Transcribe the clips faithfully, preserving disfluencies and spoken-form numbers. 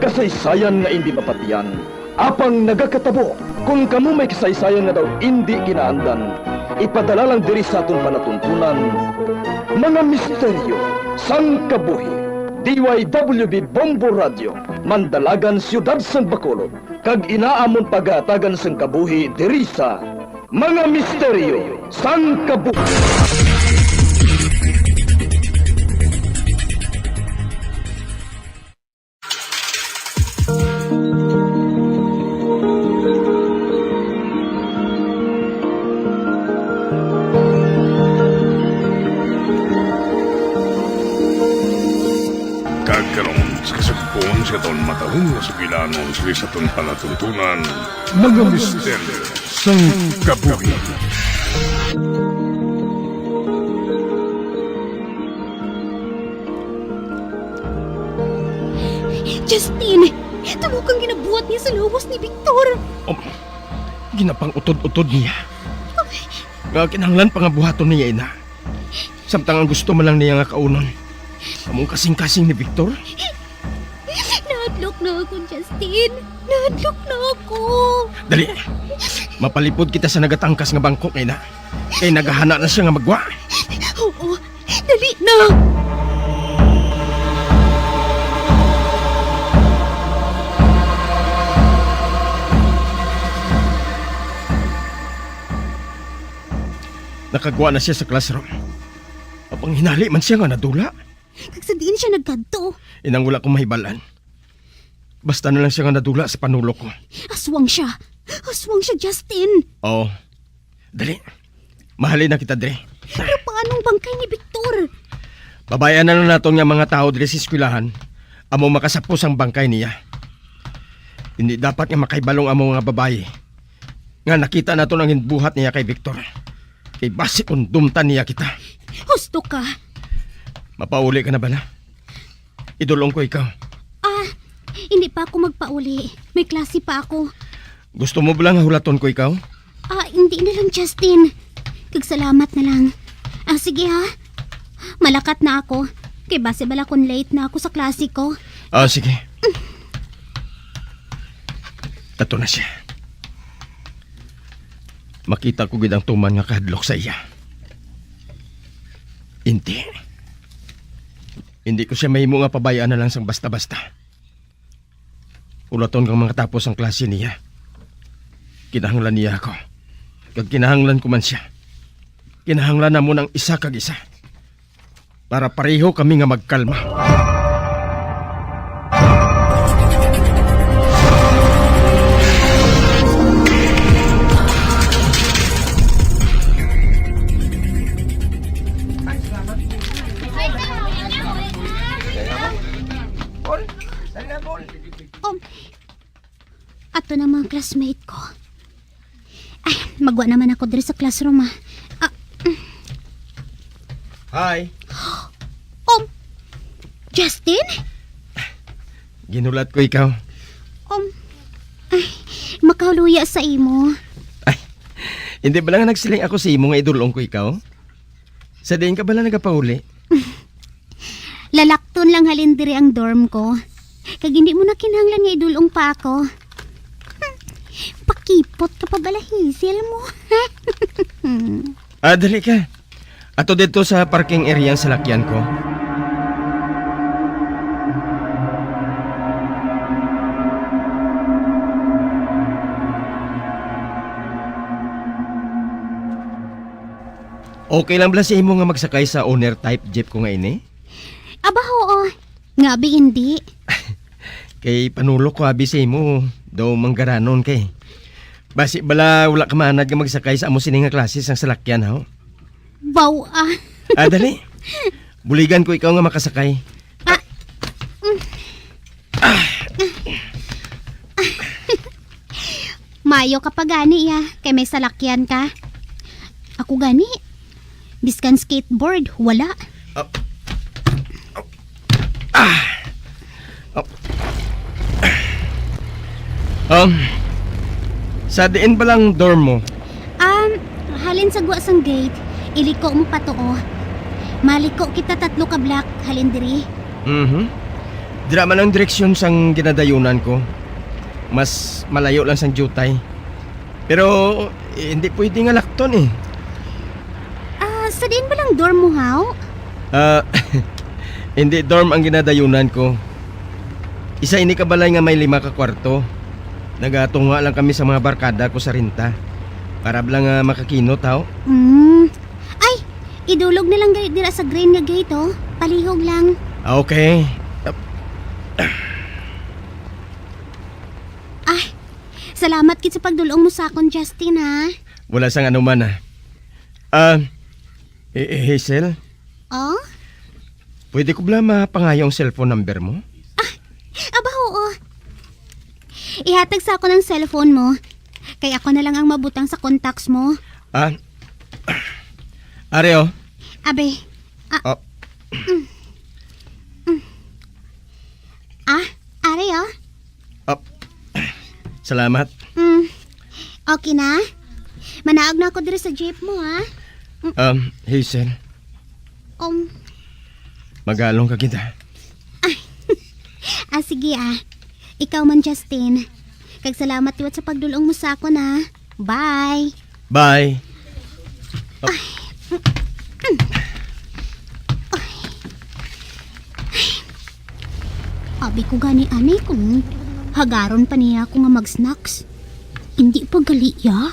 Kasaysayan nga indi mapatian, apang nagakatabo. Kon kamo may kasaysayan nga daw indi kinaandan, ipadala lang diri sa aton palatuntunan, Mga Misteryo sang Kabuhi. D Y W B Bombo Radio, Mandalagan, Siyudad sang Bacolod, kag ina amon pagahatagan sang kabuhi diri sa Mga Misteryo sang Kabuhi. Kag karon, sa kasugpon sa aton matahong nga sugilanon sa aton palatuntunan, Mga Misteryo sang Kabuhi. Justin! Tulo kang ginabuhat niya sa lawas ni Victor! Um, ginapang-utod-utod niya. Nga kinahanglan pa nga buhaton niya ina. Samtang ang gusto man lang niya nga kaunon, among kasing-kasing ni Victor. Nahadlok na ako, Justin. Nahadlok na ako. Dali. Mapalipod kita sa nagatangkas nga bangko kay na. Kay nagahana na siya nga magwa. Oo. Dali na. Nakagwa na siya sa classroom. Apang hinali man siya nga nadula. Kag sa diin siya nagkadto? Inang wala ko mahibalan. Basta na lang siya nga nadula sa panulok ko. Aswang siya. Aswang siya, Justin. Oo. Dali. Mahalin na kita diri. Pero paano ang bangkay ni Victor? Babayan na lang naton nga mga tao diri sa eskwelahan amo makasapos ang bangkay niya. Hindi dapat nga makahibalo ang amo nga babayi nga nakita naton ang ginbuhat niya kay Victor. Kay basi kondumtan niya kita. Husto ka. Mapauli ka na bala? Idulong ko ikaw. Ah, hindi pa ako magpauli. May klase pa ako. Gusto mo bala nga hulaton ko ikaw? Ah, hindi na lang, Justin. Kag salamat na lang. Ah, sige ha. Malakat na ako. Kay basi bala kung late na ako sa klase ko. Ah, sige. Kato na siya. Makita ko gid ang tuman nga kahadlok sa iya. Hindi. Hindi ko siya mahimo nga pabayaan na lang sang basta-basta. Ulaton kang makatapos ang klase niya. Kinahanglan niya ako. Kag kinahanglan ko man siya. Kinahanglan namon ang isa kag isa. Para pareho kami nga magkalma. Um, ato na mga classmate ko. Ay, magwa naman ako diri sa classroom, ah. Ah, mm. Hi. Um, Justin? Ginhulat ko ikaw. Um, ay, makaluya sa imo. Ay, hindi ba lang nagsiling ako sa imo nga idulong ko ikaw? Sa diin ka bala nagapauli? Lalakton lang halin diri ang dorm ko. Kag hindi mo na kinahanglan nga idulong pa ako. Hmm, pakipot ka pa bala, Hazel mo. Ah, dali ka. Ato dito sa parking area ang salakyan ko. Okay lang bala sa imo nga magsakay sa owner type jeep ko nga ini? Aba, oo. Nga abi hindi? Kay panulok ko abi sa imo, daw manggaranon kay. Basi bala wala ka maanad nga magsakay sa amo sini nga klase sang salakyan, ha? Baw, ah. Ah, dali. Buligan ko ikaw nga makasakay. Ah. Mm. Mayo ka pa gani, ya, kay may salakyan ka. Ako gani, biskan skateboard, wala. Ah. Ah. Ah. Um, sa diin ba lang dorm mo? Um, halin sa gwa sang gate, iliko mo pa tuo. Maliko kita tatlo ka block, halin diri. Mhm. Dira man ang direksyon sang ginadayunan ko. Mas malayo lang sang diutay. Pero, eh, hindi pwede nga lakton, eh. Ah, sa diin ba lang dorm mo, haw? Ah, hindi dorm ang ginadayunan ko. Isa ini ka balay nga may lima ka kwarto. Nagatunga lang kami sa mga barkada ko sa renta. Para lang nga makakinot, haw? Mm. Ay, idulog na lang gani dira sa green nga gate, oh. Palihog lang. Okay. Ay, salamat gid sa pagdul-ong mo sa akon, Justin, ha? Wala sang anuman, ah. Ah, eh, eh, Hazel? Oh? Pwede ko bala mapangayo ang cellphone number mo? Ah, aba, oo. Ihatag sa akon ang cellphone mo. Kay ako na lang ang mabutang sa contacts mo. Ah, are, oh. Abi. Ah, Oh. Ah, are, oh. Ah, salamat. Mm. Okay na? Manaog na ako diri sa jeep mo, ha? Um, Hazel, Um, magalong ka kita. Ah, sige, ah. Ikaw man, Justin. Kag salamat liwat sa pagdul-ong mo sa akon, ha. Bye. Bye. Abi ko gani, ani, kung hagaron pa niya ako nga mag-snacks. Hindi pa gali, ya.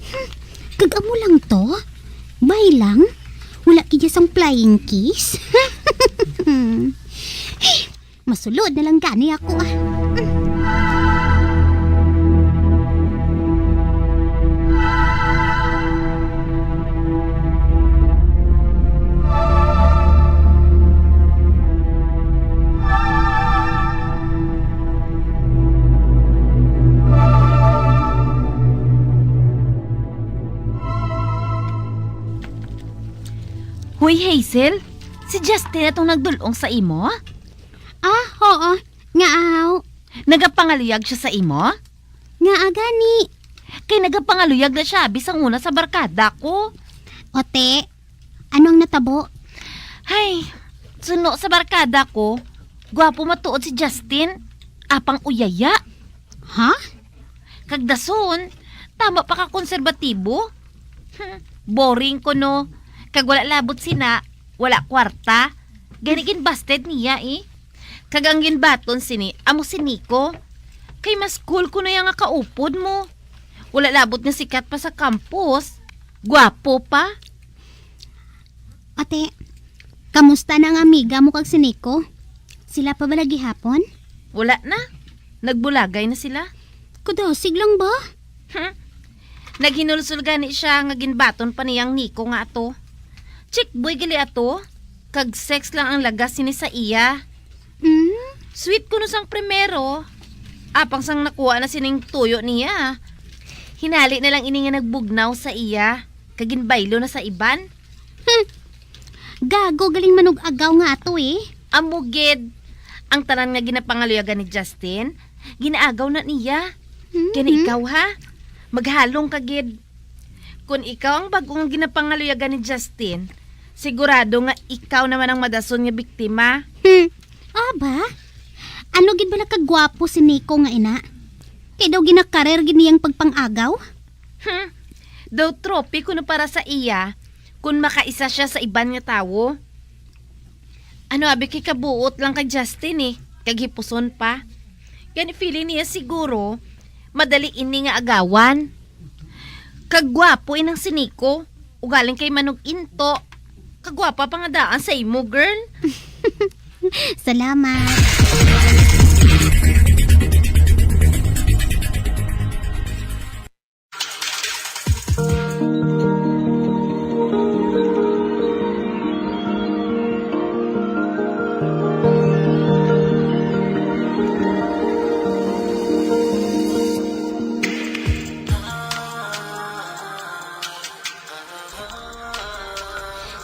Hmm, kag amo lang to. Bay lang. Wala gid sang flying kiss. Masulod na lang gani ako, ah. Hoy, Hazel, si Justin atong nagdul-ong sa imo? Ah, oo. Nga aw. Nagapangaluyag siya sa imo? Nga agani. Kay nagapangaluyag na siya, bisang una sa barkada ko. Ote, anong natabo? Hay, suno sa barkada ko, gwapo matuod si Justin, apang uyaya. Ha? Kag dason, tama pa ka konserbatibo. Hmm, boring ko, no? Kag wala labot sina, wala kwarta. Gani ginbasted niya, eh. Kag ang ginbaton sini, amo si Nico. Kay mas cool ko na yang nga kaupod mo. Wala labot nga sikat pa sa campus. Gwapo pa. Ate, kamusta na ang amiga mo kag si Nico? Sila pa bala gihapon? Wala na. Nagbulagay na sila. Kadasig lang ba? Hmm. Naghinulsol gani siya nga ginbaton pa niyang Nico nga ato. Chick boy gali ato, kag sex lang ang lagas sini sa iya. Mm? Sweet kuno sang primero, apang sang nakuha na sining tuyo niya. Hinali na lang ini nga nagbugnaw sa iya, kag ginbaylo na sa iban. Hmm. Gago, galing manug-agaw nga ato, eh. Amo gid, ang tanan nga ginapangaluyagan ni Justin, ginaagaw na niya. Mhm. Kani ikaw, ha? Maghalong ka gid. Kun ikaw ang bag-o nga ginapangaluyagan ni Justin, sigurado nga ikaw naman ang madason nga biktima. Hmm. Aba? Ano gid bala kagwapo si Nico nga ina? Kay daw ginakarer gid niyang pagpang-agaw? Hmm. Daw trophy kuno para sa iya kun makaisa siya sa iban nga tawo. Ano abi kay kabuot lang kay Justin, eh, kag hipuson pa. Gani feeling niya siguro madali ini nga agawan. Kag gwapo inang si Nico, ugaling kay manug-into. Kagwapa pa nga daan sa imo, girl. Salamat.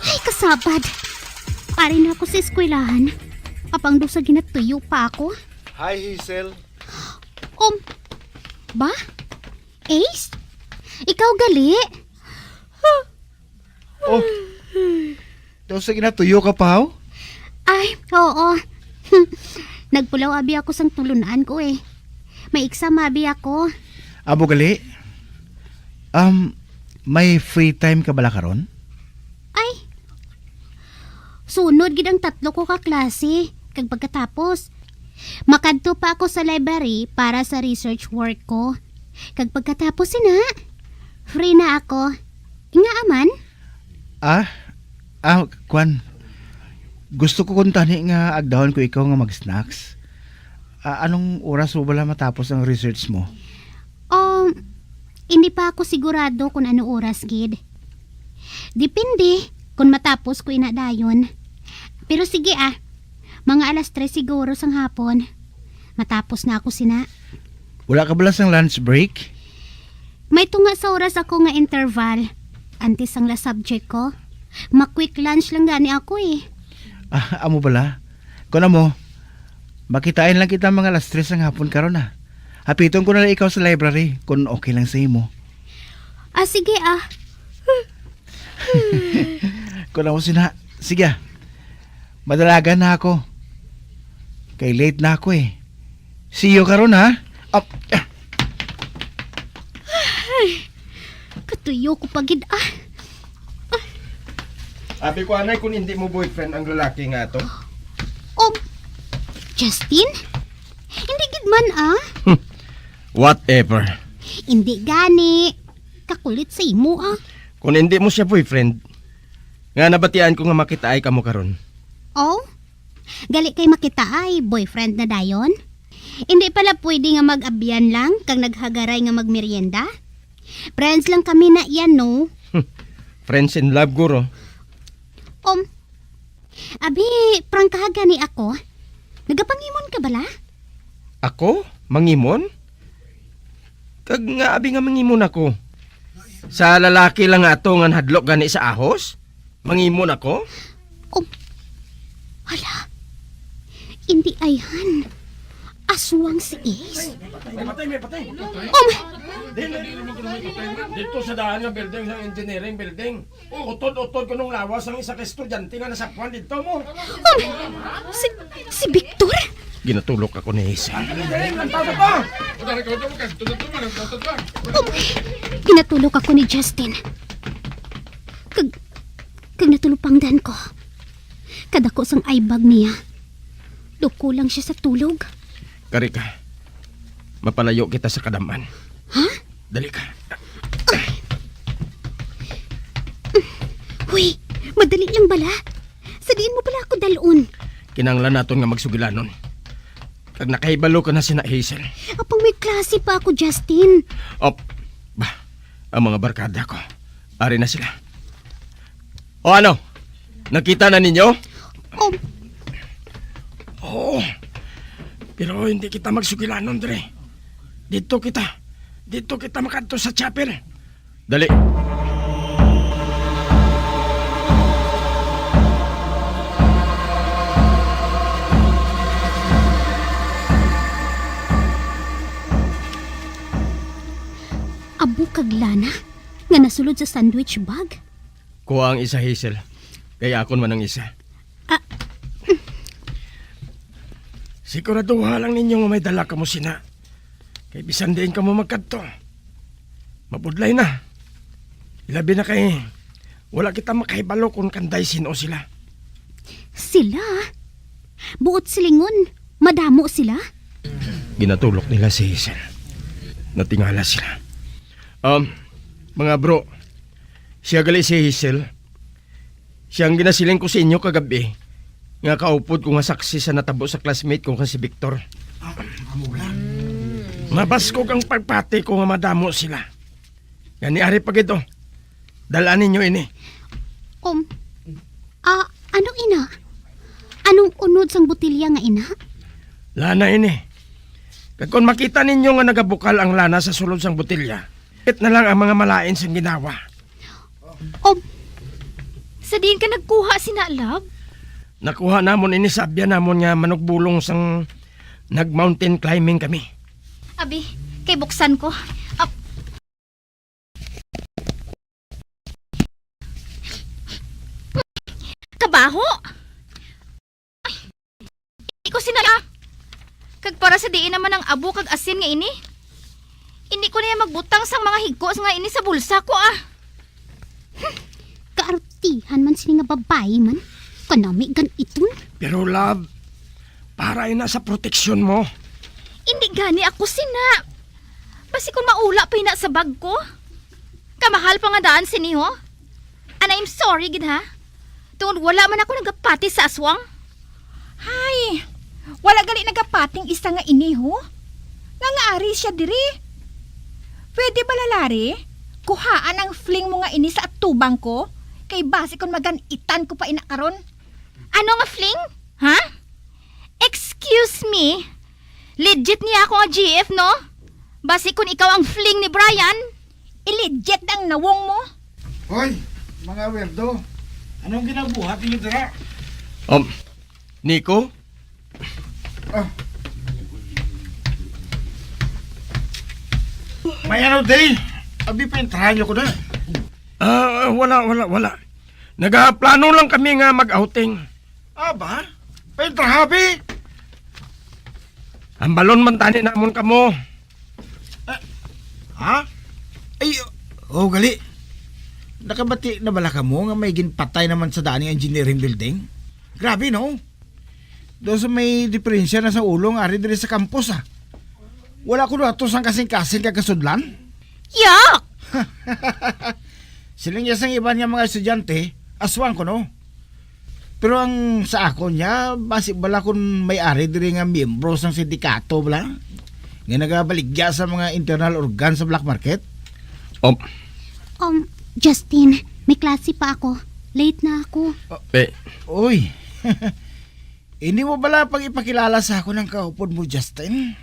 Ay, kasabad. Ari na ako sa eskwelahan. Apang daw sa ginatuyo pa ako. Hi, Hazel. Um, ba? Ace? Ikaw gali? Oh, daw sa ginatuyo ka pa, haw? Ay, oo. Nagpulaw abi ako sang tulun-an ko eh. May exam abi ako. Abo gali? Um, may free time ka bala karon? Ay, sunod gid ang tatlo ko ka klase. Kag pagkatapos, makadto pa ako sa library para sa research work ko. Kag pagkatapos sina, free na ako. Nga aman? Ah, ah, kwan. Gusto ko kuntani nga agdahon ko ikaw nga mag-snacks. Ah, anong oras mo bala matapos ang research mo? Um, hindi pa ako sigurado kung ano oras gid. Depende kung matapos ko ina dayon. Pero sige ah, mga alas tres siguro sang hapon. Matapos na ako sina. Wala ka bala sang lunch break? May tunga sa oras ako nga interval. Antes ang last subject ko. Ma-quick lunch lang gani ako eh. Ah, amo bala? Kun amo, makitain lang kita mga alas tres ang hapon karon ah. Hapiton ko na lang ikaw sa library kung okay lang sa imo. Ah, sige ah. Kun amo sina, sige ah. Madalagan na ako. Kay late na ako eh. See you karon ha. Ap- Katuyo ko pa gid ah. Abi ko anay kung hindi mo boyfriend ang lalaki nga ato. Oh, Justin? Hindi gid man ah. Whatever. Hindi gani. Kakulit sa imo ah. Kung hindi mo siya boyfriend, nga nabatian ko nga makitaay kamo karon. Oh? Gali kay makitaay, boyfriend na dayon? Hindi pala pwede nga mag-abyan lang kag naghagaray nga magmerienda? Friends lang kami na yan, no? Friends in love, guro. Um, abi, prangkaha gani ako. Nagapangimon ka bala? Ako? Mangimon? Kag nga abi nga mangimon ako? Sa lalaki lang nga ato nga nahadlok gani sa ahos? Mangimon ako? Um, hala, hindi ayhan. Aswang si Ace. May patay, may patay. Um, Dito sa daan nga building, sa engineering building. Utod-utod ko nung lawas ang isa ka estudyante nga nasapwan dito mo. Um, si, si Victor? Ginatulok ako ni Hazel. Ang tao to! Um, ginatulok ako ni Justin. Kag, kag natulupangdan ko. Kadako sang eye bag niya. Duko lang siya sa tulog. Kari ka. Mapalayo kita sa kadaman. Ha? Dali ka. Huy, madali lang bala. Sa diin mo bala ako dalon? Kinahanglan naton nga magsugilanon. Kag nakahibalo ka na sina Hazel. Apang may klase pa ako, Justin. Op, ba, ang mga barkada ko. Ari na sila. O ano? Nakita na ninyo? Um, Oo. Pero hindi kita magsugilanon dire. Dito kita. Dito kita makadto sa chapel. Dali. Abo kag lana nga nasulod sa sandwich bag. Kuha ang isa, Hazel. Kay akon man ang isa. Ah. Siguraduha lang ninyo nga may dala kamo sina. Kay bisan diin kamo magkadto, mabudlay na. Ilabi na kay wala kita makahibalo kung kanday sin-o sila. Sila? Buot silingon, madamo sila? Ginatulok nila si Hazel. Natingala sila. Um, mga bro, siya gali si Hazel. Siya ang ginasiling ko sa inyo kagabi, nga kaupod ko nga saksi sa natabo sa classmate ko nga si Victor. Ah, amo ba? Mabaskog ang pagpati ko nga madamo sila. Gani ari pa gid, oh. Dal-a ninyo ini. Um, ah, ano ina? Anong unod sang botelya nga ina? Lana ini. Kag kon makita ninyo nga nagabukal ang lana sa sulod sang botelya, it na lang ang mga malain sang ginawa. Um, sa diin ka nagkuha sina, love? Nakuha namon ini sa abyan namon nga manugbulong sang nag-mountain climbing kami. Abi, kay buksan ko. Ap-, kabaho! Ay, hindi Kusina, ah! Kag para sa diin naman ang abo kag asin nga ini? Hindi ko niya magbutang sang mga higko nga ini sa bulsa ko, ah! Kaartihan man sini nga babayi man. Kanami gan iton. Pero, love, para ina sa proteksyon mo. Hindi gani ako sina. Basi kung maula pa ina sa bag ko. Kamahal pa nga daan sini, ho? And I'm sorry gid, ha? Tungod wala man ako nagapati sa aswang. Hay, wala gali nagapating isa nga ini, ho? Nga nga ari siya diri. Pwede ba, lalari? Kuhaan ang fling mo nga ini sa atubang ko, kay basi kon maganitan ko pa ina karon. Ano nga fling? Ha? Excuse me? Legit niya ako nga G F, no? Basi kun ikaw ang fling ni Brian, i-legit ang nawong mo. Hoy, mga weirdo. Anong ginabuhat ninyo dira? Um, Nico? Ah. May ano, day? Abi, paintrahan niyo ko na. Ah, wala, wala, wala. Nagaplano lang kami nga mag-outing. Aba? Paintraha, bi? Hambalon man tani namon kamo. Ah, ha? Ay, oh, gali. Nakabati na bala kamo nga may ginpatay naman sa daan nga engineering building? Grabe, no? Do sa may diferensya na sa ulo nga ari diri sa campus, ah. Wala ko ato sang kasing-kasing kag kasudlan. Yak! Siling niya sang iban nga mga estudyante, aswang ko, no? Pero ang sa akon niya, basi bala kun may ari diri nga miyembro sang sindikato bala, nga nagabaligya sa mga internal organ sa black market. Um, Um, Justin, may klase pa ako. Late na ako. Eh, Uy, hindi mo bala pag ipakilala sa akon ang kaupod mo, Justin?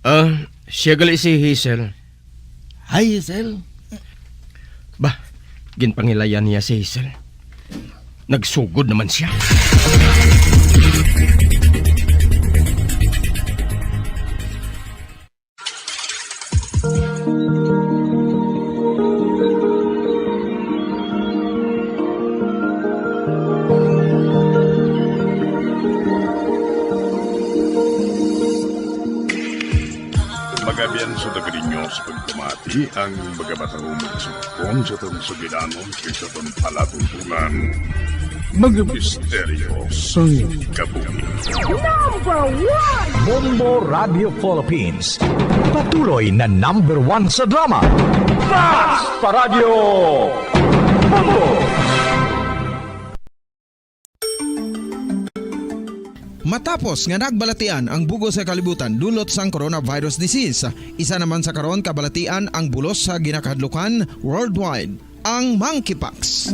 Ah, siya gali si Hazel. Hi, Hazel. Ba, ginpangilayan niya si Hazel. Nagsugod naman siya. Magabian sa taga ninyo sa pagpamati ang mga matahong magsugpon sa atong sugilanon kag sa atong palatuntunan. Mga misteryo sang kabuhi. Number one! Bombo Radio Philippines. Patuloy na number one sa drama. Basta Radyo Bombo! Matapos nga nagbalatian ang bug-os nga kalibutan dulot sang coronavirus disease, isa naman sa karon kabalatian ang bulos sa ginakahadlukan worldwide, ang monkeypox.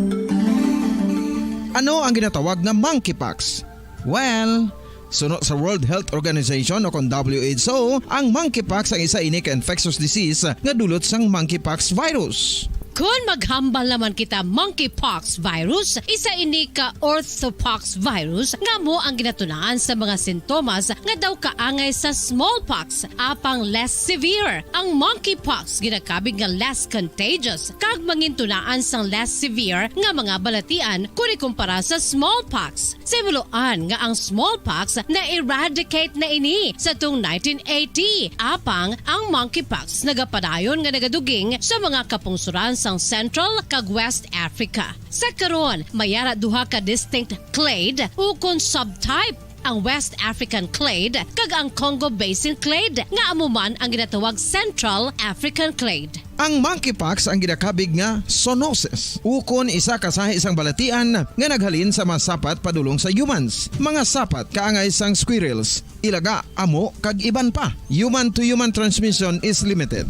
Ano ang ginatawag nga monkeypox? Well, suno sa World Health Organization o kon W H O, ang monkeypox ang isa ini ka infectious disease nga dulot sang monkeypox virus. Kon maghambal naman kita monkeypox virus, isa ini ka orthopox virus nga amo ang ginatunaan sa mga sintomas nga daw kaangay sa smallpox, apang less severe. Ang monkeypox ginakabig nga less contagious kag mangintunaan sang less severe nga mga balatian kon ikumpara sa smallpox. Sa himuloan nga ang smallpox na-eradicate na ini sa tung nineteen eighty, apang ang monkeypox nagapadayon nga nagaduging sa mga kapungsoran sang Central kag West Africa. Sa karon, may ara duha ka distinct clade ukon subtype, ang West African clade kag ang Congo Basin clade, nga amo man ang ginatawag Central African clade. Ang monkeypox ang ginakabig nga zoonosis, ukon isa ka sahi sang balatian nga naghalin sa mga sapat padulong sa humans, mga sapat kaangay sang squirrels, ilaga, amo, kag iban pa. Human to human transmission is limited.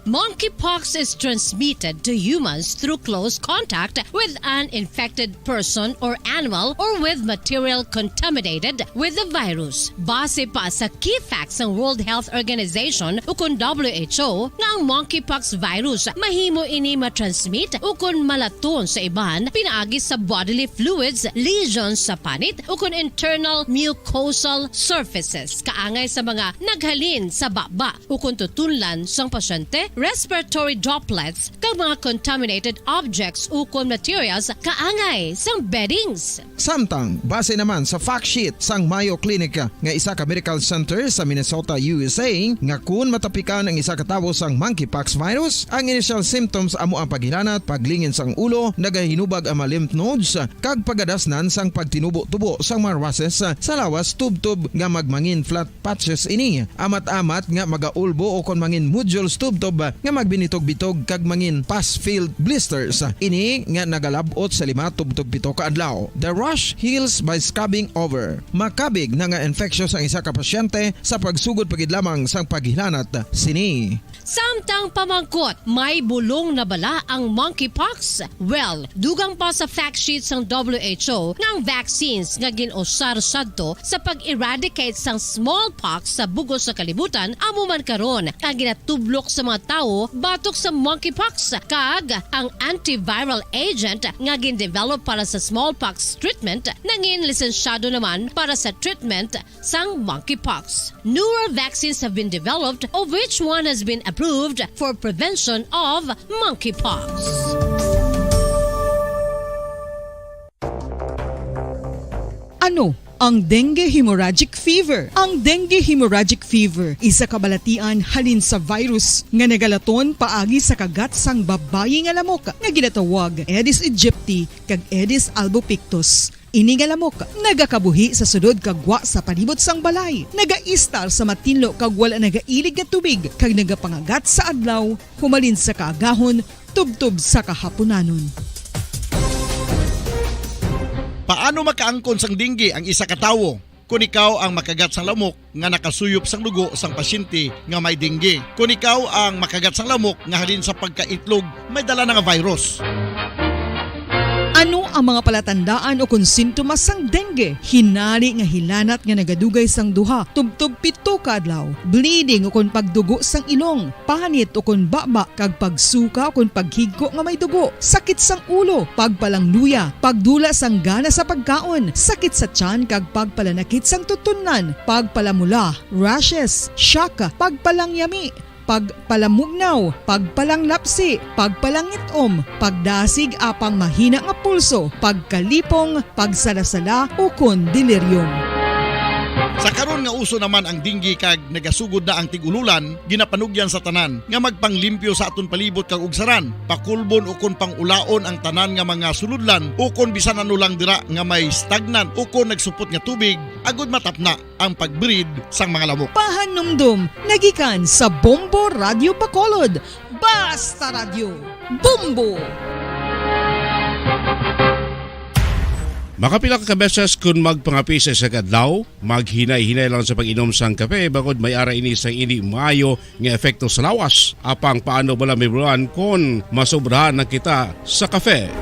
Monkeypox is transmitted to humans through close contact with an infected person or animal or with material contaminated with the virus. Base pa sa key facts sang World Health Organization ukon W H O nga ang monkeypox virus mahimo ini matransmit ukon malaton sa iban pinaagi sa bodily fluids, lesions sa panit ukon internal mucosal surfaces kaangay sa mga naghalin sa baba ukon tutunlan sang pasyente respiratory droplets, kag mga contaminated objects ukon materials kaangay sang beddings. Samtang, base naman sa fact sheet sang Mayo Clinic nga isa ka medical center sa Minnesota, U S A, nga kun matapikan ang isa ka tawo sang monkeypox virus, ang initial symptoms amo ang paghilanat, paglingin sang ulo, nagahinubag ang mga lymph nodes, kag pagadasnan sang pagtinubo-tubo sang mga rushes sa lawas tubtob nga magmangin flat patches ini, amat-amat nga magaulbo o kon mangin nodules tubtob nga magbinitog-bitog kag mangin pus-filled blisters ini nga nagalab-ot sa lima tubtob pito ka adlaw. The rash heals by scabbing over. Makabig na nga infectious ang isa ka pasyente sa pagsugod pa gid lamang sang paghilanat sini. Samtang pamangkot, may bulong na bala ang monkeypox? Well, dugang pa sa fact sheet sang W H O nga ang vaccines nga gin-usar sadto sa pag-eradicate sang smallpox sa bug-os nga kalibutan amo man karon ang ginatublok sa mga tawo batok sa monkeypox, kag ang antiviral agent nga gin-develop para sa smallpox treatment nangin lisensyado naman para sa treatment sang monkeypox. Newer vaccines have been developed, of which one has been approved for prevention of monkeypox. Ano ang dengue hemorrhagic fever? Ang dengue hemorrhagic fever isa ka balatian halin sa virus nga nagalaton paagi sa kagat sang babayi nga lamok nga ginatawag Aedes aegypti kag Aedes albopictus. Ini nga lamok nagakabuhi sa sulod kag gwa sa palibot sang balay. Nagaistar sa matinlo kag wala nagailig nga tubig kag nagapangagat sa adlaw humalin sa kaagahon tubtob sa kahapunanon. Paano makaangkon sang dengue ang isa ka tawo? Kon ikaw ang makagat sang lamok nga nakasuyop sang dugo sang pasyente nga may dengue. Kon ikaw ang makagat sang lamok nga halin sa pagkaitlog may dala na nga virus. Ano ang mga palatandaan o kon sintomas sang dengue? Hinari nga hilanat nga nagadugay sang duha tubtob pito ka adlaw, bleeding o kon pagdugo sang ilong, panit o kon baba, kag pagsuka o kon paghigko nga may dugo, sakit sang ulo, pagpalangluya, pagdula sang gana sa pagkaon, sakit sa tiyan kag pagpalanakit sang tutunlan, pagpalamula, rashes, shock, pagpalangyami, pagpalamugnaw, pagpalanglapsi, pagpalangit-om, pagdasig apang mahina nga pulso, pagkalipong, pagsalasala, ukon delirium. Sa karon nga uso naman ang dengue kag nagasugod na ang tig-ululan, ginapanugyan sa tanan nga magpanglimpyo sa aton palibot kag ugsaran, pakulbon ukon pang-ulaon ang tanan nga mga sulodlan ukon bisan ano lang dira nga may stagnant ukon nagsupot nga tubig agud matapna ang pag-breed sang mga lamok. Pahanumdom nga gikan sa Bombo Radyo Bacolod. Basta Radyo, Bombo! Makapila ka beses kon magpangape sa isa ka adlaw, maghinay-hinay lang sa pag-inom sang kape, bangod may ara ini sang indi maayo nga epekto sa lawas. Apang paano bala mahibaluan kon masobrahan na kita sa kape?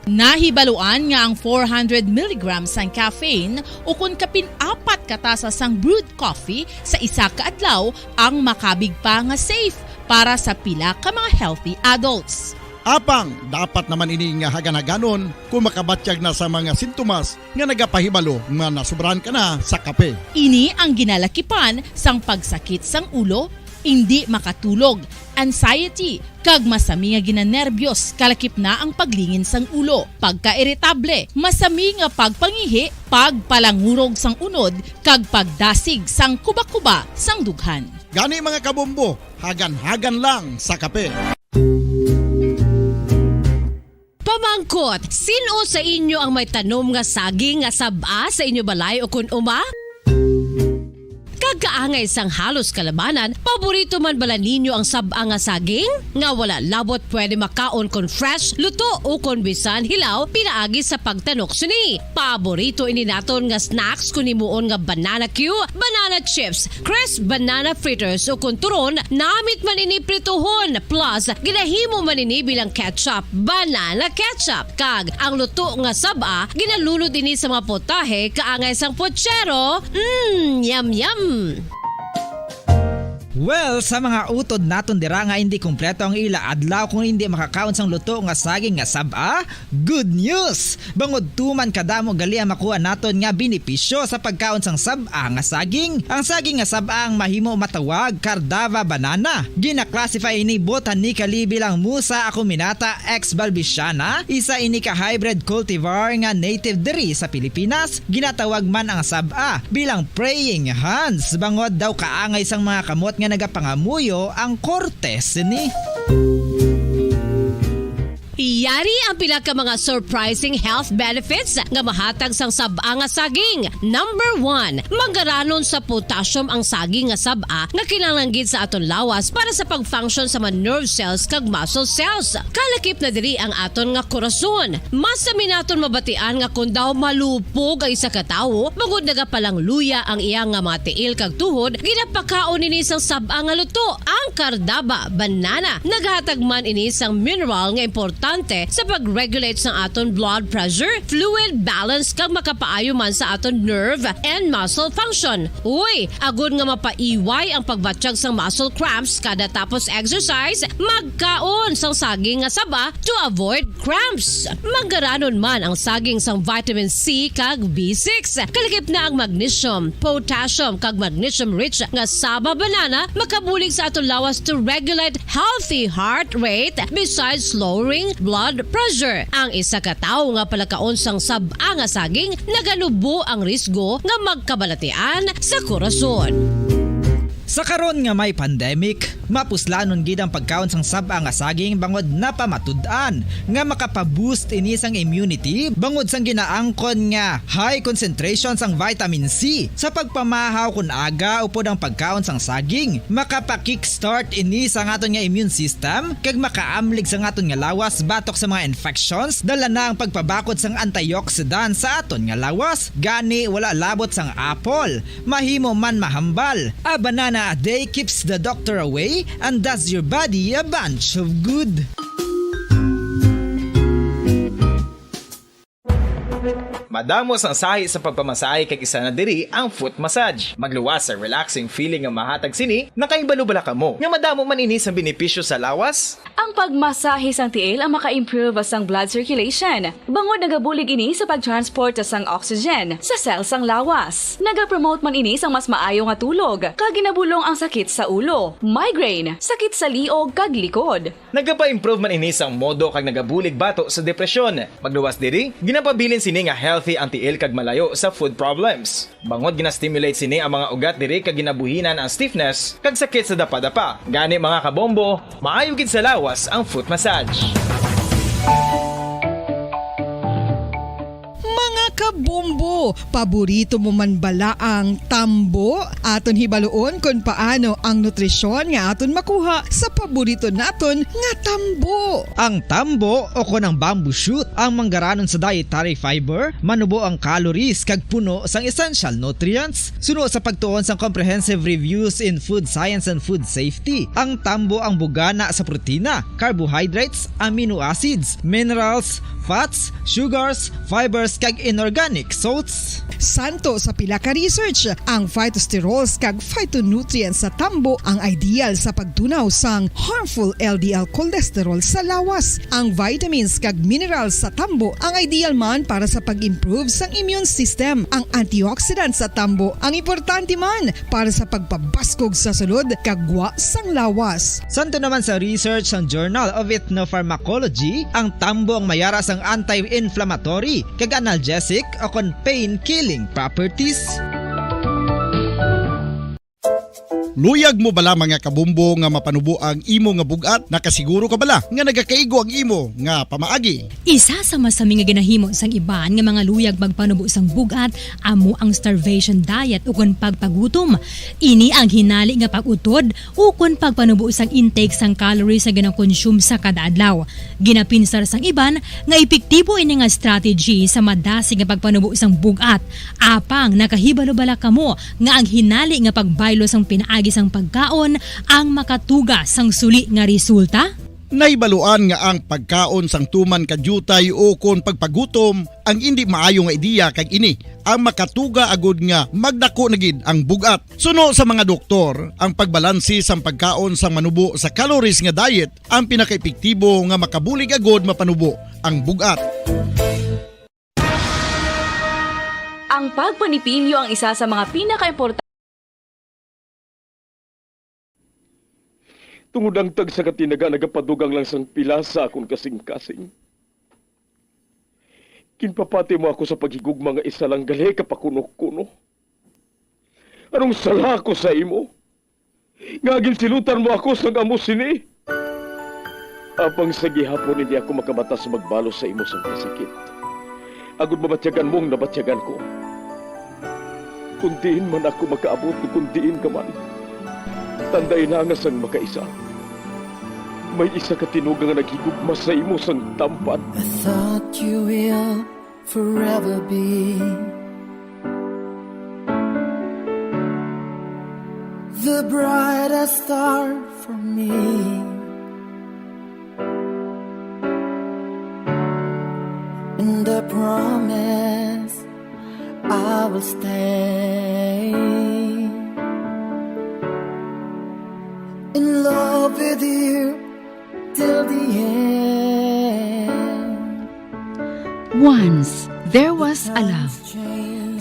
Nahibaluan nga ang four hundred milligrams sang caffeine ukon kapin apat ka tasa sang brewed coffee sa isa ka adlaw ang makabig pa nga safe para sa pila ka mga healthy adults. Apang dapat naman ini nga hagan-haganon kon makabatyag na sa mga sintomas nga nagapahibalo nga nasobrahan ka na sa kape. Ini ang ginalakipan sang pagsakit sang ulo, indi makatulog, anxiety, kag masami nga ginanerbyos, kalakip na ang paglingin sang ulo, pagkairitable, masami nga pagpangihi, pagpalangurog sang unod, kag pagdasig sang kubakuba sang dughan. Gani, mga kabombo, hagan-hagan lang sa kape. Pamangkot, sin-o sa inyo ang may tanom nga saging nga sab-a sa inyo balay o kon uma? Kag kaangay sang halos kalabanan, paborito man bala ninyo ang sab-a nga saging? Nga wala labot pwede makaon kon fresh, luto, o kon bisan hilaw pinaagi sa pagtanok sini. Paborito ini naton nga snacks kon himuon nga banana cue, banana chips, crisp banana fritters, o kon turon, namit man ini prituhon, plus ginahimo man ini bilang ketchup, banana ketchup. Kag ang luto nga sab-a, ginalunod ini sa mga potahe kaangay sang puchero. Mm, yum, yum! Well, sa mga utod naton dira nga hindi kompleto ang ila adlaw kung hindi makakaon sang luto nga saging nga sab-a, good news! Bangod tuman kadamo gali ang makuha naton nga benepisyo sa pagkaon sang sab-a nga saging. Ang saging nga sab-a ang mahimo matawag Cardava banana. Gina-classify ini botanically bilang Musa acuminata ex balbisiana, isa ini ka hybrid cultivar nga native diri sa Pilipinas. Ginatawag man ang sab-a bilang praying hands, bangod daw kaangay sang mga kamot nga nagapangamuyo ang korte sini. Yari ang pila ka mga surprising health benefits nga mahatag sang sab-a nga saging. Number one, manggaranon sa potassium ang saging nga sab-a nga kinahanglan gid sa aton lawas para sa pag-function sa mga nerve cells kag muscle cells. Kalakip na diri ang aton nga korason. Mas sami naton mabatian nga kon daw malupog ang isa ka tawo, bangod nagapalangluya ang iya nga mga tiil kag tuhod, ginapakaon ini sang sab-a nga luto, ang Cardava banana. Nagahatag man ini sang mineral nga importante sa pag-regulate sang aton blood pressure, fluid balance, kag makapaayo man sa aton nerve and muscle function. Uy, agod nga mapaiway ang pagbatyag sang muscle cramps kada tapos exercise, magkaon sang saging nga saba to avoid cramps. Manggaranon man ang saging sang vitamin C kag B six. Kalakip na ang magnesium, potassium, kag magnesium-rich nga saba banana makabulig sa aton lawas to regulate healthy heart rate besides lowering blood pressure. Ang isa ka tawo nga palakaon sang sab-a nga saging naganubo ang risgo nga magkabalatian sa korason. Sa karon nga may pandemic, mapuslanon gid ang pagkaon sang sab-a nga saging bangod napamatud-an nga makapa-boost ini sang immunity bangod sang ginaangkon nga high concentration sang vitamin C. Sa pagpamahaw kon aga upod ang pagkaon sang saging, makapa-kickstart ini sa aton nga immune system kag makaamlig sa aton nga lawas batok sa mga infections, dala na ang pagpabakod sang antioxidant sa aton nga lawas. Gani, wala labot sang apple, mahimo man mahambal. A banana a day keeps the doctor away and does your body a bunch of good. Madamo sang sahi sa pagpamasahe kag isa na diri ang foot massage. Magluwas sa relaxing feeling nga mahatag sini, nakahibalo bala kamo nga madamo man ini sa benepisyo sa lawas? Ang pagmasahe sang tiil ang maka-improve sang blood circulation, bangod nagabulig ini sa pag-transport sang oxygen sa cell sang lawas. Nagapromote man ini sang mas maayo nga tulog, kag ginabulong ang sakit sa ulo, migraine, sakit sa liog, kag likod. Nagapa-improve man ini sang modo kag nagabulig bato sa depresyon. Magluwas diri, ginapabilin sini nga healthy ang tiil kag malayo sa foot problems. Bangod gina-stimulate sini ang mga ugat diri kag ginabuhinan ang stiffness kag sakit sa dapadapa. Gani, mga kabombo, maayo gid sa lawas ang foot massage. Mga kabombo, paborito mo man bala ang tambo? Aton hibaluon kon paano ang nutrisyon nga aton makuha sa paborito naton nga tambo. Ang tambo, o kon ang bamboo shoot, ang manggaranon sa dietary fiber, manubo ang calories kag puno sang essential nutrients. Suno sa pagtuon sang Comprehensive Reviews in Food Science and Food Safety, ang tambo ang bugana sa protina, carbohydrates, amino acids, minerals, fats, sugars, fibers, kag inorganic salts. Santo sa pila ka research, ang phytosterols kag phytonutrients sa tambo ang ideal sa pagtunaw sang harmful L D L cholesterol sa lawas. Ang vitamins kag minerals sa tambo ang ideal man para sa pag-improve sang immune system. Ang antioxidants sa tambo ang importante man para sa pagpabaskog sa sulod kag gwa sang lawas. Santo naman sa research sang Journal of Ethnopharmacology, ang tambo ang mayara sang anti-inflammatory kag analgesic o kon pain-killing properties. Luyag mo bala, mga kabombo, nga mapanubo ang imo nga bug-at? Nakasiguro ka bala nga nagakaigo ang imo nga pamaagi? Isa sa masami nga ginahimo sang iban nga mga luyag magpanubo sang bug-at amo ang starvation diet, ukon pagpagutom. Ini ang hinali nga pag-utod ukon pagpanubo sang intake sang calories nga ginakonsume sa kada adlaw. Ginapinsar sang iban nga epektibo ini nga strategy sa madasig nga pagpanubo sang bug-at, apang nakahibalo bala kamo nga ang hinali nga pagbaylo sang pinaagi sang pagkaon ang makatuga sang suli nga resulta? Nahibaluan nga ang pagkaon sang tuman ka diutay ukon pagpagutom ang indi maayo nga ideya, kag ini ang makatuga agud nga magdako na gid ang bug-at. Suno sa mga doktor, ang pagbalanse sang pagkaon sang manubo sa calories nga diet ang pinakaepektibo nga makabulig agud mapanubo ang bug-at. Ang pagpanipilyo ang isa sa mga pinakaimportante. Tungod ang tagsa ka tinaga nagapadugang lang sang pila sa akon kasing-kasing, ginpapati mo ako sa paghigugma nga isa lang gali ka pakuno-kuno. Anong sala ko sa imo nga ginsilutan mo ako sang amo sini? Apang sa gihapon hindi ako makabatas magbalos sa imo sang kasakit, agud mabatyagan mo ang nabatyagan ko. Kon diin man ako makaabot, kon diin ka man, tandai na nga sang makaisa, may isa ka tinuga nga naghigugma sa imo sang tampad. I thought you will forever be the brightest star for me. And I promise I will stay in love with you till the end. Once there was a love.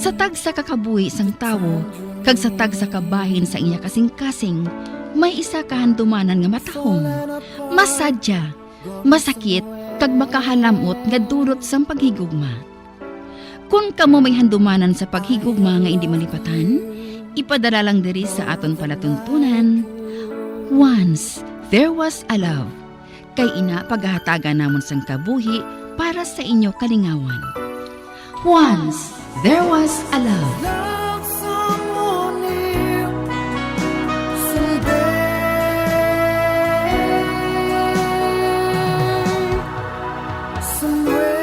Sa tagsa ka kabuhi sang tawo kag sa tagsa ka bahin sa iya kasing-kasing, may isa ka handumanan nga matahom, masadya, masakit, kag makahalam-ot nga dulot sang paghigugma. Kon kamo may handumanan sa paghigugma nga indi malipatan, ipadala lang diri sa aton palatuntunan, Once There Was a Love, kay ina pagahatagan namon sang kabuhi para sa inyo kalingawan. Once There Was a Love. Love someone new someday, somewhere.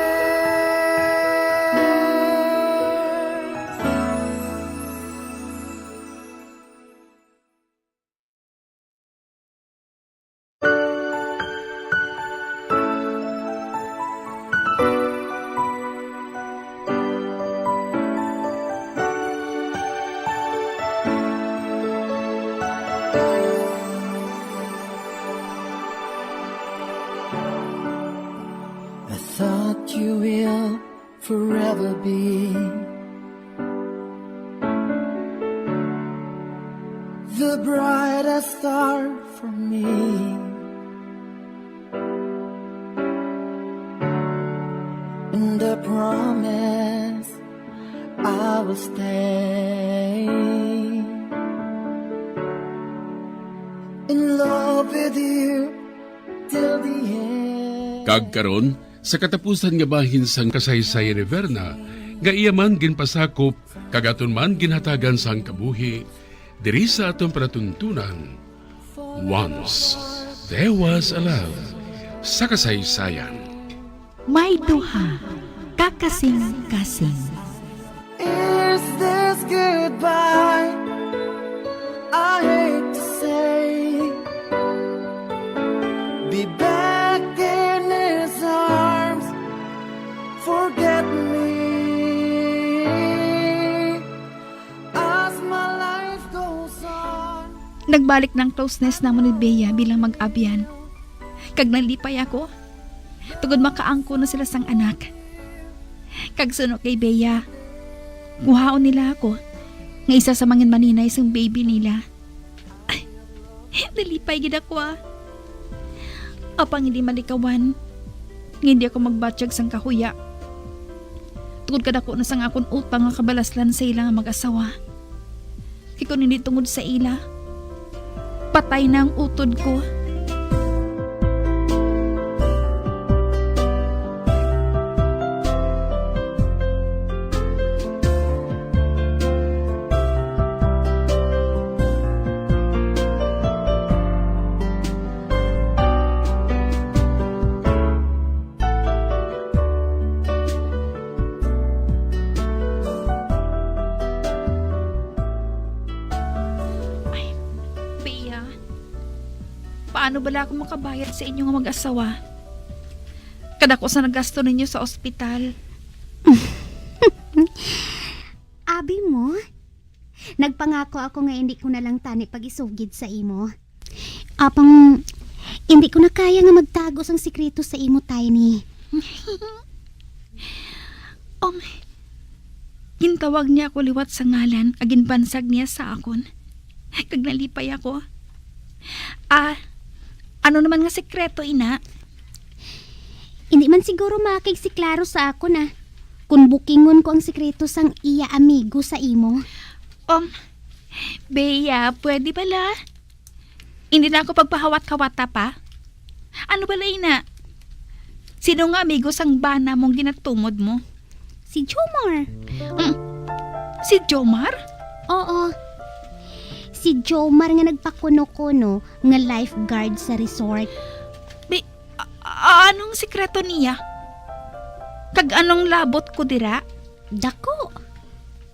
I thought you will forever be the brightest star for me. And I promise I will stay in love with you till the end. Kag karon, sa katapusan nga bahin sang kasaysayan ni Verna, nga iya man ginpasakop kag aton man ginhatagan sang kabuhi, diri sa aton palatuntunan, Once There Was a Love sa kasaysayan. May duha ka kasing-kasing. Is this goodbye? I hate to say, be back in his arms, forget me as my life goes on. Nagbalik na ang closeness namon ni Bea bilang mag-abyan, kag nalipay ako tungod makaangkon na sila sang anak. Kag suno kay Bea, kuhaon nila ako nga isa sa manginmaninay sang baby nila. Ay, nalipay gid ako, ah. Apang hindi malikawan nga hindi ako magbatyag sang kahuya tungod kadako na sang akon utang nga kabalaslan sa ila nga mag-asawa. Kay kon hindi tungod sa ila, patay na ang utod ko. Ay, Bea. Paano bala ako makabayad sa inyo nga mag-asawa? Kadako sa nagasto ninyo sa ospital. Abi mo, nagpangako ako nga hindi ko na lang tani pag-isugid sa imo. Apang, hindi ko na kaya nga magtago sang sikreto sa imo, Tiny. Um, gintawag niya ako liwat sa ngalan nga ginbansag niya sa akon. Kag nalipay ako. Ah, ano naman nga sekreto, ina? Hindi man siguro makig si Claro sa akon, ah, kung bukingon ko ang sekreto sang iya amigo sa imo. Um, Bea, pwede bala? Hindi na ako pagpahawat-hawata pa. Ano bala, ina? Sino nga amigo sang bana mong ginatungod mo? Si Jomar. Mm. Si Jomar? Oo. Si Jomar nga nagpakuno-kuno nga lifeguard sa resort. Bi-, a-, a-, anong sikreto niya? Kag anong labot ko dira? Dako.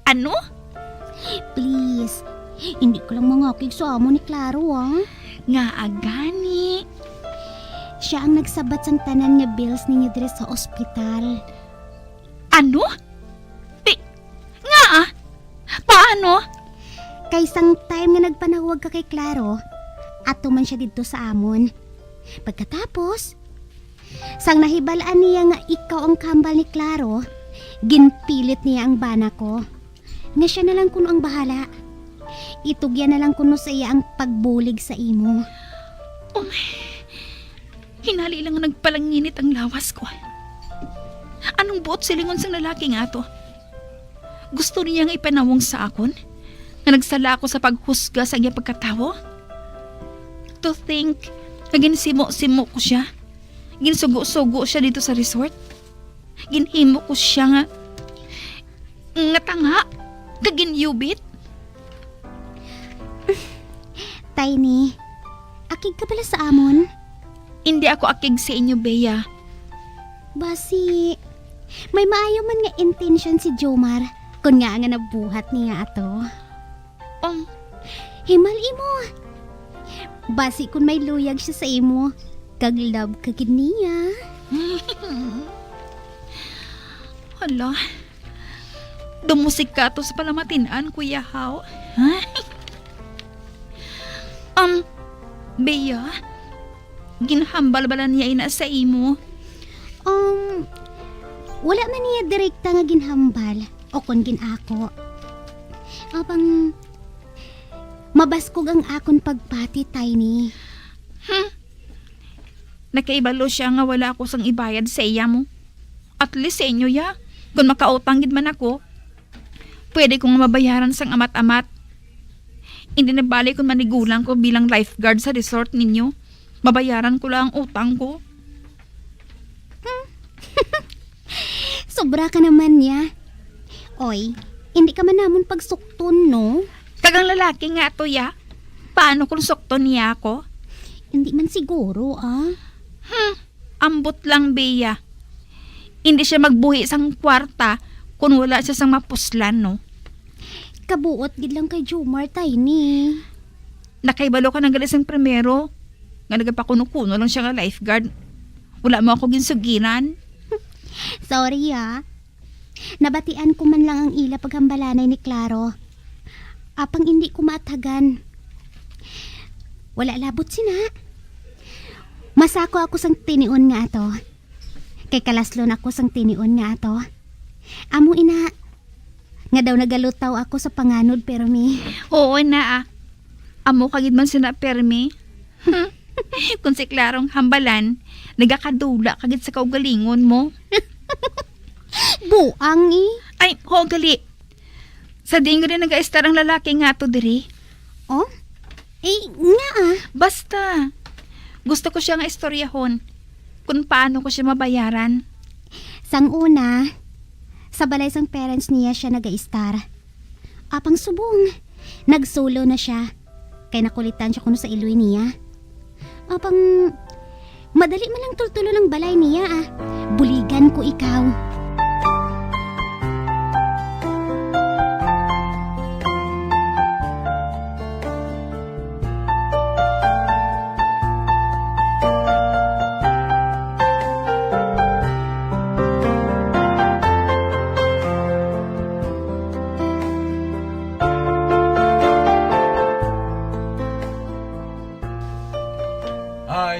Ano? Please, hindi ka lang mangakig sa amo ni Claro, ah. Ngaa gani? Siya ang nagsabat sang tanan nga bills ninyo diri sa ospital. Ano? Ti-, ngaa? Paano? Kay sang time nga nagpanawag ka kay Claro, ato man siya didto sa amon. Pagkatapos, sang nahibal-an niya nga ikaw ang kambal ni Claro, ginpilit niya ang bana ko nga siya na lang kuno ang bahala. Itugyan na lang kuno sa iya ang pagbulig sa imo. Um, hinali lang nga nagpalanginit ang lawas ko. Anong buot silingon sang lalaki nga ato? Gusto niya nga ipanawong sa akon nga nagsala ako sa paghusga sa iya pagkatawo? To think nga ginsimo-simo ko siya, ginsugo-sugo siya dito sa resort. Ginhimo ko siya nga, nga tanga, kag ginyubit. Tiny, akig ka bala sa amon? Hindi ako akig sa inyo, Bea. Basi, may maayo man nga intensyon si Jomar, kun ngaa nga nabuhat niya ato. Um, himal-i mo. Basi kun may luyag siya sa imo, kag love ka gid niya. Hala, dumusig ka to sa palamatin-an, Kuya Haw. Um, Bea, ginhambal bala niya ina sa imo? Um, wala man niya direkta nga ginhambal o kon gin-ako. Apang mabaskog ang akon pagpati, Tiny. Hmm. Nakaibalo siya nga wala ako sang ibayad sa iya mo. At least sa inyo, ya. Kung makautang gid man ako, pwede ko nga mabayaran sang amat-amat. Hindi na bali kung manigulang ko bilang lifeguard sa resort ninyo. Mabayaran ko lang ang utang ko. Hmm. Sobra ka naman niya. Oy, hindi ka man namon pagsukton, no? Kag ang lalaki nga to, ya? Paano kung sukton niya ako? Hindi man siguro, ah. Hmm, ambot lang, Bea. Hindi siya magbuhi sang kwarta kung wala siya sang mapuslan, no? Kabuot gid lang kay Jomar, Tiny. Nakaibalo ka nang gali sang primero, nga nagapakuno-kuno lang siya nga lifeguard. Wala mo ako ginsugiran. Sorry, ah. Nabatian ko man lang ang ila paghambalanay ni Claro. Apang indi ko maatagan. Wala labot sina. Masako ako sang tinion nga ato. Kay kalaslon ako sang tinion nga ato. Amo ina, nga daw nagalutaw ako sa panganod permi. Oo na, ah. Amo ka gid man sina permi. Kung si Clarong hambalan, nagakadula ka gid sa kaugalingon mo. Buang, eh. Ay, ho, gali. Sa diin gani nagaistar ang lalaki nga to diri? Oh? Eh, nga, ah. Basta, gusto ko siya nga istoryahon kung paano ko siya mabayaran. Sang una, sa balay sang parents niya siya nagaistar. Apang subong, nagsolo na siya. Kay nakulitan siya kuno sa iloy niya. Apang, madali man lang tultulon ang balay niya, ah. Buligan ko ikaw. Hi.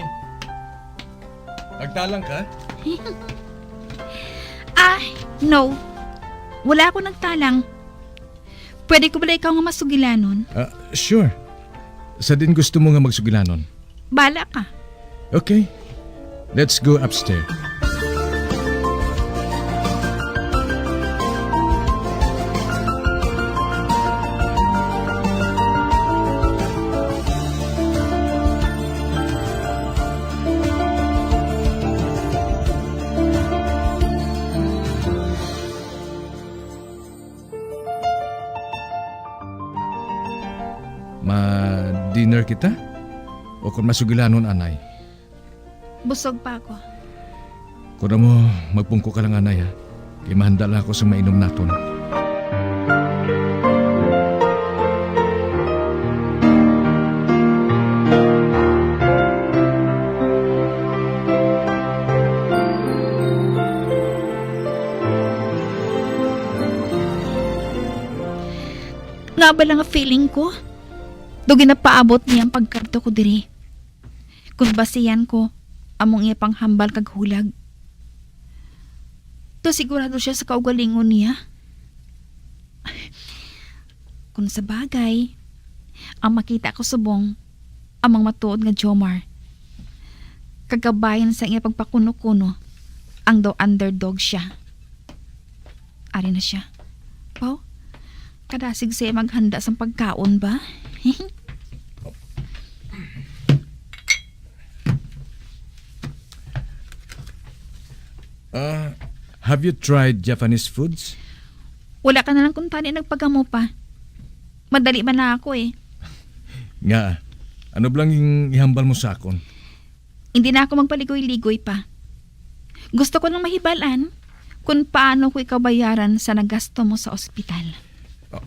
Nagtalang ka? Ah, no. Wala ako nagtalang. Pwede ko bala ikaw nga masugilanon? Ah, sure. Sa din gusto mo nga magsugilanon? Bala ka. Okay. Let's go upstairs. Ma-dinner kita? O kung masugilanon, anay? Busog pa ako. Kung amo, magpungko ka lang, anay, ha? Kay mahanda lang ako sa mainom naton. Nga bala nga feeling ko, daw ginapaabot niya ang pagkadto ko diri. Kung basihan ko among iya panghambal kag hulag, to sigurado siya sa kaugalingon niya. Kung sa bagay, ang makita ko subong among matuod nga Jomar, kagabayan sa iya pagpakuno-kuno, ang daw underdog siya. Ari na siya. Paw, kadasig sa iya maghanda sang pagkaon ba? Ah, have you tried Japanese foods? Wala ka na lang kuntani nagpagamo pa. Madali man na ako eh. Nga, ano bala ang ihambal mo sa akon? Hindi na ako magpaligoy-ligoy pa. Gusto ko lang mahibalan kung paano ko ikaw bayaran sa nagasto mo sa ospital. Oh.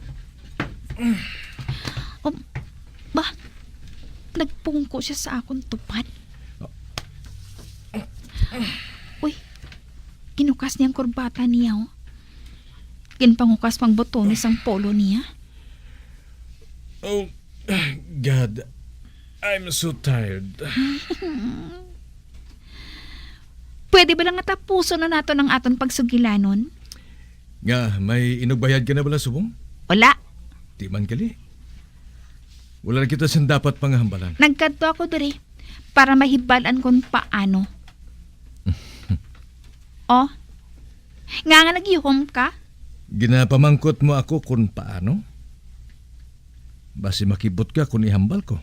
Oh, ba? Nagpungko siya sa akon tupad. Uy, ginukas niya ang kurbata niya, oh. Ginpangukas pang botones ang polo niya. Oh, God, I'm so tired. Pwede ba lang nga tapuson na naton ang aton pagsugilanon? Nga, may inugbayad ka na bala subong? Wala. Di man gali. Wala na kita sing dapat pangahambalan. Nagkadto ako diri para mahibalan kung paano. Oh, nga nga nagyuhom ka? Ginapamangkot mo ako kung paano? Basi makibot ka kung ihambal ko.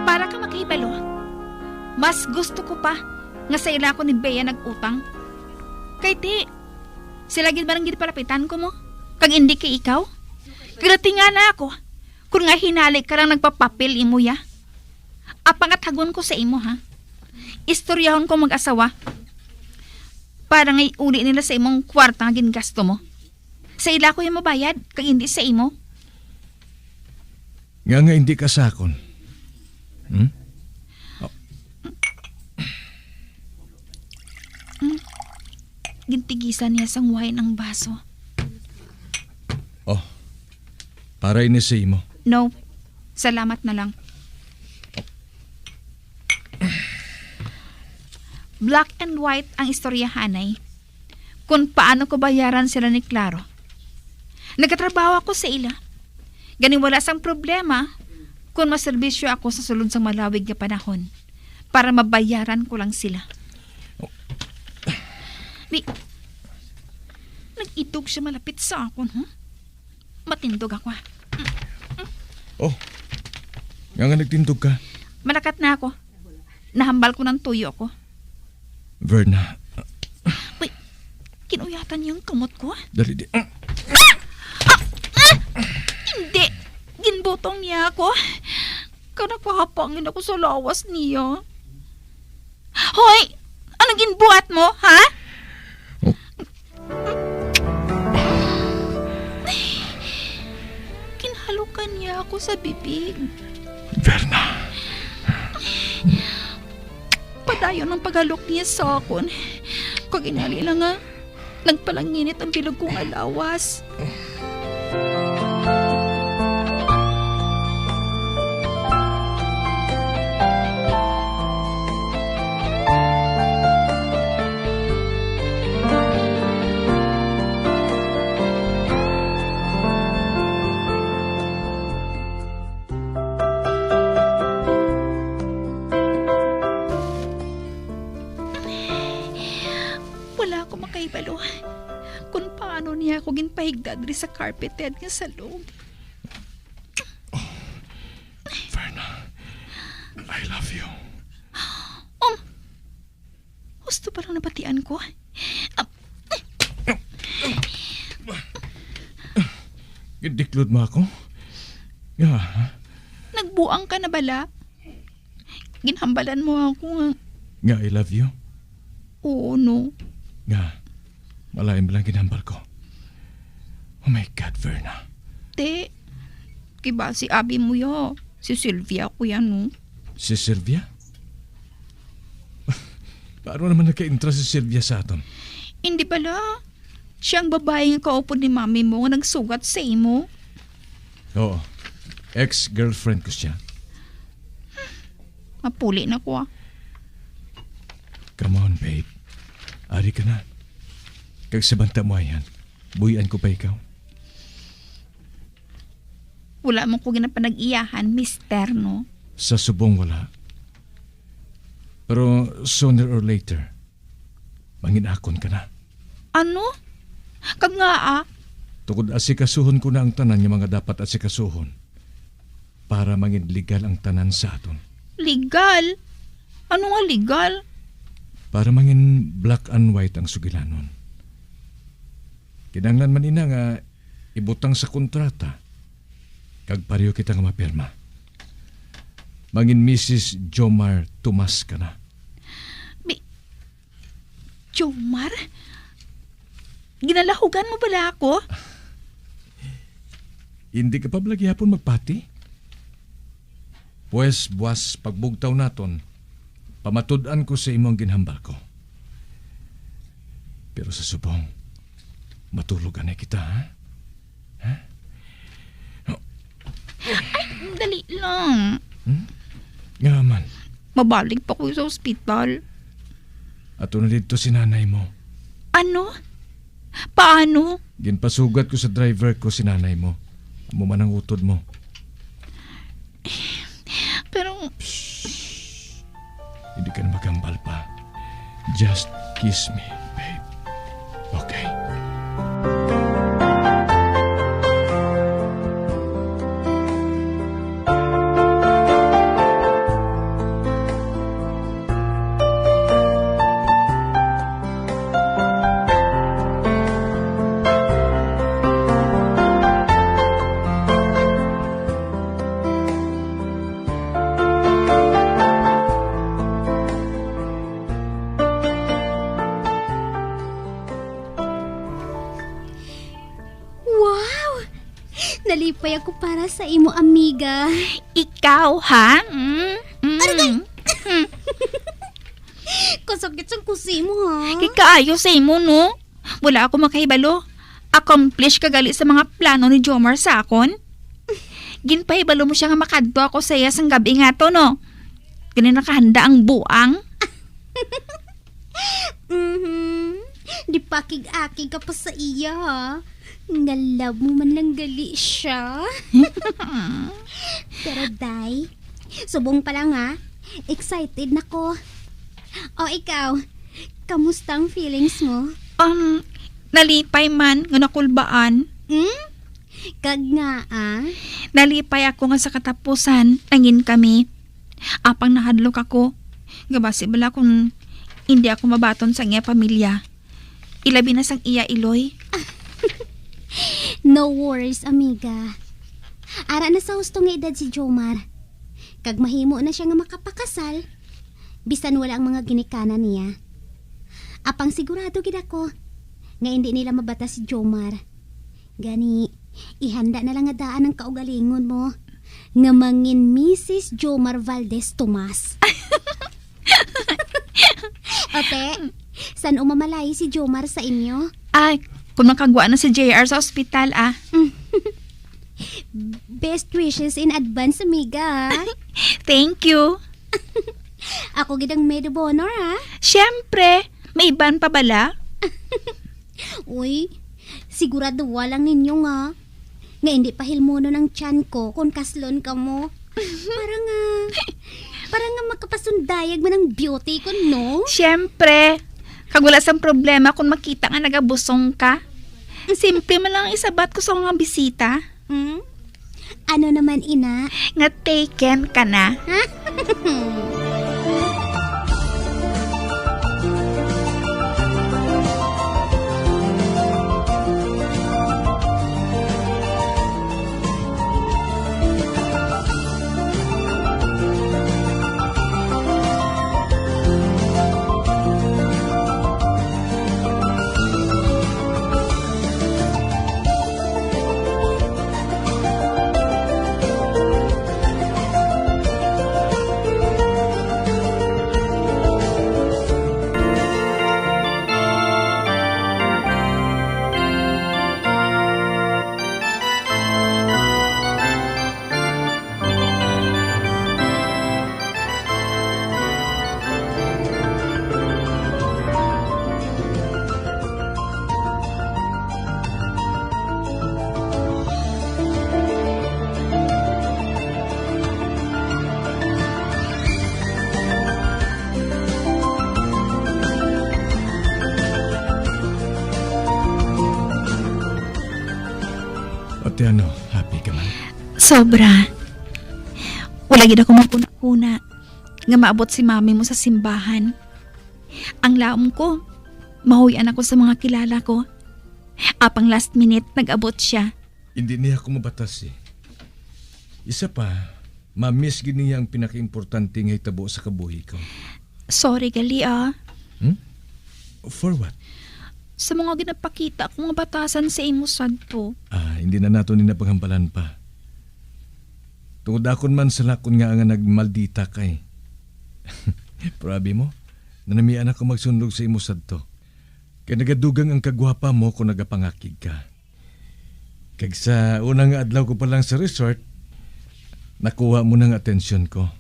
Para ka makahibalo, mas gusto ko pa nga sa ila ako ni Bea nag-utang. Kay ti, sila gid man ang ginpalapitan ko mo, kag indi kay ikaw. Kag natingala ako, kun nga hinali ka lang nagpapapil imo ya. Apang athagon ko sa imo, ha. Istoryahon ko mag-asawa para nga iuli nila sa imong kwarta nga gingasto mo. Sa ila ko yung mabayad, kag hindi sa imo. Nga nga hindi ka sakon. Hmm? Oh. Mm. Gintigisan niya sang wine ang baso. Oh, para ini sa imo. No, salamat na lang. Black and white ang istoryahanay. Kung paano ko bayaran sila ni Claro. Nagatrabaho ako sa ila. Gani wala sang problema kung maserbisyo ako sa sulod sang malawig nga panahon para mabayaran ko lang sila. Ni, nag-itog siya malapit sa akon, ha? Matindog ako, ha? Oh, Nga nga nagtindog ka? Malakat na ako. Nahambal ko ng tuyo ko. Verna. Uy, kinuyatan niya ang kamot ko. Dali di. Ah! Ah! Ah! Hindi. Ginbutong niya ako. Kanakahapangin ako sa lawas niya. Hoy! Anong ginbuhat mo, ha? Oh. Ginhalukan niya ako sa bibig. Verna. Padayon ang paghalok niya sa akon. Kag inali lang nga, nagpalanginit ang bilog ko nga lawas. Wala ako makahibalo kung paano niya ako ginpahigda diri sa carpeted nga salog. Verna, I love you. Um, husto pa lang nabatian ko. Ah, Gindiklod mo ako? Nga, ha? Nagbuang ka na bala? Ginhambalan mo ako nga. Nga I love you? Oo, no. Nga, malain ba lang ginhambal ko? Oh my God, Verna. Te, kiba si abi mo ya. Si Sylvia ko yan, no? Si Sylvia? Paano naman nagka-intra si Sylvia sa aton? Hindi bala. Siya ang babae nga kaupod ni mami mo nga nagsugat sa imo. Oo. Ex-girlfriend ko siya. Mapuli na ko, ah. Come on, babe. Ari ka na. Kag sa banta mo ayan, buhian ko pa ikaw. Wala man ko ginapanag-iyahan, mister, no? Sa subong wala. Pero sooner or later, mangin-akon ka na. Ano? Kag ngaa? Tungod asikasuhon ko na ang tanan nga mga dapat asikasuhon para mangin legal ang tanan sa aton. Legal? Ano nga legal? Para mangin black and white ang sugilanon. Kinahanglan man ina nga ibutang sa kontrata, kag pareho kita nga mapirma. Mangin Misis Jomar Tomas ka na. Bi-, Jomar? Ginalahugan mo bala ako? Hindi ka pa bala gihapon magpati? Pwes, buas pagbugtaw naton, pamatud-an ko sa imo ang ginhambal ko. Pero sa subong, matulog anay kita, ha? Ha? Ay, dali lang. Hmm? Nga man. Mabalik pa ko sa ospital. Ato na didto si nanay mo. Ano? Paano? Ginpasugat ko sa driver ko si nanay mo. Amo man ang utod mo. Pero hindi ka na maghambal pa. Just kiss me, babe. Okay? Wow! Nalipay ako para sa imo, amiga. Ikaw, ha? Mm, mm. Aragay! Mm. Kasakit sang kusi mo, ha? Kay kaayo sa imo, no? Wala ako makahibalo. Accomplish ka gali sa mga plano ni Jomar sa akon. Ginpahibalo mo siya nga makadto ako sa iya sang gab-i nga to, no? Gani nakahanda ang buang. Mhm. Di pakig-akig ka pa sa iya, ha? Nga love mo man lang gali siya. Pero, day, subong pa lang, ha? Excited na ko. O, ikaw, kamusta ang feelings mo? Um, nalipay man nga nakulbaan. Hmm? Kag nga, ah? Nalipay ako nga sa katapusan, nangin kami. Apang nahadlok ako, nga basi bala kung hindi ako mabaton sa iya pamilya. Ilabi na sang iya iloy. No worries, amiga. Ara na sa husto nga edad si Jomar. Kag mahimo na siya nga makapakasal, bisan wala ang mga ginikanan niya. Apang sigurado gid ako nga hindi nila mabatas si Jomar. Gani, ihanda na lang nga daan ang kaugalingon mo nga mangin Misis Jomar Valdez Tomas. Ote, san-o mamalayi si Jomar sa inyo? Ay, kung makagwa na si J R sa ospital, ah. Best wishes in advance, amiga. Thank you. Ako gid ang maid of honor, ha? Siyempre, may iban pa bala? Uy, sigurado lang ninyo nga, nga hindi pahilmonon ang tiyan ko kung kaslon kamo. Para nga, para nga makapasundayag man ang beauty ko, no? Siyempre, kag wala sang problema kung makita nga nagabusong ka. Simple man lang ang isabat ko sa mga bisita. Hmm? Ano naman, ina? Nga taken ka na. Ate, ano, happy ka man? Sobra. Wala gid ako maghunahuna nga maabot si mami mo sa simbahan. Ang laom ko, mahuy-an ako sa mga kilala ko. Apang last minute, nag-abot siya. Hindi niya ako mabatas, eh. Isa pa, ma-miss gid niya ang pinakaimportante nga hitabo sa kabuhi ko. Sorry gali, ah. Hmm? For what? Sa mga ginapakita ko nga batasan sa imo sadto. Ah, hindi na nato ni napanghambalan pa. Tungod akon man sa lakon nga nga nagmaldita kay. Pero abi mo, nanamian ako magsundog sa imo sadto. Kay nagadugang ang kagwapa mo kung nagapangakig ka. Kag sa una nga adlaw ko pa lang sa resort, nakuha mo na ang atensyon ko.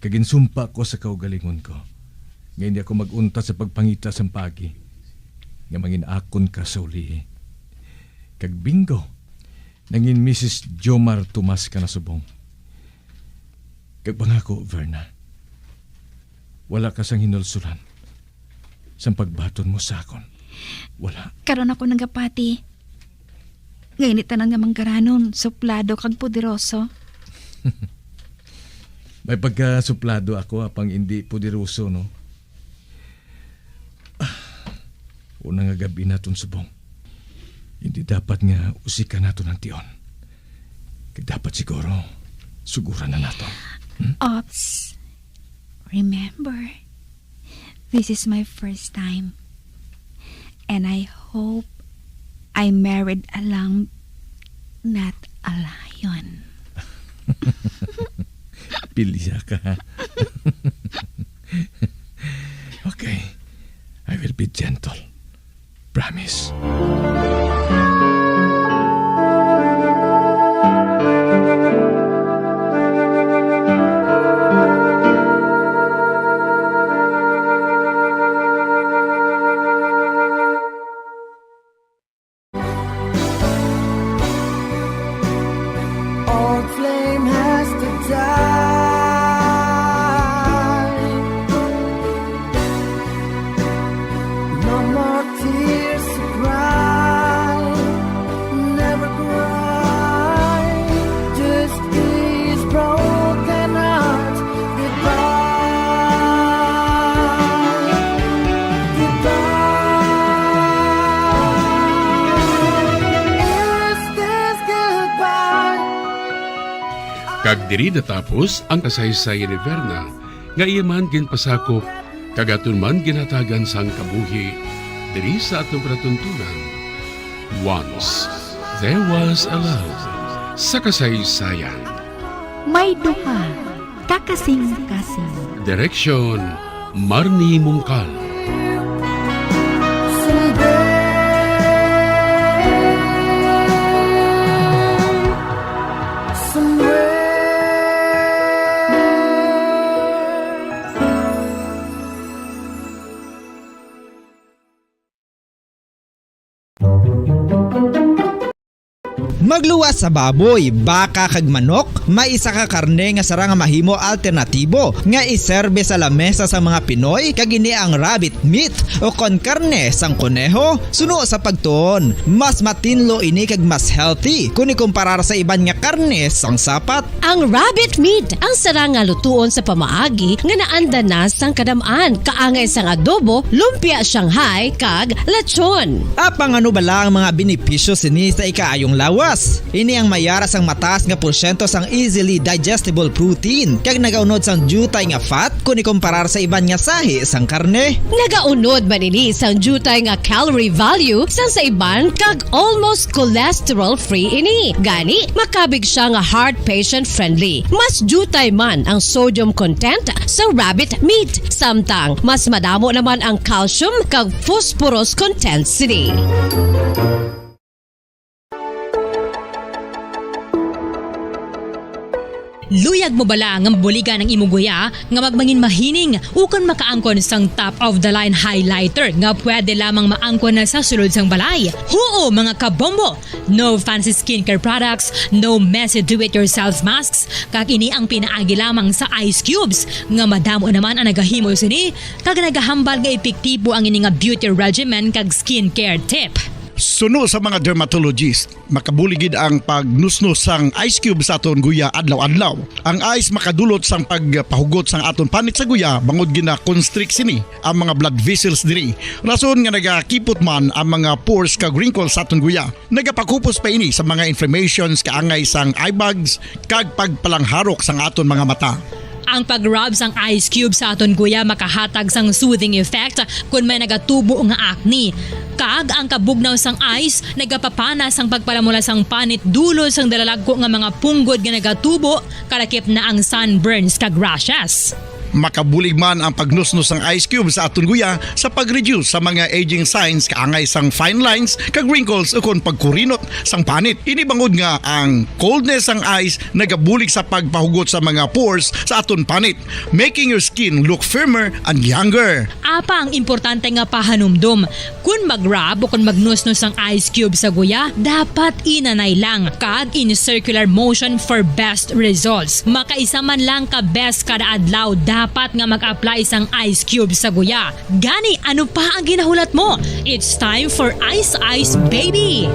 Kag ginsumpa ko sa kaugalingon ko, nga hindi ako mag-untat sa pagpangita sang paagi, nga mangin-akon ka sa ulihi. Kag bingo, nangin Misis Jomar Tomas ka na subong. Kag pangako, Verna, wala ka sang hinulsulan sang pagbaton mo sa akon. Wala. Karon ako nagapati nga ini tanan nga manggaranon, suplado kag poderoso. May pagkasuplado ako, apang indi poderoso, no? Ah, una nga gab-i naton subong. Hindi dapat nga usikan naton ang tion. Kag dapat siguro, suguran na naton. Hmm? Ops, remember, this is my first time. And I hope I married a lamb, not a lion. Pilya ka. Okay. I will be gentle. Promise. Old flame has to die. Kag diri natapos ang kasaysayan ni Verna, nga iya man ginpasakop kag aton man ginhatagan sang kabuhi diri sa aton palatuntunan. Once there was a love sa kasaysayan. May duha ka kasing-kasing. Direksyon, Marnie Mungkal. Magluwas sa baboy, baka kag manok, may isa ka karne nga sarang nga mahimo alternatibo nga iserbe sa lamesa sa mga Pinoy, kag ini ang rabbit meat o kon karne sang koneho. Suno sa pagtuon, mas matinlo ini kag mas healthy kun ikumparar sa iban nga karne sang sapat. Ang rabbit meat ang sarang nga lutuon sa pamaagi nga naanda na sang kadam-an, kaangay sang adobo, lumpia Shanghai, kag lechon. Apang ano bala ang mga benepisyo sini sa ikaayong lawas? Ini ang may ara sang mataas nga porsyento sang easily digestible protein, kag nagaunod sang diutay nga fat kun ikumparar sa iban nga sahi sang karne. Nagaunod man ini sang diutay nga calorie value sang sa iban, kag almost cholesterol-free ini. Gani, makabig siya nga heart patient-friendly. Mas diutay man ang sodium content sa rabbit meat, samtang mas madamo naman ang calcium kag phosphorus content sini. Luyag mo bala nga mabuligan ang imo guya nga magmangin mahining ukon makaangkon sang top of the line highlighter nga pwede lamang maangkon na sa sulod sang balay? Huo, mga kabombo! No fancy skincare products, no messy do-it-yourself masks, kag ini ang pinaagi lamang sa ice cubes, nga madamo naman ang nagahimo sini, kag nagahambal nga epektibo ang ini nga beauty regimen kag skincare tip. Suno sa mga dermatologist, makabulig gid ang pagnusnos sang ice cube sa aton guya adlaw-adlaw. Ang ice makadulot sang pagpahugot sang aton panit sa guya, bangod gina-constrict sini ang mga blood vessels diri, rason nga nagakipot man ang mga pores kag wrinkles sa aton guya. Nagapakupos pa ini sa mga inflammations kaangay sang eye bags kag pagpalangharok sang aton mga mata. Ang pag-rub sang ice cube sa aton guya makahatag sang soothing effect kon may nagatubo nga acne. Kag ang kabugnaw sang ice nagapapana sang pagpalamula sang panit dulot sang dalalagko nga mga punggod nga nagatubo, kalakip na ang sunburns kag rashes. Makabulig man ang pagnusnos sang ice cube sa aton guya sa pag-reduce sa mga aging signs kaangay sang fine lines kag wrinkles ukon pagkurinot sang panit. Ini bangod nga ang coldness sang ice nagabulig sa pagpahugot sa mga pores sa aton panit, making your skin look firmer and younger. Apang importante nga pahanumdom, kon mag-rub o kon magnusnos sang ice cube sa guya, dapat inanay lang kag in circular motion for best results. Makaisa man lang ka beses kada adlaw dapat nga mag-apply sang ice cube sa guya. Gani, ano pa ang ginahulat mo? It's time for Ice Ice Baby!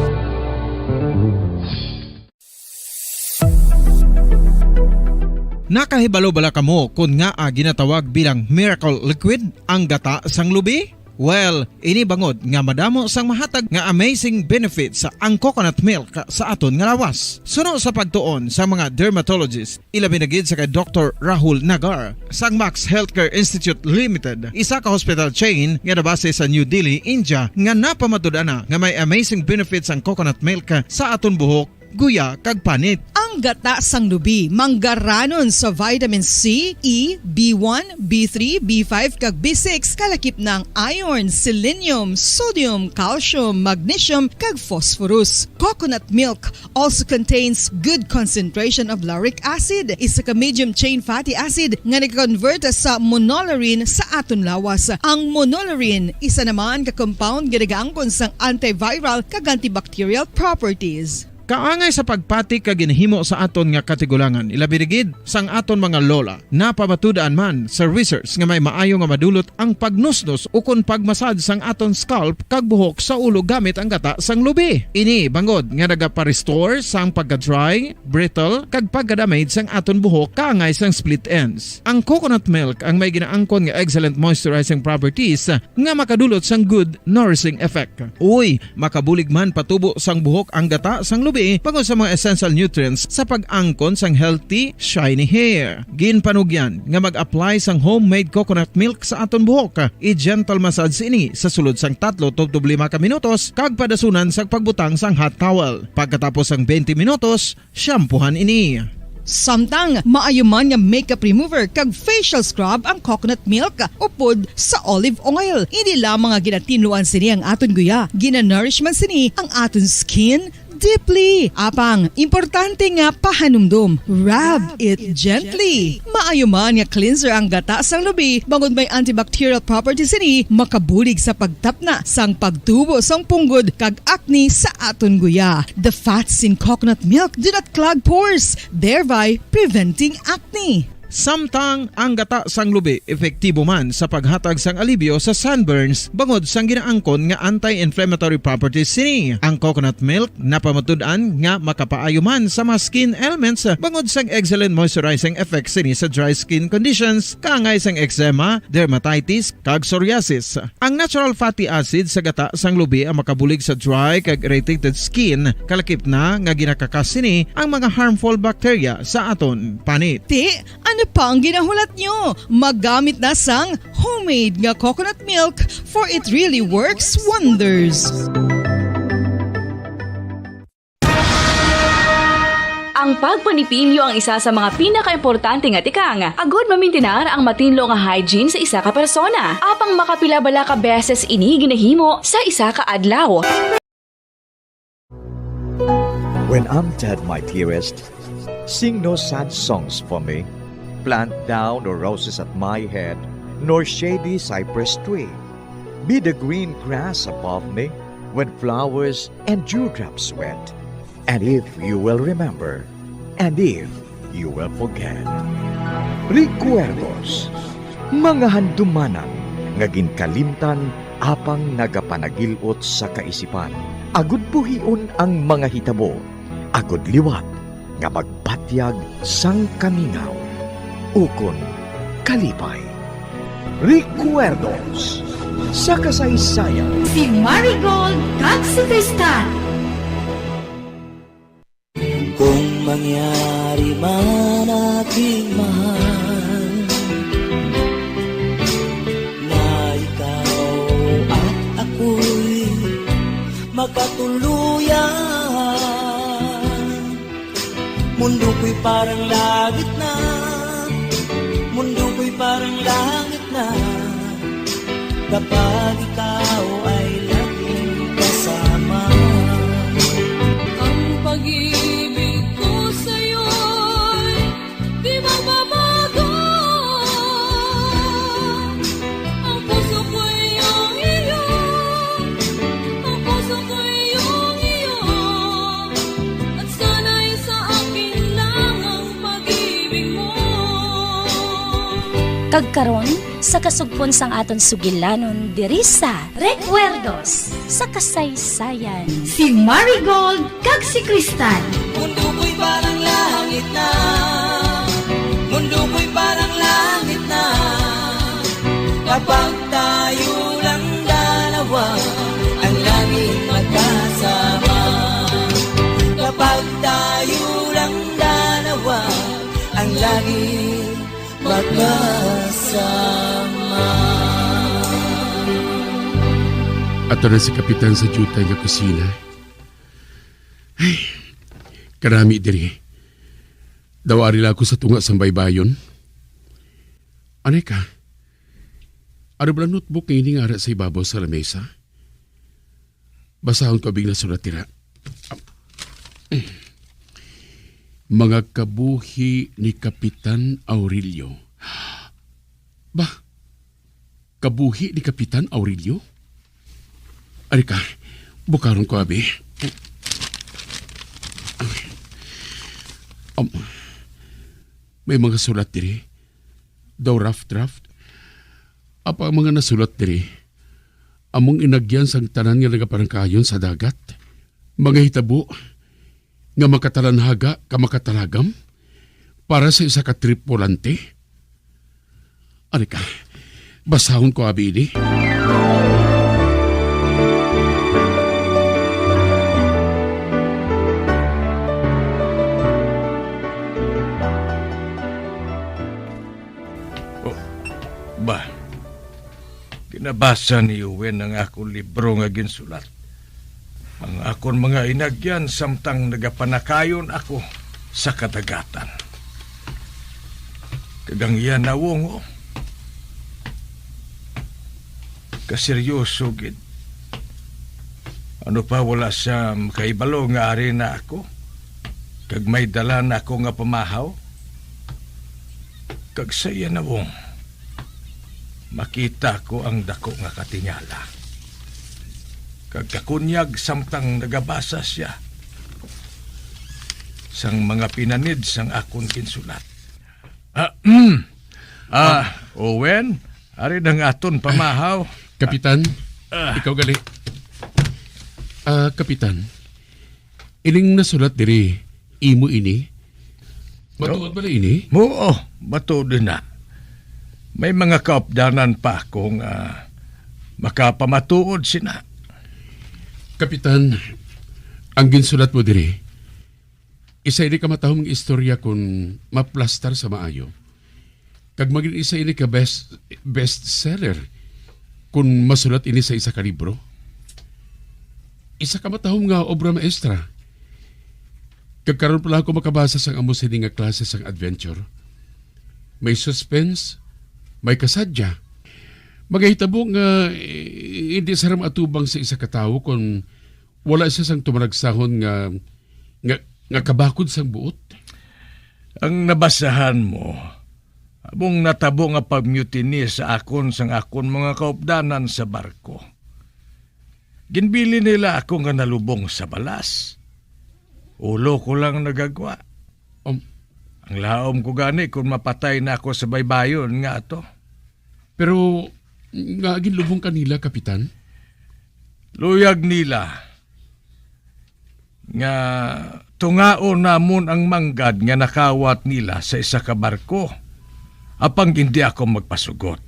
Nakahibalo bala kamo kon ngaa ginatawag bilang miracle liquid ang gata sang lubi? Well, ini bangod nga madamo sang mahatag nga amazing benefits ang coconut milk sa aton nga lawas. Suno sa pagtuon sa mga dermatologist, ilabi na gid sa kay Doktor Rahul Nagar sang Max Healthcare Institute Limited, isa ka hospital chain nga nabase sa New Delhi, India, nga napamatud-an na nga may amazing benefits ang coconut milk sa aton buhok, guya, kag panit. Ang gata sang lubi manggaranon sa vitamin C, E, B one, B three, B five, kag B six, kalakip na ang iron, selenium, sodium, calcium, magnesium, kag phosphorus. Coconut milk also contains good concentration of lauric acid, isa ka medium chain fatty acid nga nag-convert sa monolaurin sa aton lawas. Ang monolaurin isa naman ka compound nga nagaangkon sang antiviral kag antibacterial properties. Kaangay sa pagpati kag ginhimo sa aton nga katigulangan, ilabi na gid sang aton mga lola. Napamatud-an man sa research nga may maayo nga madulot ang pagnusnos ukon pagmasad sang aton scalp kag buhok sa ulo gamit ang gata sang lubi. Ini bangod nga nagapa-restore sang pagka-dry, brittle, kag pagka-damage sang aton buhok kaangay sang split ends. Ang coconut milk ang may ginaangkon nga excellent moisturizing properties nga makadulot sang good nourishing effect. Uy, makabulig man patubo sang buhok ang gata sang lubi. C bangod sa mga essential nutrients sa pag-angkon sang healthy, shiny hair. Ginpanugyan nga mag-apply sang homemade coconut milk sa aton buhok. I-gentle massage ini sa sulod sang tatlo tubtob lima ka minutos kag padasunan sang pagbutang sang hot towel. Pagkatapos sang twenty minutos, shampoohan ini. Samtang maayo man nga makeup remover kag facial scrub ang coconut milk upod sa olive oil. Hindi lamang nga ginatinluan sini ang aton guya, ginanourish man sini ang aton skin deeply. Apang, importante nga pahanumdom, rub it gently. Maayo man nga cleanser ang gata sang lubi, bangod may antibacterial properties sini, makabulig sa pagtapna sang pagtubo sang punggod kag acne sa aton guya. The fats in coconut milk do not clog pores, thereby preventing acne. Samtang ang gata sang lubi epektibo man sa paghatag sang alibyo sa sunburns bangod sang ginaangkon nga anti-inflammatory properties sini. Ang coconut milk napamatud-an nga makapaayo man sa mga skin ailments bangod sang excellent moisturizing effect sini sa dry skin conditions, kaangay sang eczema, dermatitis, kag psoriasis. Ang natural fatty acid sa gata sang lubi ang makabulig sa dry kag irritated skin, kalakip na nga ginakakas sini ang mga harmful bacteria sa aton panit. Ti, ano pa ang ginahulat nyo? Maggamit na sang homemade nga coconut milk, for it really works wonders. Ang pagpanipinyo ang isa sa mga pinakaimportante nga tikang, agud mamintinar ang matinlo nga hygiene sa isa ka persona. Apang makapila bala ka beses ini ginahimo sa isa ka adlaw? When I'm dead, my dearest, sing no sad songs for me. Plant thou no roses at my head, nor shady cypress tree. Be the green grass above me when flowers and dewdrops wet. And if you will remember, and if you will forget. Recuerdos, mga handumanan nga ginkalimtan apang nagapanagil-ot sa kaisipan. Agud buhion ang mga hitabo, agud liwat nga magbatyag sang kamingaw ukon kalipay. Recuerdos sa kasaysayan. Si Marigold kag si Cristal. Kung mangyari man, aking mahal, na ikaw at ako'y magkatuluyan, mundo ko'y parang langit na, mundo ko'y parang langit na, kapag ikaw ay laging kasama. Ang pag-ibig ko sa'yo'y di magbabago. Ang puso ko'y iyong iyo, ang puso ko'y iyong iyo, at sana'y sa akin lang ang pag-ibig mo. Kag karon, sa kasugpon sang aton sugilanon diri sa Recuerdos sa Kasaysayan, si Marigold kag si Cristal. Mundo ko'y parang langit na, mundo ko'y parang langit na, kapag tayo lang dalawa ang laging magkasama. Kapag tayo lang dalawa ang laging magkasama. Ato na si Kapitan sa diutay nga kusina. Ay, karami diri. Daw ari lang ako sa tunga sang baybayon. Anay ka? Ano ba ang notebook nga ini nga ara sa ibabaw sa lamesa? Basahon ko abing nasulat dira. Mga kabuhi ni Kapitan Aurelio. Ba? Kabuhi ni Kapitan Aurelio? Ari ka, bukaron ko, abi. Um, may mga sulat diri. Daw raft-raft. Apa ang mga nasulat diri? Among inagyan sang tanan nga nagapanangkayon sa dagat. Mga hitabo nga makatalanhaga ka makatalagam para sa isa ka tripulante. Ari ka, basahon ko abi ini. Ba, ginabasa ni Owen ang akon libro nga ginsulat, ang akon mga inagyan samtang nagapanakayon ako sa kadagatan. Kag ang iya nawong, oh, kaseryoso gid. Ano pa, wala siya makahibalo nga ari na ako, kag may dala na ako nga pamahaw? Kag sa iya nawong, makita ko ang dako nga katingala, kag kakunyag samtang nagabasa siya sang mga pinanid sang akon ginsulat. Ah, ah, Owen, ari na ang aton pamahaw. Kapitan, Ah. ikaw gali. Ah, Kapitan, ining nasulat diri, imo ini? Matuod Oh. ba na ini? Oo, matuod na. May mga kaupdanan pa ako nga makapamatuod sina. Kapitan, ang ginsulat mo diri, isa ini ka matahom nga istorya kon maplastar sa maayo. Kag magin isa ini ka best, best seller kon masulat ini sa isa ka libro. Isa ka matahom nga obra maestra. Kag karon pa lang ako makabasa sang amo sini nga klase sang adventure. May suspense, may kasadya. Magahitabo nga, eh, hindi sara maatubang sa isa ka tawo kon wala siya sang tumanagsahon nga, nga, nga kabakod sang buot. Ang nabasahan mo, among natabo nga pagmutiny sa akon sang akon mga kaupdanan sa barko. Ginbilin nila ako nga nalubong sa balas. Ulo ko lang nagagwa. Um, Ang laom ko gani kung mapatay na ako sa baybayon nga ato. Pero nga ginlubong ka nila, Kapitan? Luyag nila nga tungaon namon ang manggad nga nakawat nila sa isa ka barko, apang indi ako magpasugot.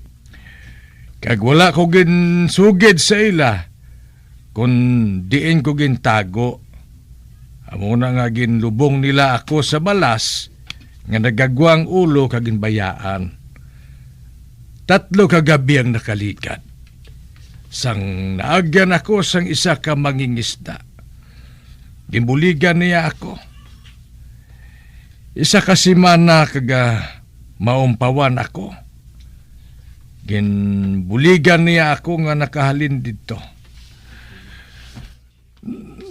Kag wala ko ginsugid sa ila kon diin ko gintago. Amo na nga ginlubong nila ako sa balas nga nagagwa ang ulo kag ginbayaan. Tatlo ka gabi ang nakaligad. Sang naagyan ako sang isa ka mangingisda, ginbuligan niya ako. Isa ka semana kag, ah, maumpawan ako, ginbuligan niya ako nga nakahalin didto.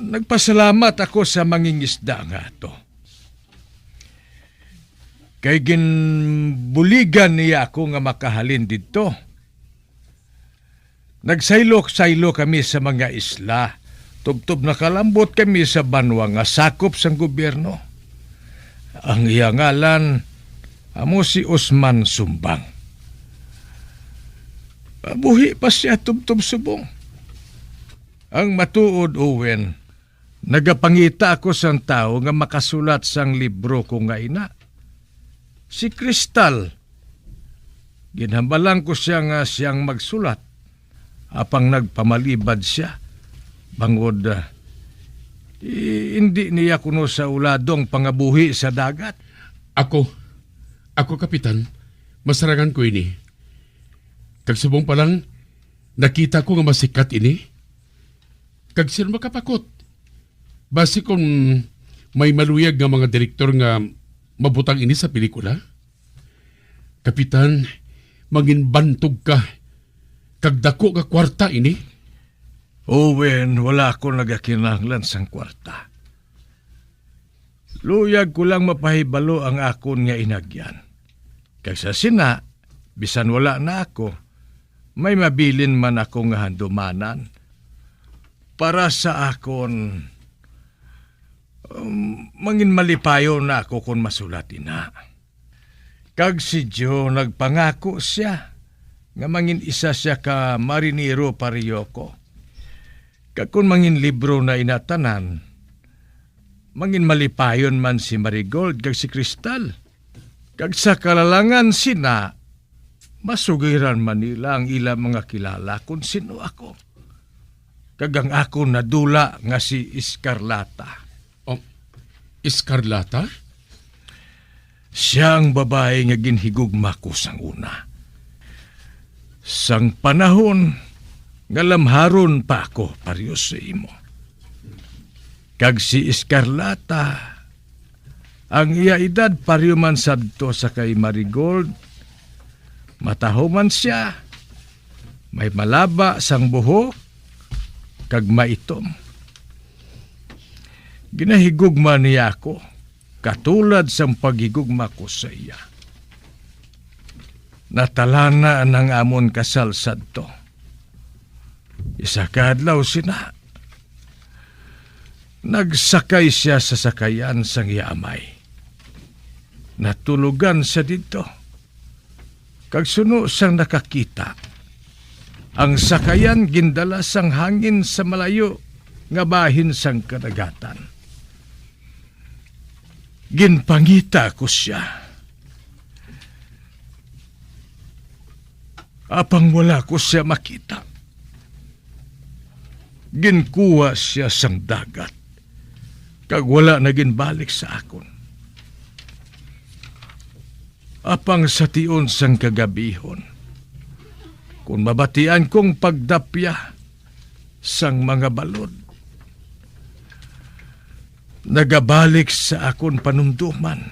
Nagpasalamat ako sa mangingisda nga ato, kay ginbuligan niya ako nga makahalin didto. Nagsaylo-saylo kami sa mga isla, tubtob nakalambot kami sa banwa nga sakop sang gobyerno. Ang iya ngalan amo si Usman Sumbang. Buhi pa sia tubtob subong. Ang matuod, Owen, nagapangita ako sang tawo nga makasulat sang libro ko nga ina. Si Crystal. Ginhambalan ko sia nga siyang magsulat, apang nagpamalibad sia, bangod, ah, i-, indi niya kuno sa uladong pangabuhi sa dagat. Ako, ako, Kapitan, masarangan ko ini. Kag subong pa lang, nakita ko nga masikat ini. Kag sino makapakot? Basi kon may maluyag nga mga direktor nga mabutang ini sa pelikula? Kapitan, manginbantog ka, kag daku nga kwarta ini. Owen, wala ako nagakinahanglan sang kwarta. Luyag ko lang mapahibalo ang akon nga inagyan. Kag sa sina, bisan wala na ako, may mabilin man ako nga handumanan. Para sa akon, um, mangin malipayon na ako kon masulat ina. Kag si Joe nagpangako sia nga mangin isa sia ka marinero pareho ko. Kag kon mangin libro na ina tanan, mangin malipayon man si Marigold kag si Crystal. Kag sa kalalangan sina, masugiran man nila ang ila mga kilala kon sino ako, kag ang akon nadula nga si Escarlata. Oh, Escarlata? Sia ang babayi nga ginhigugma ko sang una. Sang panahon nga lamharon pa ako, pareho sa imo. Kag si Escarlata, ang iya edad pareho man sadto sa kay Marigold, mataho man sia, may malaba sang buhok, kag maitom. Ginahigugma niya ako, katulad sang paghigugma ko sa iya. Natalana ang amon kasal sadto. Isa ka adlaw sina, nagsakay sia sa sakayan sang iya amay. Natulogan sia didto. Kag suno sang nakakita, ang sakayan gindala sang hangin sa malayo nga bahin sang kadagatan. Ginpangita ko sia, apang wala ko sia makita. Ginkuha sia sang dagat, kag wala na ginbalik sa akon. Apang sa tion sang kagabihon, kon mabatian kong pagdapya sang mga balod, nagabalik sa akon panumdoman,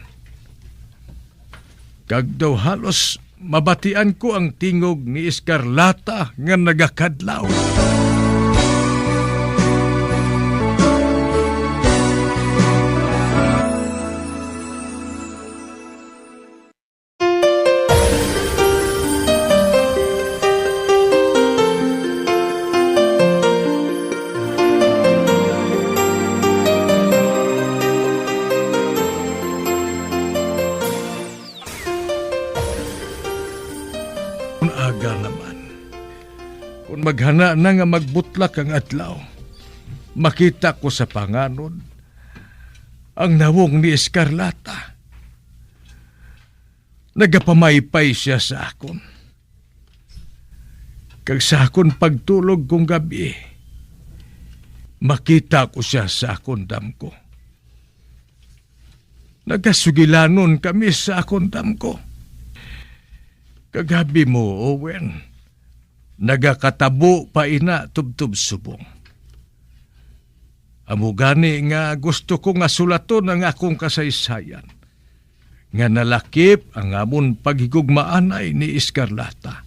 kag daw halos mabatian ko ang tingog ni Escarlata nga nagakadlaw. Kon aga naman, kon maghana na nga magbutlak ang adlaw, makita ko sa panganod ang nawong ni Escarlata. Nagapamaypay sia sa akon. Kag sa akon pagtulog kung gabi, makita ko sia sa akon damgo. Nagasugilanon kami sa akon damgo. Kag abi mo, Owen, nagakatabo pa ina tubtob subong. Amo gani nga gusto ko nga sulaton ang akong kasaysayan nga nalakip ang amon paghigugmaanay ni Escarlata,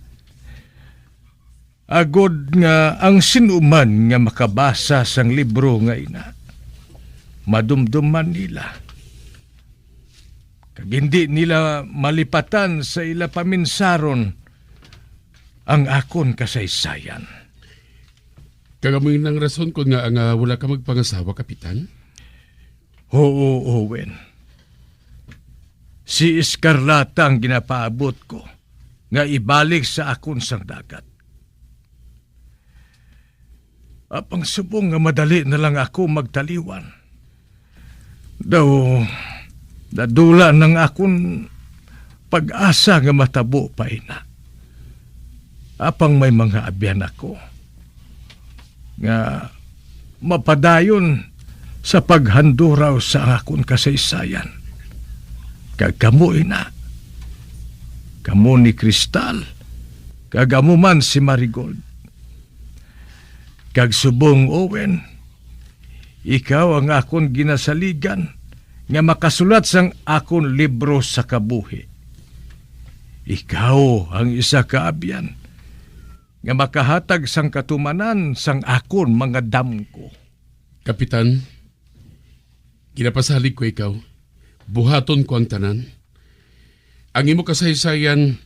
agod nga ang sin-o man nga makabasa sang libro nga ina, madumdom man nila, kag hindi nila malipatan sa ila paminsaron ang akon kasaysayan. Kag amo ina ang rason kon ngaa nga wala ka magpangasawa, Kapitan? Huo, Owen. Si Escarlata ang ginapaabot ko nga ibalik sa akon sang dagat. Apang subong nga madali na lang ako magtaliwan, daw nadula nang akon pag-asa nga matabo pa ina. Apang may mga abyan ako nga mapadayon sa paghanduraw sa akon kasaysayan. Kag kamo ina, kamo ni Cristal, kag amo man si Marigold. Kag subong, Owen, ikaw ang akon ginasaligan nga makasulat sang akon libro sa kabuhi. Ikaw ang isa ka abyan nga makahatag sang katumanan sang akon mga damgo. Kapitan, ginapasalig ko ikaw. Buhaton ko ang tanan. Ang imo kasaysayan,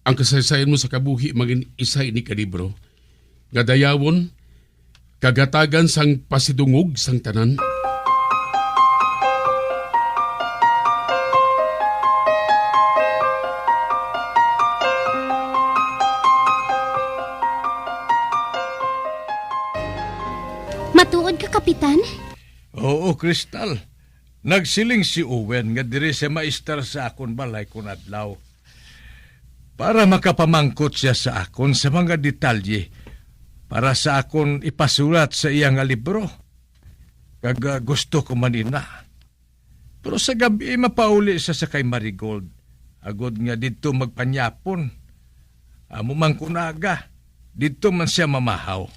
ang kasaysayan mo sa kabuhi, mangin isa ini ka libro nga dayawon kag hatagan sang pasidungog sang tanan. Matuod ka, Kapitan? Oo, Crystal. Nagsiling si Owen nga diri siya maestar sa akon balay kon adlaw, para makapamangkot sia sa akon sa mga detalye para sa akon ipasulat sa iya nga libro. Kag, ah, gusto ko man ina. Pero sa gab-i, mapauli sia sa kay Marigold, agod nga didto magpanyapon, Amo man kunaga, didto man sia mamahaw.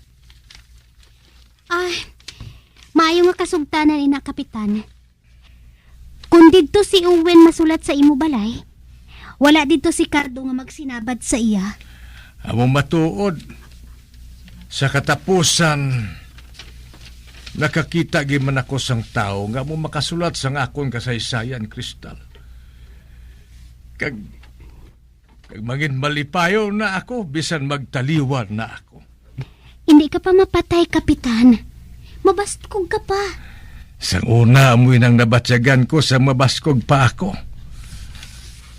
Ay, maayo nga kasugtanan ina, Kapitan. Kon didto si Owen masulat sa imo balay, wala didto si Cardo nga magsinabad sa iya. Amo matuod, sa katapusan, nakakita gid man ako sang tawo nga amo makasulat sang akon kasaysayan, Crystal. Kag, kag mangin malipayon na ako, bisan magtaliwan na ako. Hindi ka pa mapatay, Kapitan. Mabaskog ka pa. Sang una, amoy nang nabatyagan ko sa mabaskog pa ako.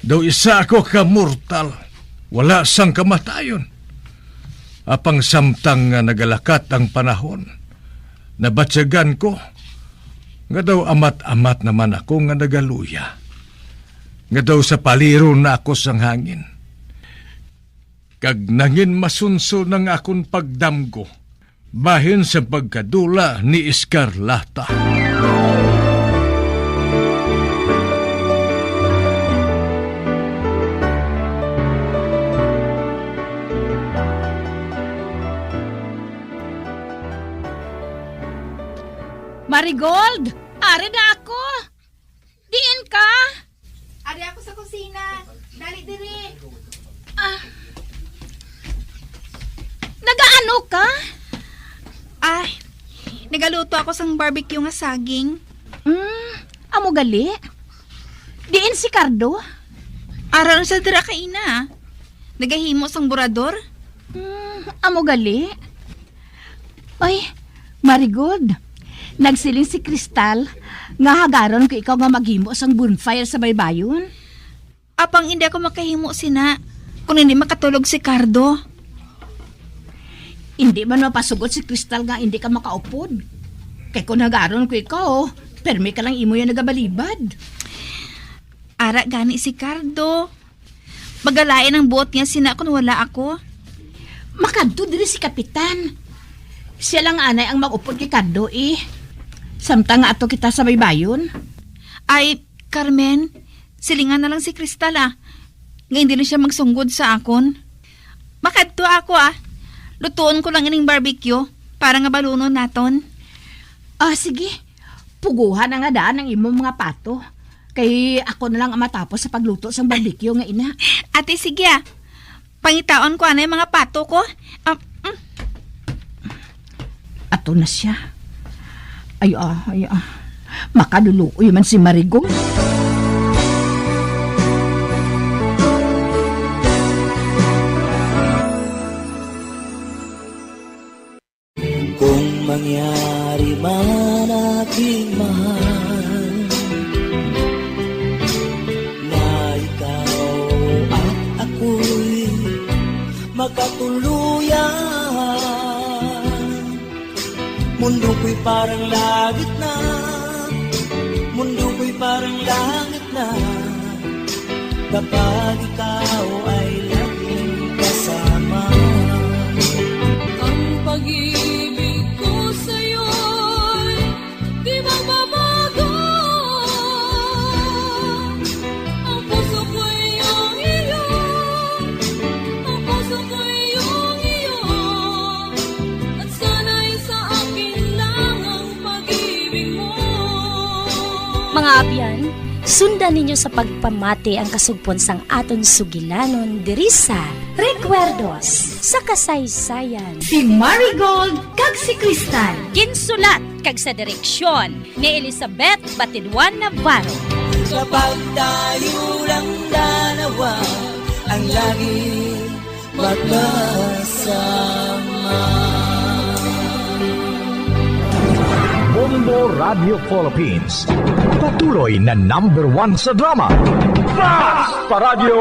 Daw isa ako ka mortal, wala sang kamatayon. Apang samtang nga nagalakat ang panahon, nabatyagan ko nga daw amat-amat naman ako nga nagaluya, nga daw sa paliron na ako sang hangin, kag nangin masunso ang akon pagdamgo bahin sa pagkadula ni Escarlata. Marigold, ari na ako. Diin ka? Ari ako sa kusina. Dali diri. Ah. Nagaano ka? Ah, nagaluto ako sang barbecue nga saging. Mm, amo gali? Diin si Cardo? Ara sa dira kaina. Nagahimo sang burador? Mm, amo gali? Ay, Marigold, nagsiling si Crystal nga hagaron ko ikaw nga maghimo sang bonfire sa baybayon. Apang hindi ako makahimo sina kung hindi makatulog si Cardo. Hindi man mapasugot si Crystal nga hindi ka makaupod. Kay kung hagaron ko ikaw, permi ka lang imo yung nagabalibad. Ara gani si Cardo. Magalain ang buot niya sina kun wala ako. Makadto diri si Kapitan. Siya lang anay ang mag-upod kay Cardo, eh. Samtang nga ato kita sa baybayon. Ay, Carmen, silingan na lang si Crystal, ah, nga hindi na siya magsunggod sa akon. Makadto ako, ah. Lutuon ko lang ining barbecue para nga balunon naton. Ah, sige. Puguhan na nga daan ang imong mga pato. Kay ako na lang ang matapos sa pagluto sang barbecue nga ina. Ate, sige, ah. Pangitaon ko anay mga pato ko. Ah, mm. Ato na siya. Ay, ah, ay, ah. Makaluluoy man si Marigold. Kung mangyari man, aking mahal, na ikaw at ako'y magkatuluyan, mundo ko'y parang langit na, mundo ko'y parang langit na. Kapag ikaw ay laging kasama. Ang pag-ibig ko sa'yo'y di magbabago. Ang puso ko'y iyong iyo. Ang puso ko'y iyong iyo. At sana'y sa akin lang ang pag-ibig mo. Mga abyan, sundan ninyo sa pagpamati ang kasugpon sang aton sugilanon diri sa Recuerdos sa Kasaysayan. Si Marigold kag si Crystal. Ginsulat kag sa direksyon ni Elizabeth Batidwan Navarro. Kapag tayo lang dalawa ang lagi magkasama. Bombo Radio Philippines, patuloy na number one sa drama. Basta Radyo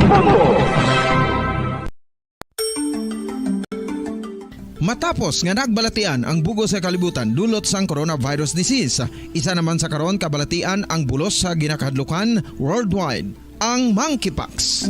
Bombo! Matapos nga nagbalatian ang bug-os nga kalibutan dulot sang coronavirus disease, isa naman sa karon kabalatian ang bulos sa ginakahadlukan worldwide, ang monkeypox.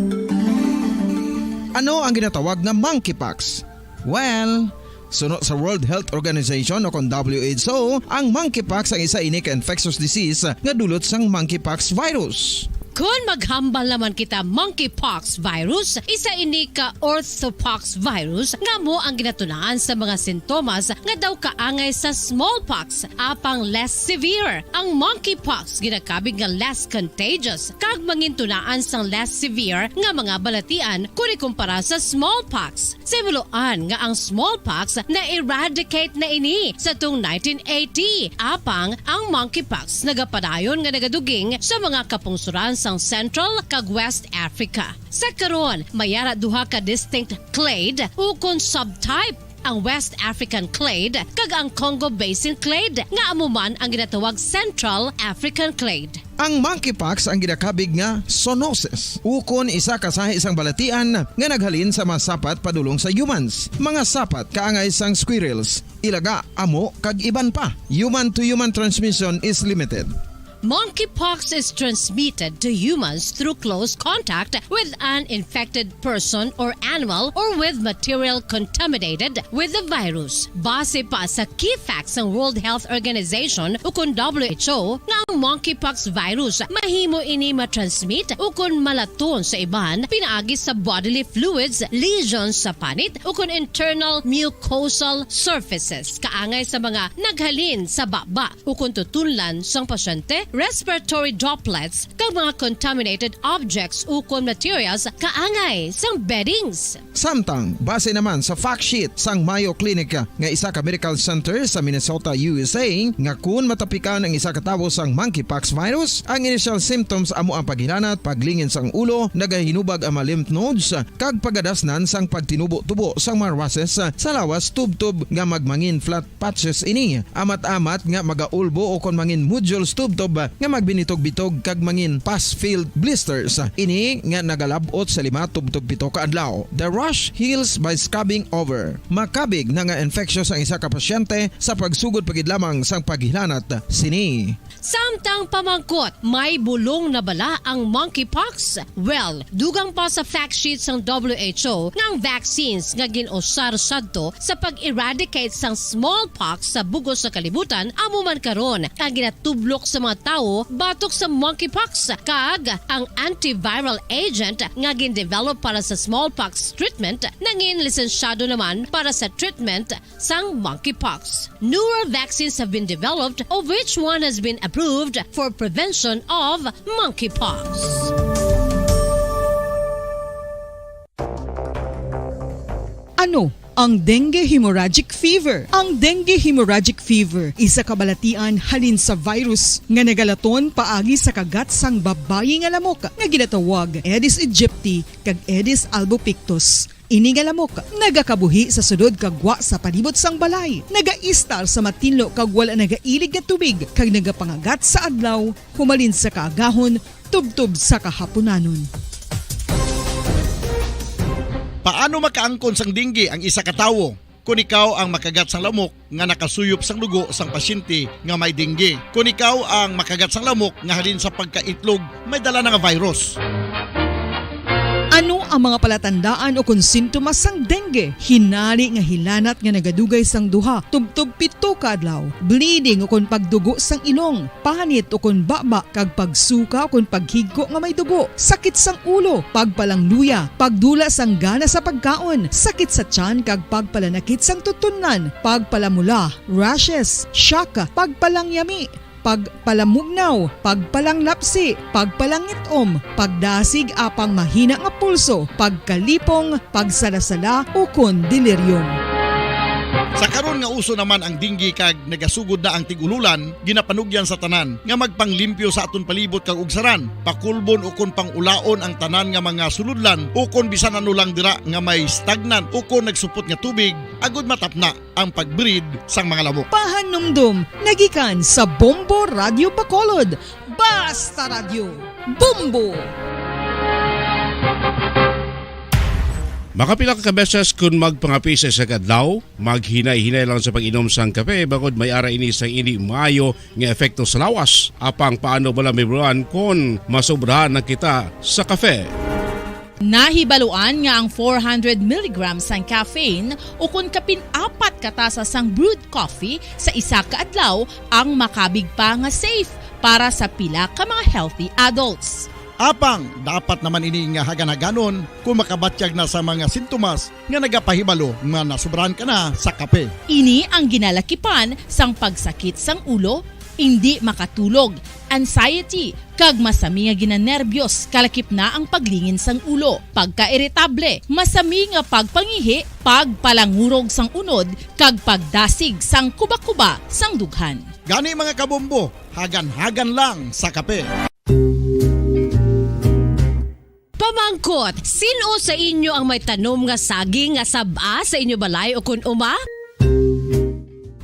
Ano ang ginatawag nga monkeypox? Well, suno sa World Health Organization o kon W H O, ang monkeypox ang isa ini ka infectious disease nga dulot sang monkeypox virus. Kon maghambal naman kita monkeypox virus, isa ini ka orthopox virus nga amo ang ginatunaan sa mga sintomas nga daw kaangay sa smallpox, apang less severe. Ang monkeypox ginakabig nga less contagious kag mangintunaan sang less severe nga mga balatian kon ikumpara sa smallpox. Sa himuloan nga ang smallpox na-eradicate na ini sa tung nineteen eighty, apang ang monkeypox nagapadayon nga nagaduging sa mga kapungsuran sang Central kag West Africa. Sa karon, may ara duha ka distinct clade ukon subtype, ang West African clade kag ang Congo Basin clade, nga amo man ang ginatawag Central African clade. Ang monkeypox ang ginakabig nga zoonosis, ukon isa ka sahi sang balatian nga naghalin sa mga sapat padulong sa humans, mga sapat kaangay sang squirrels, ilaga, amo, kag iban pa. Human-to-human transmission is limited. Monkeypox is transmitted to humans through close contact with an infected person or animal or with material contaminated with the virus. Base pa sa key facts sang World Health Organization ukon W H O, nga ang monkeypox virus mahimo ini matransmit ukon malaton sa iban pinaagi sa bodily fluids, lesions sa panit, ukon internal mucosal surfaces, kaangay sa mga naghalin sa baba ukon tutunlan sang pasyente, respiratory droplets, kag mga contaminated objects ukon materials kaangay sang beddings. Samtang, base naman sa fact sheet sang Mayo Clinic, nga isa ka medical center sa Minnesota, U S A, nga kun matapikan ang isa ka tawo sang monkeypox virus, ang initial symptoms amo ang paghilanat, paglingin sang ulo, nagahinubag ang mga lymph nodes, kag pagadasnan sang pagtinubo-tubo sang mga rashes sa lawas, tubtob nga magmangin flat patches ini, amat-amat nga magaulbo ukon mangin nodules tubtob nga magbinitog-bitog kag mangin pus-filled blisters. Ini nga nagalab-ot sa lima tubtob pito ka adlaw. The rash heals by scabbing over. Makabig na nga infectious ang isa ka pasyente sa pagsugod pa gid lamang sang paghilanat sini. Samtang pamangkot, may bulong na bala ang monkeypox? Well, dugang pa sa fact sheet sang W H O nga ang vaccines nga gin-usar sadto sa pag-eradicate sang smallpox sa bug-os nga kalibutan amo man karon ang ginatublok sa mga tawo batok sa monkeypox, kag ang antiviral agent nga gin-develop para sa smallpox treatment nangin lisensyado naman para sa treatment sang monkeypox. Newer vaccines have been developed, of which one has been approved for prevention of monkeypox. Ano ang dengue hemorrhagic fever? Ang dengue hemorrhagic fever isa ka balatian halin sa virus nga nagalaton paagi sa kagat sang babayi nga lamok nga ginatawag Aedes aegypti kag Aedes albopictus. Ini nga lamok nagakabuhi sa sulod kag gwa sa palibot sang balay, nagaistar sa matinlo kag wala nagailig nga tubig, kag nagapangagat sa adlaw, humalin sa kaagahon tubtob sa kahapunanon. Paano makaangkon sang dengue ang isa ka tawo? Kon ikaw ang makagat sang lamok nga nakasuyop sang dugo sang pasyente nga may dengue. Kon ikaw ang makagat sang lamok nga halin sa pagkaitlog may dala na nga virus. Ano ang mga palatandaan o kon sintomas sang dengue? Hinali nga hilanat nga nagadugay sang duha tubtob pito ka adlaw, bleeding o kon pagdugo sang ilong, panit o kon baba, kag pagsuka o kon paghigko nga may dugo, sakit sang ulo, pagpalangluya, pagdula sang gana sa pagkaon, sakit sa tiyan kag pagpalanakit sang tutunlan, pagpalamula, rashes, shock, pagpalangyami, pagpalamugnaw, pagpalanglapsi, pagpalangit-om, pagdasig apang mahina nga pulso, pagkalipong, pagsalasala, ukon delirium. Sa karon nga uso naman ang dengue kag nagasugod na ang tig-ululan, ginapanugyan sa tanan nga magpanglimpyo sa aton palibot kag ugsaran, pakulbon ukon pang-ulaon ang tanan nga mga sulodlan ukon bisan ano lang dira nga may stagnant ukon nagsupot nga tubig agud matapna ang pag-breed sang mga lamok. Pahanumdom nga gikan sa Bombo Radyo Bacolod. Basta Radyo, Bombo! Makapila ka beses kon magpangape sa isa ka adlaw, maghinay-hinay lang sa pag-inom sang kape, bangod may ara ini sang indi maayo nga epekto sa lawas. Apang paano bala, Ma'am Roan, kon masobrahan na kita sa kape? Nahibaluan nga ang four hundred milligrams sang caffeine ukon kapin apat ka tasa sang brewed coffee sa isa ka adlaw ang makabig pa nga safe para sa pila ka mga healthy adults. Apang dapat naman ini nga hagan-haganon kung makabatyag na sa mga sintomas nga nagapahibalo nga nasobrahan ka na sa kape. Ini ang ginalakipan sang pagsakit sang ulo, indi makatulog, anxiety, kag masami nga ginanerbyos, kalakip na ang paglingin sang ulo, pagkairitable, masami nga pagpangihi, pagpalangurog sang unod, kag pagdasig sang kuba-kuba sang dughan. Gani, mga kabombo, hagan-hagan lang sa kape. Pamangkot, sin-o sa inyo ang may tanom nga saging nga sab-a sa inyo balay ukon uma?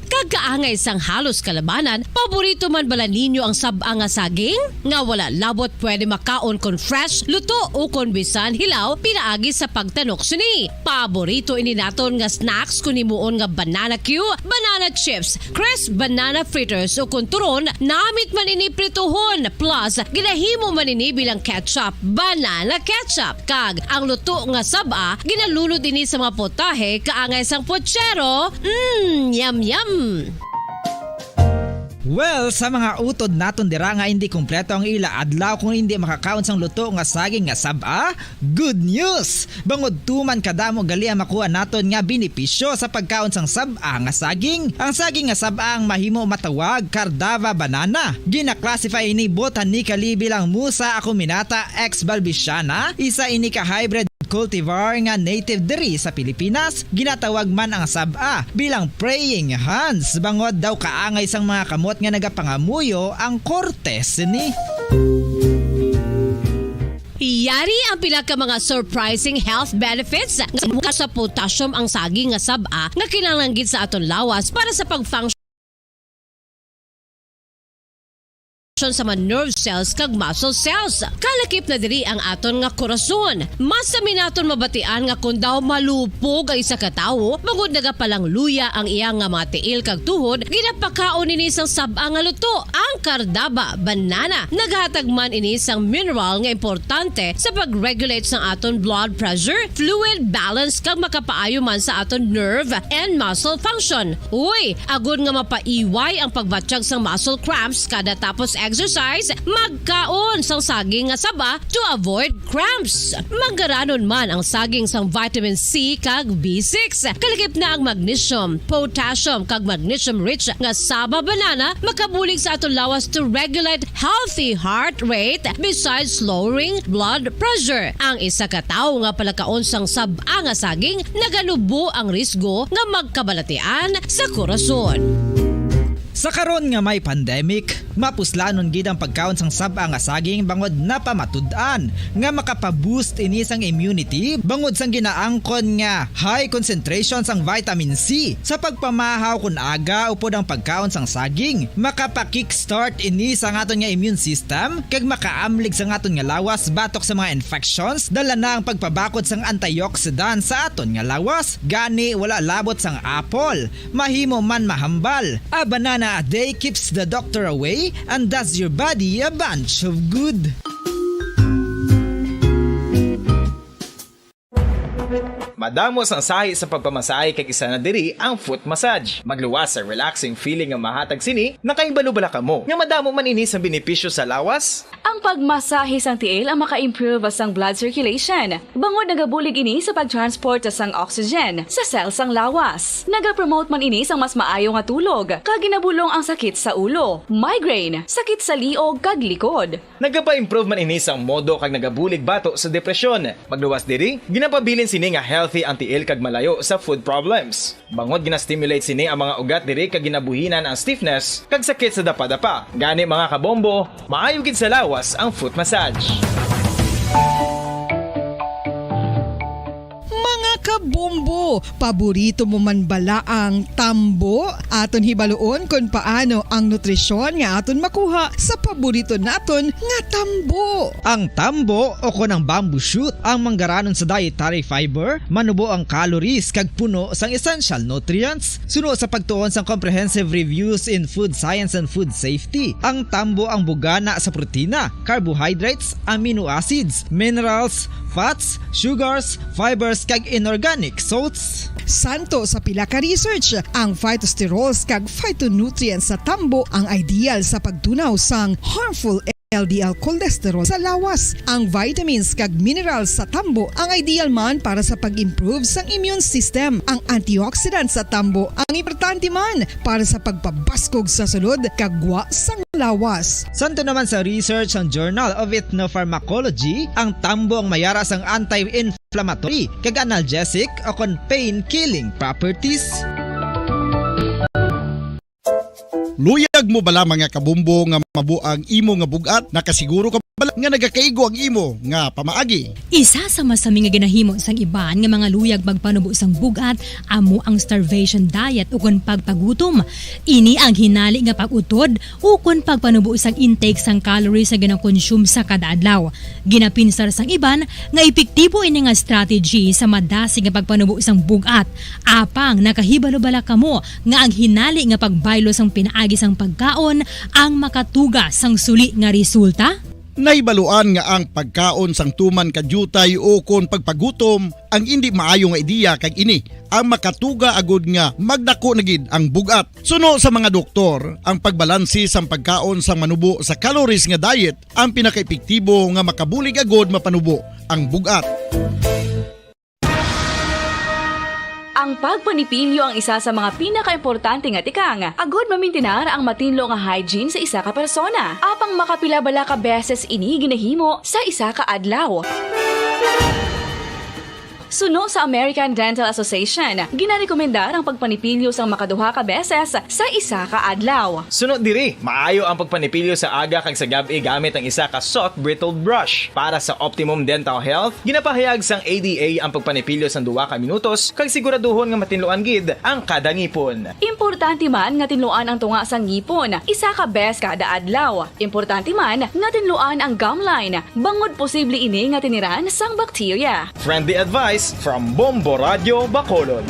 Kag kaangay sang halos kalabanan, paborito man bala ninyo ang sab-a nga saging? Nga wala labot pwede makaon kon fresh, luto, ukon bisan hilaw pinaagi sa pagtanok sini. Paborito ini naton nga snacks kon himuon nga banana cue, banana chips, crisp banana fritters, ukon turon, namit man ini prituhon, plus ginahimo man ini bilang ketchup, banana ketchup. Kag ang luto nga sab-a, ginalunod ini sa mga potahe kaangay sang puchero. Mm, yum, yum! Well, sa mga utod naton dira nga indi kompleto ang ila adlaw kung indi makakaon sang luto nga saging nga sab-a, good news! Bangod tuman kadamo gali ang makuha naton nga benepisyo sa pagkaon sang sab-a nga saging. Ang saging nga sab-a ang mahimo matawag Cardava banana. Gina-classify ini botanically bilang Musa acuminata ex balbisiana, isa ini ka hybrid cultivar nga native diri sa Pilipinas. Ginatawag man ang sab-a bilang praying hands, bangod daw kaangay sang mga kamot nga nagapangamuyo ang korte sini. Yari ang pila ka mga surprising health benefits nga sa potassium ang saging nga sab-a nga kinahanglan gid sa aton lawas para sa pag-function sa mga nerve cells kag muscle cells. Kalakip na diri ang aton nga korason. Masami naton mabatian nga kon daw malupog ang isa ka tawo, bangod nagapalangluya ang iya nga mga tiil kag tuhod, ginapakaon ini sang sab-a nga luto, ang Cardava banana. Naghatag man ini sang mineral nga importante sa pag-regulate sang aton blood pressure, fluid balance, kag makapaayo man sa aton nerve and muscle function. Uy, agod nga mapaiway ang pagbatyag sang muscle cramps kada tapos exercise, magkaon sang saging nga saba to avoid cramps. Manggaranon man ang saging sang vitamin C kag B six. Kalakip na ang magnesium, potassium, kag magnesium-rich nga saba banana makabulig sa aton lawas to regulate healthy heart rate besides lowering blood pressure. Ang isa ka tawo nga palakaon sang sab-a nga saging naganubo ang risgo nga magkabalatian sa korason. Sa karon nga may pandemic, mapuslanon gid ang pagkaon sang sab-a nga saging bangod napamatud-an nga makapa-boost ini sang immunity bangod sang ginaangkon nga high concentration sang vitamin C. Sa pagpamahaw kon aga upod ang pagkaon sang saging, makapa-kickstart ini sa aton nga immune system kag makaamlig sa aton nga lawas batok sa mga infections, dala na ang pagpabakod sang antioxidant sa aton nga lawas. Gani, wala labot sang apple, mahimo man mahambal. A banana a day keeps the doctor away and does your body a bunch of good. Madamo sang sahi sa pagpamasahe, kag isa na diri ang foot massage. Magluwas sa relaxing feeling nga mahatag sini. Nakahibalo bala kamo nga madamo man ini sa benepisyo sa lawas? Ang pagmasahe sang tiil ang maka-improve sang blood circulation, bangod nagabulig ini sa pag-transport sang oxygen sa cell sang lawas. Nagapromote man ini sang mas maayo nga tulog, kag ginabulong ang sakit sa ulo, migraine, sakit sa liog, kag likod. Nagapa-improve man ini sang modo kag nagabulig bato sa depresyon. Magluwas diri, ginapabilin sini nga healthy ang tiil kag malayo sa foot problems. Bangod gina-stimulate sini ang mga ugat diri kag ginabuhinan ang stiffness kag sakit sa dapadapa. Gani, mga kabombo, maayo gid sa lawas ang foot massage. Mga kabombo, paborito mo man bala ang tambo? Aton hibaluon kon paano ang nutrisyon nga aton makuha sa paborito naton nga tambo. Ang tambo, o kon ang bamboo shoot, ang manggaranon sa dietary fiber, manubo ang calories kag puno sang essential nutrients. Suno sa pagtuon sang Comprehensive Reviews in Food Science and Food Safety, ang tambo ang bugana sa protina, carbohydrates, amino acids, minerals, fats, sugars, fibers, kag inorganic salts. Santo sa pila ka research, ang phytosterols kag phytonutrients sa tambo ang ideal sa pagtunaw sang harmful L D L cholesterol sa lawas. Ang vitamins kag minerals sa tambo ang ideal man para sa pag-improve sang immune system. Ang antioxidants sa tambo ang importante man para sa pagpabaskog sa sulod kag gwa sang lawas. Santo naman sa research sang Journal of Ethnopharmacology, ang tambo ang mayara sang anti-inflammatory kag analgesic o kon pain-killing properties. Luyag mo bala, mga kabombo, nga mabo ang imo nga bug-at? Nakasiguro ka bala nga nagakaigo ang imo nga pamaagi? Isa sa masami nga ginahimo sang iban nga mga luyag magpanubo sang bug-at amo ang starvation diet ukon pagpagutom. Ini ang hinali nga pag-utod ukon pagpanubo sang intake sang calories nga ginakonsume sa kada adlaw. Ginapinsar sang iban nga epektibo ini nga strategy sa madasig nga pagpanubo sang bug-at. Apang nakahibalo bala kamo nga ang hinali nga pagbaylo sang pinaagi sang pagkaon ang makatuga sang suli nga resulta? Nahibaluan nga ang pagkaon sang tuman ka diutay ukon pagpagutom ang indi maayo nga ideya, kag ini ang makatuga agud nga magdako na gid ang bug-at. Suno sa mga doktor, ang pagbalanse sang pagkaon sang manubo sa calories nga diet ang pinakaepektibo nga makabulig agud mapanubo ang bug-at. Ang pagpanipilyo ang isa sa mga pinakaimportante nga tikang agud mamintinar ang matinlo nga hygiene sa isa ka persona. Apang makapila bala ka beses ini ginahimo sa isa ka adlaw? Suno sa American Dental Association, ginarekomendar ang pagpanipilyo sang makaduha ka beses sa isa ka adlaw. Suno diri, maayo ang pagpanipilyo sa aga kag sa gab-i gamit ang isa ka soft bristled brush. Para sa optimum dental health, ginapahayag sang A D A ang pagpanipilyo sang duha ka minutos kag siguraduhon nga matinluan gid ang kada ngipon. Importante man nga tinluan ang tunga sang ngipon isa ka bes kada adlaw. Importante man nga tinluan ang gum line, bangod posible ini nga tiniran sang bakterya. Friendly advice from Bombo Radyo Bacolod.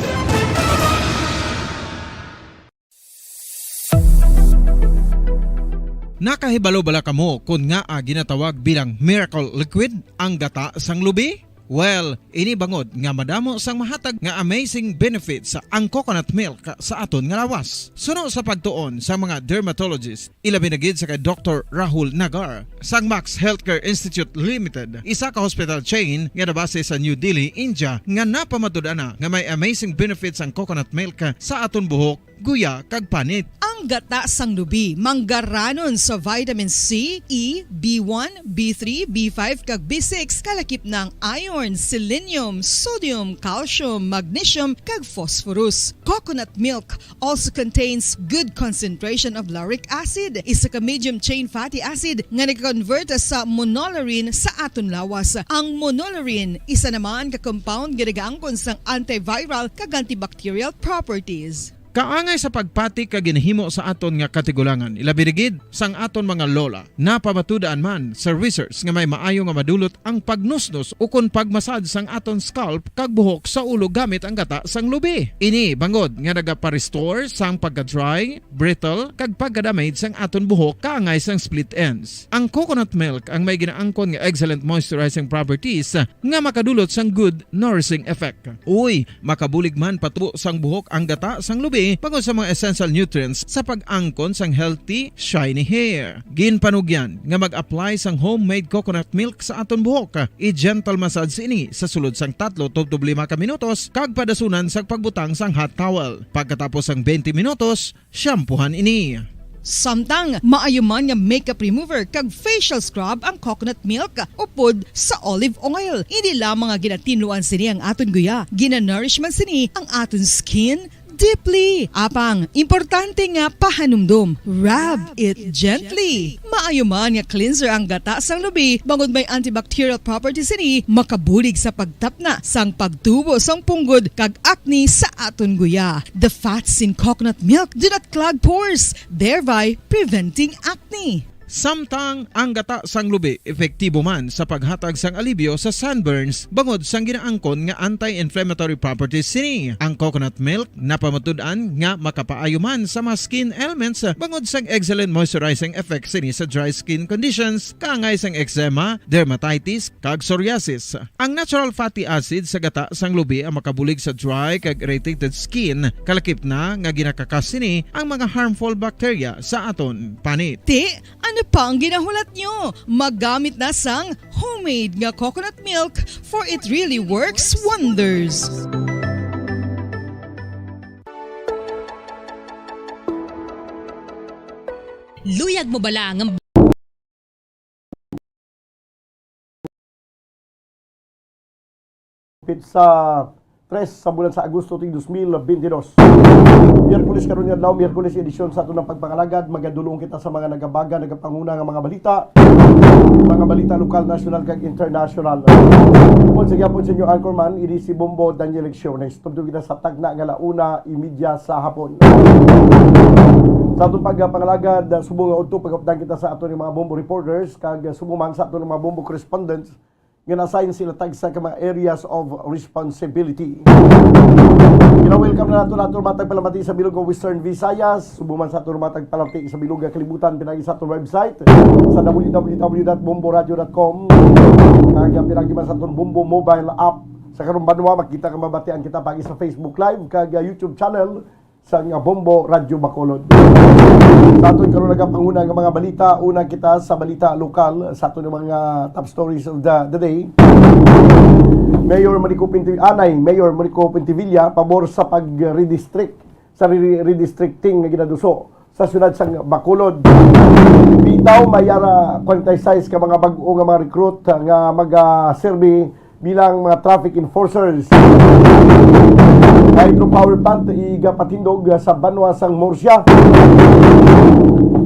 Nakahibalo bala kamo kon ngaa ginatawag bilang miracle liquid ang gata sang lubi? Well, ini bangod nga madamo sang mahatag nga amazing benefits ang coconut milk sa aton nga lawas. Suno sa pagtuon sa mga dermatologist, ilabi na gid sa kay Doktor Rahul Nagar sang Max Healthcare Institute Limited, isa ka hospital chain nga nabase sa New Delhi, India, nga napamatud-an na nga may amazing benefits ang coconut milk sa aton buhok, guya, kag panit. Ang gata sang lubi manggaranon sa vitamin C, E, B one, B three, B five, kag B six, kalakip na ang iron, selenium, sodium, calcium, magnesium, kag phosphorus. Coconut milk also contains good concentration of lauric acid, isa ka medium chain fatty acid nga nag-convert sa monolaurin sa aton lawas. Ang monolaurin isa naman ka compound nga nagaangkon sang antiviral kag antibacterial properties. Kaangay sa pagpati kag ginahimo sa aton nga katigulangan, ilabi na gid sang aton mga lola. Napamatud-an man sa research nga may maayo nga madulot ang pagnusnos ukon pagmasad sang aton scalp kag buhok sa ulo gamit ang gata sang lubi. Ini bangod nga nagapa-restore sang pagka-dry, brittle, kag pagka-damage sang aton buhok kaangay sang split ends. Ang coconut milk ang may ginaangkon nga excellent moisturizing properties nga makadulot sang good nourishing effect. Uy, makabulig man patubo sang buhok ang gata sang lubi bangod sa mga essential nutrients sa pag-angkon sang healthy, shiny hair. Ginpanugyan nga mag-apply sang homemade coconut milk sa aton buhok. I-gentle massage ini sa sulod sang tatlo tubtob lima ka minutos kag padasunan sang pagbutang sang hot towel. Pagkatapos sang twenty minutos, shampoohan ini. Samtang maayo man nga makeup remover kag facial scrub ang coconut milk upod sa olive oil. Hindi lamang nga ginatinluan sini ang aton guya, ginanourish man sini ang aton skin deeply. Apang, importante nga pahanumdom, rub it gently. Maayo man nga cleanser ang gata sang lubi, bangod may antibacterial properties sini, makabulig sa pagtapna sang pagtubo sang punggod kag acne sa aton guya. The fats in coconut milk do not clog pores, thereby preventing acne. Samtang ang gata sang lubi epektibo man sa paghatag sang alibyo sa sunburns bangod sang ginaangkon nga anti-inflammatory properties sini. Ang coconut milk napamatud-an nga makapaayo man sa mga skin ailments bangod sang excellent moisturizing effect sini sa dry skin conditions, kaangay sang eczema, dermatitis, kag psoriasis. Ang natural fatty acid sa gata sang lubi ang makabulig sa dry kag irritated skin, kalakip na nga ginakakas sini ang mga harmful bacteria sa aton panit. Ti, Ano pa ang ginahulat nyo? Maggamit na sang homemade nga coconut milk, for it really works wonders. Luyag mo bala nga Hapit sa tres sa bulan sa Agosto, ting dos mil bentidós. Miyerkules karon nga adlaw, Miyerkules edisyon sa aton nga pagpangalagad. Magadulong kita sa mga nagabaga, nagapanguna nga mga balita, mga balita lokal, nasyonal, kag international. Upod sa gyapon sa inyo anchorman, ini si Bombo Daniel Lecciones. Tubtob kita sa tagna nga launa imedya sa hapon. Sa aton pagpangalagad, subong nga udto, pagupdan kita sa aton nga mga Bombo reporters, kag subong man sa aton nga mga Bombo correspondents, nga na-assign sila tagsa ka mga areas of responsibility. Gina-welcome na nato nato matag palamati sa bilog nga Western Visayas, subong man sa ato matag palamati sa bilog nga kalibutan, pinagi sa ato website sa w w w dot bombo radio dot com, kag pinagi man sa aton Bombo mobile app. Sa karong banwa, makita ka, mabatian kita pagi sa Facebook Live kag, ah, YouTube channel sang Bombo Radyo Bacolod. Sa aton karon nagapanguna nga mga balita, una kita sa balita lokal, sa aton mga top stories of the, the day. Mayor Monico Pinti-, anay, Mayor Monico Pintivilla, pabor sa pag-redistrict, sa re-, redistricting nga ginaduso sa siyudad sang Bacolod. Bitaw, may ara forty-six ka mga bag-o nga mga recruit nga mag-serve bilang mga traffic enforcers. Hydropower plant igapatindog sa banwa sang Murcia.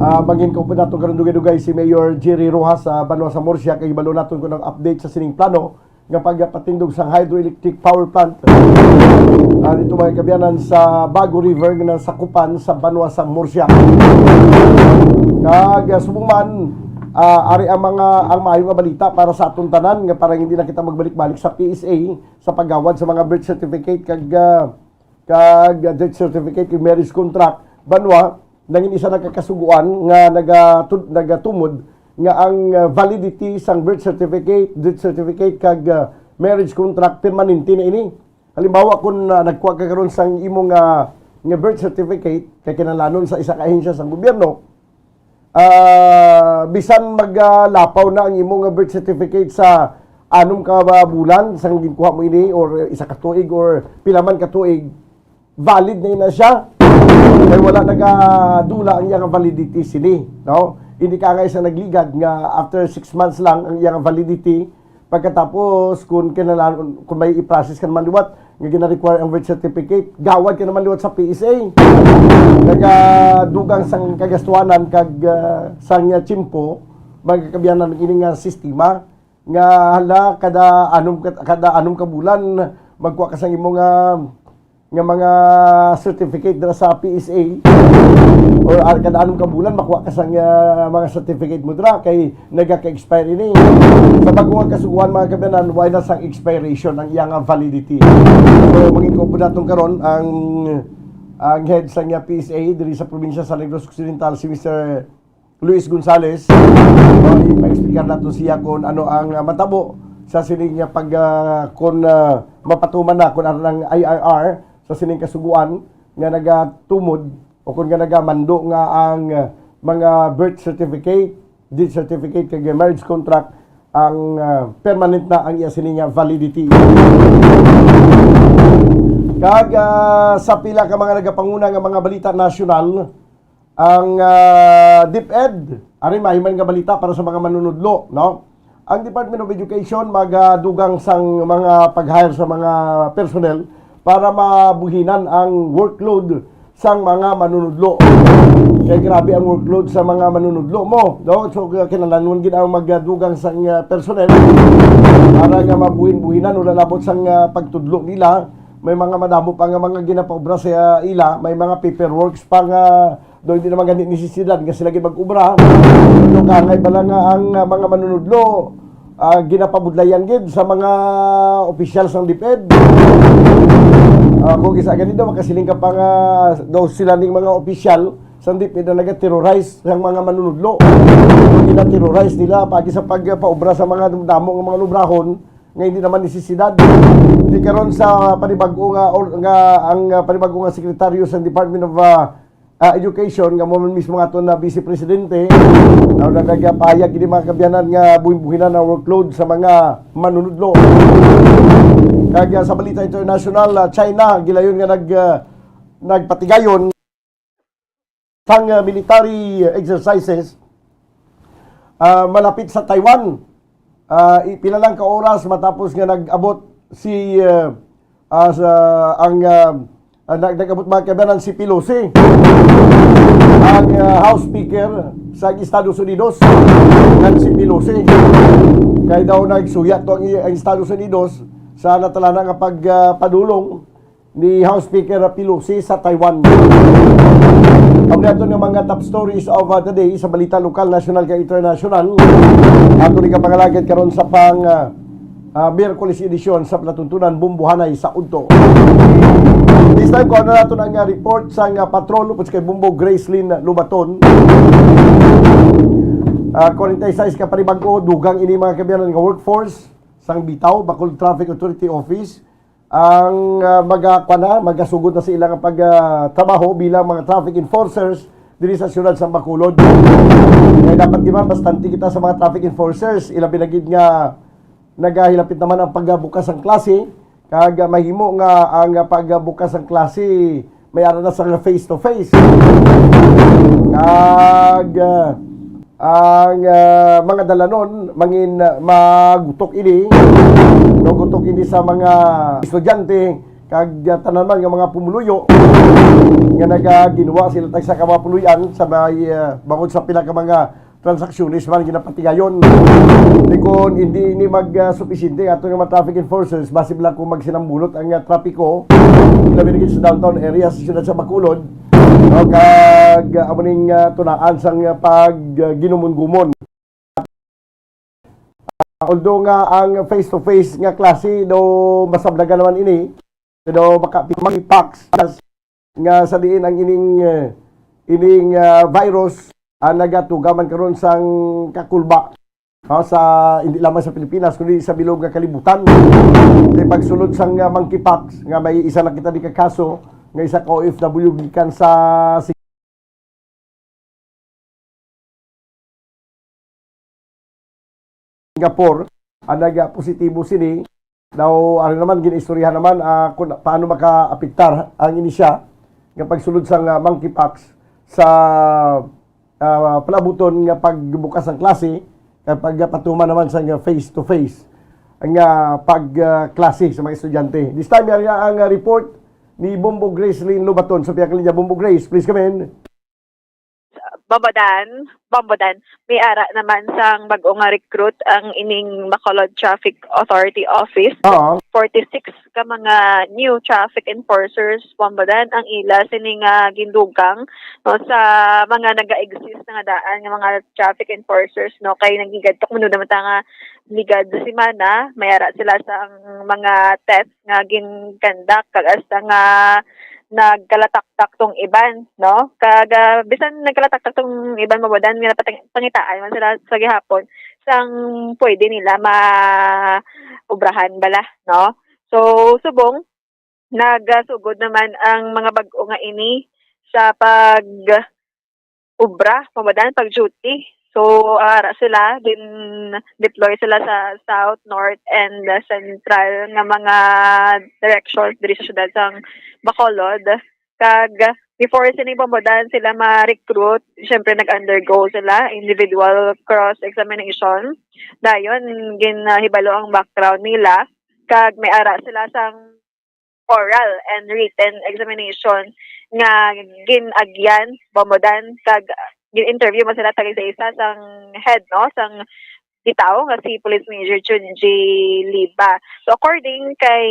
Ah, mangin-upod naton karon dugay-dugay si Mayor Jerry Rojas sa banwa sa Murcia, kay hibalo naton kung ang update sa sining plano nga pagpatindog sang hydroelectric power plant, ah, dito, mga kaabyanan, sa Bago River nga nasakupan sa banwa sa Murcia. Kag, ah, subong man, ah, ari ang mga, ang maayo nga balita para sa aton tanan, nga para hindi na kita magbalik-balik sa P S A sa paggawad sa mga birth certificate kag, ah, kag death certificate kag marriage contract, banwa, nangin isa na ka kasugoan nga nagatud-, nagatumod nga ang, ah, validity sang birth certificate, death certificate kag, ah, marriage contract permanente na ini. Halimbawa, kung, ah, nagkuha ka karon sang imo nga, nga birth certificate, kay kinahanglanon sa isa ka ahensya sang gobyerno, ah, bisan maglapaw na ang imo nga birth certificate sa anom ka bulan sang ginkuha mo ini, or isa ka tuig, or pila man ka tuig, valid na na siya. Kay wala nagadula ang iyang validity sini, no? Hindi ka nga isa nagligad nga after six months lang ang iyang validity. Pagkatapos, kung kinahanglan, kung may i-process ka naman liwat, nga gina-require ang birth certificate, gawad ka naman liwat sa P S A. Nagadugang sang kagastuhanan kag, ah, sang, ah, tiyempo, magkakabiyanan ang ini nga sistema nga, hala, kada anom ka, kada anom ka bulan, magkuha ka sang imo nga, nga mga certificate dira sa P S A, or, ah, kada anom ka bulan, makuha ka sang, ah, mga certificate mo dira kay nagaka-expire ini. Sa bag-o nga kasugoan, mga kaabyanan, wala na sang expiration ang iyang validity. So, mangin-upod naton karon ang, ang head sang, ah, P S A diri sa probinsya sa Negros Occidental, si Mister Luis Gonzales. So, ipa-explicar nato siya kung ano ang, ah, matabo sa sining nga pag, ah, kung, ah, mapatuman na kung ano ang I R R sa sining kasugoan nga nagatumod o kung nga nagamando nga ang, ah, mga birth certificate, death certificate, kag marriage contract ang, ah, permanent na ang iya sini nga validity. Kag, ah, sa pila ka mga nagapanguna nga mga balita nasyonal, ang, ah, DepEd, ari, may man nga balita para sa mga manunudlo, no? Ang Department of Education magadugang sang mga pag-hire sa mga personnel para mabuhinan ang workload sang mga manunudlo. Kay grabe ang workload sa mga manunudlo mo, no? So, kinahanglan gid ang magadugang sang, ah, personnel para nga mabuhin-buhinan, wala labot sang, ah, pagtudlo nila. May mga madamo pa nga mga ginapaobra sa ila, may mga paperworks pa nga do hindi naman gani nisisidad nga sila gid mag-obra. Ano ka, ngay pala nga ang, ah, mga manunudlo, ah, ginapabudlayan gid sa mga opisyal sang DepEd. Ah, kung isa gani daw, makasiling ka pa nga daw sila ning mga opisyal sang DepEd na nagaterrorize sang mga manunudlo. Gina-terrorize nila pagi sa pagpaobra sa mga damo nga mga lubrahon nga hindi naman nisisidad. Di karon sa panibag-o nga, or, nga ang, ah, panibag-o nga sekretaryo sa Department of, ah, ah, Education, nga mo man mismo nga aton na Vice Presidente, na nagapahayag ini, mga kaabyanan, nga buhin-buhinan ang workload sa mga manunudlo. Kag, ah, sa balita international, ah, China gilayon nga nag, ah, nagpatigayon sang, ah, military exercises, ah, malapit sa Taiwan. Ah, i-, pila lang ka oras matapos nga nag-abot si, ah, ah, sa, ang, ah, ah, nag-, nag-abot, mga kaabyanan, si Pelosi, ang, ah, House Speaker sa Estados Unidos, Nancy Pelosi. Kay daw nagsuya to ang, ang Estados Unidos sa natalana nga pag, ah, padulong ni House Speaker Pelosi sa Taiwan. Ang nato nga mga top stories of, uh, the day sa balita lokal, national, kag international. Ato ni kapangalagad karon sa pang, uh, uh, Miyerkules edisyon sa palatuntunan Bumbuhanay sa Udto. This time, kuha na nato ang, uh, report sa, uh, patrol upod kay Bumbo Gracelyn Lubaton. Uh, forty-six ka panibag-o, dugang ini, mga kaabyanan, nga workforce sang Bitao, Bacolod Traffic Authority Office, ang, ah, maga-, kuwan na, magasugod na sa ilang pag, ah, trabaho bilang mga traffic enforcers diri sa siyudad sa Bacolod. Kaya dapat, di ba, bastante kita sa mga traffic enforcers, ilabi na gid nga nagahilapit naman ang pagbukas ng klase, kag, ah, mahimo nga ang, ah, pagbukas ng klase may ara na sa face to face. Kag, ah, ang, ah, mga dalanon, mangin, ah, magutok ini, no, gutok ini sa mga estudyante, kag, ah, tanan man nga mga pumuluyo nga nagaginwa sila tagsa ka mga puluyan sa may, ah, bangod sa pila ka mga transaksyones man ginapatigayon. Di kon hindi ini mag, ah, supisinte ang aton nga mga traffic enforcers, basi lang kung magsinambulot ang, ah, trapiko, labi na gid sa downtown area sa siyudad sa Bacolod, no, kag, ah, amo ning, ah, tunaan sang, ah, pag, ah, ginumon-gumon. Although nga ang face-to-face nga klase daw masablagan naman ini, pero maka-, monkeypox nga sa diin ang ining, eh, ining, ah, virus ang nagatuga man karon sang kakulba, ah, sa, hindi lamang sa Pilipinas, kundi sa bilog nga kalibutan. Kay pagsulod sang, ah, monkeypox, nga may isa na kita di ka kaso, nga isa ka O F W gikan sa Singapore, ang nag-positibo sini, daw, ano naman, gin-istoryahan naman, ah, kung paano makaapektar ang ini siya nga pagsulod sang, ah, monkeypox sa, ah, palabuton nga pagbukas ng klase, kag pagpatuman naman sa nga face-to-face nga pag, ah, klase sa mga estudyante. This time, yari na ang, ah, report ni Bombo Grace Lynn Lobaton sa pihak linya. Bombo Grace, please come in. Bombodan, Bombodan, may ara naman sang bag-o nga recruit ang ining Bacolod Traffic Authority Office. Oo. Forty-six ka mga new traffic enforcers, Bombodan, ang ila sini nga gindugang, no, sa mga naga-exist na nga daan nga mga traffic enforcers, no, kay nagigadtok man naman ta nga ligad sa semana, may ara sila sang mga test nga gin-conduct, kag hasta nga nagkalataktak tong iban, no? Kag, ah, bisan nagkalataktak tong iban, Bombodan, nga napatang-, pangitaan man sila sa gihapon sang pwede nila ma-obrahan bala, no? So, subong, nagasugod naman ang mga bag-o nga ini sa pag-obra, Bombodan, pag-duty. So, ara sila, gin-deploy sila sa south, north, and, uh, central nga mga directions diri sa siyudad sang Bacolod. Kag before sini, Bombodan, sila ma-recruit, syempre nag-undergo sila individual cross-examination. Dayon, ginahibalo ang background nila. Kag may ara sila sang oral and written examination nga gin-agyan, Bombodan, kag gin-interview man sila tag isa-isa sang head, no, sang Bitao nga si Police Major Junji Liba. So, according kay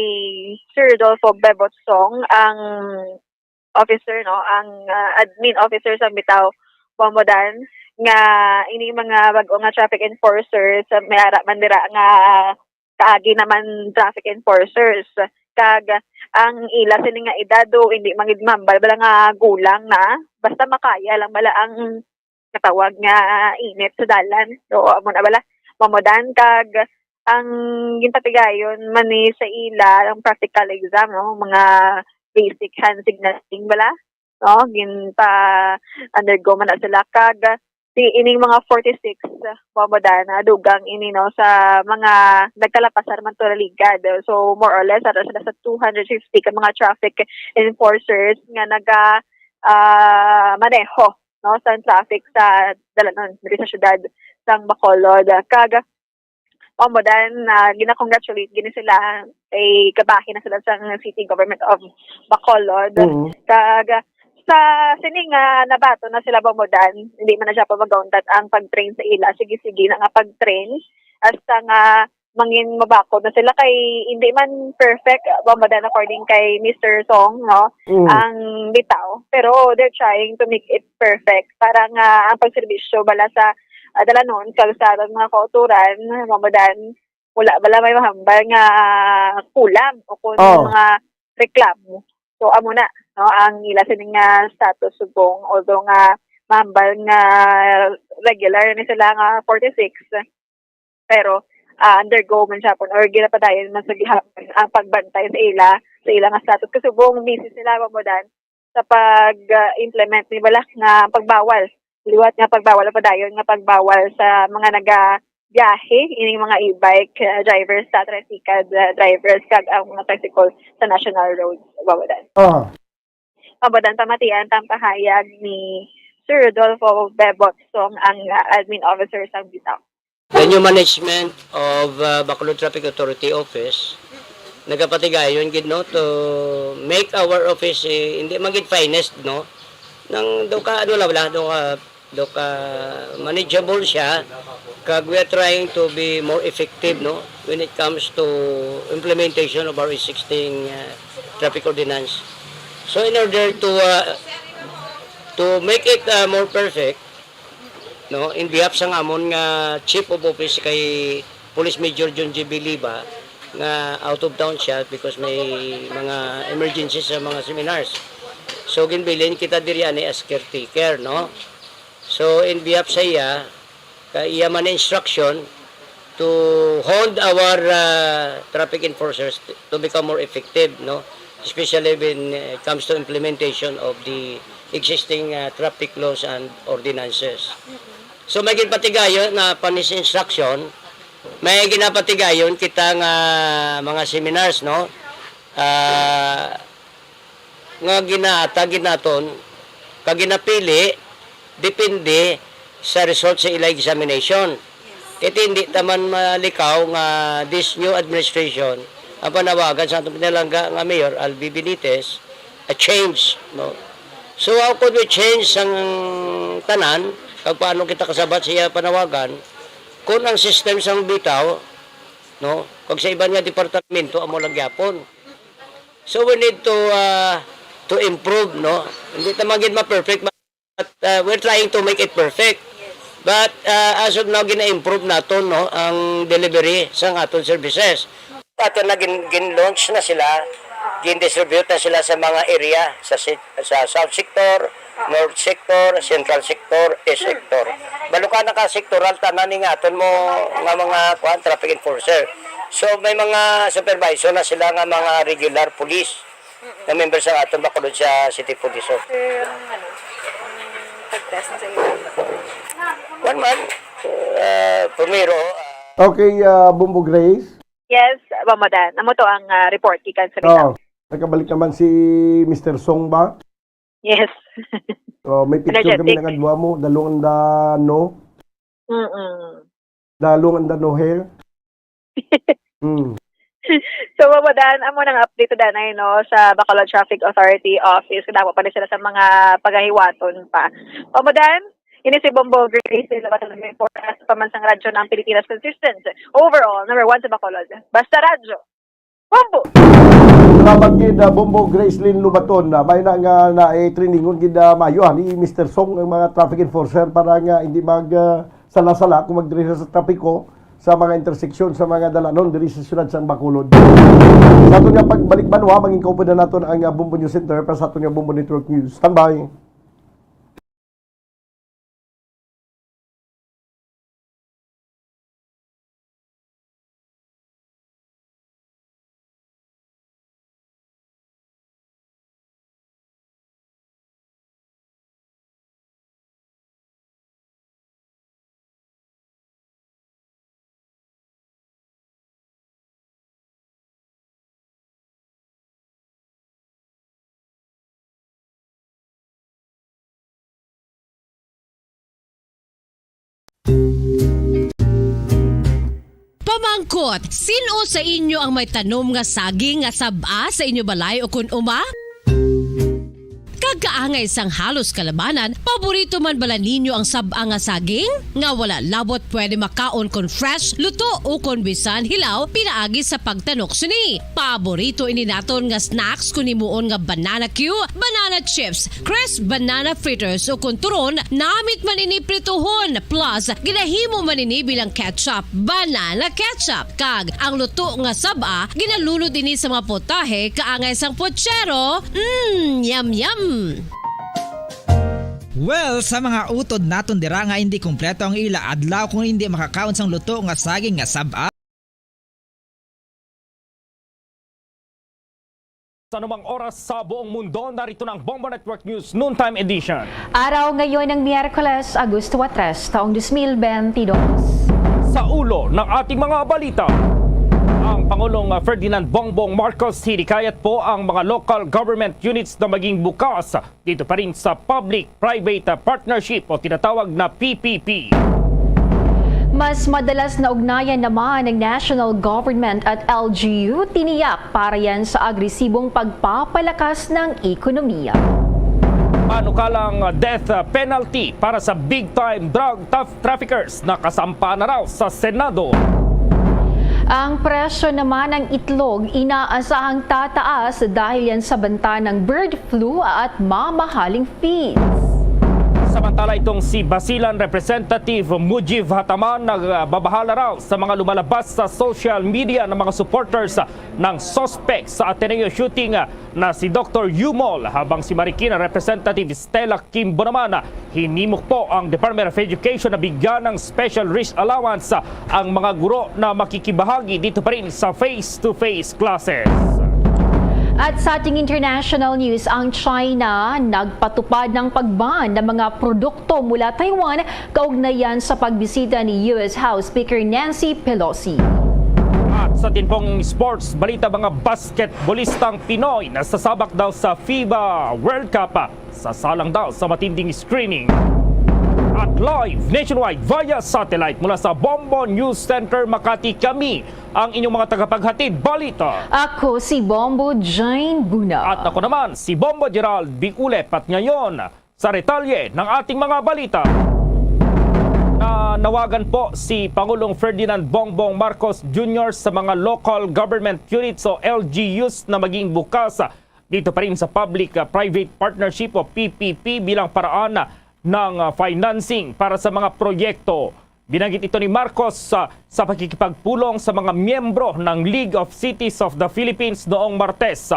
Sir Rodolfo Bebot Song, ang officer, no, ang, ah, admin officer sang Bitao, Bombodan, nga ini mga bag-o nga traffic enforcers, ah, may ara man dira nga kaagi naman traffic enforcers. Kag ang ila sini nga edad, o hindi man gid mahambal bala nga gulang na, basta makaya lang bala ang katawag nga init sa dalan. So, amo na bala, Bombodan, kag ang ginpatigayon man ni sa ila ang practical exam, no, mga basic hand signaling bala. no, ginpa-undergo man na sila. Kag di ining mga forty-six, Ma'am Rodan, na dugang ini, no, sa mga nagkalapasan man to naligad. So, more or less, ara sila sa two hundred fifty ka mga traffic enforcers nga naga, ah, maneho, no, sa traffic sa dalanon diri sa siyudad sang Bacolod. Kag Ma'am Rodan, ah, gina-congratulate gini sila kay kabahin na sila sang City Government of Bacolod. Mm. Kag sa sini nga nabaton na sila, Ma'am Rodan, hindi man na siya pa magauntat ang pag-train sa ila. Sige-sige na nga pag-train hasta nga mangin mabakod na sila kay hindi man perfect, Ma'am Rodan, according kay Mister Song, no? Mm. Ang bitaw. Pero they're trying to make it perfect para nga ang pagserbisyo bala sa, ah, dalanon kag sa aton mga kautoran, Ma'am Rodan, wala bala may mahambal nga kulang o kung Oh. mga reklamo. So, amo na, no, ang ila sini nga status subong, although nga mahambal nga regular ni sila nga forty-six, pero, ah, undergo man siya pon or ginapadayon man sa gihapon ang pagbantay sa ila, sa ila nga status. Kasi subong busy sila, Ma'am Rodan, sa pag, ah, implement ni bala nga pagbawal. Liwat nga pagbawal o padayon nga pagbawal sa mga nagabiyahe, ining mga e-bike, ah, drivers, sa tricycle, ah, drivers, kag ang mga tricycle sa national roads, Ma'am Rodan. Ah. Ma'am Rodan, pamatian ta ang pahayag ni Sir Rodolfo Bebot Song, ang, ah, admin officer sang bitaw. The new management of, uh, Bacolod Traffic Authority Office, nagapatigayon gid, no, to make our office, eh, hindi man gid finest, no, nang do ka, ano lang, wala, do ka, do ka manageable siya, kag we are trying to be more effective, no, when it comes to implementation of our existing, uh, traffic ordinance. So, in order to, uh, to make it, uh, more perfect, no, in behalf sang amon nga Chief of Office kay Police Major John J B Liba, nga out of town siya because may mga emergency sa mga seminars. So, ginbilin kita diri ani as caretaker, no? So, in behalf sa iya, kay iya man instruction to hold our, uh, traffic enforcers to, to become more effective, no? Especially when, uh, it comes to implementation of the existing, uh, traffic laws and ordinances. So, may ginpatigayon na panis instruction, may ginapatigayon kita nga mga seminars, no? Ah, nga ginahatag gid naton kag ginapili depende sa result sa ila examination. Kay hindi ta man malikaw nga this new administration, ang panawagan sa atong pinalangga nga Mayor, Albi Benitez, a change, no? So, how could we change sang tanan? Kag paano kita kasabat sa iya panawagan kung ang system sang bitaw, no? Kag sa iban nga departamento, amo lang gyapon. So, we need to, uh, to improve, no? Hindi ta man gid ma-perfect, but, uh, we're trying to make it perfect. But, uh, as of now, gina-improve naton, no, ang delivery sang aton services. Aton na gin-, gin-launch na sila, gin-distribute na sila sa mga area, sa si-, sa South Sector, North Sector, Central Sector, East Sector. Balukana ka sektoral tanan ni nga aton mo nga mga, kuan, traffic enforcer. So, may mga supervisor na sila nga mga regular police nga member sa aton Bacolod sa City Police. So, Sir, ang ano, ang pag-test sa ila? One month, uh, primero, uh, Okay, uh, Bombo Grace. Yes, Ma'am Rodan. Amo to ang, ah, report gikan sa bitaw. Oo. Nakabalik naman si Mister Song ba? Yes. Oh, may picture kami Energetic. Ng adwa mo, dalong anda no. Mm-mm. Dalong anda no hair. Mm. So, Ma'am Rodan, amo nang update danay, no, sa Bacolod Traffic Authority Office. Kadamo pa ni sila sa mga pagahiwaton pa. Ma'am Rodan, ini si Bombo Grace, sila ba talaga report sa pamansang radyo ng Pilipinas Consistent. Overall, number one sa Bacolod. Basta Radyo. Bombo! Salamat gid, ah, Bombo Gracelyn Lubaton. Ah, may na nga na, eh, trainingon gid, ah, mayo, ah, ni Mister Song ang mga traffic enforcer para nga hindi mag, ah, sala-sala kung magdresa sa trapiko sa mga interseksyon sa mga dalanon diri sa siyudad sa Bacolod. Sa aton nga pagbalik banwa, mangin kaupod na naton ang, ah, Bombo News Center para sa aton nga Bombo Network News. Standby. Kot, sin-o sa inyo ang may tanom nga saging nga sab-a sa inyo balay ukon uma? Kag kaangay sang halos kalabanan, paborito man bala ninyo ang sab-a nga saging? Nga wala labot pwede makaon kon fresh, luto, ukon bisan hilaw pinaagi sa pagtanok sini. Paborito ini naton nga snacks kon himuon nga banana cue, banana chips, crisp banana fritters, ukon turon, namit man ini prituhon, plus ginahimo man ini bilang ketchup, banana ketchup. Kag ang luto nga sab-a, ginalunod ini sa mga potahe kaangay sang pochero. Mm, yum, yum! Well, sa mga utod naton dira nga hindi kompleto ang ila adlaw kung hindi makakaon sang luto nga saging nga sab-a, Sa anumang oras sa buong mundo, narito na ang Bombo Network News Noontime Edition. Araw ngayon ng Miyerkules, Agosto tres, taong dos mil bentidós. Sa ulo ng ating mga balita, ang Pangulong Ferdinand Bongbong Marcos hinikayat po ang mga local government units na maging bukas dito pa rin sa public-private partnership o tinatawag na P P P. Mas madalas na ugnayan naman ng national government at L G U, tiniyak para yan sa agresibong pagpapalakas ng ekonomiya. Panukalang death penalty para sa big-time drug traf- traffickers nakasampa na raw sa Senado. Ang presyo naman ng itlog inaasahang tataas dahil yan sa banta ng bird flu at mamahaling feeds. Samantala, itong si Basilan Representative Mujib Hataman nagbabahala raw sa mga lumalabas sa social media ng mga supporters ng suspect sa Ateneo shooting na si Doktor Yumol, habang si Marikina Representative Stella Kimbo naman, hinimok po ang Department of Education na bigyan ng special risk allowance ang mga guro na makikibahagi dito pa rin sa face-to-face classes. At sa ating international news, ang China nagpatupad ng pagban ng mga produkto mula Taiwan kaugnayan sa pagbisita ni U S House Speaker Nancy Pelosi. At sa tinpong sports balita, mga basketbolistang Pinoy nasasabak daw sa FIBA World Cup, sasalang daw sa matinding screening. At live nationwide via satellite mula sa Bombo News Center Makati, kami ang inyong mga tagapaghatid balita. Ako si Bombo Jane Buna. At ako naman, si Bombo Gerald Biulep. At ngayon, sa detalye ng ating mga balita, nanawagan po si Pangulong Ferdinand Bongbong Marcos Junior sa mga local government units o L G Us na maging bukas dito pa rin sa public-private partnership o P P P bilang paraan ng financing para sa mga proyekto. Binanggit ito ni Marcos sa, sa pakikipagpulong sa mga miyembro ng League of Cities of the Philippines noong Martes.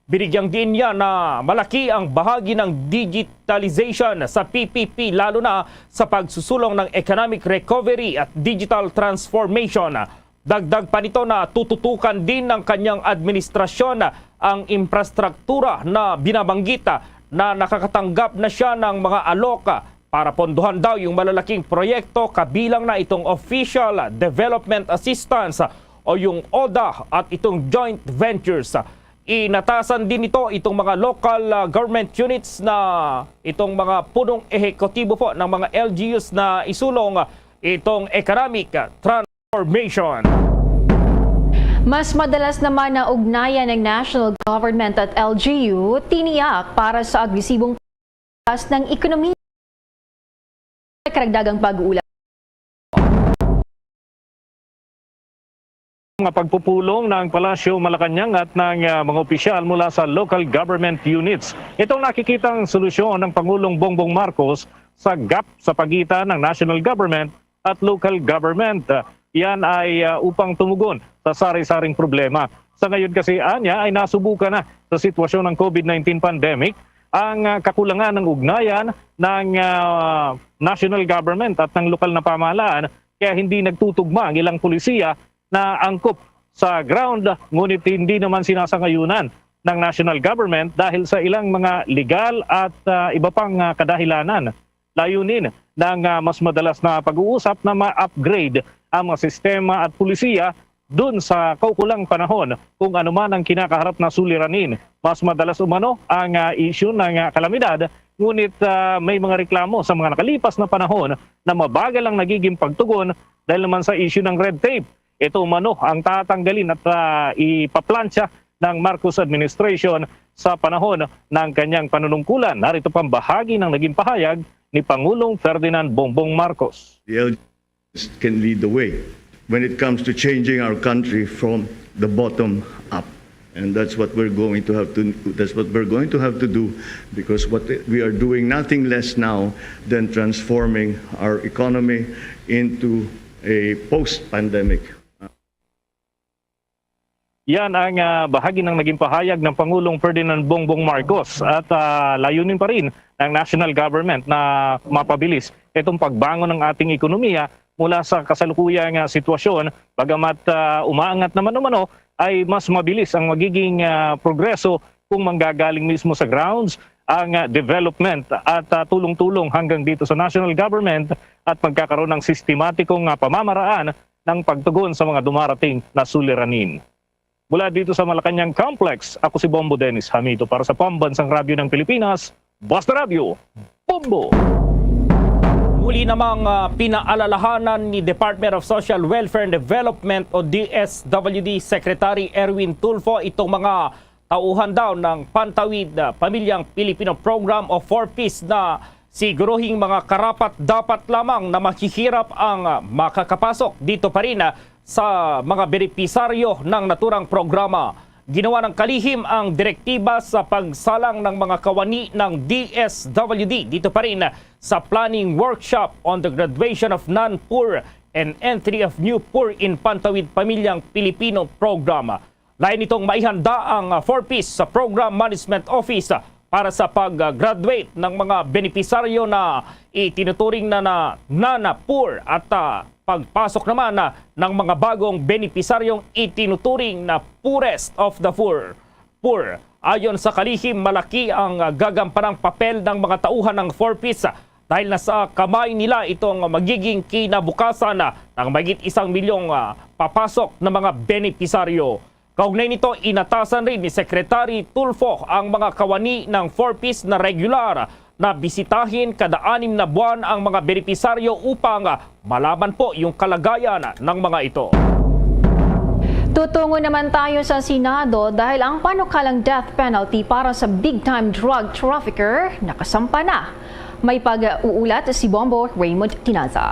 Binigyang diin niya na malaki ang bahagi ng digitalization sa P P P, lalo na sa pagsusulong ng economic recovery at digital transformation. Dagdag pa nito na tututukan din ng kanyang administrasyon ang infrastruktura na binabanggit na nakakatanggap na siya ng mga alok para pondohan daw yung malalaking proyekto, kabilang na itong Official Development Assistance o yung ODA at itong joint ventures. Inatasan din nito itong mga local, ah, government units na itong mga punong ehekutibo po ng mga L G Us na isulong itong economic, ah, transformation. Mas madalas naman na ugnayan ng national government at L G U tiniyak para sa agresibong pagtaas ng ekonomiya. Karagdagang pag-uula. Mga pagpupulong ng Palasyo Malacañang at ng, ah, mga opisyal mula sa local government units. Itong nakikitang solusyon ng Pangulong Bongbong Marcos sa gap sa pagitan ng national government at local government. Ah, yan ay, ah, upang tumugon sa sari-saring problema. Sa ngayon kasi, anya, ay nasubukan na sa sitwasyon ng COVID nineteen pandemic ang, ah, kakulangan ng ugnayan ng, ah, national government at ng lokal na pamahalaan, kaya hindi nagtutugma ang ilang polisiya na angkop sa ground, ngunit hindi naman sinasangayunan ng national government dahil sa ilang mga legal at, ah, iba pang, ah, kadahilanan. Layunin ng, ah, mas madalas na pag-uusap na ma-upgrade ang mga sistema at polisiya dun sa kaukulang panahon kung ano man ang kinakaharap na suliranin. Mas madalas umano ang, ah, issue ng, ah, kalamidad, ngunit, ah, may mga reklamo sa mga nakalipas na panahon na mabagal ang nagiging pagtugon dahil naman sa issue ng red tape. Ito umano ang tatanggalin at, ah, ipaplantsa ng Marcos administration sa panahon ng kanyang panunungkulan. Narito pang bahagi ng naging pahayag ni Pangulong Ferdinand Bongbong Marcos. The L G Us can lead the way when it comes to changing our country from the bottom up. And that's what we're going to have to, that's what we're going to have to do, because what we are doing nothing less now than transforming our economy into a post-pandemic. Yan ang, ah, bahagi ng naging pahayag ng Pangulong Ferdinand Bongbong Marcos. At, ah, layunin pa rin ng national government na mapabilis itong pagbangon ng ating ekonomiya mula sa kasalukuyang, ah, sitwasyon. Bagamat, ah, umaangat naman umano, ay mas mabilis ang magiging, ah, progreso kung manggagaling mismo sa grounds ang, ah, development at, ah, tulong-tulong hanggang dito sa national government at magkakaroon ng sistematikong, ah, pamamaraan ng pagtugon sa mga dumarating na suliranin. Mula dito sa Malacañang Complex, ako si Bombo Dennis Hamito para sa Pambansang Radyo ng Pilipinas, Basta Radyo, Bombo! Muli namang, ah, pinaalalahanan ni Department of Social Welfare and Development o D S W D Secretary Erwin Tulfo itong mga tauhan daw ng Pantawid, ah, Pamilyang Pilipino Program o four Ps na siguruhing mga karapat-dapat lamang na mahihirap ang, ah, makakapasok dito pa rin, ah, sa mga benepisaryo ng naturang programa. Ginawa ng kalihim ang direktiba sa pagsalang ng mga kawani ng D S W D dito pa rin sa planning workshop on the graduation of non-poor and entry of new poor in Pantawid Pamilyang Pilipino Program. Lain nitong maihanda ang, ah, four Ps sa Program Management Office, ah, para sa pag-graduate ng mga benepisaryo na itinuturing na na non-poor at, ah, pagpasok naman, ah, ng mga bagong benepisaryong itinuturing na poorest of the poor. Poor. Ayon sa kalihim, malaki ang, ah, gagampanang papel ng mga tauhan ng four Ps, ah, dahil nasa kamay nila itong magiging kinabukasan, ah, ng mahigit isang milyong, ah, papasok na mga benepisaryo. Kaugnay nito, inatasan rin ni Secretary Tulfo ang mga kawani ng four Ps na regular na bisitahin kada anim na buwan ang mga benepisaryo upang malaman po yung kalagayan ng mga ito. Tutungo naman tayo sa Senado dahil ang panukalang death penalty para sa big-time drug trafficker nakasampa na. May pag-uulat si Bombo Raymond Tinaza.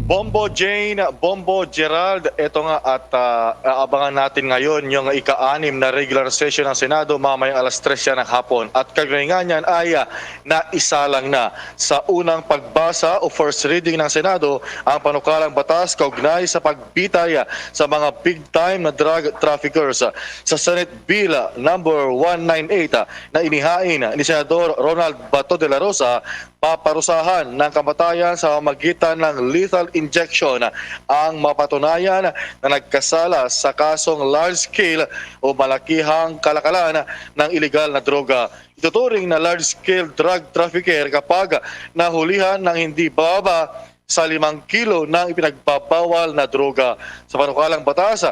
Bombo Jane, Bombo Gerald, eto nga at, ah, aabangan natin ngayon yung ika-anim na regular session ng Senado mamayang alas tres ng hapon. At kaugnay nga niyan ay, ah, naisalang na sa unang pagbasa o first reading ng Senado ang panukalang batas kaugnay sa pagbitay, ah, sa mga big-time na drug traffickers. Sa Senate Bill, ah, number one nine eight, ah, na inihain ni Senador Ronald Bato de la Rosa, paparusahan ng kamatayan sa pamamagitan ng lethal injection ang mapatunayan na nagkasala sa kasong large-scale o malakihang kalakalan ng iligal na droga. Ituturing na large-scale drug trafficker kapag nahulihan ng hindi bababa sa limang kilo ng ipinagbabawal na droga. Sa panukalang batas,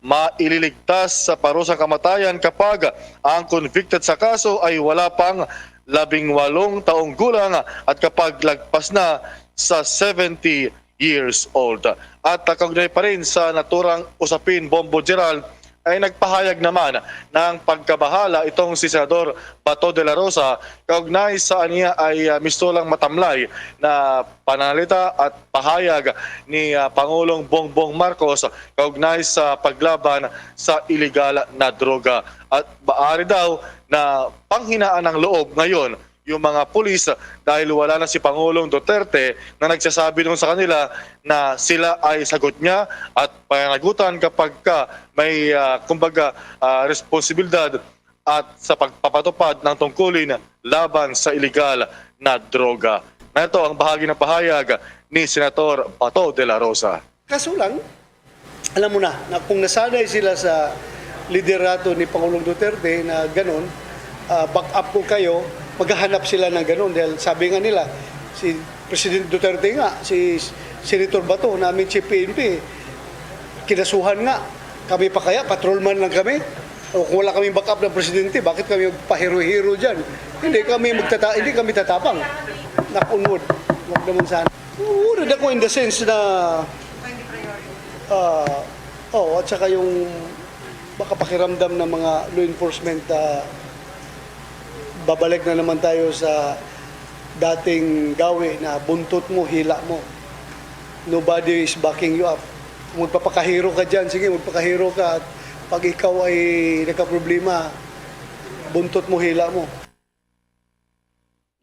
maililigtas sa parusang kamatayan kapag ang convicted sa kaso ay wala pang labing walong taong gulang at kapag lagpas na sa seventy years old. At kaugnay pa rin sa naturang usapin, Bombo Gerald, ay nagpahayag naman ng pagkabahala itong si Senador Bato de la Rosa kaugnay sa aniya ay, ah, mistulang matamlay na pananalita at pahayag ni, ah, Pangulong Bongbong Marcos kaugnay sa paglaban sa iligal na droga. At maaari daw na panghinaan ng loob ngayon yung mga pulis dahil wala na si Pangulong Duterte na nagsasabi noon sa kanila na sila ay sagot niya at pananagutan kapag ka may, ah, kumbaga, ah, responsibilidad at sa pagpapatupad ng tungkulin laban sa iligal na droga. Narito ang bahagi ng pahayag ni Senator Bato de la Rosa. Kaso lang, alam mo na, na kung nasanay sila sa liderato ni Pangulong Duterte na ganun, ah, back up ko kayo, maghahanap sila ng ganun. Dahil sabi nga nila, si President Duterte nga, si Senator Bato, namin si P N P, kinasuhan nga. Kami pa kaya, patrolman lang kami? O kung wala kaming backup ng presidente, bakit kami magpahiro-hiro dyan? Hindi kami magtata-, hindi kami tatapang. Knock on wood. Wag naman sana. Oo, rin ako in the sense na Ah, oh, at saka yung makapakiramdam ng mga law enforcement, ah, babalik na naman tayo sa dating gawi na buntot mo, hila mo. Nobody is backing you up. Kung magpapakahero ka dyan, sige, magpakahero ka. At pag ikaw ay nagkaproblema, buntot mo, hila mo.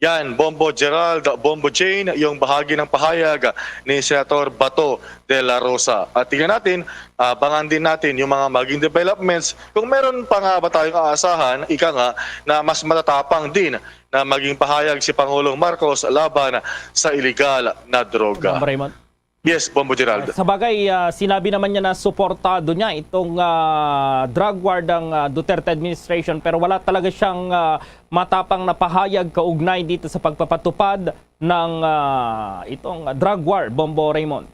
Yan, Bombo Gerald, Bombo Jane, yung bahagi ng pahayag ni Senator Bato de la Rosa. At tingnan natin, abangan din natin yung mga maging developments. Kung meron pa nga ba tayong aasahan, ika nga, na mas matatapang din na maging pahayag si Pangulong Marcos laban sa iligal na droga. Bombo Raymond. Yes, Bombo Gerald. Sa bagay, ah, sinabi naman niya na suportado niya itong ah, drug war ng ah, Duterte administration, pero wala talaga siyang ah, matapang na pahayag kaugnay dito sa pagpapatupad ng ah, itong drug war, Bombo Raymond.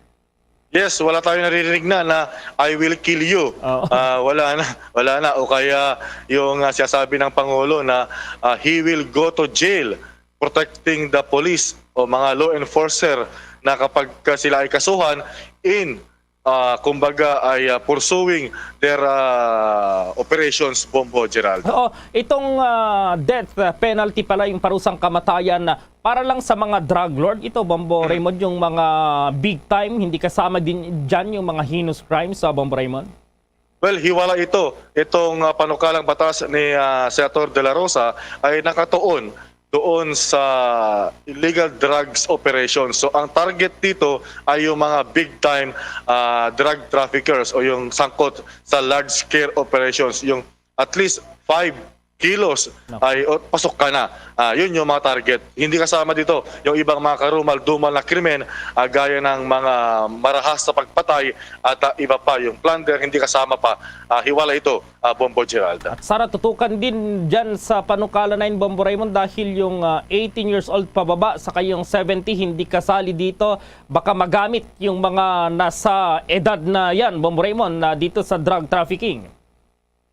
Yes, wala tayo naririnig na na "I will kill you." Oo. Ah, wala na, wala na. O kaya yung ah, sinasabi ng Pangulo na ah, "He will go to jail protecting the police" o mga law enforcer na kapag ka sila ay kasuhan in ah, kumbaga ay ah, pursuing their ah, operations, Bombo Gerald. Oo, itong ah, death penalty pala, yung parusang kamatayan na para lang sa mga drug lord. Ito, Bombo Raymond, yung mga big time, hindi kasama din dyan yung mga heinous crimes, sa Bombo Raymond? Well, hiwala ito. Itong ah, panukalang batas ni ah, Senator De La Rosa ay nakatuon doon sa illegal drugs operations. So ang target dito ay yung mga big time ah, drug traffickers o yung sangkot sa large scale operations, yung at least five kilos Nako. Ay o, pasok ka na. Ah, yun yung mga target. Hindi kasama dito yung ibang mga karumal-dumal na krimen ah, gaya ng mga marahas sa pagpatay at ah, iba pa, yung plunder, hindi kasama pa. Ah, hiwala ito, ah, Bombo Gerald. At sana tutukan din dyan sa panukala na yun, Bombo Raymond, dahil yung ah, eighteen years old pababa sa kayong seventy hindi kasali dito, baka magamit yung mga nasa edad na yan, Bombo Raymond, na dito sa drug trafficking.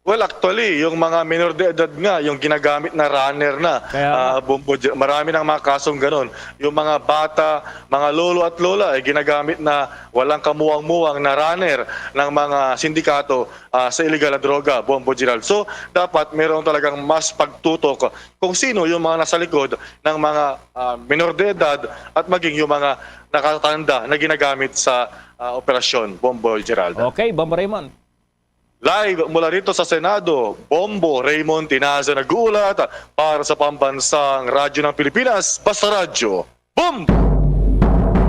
Well, actually, yung mga minor de edad nga, yung ginagamit na runner na, Kaya nga. ah, Bombo Ge-, marami ng mga kasong ganun. Yung mga bata, mga lolo at lola, eh, ginagamit na walang kamuwang-muwang na runner ng mga sindikato ah, sa iligal na droga, Bombo Gerald. So, dapat mayroon talagang mas pagtutok kung sino yung mga nasa likod ng mga ah, minor de edad at maging yung mga nakatatanda na ginagamit sa ah, operasyon, Bombo Gerald. Okay, Bombo Raymond. Live mula rito sa Senado, Bombo Raymond Tinaza nag-uulat para sa Pambansang Radyo ng Pilipinas, Basta Radyo. Bombo!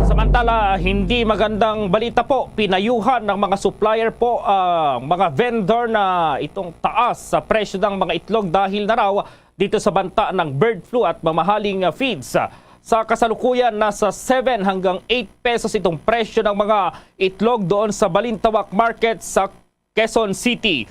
Samantala, hindi magandang balita po, pinayuhan ng mga supplier po ang mga vendor na itong taas sa presyo ng mga itlog dahil na raw dito sa banta ng bird flu at mamahaling feeds. Sa kasalukuyan, nasa seven hanggang eight pesos itong presyo ng mga itlog doon sa Balintawak Market sa Quezon City.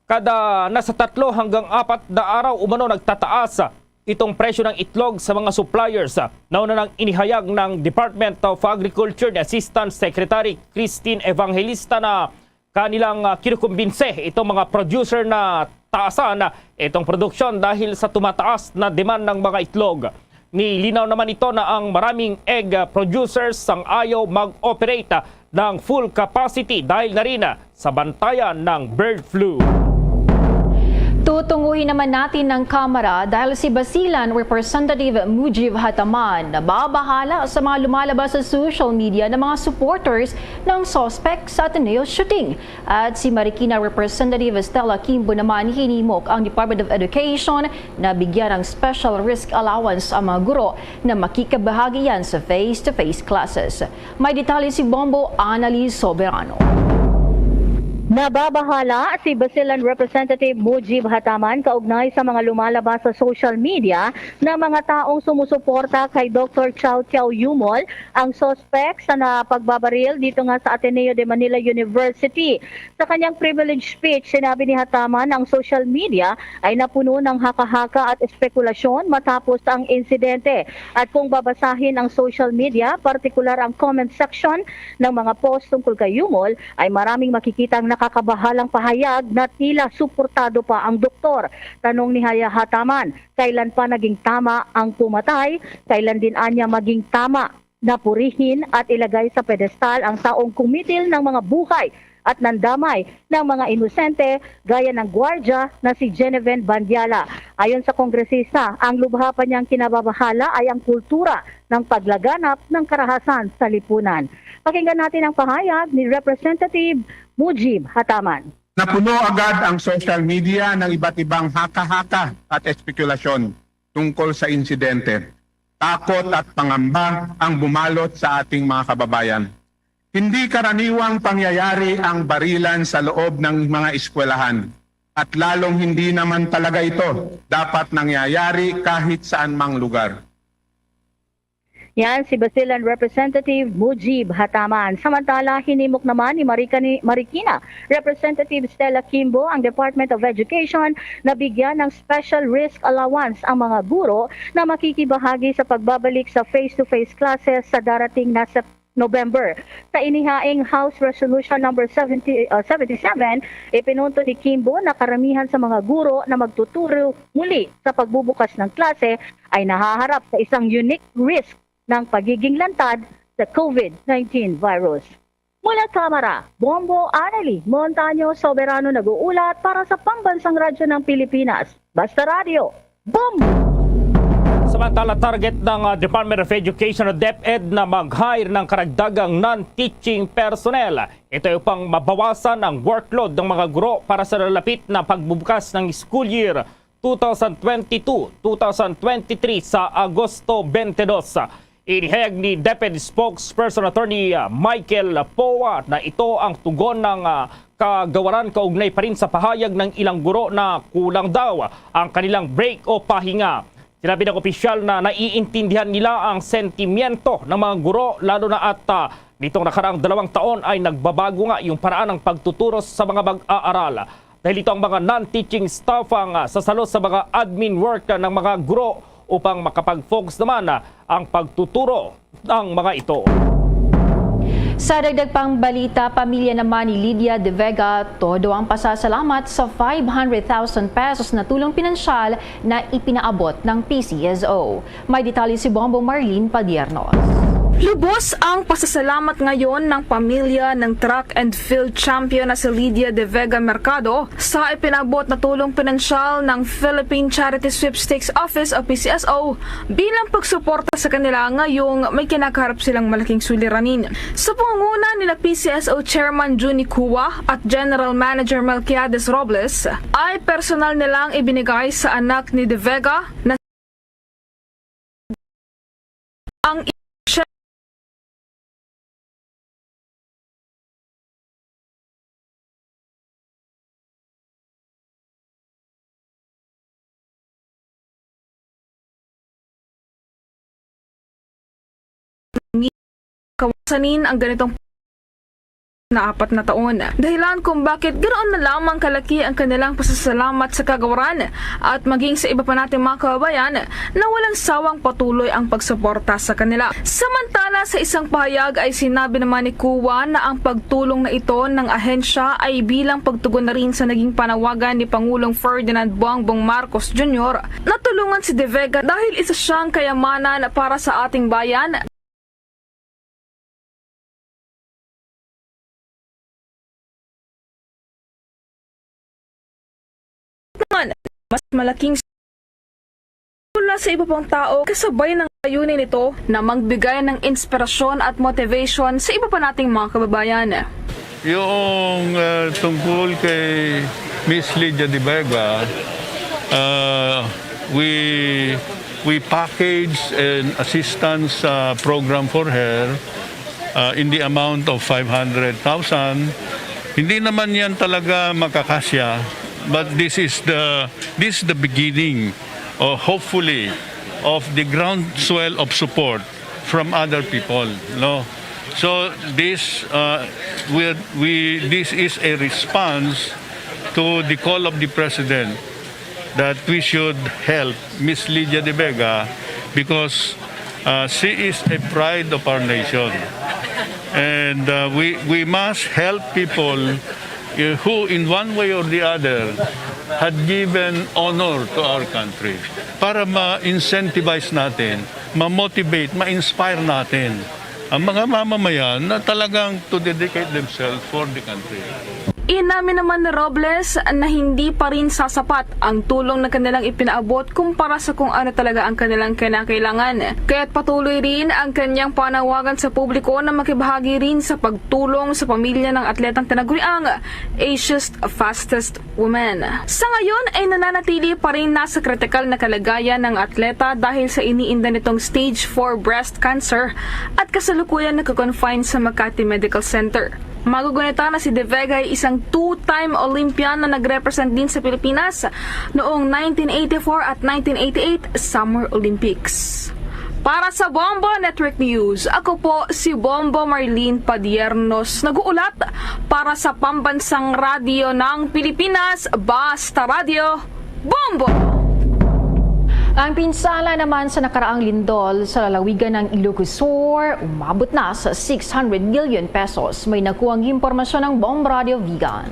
Kada nasa tatlo hanggang apat na araw umano nagtataas itong presyo ng itlog sa mga suppliers. Nauna nang inihayag ng Department of Agriculture ni Assistant Secretary Christine Evangelista na kanilang ah, kinukumbinse itong mga producer na taasan itong produksyon dahil sa tumataas na demand ng mga itlog. Nilinaw naman ito na ang maraming egg producers sang ayaw mag-operate ng full capacity dahil na rin sa bantayan ng bird flu. Tutunguhin naman natin ng kamera dahil si Basilan Representative Mujib Hataman nababahala sa mga lumalabas sa social media ng mga supporters ng suspect sa Ateneo shooting. At si Marikina Representative Stella Kimbo naman, hinimok ang Department of Education na bigyan ng special risk allowance ang mga guro na makikabahagi yan sa face-to-face classes. May detalye si Bombo Annalise Soberano. Nababahala si Basilan Representative Mujib Hataman kaugnay sa mga lumalabas sa social media na mga taong sumusuporta kay Doktor Chow Tiao Yumol, ang suspect sa napagbabaril dito nga sa Ateneo de Manila University. Sa kanyang privilege speech, sinabi ni Hataman na ang social media ay napuno ng haka-haka at espekulasyon matapos ang insidente. At kung babasahin ang social media, partikular ang comment section ng mga post tungkol kay Yumol, ay maraming makikita ang nakakabahalang pahayag na tila suportado pa ang doktor. Tanong ni Haya Hataman, kailan pa naging tama ang pumatay? Kailan din anya maging tama na purihin at ilagay sa pedestal ang taong kumitil ng mga buhay at nandamay ng mga inosente gaya ng gwardya na si Genevieve Bandiala. Ayon sa kongresista, ang lubha pa niyang kinababahala ay ang kultura ng paglaganap ng karahasan sa lipunan. Pakinggan natin ang pahayag ni Representative Mujib Hataman. Napuno agad ang social media ng iba't ibang haka-haka at espekulasyon tungkol sa insidente. Takot at pangamba ang bumalot sa ating mga kababayan. Hindi karaniwang pangyayari ang barilan sa loob ng mga eskwelahan, at lalong hindi naman talaga ito dapat nangyayari kahit saan mang lugar. Yan si Basilan Representative Mujib Hataman. Samantala, hinimok naman ni Marika-, ni Marikina Representative Stella Kimbo ang Department of Education na bigyan ng special risk allowance ang mga guro na makikibahagi sa pagbabalik sa face-to-face classes sa darating na Sep-, November. Sa inihaing House Resolution number seventy, uh, seventy-seven, ipinunto ni Kimbo na karamihan sa mga guro na magtuturo muli sa pagbubukas ng klase ay nahaharap sa isang unique risk ng pagiging lantad sa COVID nineteen virus. Mula Kamara, Bombo Anali Montaño Soberano nag-uulat para sa Pambansang Radyo ng Pilipinas. Basta Radyo, Bombo! Samantala, target ng, ah, Department of Education o DepEd na mag-hire ng karagdagang non-teaching personnel. Ito ay upang mabawasan ang workload ng mga guro para sa lalapit na pagbubukas ng school year two thousand twenty-two, two thousand twenty-three sa Agosto twenty-two. Inihayag ni DepEd Spokesperson Attorney, ah, Michael Poa na ito ang tugon ng, ah, kagawaran kaugnay pa rin sa pahayag ng ilang guro na kulang daw ang kanilang break o pahinga. Sinabi ng opisyal na naiintindihan nila ang sentimiento ng mga guro, lalo na at, ah, nitong nakaraang dalawang taon ay nagbabago nga yung paraan ng pagtuturo sa mga mag-aaral. Dahil ito ang mga non-teaching staff ang, ah, sasalo sa mga admin work ng mga guro upang makapag-focus naman, ah, ang pagtuturo ng mga ito. Sa dagdag pang balita, pamilya naman ni Lydia De Vega todo ang pasasalamat sa five hundred thousand pesos na tulong pinansyal na ipinaabot ng P C S O. May detalye si Bombo Marlene Padiernos. Lubos ang pasasalamat ngayon ng pamilya ng track and field champion na si Lydia De Vega Mercado sa ipinabot na tulong pinansyal ng Philippine Charity Sweepstakes Office o P C S O bilang pagsuporta sa kanila ngayong may kinakaharap silang malaking suliranin. Sa pangunguna nila P C S O Chairman Junie Cua at General Manager Melquiades Robles, ay personal nilang ibinigay sa anak ni De Vega na ang kawasanin ang ganitong na apat na taon. Dahilan kung bakit ganoon na lamang kalaki ang kanilang pasasalamat sa kagawaran at maging sa iba pa nating mga kababayan na walang sawang patuloy ang pagsuporta sa kanila. Samantala, sa isang pahayag ay sinabi naman ni Cua na ang pagtulong na ito ng ahensya ay bilang pagtugon na rin sa naging panawagan ni Pangulong Ferdinand Bongbong Marcos Junior na tulungan si De Vega dahil isa siyang kayamanan para sa ating bayan. Naman, mas malaking mula sa iba pang tao kasabay ng layunin nito na magbigay ng inspirasyon at motivation sa iba pa nating mga kababayan. Yung, uh, tungkol kay Miss Lydia De Vega, uh, we, we package an assistance, uh, program for her, uh, in the amount of five hundred thousand. Hindi naman yan talaga makakasya, but this is the, this is the beginning, uh, hopefully, of the groundswell of support from other people, no? So this, uh, we, we, this is a response to the call of the president that we should help Miss Lydia De Vega because, uh, she is a pride of our nation. And, uh, we, we must help people who in one way or the other had given honor to our country para ma-incentivize natin, ma-motivate, ma-inspire natin ang mga mamamayan na talagang to dedicate themselves for the country. Inamin naman ni Robles na hindi pa rin sasapat ang tulong na kanilang ipinaabot kumpara sa kung ano talaga ang kanilang kinakailangan. Kaya't patuloy rin ang kanyang panawagan sa publiko na makibahagi rin sa pagtulong sa pamilya ng atletang tinaguriang Asia's Fastest Woman. Sa ngayon ay nananatili pa rin nasa kritikal na kalagayan ng atleta dahil sa iniinda nitong stage four breast cancer at kasalukuyan nagko-confine sa Makati Medical Center. Magugunita na si De Vega ay isang two-time Olympian na nag-represent din sa Pilipinas noong nineteen eighty-four at nineteen eighty-eight Summer Olympics. Para sa Bombo Network News, ako po si Bombo Marlene Padiernos, nag-uulat para sa Pambansang Radyo ng Pilipinas, Basta Radyo, Bombo! Ang pinsala naman sa nakaraang lindol sa lalawigan ng Ilocos Sur umabot na sa six hundred million pesos. May nakuhang impormasyon ng Bombo Radio Vigan.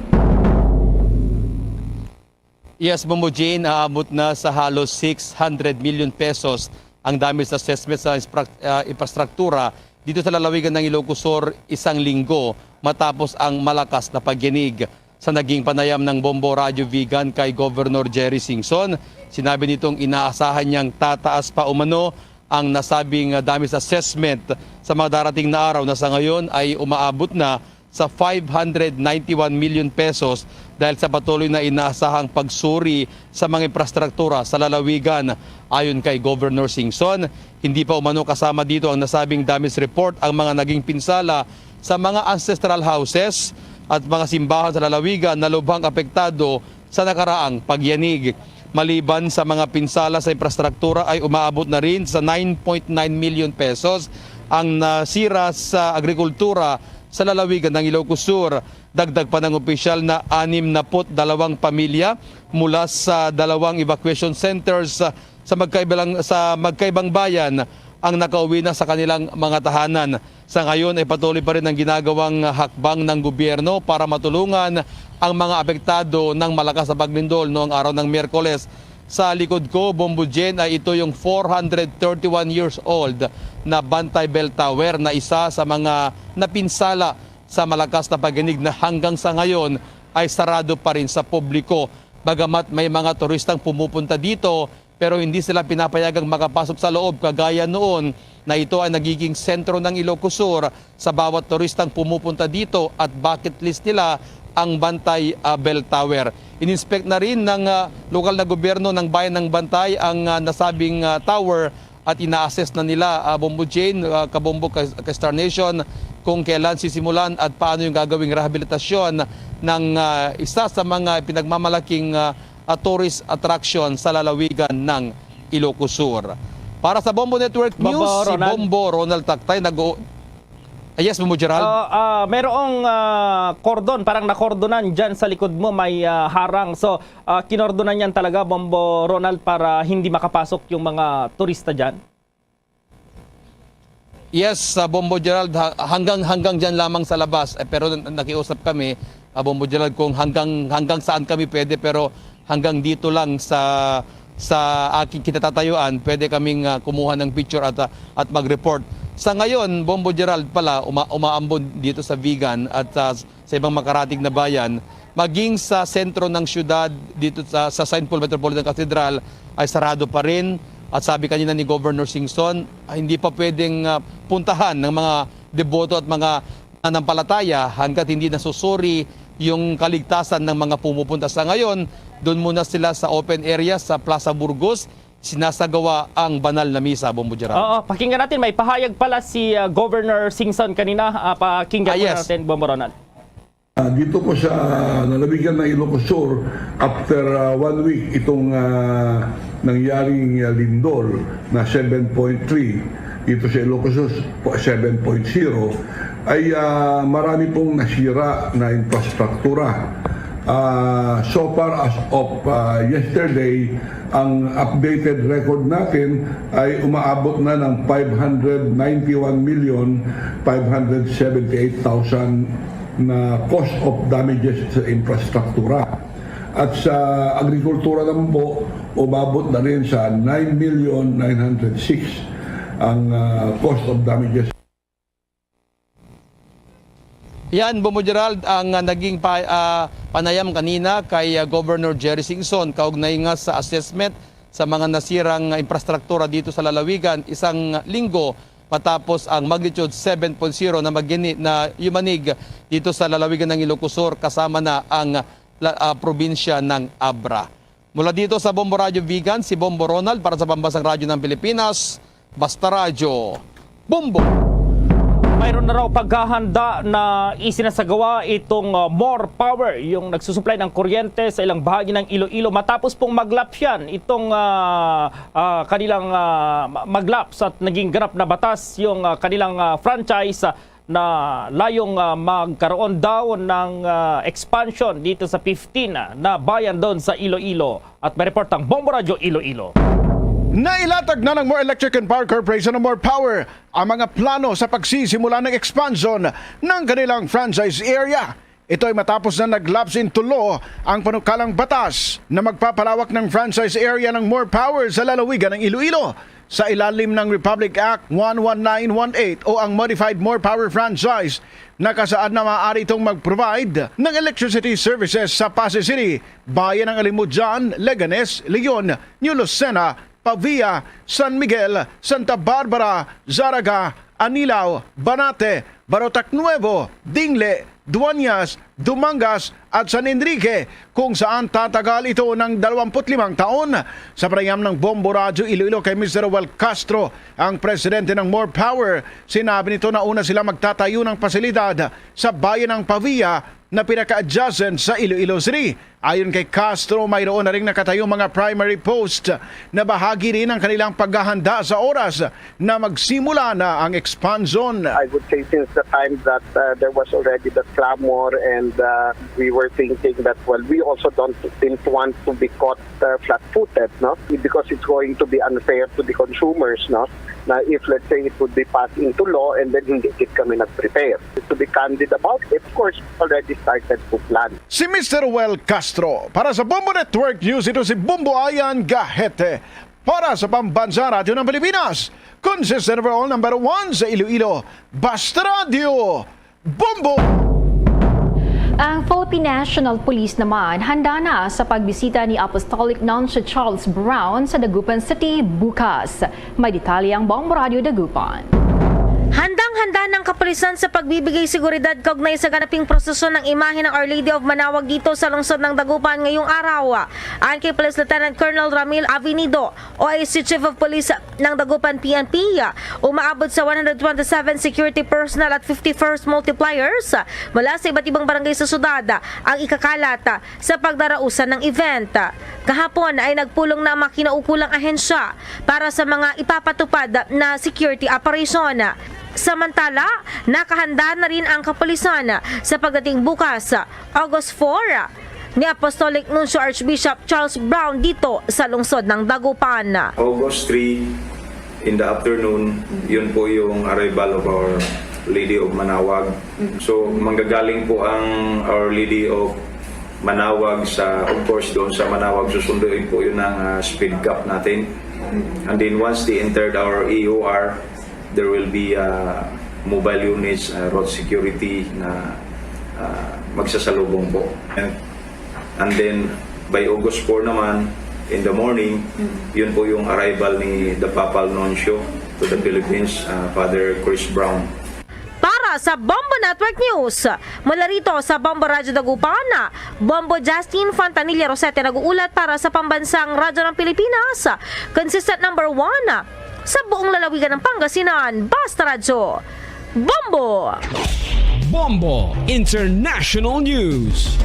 Yes, Bombo Jane, aabot na sa halos six hundred million pesos ang damage assessment sa inspra- ah, infrastruktura dito sa lalawigan ng Ilocos Sur isang linggo matapos ang malakas na pagyanig. Sa naging panayam ng Bombo Radio Vigan kay Governor Jerry Singson, sinabi nitong inaasahan niyang tataas pa umano ang nasabing ah, damage assessment sa mga darating na araw na sa ngayon ay umaabot na sa five hundred ninety-one million pesos dahil sa patuloy na inaasahang pagsuri sa mga infrastruktura sa lalawigan. Ayon kay Governor Singson, hindi pa umano kasama dito ang nasabing damage report ang mga naging pinsala sa mga ancestral houses at mga simbahan sa lalawigan na lubhang apektado sa nakaraang pagyanig. Maliban sa mga pinsala sa infrastruktura ay umaabot na rin sa nine point nine million pesos ang nasira sa agrikultura sa lalawigan ng Ilocos Sur. Dagdag pa ng opisyal na anim na put dalawang pamilya mula sa dalawang evacuation centers sa magkaibalang, sa magkaibang bayan ang nakauwi na sa kanilang mga tahanan. Sa ngayon ay patuloy pa rin ang ginagawang hakbang ng gobyerno para matulungan ang mga apektado ng malakas na paglindol noong araw ng Miyerkules. Sa likod ko, Bombo Jen, ay ito yung four hundred thirty-one years old na Bantay Bell Tower na isa sa mga napinsala sa malakas na pagyanig na hanggang sa ngayon ay sarado pa rin sa publiko. Bagamat may mga turistang pumupunta dito, pero hindi sila pinapayagang makapasok sa loob kagaya noon na ito ay nagiging sentro ng Ilocos Sur sa bawat turistang pumupunta dito at bucket list nila ang Bantay ah, Bell Tower. Ininspect na rin ng ah, lokal na gobyerno ng Bayan ng Bantay ang ah, nasabing ah, tower at ina-assess na nila ah, Bombo Jane, ah, Kabombo, ka, ka Star Nation, kung kailan sisimulan at paano yung gagawing rehabilitasyon ng ah, isa sa mga pinagmamalaking ah, ah, tourist attraction sa lalawigan ng Ilocos Sur. Para sa Bombo Network News, Bombo si Ronald. Bombo Ronald Tactay nag Ah, yes, Bombo Gerald. Ah, ah, merong ah, cordon, parang nakordonan dyan sa likod mo, may ah, harang. So, ah, kinordonan yan talaga, Bombo Ronald, para hindi makapasok yung mga turista dyan? Yes, sa Bombo Gerald, ha- hanggang hanggang diyan lamang sa labas. Eh, pero n- nakiusap kami, ah, Bombo Gerald, kung hanggang hanggang saan kami pwede, pero hanggang dito lang sa sa aking kinatatayuan, pwede kaming ah, kumuha ng picture at ah, at mag-report. Sa ngayon, Bombo Gerald pala uma, umaambon dito sa Vigan at ah, sa ibang makaratig na bayan, maging sa sentro ng siyudad dito sa, sa Saint Paul Metropolitan Cathedral ay sarado pa rin. At sabi kanina ni Governor Singson, ah, hindi pa pwedeng ah, puntahan ng mga deboto at mga nanampalataya hanggat hindi nasusuri yung kaligtasan ng mga pumupunta. Sa ngayon, doon muna sila sa open area sa Plaza Burgos, sinasagawa ang banal na misa, Bombo Gerald. Oo, pakinggan natin. May pahayag pala si ah, Governor Singson kanina. Ah, pakinggan Ah, po yes. natin, Bombo Ronald. Ah, dito po sa lalawigan ng Ilocos Sur, after ah, one week itong ah, nangyaring ah, lindol na seven point three, dito sa Ilocos Sur, seven point zero, ay ah, marami pong nasira na infrastruktura. Ah, so far as of ah, yesterday, ang updated record natin ay umaabot na ng five hundred ninety-one million five hundred seventy-eight thousand na cost of damages sa infrastruktura. At sa agrikultura naman po, umabot na rin sa nine million nine hundred six ang, ah, cost of damages. Yan, Bombo Gerald, ang, ah, naging pa, ah, panayam kanina kay, ah, Governor Jerry Singson kaugnay nga sa assessment sa mga nasirang infrastruktura dito sa lalawigan isang linggo matapos ang magnitude seven point zero na magini na yumanig dito sa lalawigan ng Ilocos Sur, kasama na ang la- ah, probinsya ng Abra. Mula dito sa Bombo Radyo Vigan, si Bombo Ronald para sa Pambansang Radyo ng Pilipinas, Basta Radyo, Bombo! Mayroon na raw paghahanda na isinasagawa itong uh, More Power, yung nagsusuplay ng kuryente sa ilang bahagi ng Iloilo matapos pong maglapse yan itong uh, uh, kanilang uh, maglapse at naging ganap na batas yung uh, kanilang uh, franchise uh, na layong uh, magkaroon daw ng uh, expansion dito sa fifteen uh, na bayan doon sa Iloilo. At may report ang Bombo Radyo Iloilo. Nailatag na ng More Electric and Power Corporation o More Power ang mga plano sa pagsisimula ng expansion ng kanilang franchise area. Ito ay matapos na naglabs into law ang panukalang batas na magpapalawak ng franchise area ng More Power sa lalawigan ng Iloilo sa ilalim ng Republic Act one one nine one eight o ang Modified More Power Franchise. Nakasaad na maaari itong mag-provide ng electricity services sa Passi City, bayan ng Alimodian, Leganes, Leon, New Lucena, Pavia, San Miguel, Santa Barbara, Zarraga, Anilao, Banate, Barotac Nuevo, Dingle, Duañas, Dumangas at San Enrique, kung saan tatagal ito ng dalawampu't limang taon. Sa panayam ng Bombo Radyo Iloilo kay Mister Roel Castro, ang presidente ng More Power, sinabi nito na una sila magtatayo ng pasilidad sa bayan ng Pavia na pinaka-adjacent sa Iloilo City. Ayon kay Castro, mayroon na ring nakatayo mga primary post na bahagi rin ng kanilang paghahanda sa oras na magsimula na ang expansion. I would say since the time that uh, there was already the clamor and uh, we were thinking that, well, we also don't didn't want to be caught uh, flat-footed, no? Because it's going to be unfair to the consumers, no? Na if, let's say, it would be passed into law and then hindi gid kami nag-prepare. To be candid about it, of course, already started to plan. Si Mister Roel Castro. Para sa Bombo Network News, ito si Bombo Ayan Gahete. Para sa Pambansa Radyo ng Pilipinas, consistent overall number one sa Iloilo, Basta Radyo, Bombo! Ang Philippine National Police naman handa na sa pagbisita ni Apostolic Nuncio Charles Brown sa Dagupan City bukas. May detalye ang Bombo Radyo Dagupan. Handang-handa ng kapulisan sa pagbibigay seguridad kaugnay sa ganaping prosesyon ng imahe ng Our Lady of Manawag dito sa lungsod ng Dagupan ngayong araw. Ayon kay Police Lieutenant Colonel Ramil Avenido, O I C Chief of Police ng Dagupan P N P, umaabot sa one hundred twenty-seven security personnel at fifty-first multipliers mula sa iba't ibang barangay sa syudad ang ikakalat sa pagdarausan ng event. Kahapon ay nagpulong na ang mga kinaukulang ahensya para sa mga ipapatupad na security operation. Samantala, nakahanda na rin ang kapulisan sa pagdating bukas, August four, ni Apostolic Nuncio Archbishop Charles Brown dito sa lungsod ng Dagupan. August three, in the afternoon, yun po yung arrival of Our Lady of Manawag. So, manggagaling po ang Our Lady of Manawag sa, of course, doon sa Manawag, susunduin po yun ng ah, speed gap natin. And then once they entered our A O R, there will be uh, mobile units, uh, road security na uh, magsasalubong po. And, and then by August four naman, in the morning, yun po yung arrival ni the Papal Nuncio to the Philippines, uh, Father Chris Brown. Para sa Bombo Network News, mula rito sa Bombo Radyo Dagupan, Bombo Justin Fontanilla Rosete nag-uulat para sa Pambansang Radyo ng Pilipinas, consistent number one sa buong lalawigan ng Pangasinan. Basta Radyo, Bombo! Bombo International News.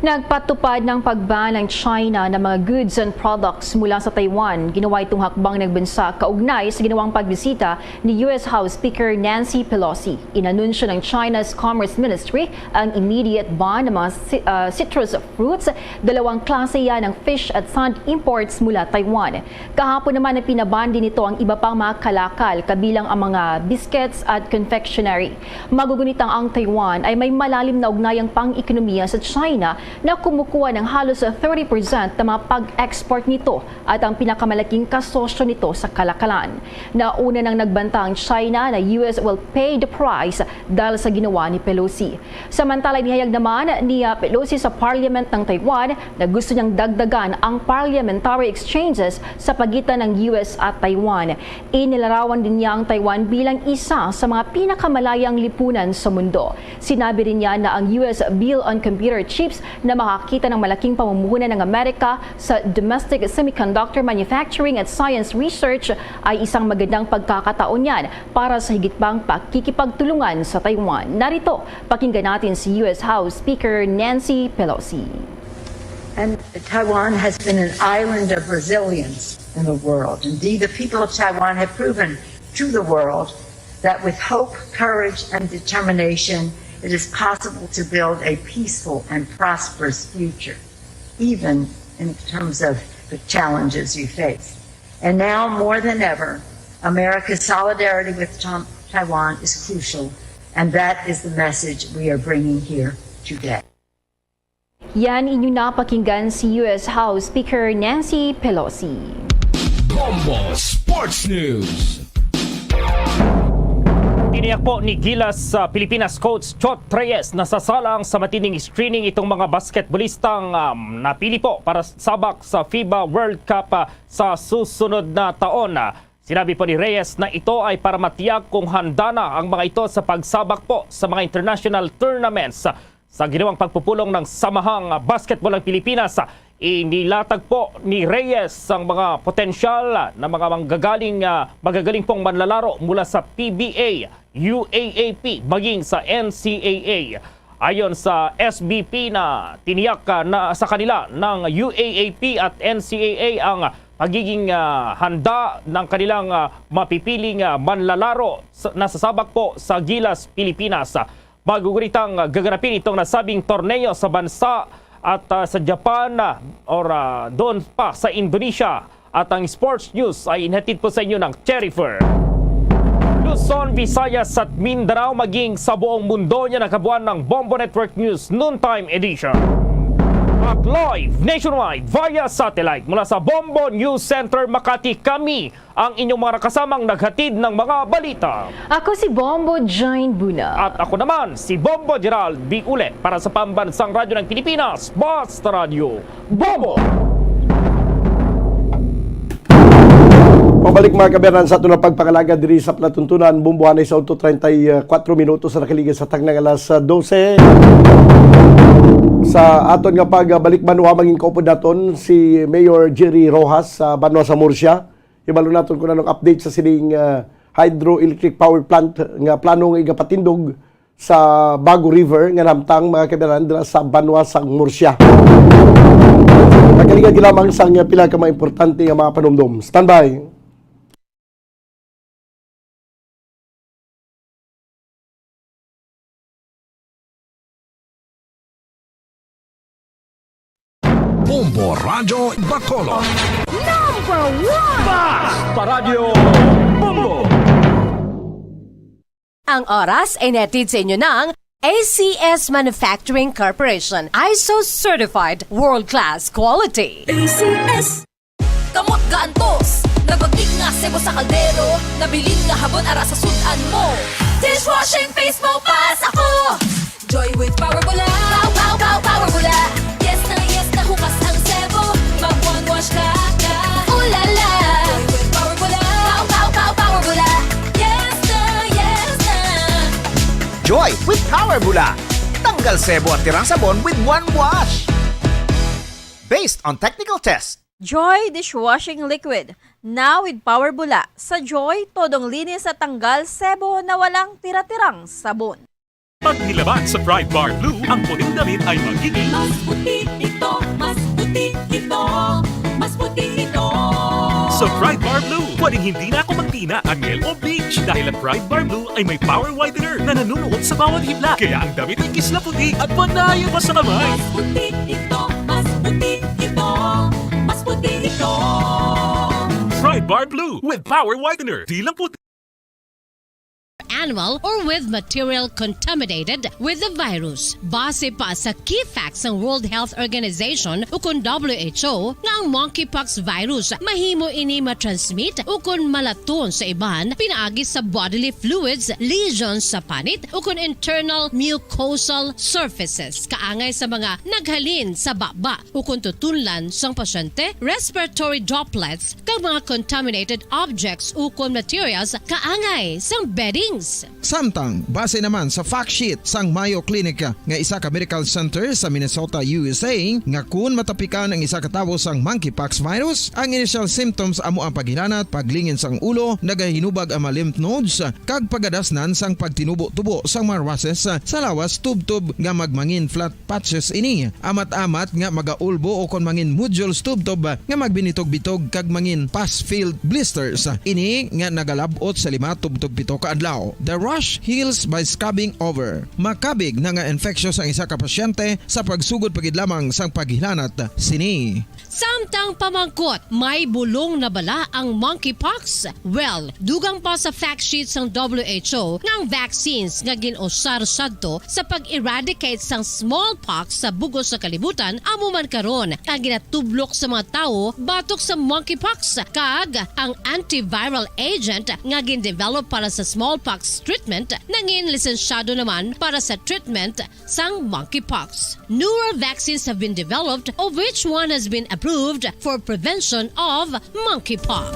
Nagpatupad ng pag-ban ang China ng mga goods and products mula sa Taiwan. Ginawa itong hakbang ng bansa kaugnay sa ginawang pagbisita ni U S House Speaker Nancy Pelosi. Inanunsyo ng China's Commerce Ministry ang immediate ban ng mga ci-, ah, citrus fruits. Dalawang klase yan ng fish at sand imports mula Taiwan. Kahapon naman ay pinaban din nito ang iba pang mga kalakal, kabilang ang mga biscuits at confectionery. Magugunitang ang Taiwan ay may malalim na ugnayang pang-ekonomiya sa China na kumukuha ng halos thirty percent ng mga pag-export nito at ang pinakamalaking kasosyo nito sa kalakalan. Nauna nang nagbanta ang China na U S will pay the price dahil sa ginawa ni Pelosi. Samantala, inihayag naman ni, ah, Pelosi sa Parliament ng Taiwan na gusto niyang dagdagan ang parliamentary exchanges sa pagitan ng U S at Taiwan. Inilarawan din niya ang Taiwan bilang isa sa mga pinakamalayang lipunan sa mundo. Sinabi rin niya na ang U S Bill on Computer Chips na makakita ng malaking pamumuhunan ng Amerika sa domestic semiconductor manufacturing at science research ay isang magandang pagkakataon yan para sa higit pang pakikipagtulungan sa Taiwan. Narito, pakinggan natin si U S House Speaker Nancy Pelosi. And Taiwan has been an island of resilience in the world. Indeed, the people of Taiwan have proven to the world that with hope, courage, and determination, it is possible to build a peaceful and prosperous future, even in terms of the challenges you face. And now, more than ever, America's solidarity with Tom- Taiwan is crucial, and that is the message we are bringing here today. Yan inyo napakinggan si U S House Speaker Nancy Pelosi. Bombo Sports News. Tiniyak po ni Gilas sa Pilipinas coach Chot Reyes na sasalang sa matinding screening itong mga basketbolistang, um, napili po para sabak sa FIBA World Cup, ah, sa susunod na taon. Sinabi po ni Reyes na ito ay para matiyak kung handa na ang mga ito sa pagsabak po sa mga international tournaments. Sa ginawang pagpupulong ng Samahang Basketball ng Pilipinas, inilatag po ni Reyes ang mga potensyal na mga manggagaling, ah, magagaling pong manlalaro mula sa P B A, U A A P, maging sa N C A A. Ayon sa S B P na tiniyak, ah, na sa kanila ng U A A P at N C A A ang pagiging, ah, handa ng kanilang, ah, mapipiling, ah, manlalaro sa, nasasabak po sa Gilas, Pilipinas. Maguguritang gaganapin itong nasabing torneo sa bansa at, ah, sa Japan, ah, or, ah, doon pa sa Indonesia. At ang sports news ay inhatid po sa inyo ng Cherry Fur. Luzon, Visayas at Mindanao, maging sa buong mundo, niya nakabuan ng Bombo Network News Noontime Edition. At live nationwide via satellite mula sa Bombo News Center, Makati, kami ang inyong mga nakasamang naghatid ng mga balita. Ako si Bombo Jane Buna. At ako naman, si Bombo Gerald B. Ule para sa Pambansang Radyo ng Pilipinas, Basta Radyo, Bombo! Pabalik, mga kabayan, sa aton nga pagpangalagad diri sa palatuntunan, Bombo, anay sa otso treinta y cuatro minutos sa nakaligid sa taknang alas dose. Sa aton nga pagbalik banwa, mangin kaupod naton si Mayor Jerry Roxas sa banwa sa Murcia. Hibalo naton kung anong update sa sining, ah, hydroelectric power plant nga plano nga igapatindog sa Bago River nga nahamtang, mga kabayan, dira sa banwa sang Murcia. Nagkalinga lamang sang pila ka mga importante nga mga panumdom. Standby. Bombo Radyo Bacolod. Number one! Basta Radyo Bombo! Ang oras ay nahatid sa inyo ng A C S Manufacturing Corporation, ISO certified, world-class quality. A C S. Kamot gaantos, nagwagig nga sebo sa kaldero, nabilin nga habon ara sa sud-an mo. Dishwashing face mo pa sa ko. Joy with Power Bula. Pow, pow, pow, Power Bula. Yes na, yes na, hukas ang sebo. Mag-one wash ka na. Ooh la la. Joy with Power Bula. Pow, pow, pow, Power Bula. Yes na, yes na. Joy with Power Bula. Tanggal sebo at tirang sabon with one wash. Based on technical test. Joy Dishwashing Liquid. Now with Power Bula. Sa Joy, todong linis at tanggal sebo na walang tira-tirang sabon. Pag nilaban sa Pride Bar Blue, ang puting damit ay magiging Mas puti ito, mas puti ito, mas puti ito. Sa Pride Bar Blue, pwedeng hindi na ako magtina, angel o beige, dahil ang Pride Bar Blue ay may power whitener na nanunuot sa bawat himla. Kaya ang damit ay kisla puti at panaya pa sa kamay. Mas puti ito, mas puti ito, mas puti ito. Pride Bar Blue with power whitener. Di lang puti. Animal or with material contaminated with the virus. Base pa sa key facts sang World Health Organization ukon W H O nga ang monkeypox virus mahimo ini ma-transmit ukon malaton sa iban pinaagi sa bodily fluids, lesions sa panit ukon internal mucosal surfaces kaangay sa mga naghalin sa baba ukon tutunlan sang pasyente, respiratory droplets kag mga contaminated objects ukon materials kaangay sang beddings. Samtang, base naman sa fact sheet sang Mayo Clinic nga isa ka medical center sa Minnesota, U S A, nga kun matapikan ang isa ka tawo sang monkeypox virus, ang initial symptoms amo ang paghilanat, paglingin sang ulo, nagahinubag ang mga lymph nodes, kag pagadasnan sang pagtinubo-tubo sang mga rashes sa lawas tubtob nga magmangin flat patches ini, amat-amat nga magaulbo ukon mangin nodules tubtob nga magbinitog-bitog kag mangin pus-filled blisters. Ini nga nagalab-ot sa lima tubtob pito ka adlaw. The rash heals by scrubbing over. Makabig na nga infectious ang isa ka pasyente sa pagsugod pa gid lamang sang paghilanat sini. Samtang pamangkot, may bulong na bala ang monkeypox? Well, dugang pa sa fact sheet sang W H O nga ang vaccines nga gin-usar sadto sa pag-eradicate sang smallpox sa bug-os nga kalibutan amo man karon ang ginatublok sa mga tawo batok sa monkeypox, kag ang antiviral agent nga gin-develop para sa smallpox treatment nangin lisensyado naman para sa treatment sang monkeypox. Newer vaccines have been developed, of which one has been approved for prevention of monkeypox.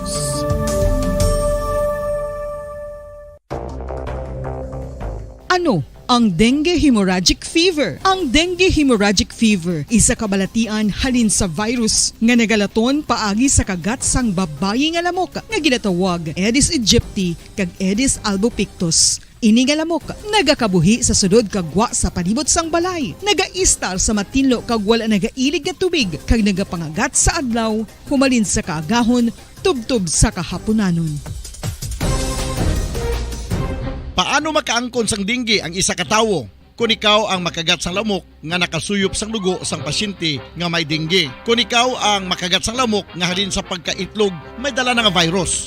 Ano ang dengue hemorrhagic fever? Ang dengue hemorrhagic fever isa ka balatian halin sa virus nga nagalaton paagi sa kagat sang babayi nga lamok nga ginatawag Aedes aegypti kag Aedes albopictus. Ini nga lamok nagakabuhi sa sulod kag gwa sa palibot sang balay, nagaistar sa matinlo kag wala nagailig nga tubig, kag nagapangagat sa adlaw humalin sa kaagahon tubtob sa kahapunanon. Paano makaangkon sang dengue ang isa ka tawo? Kon ikaw ang makagat sang lamok nga nakasuyop sang dugo sang pasyente nga may dengue. Kon ikaw ang makagat sang lamok nga halin sa pagkaitlog may dala na nga virus.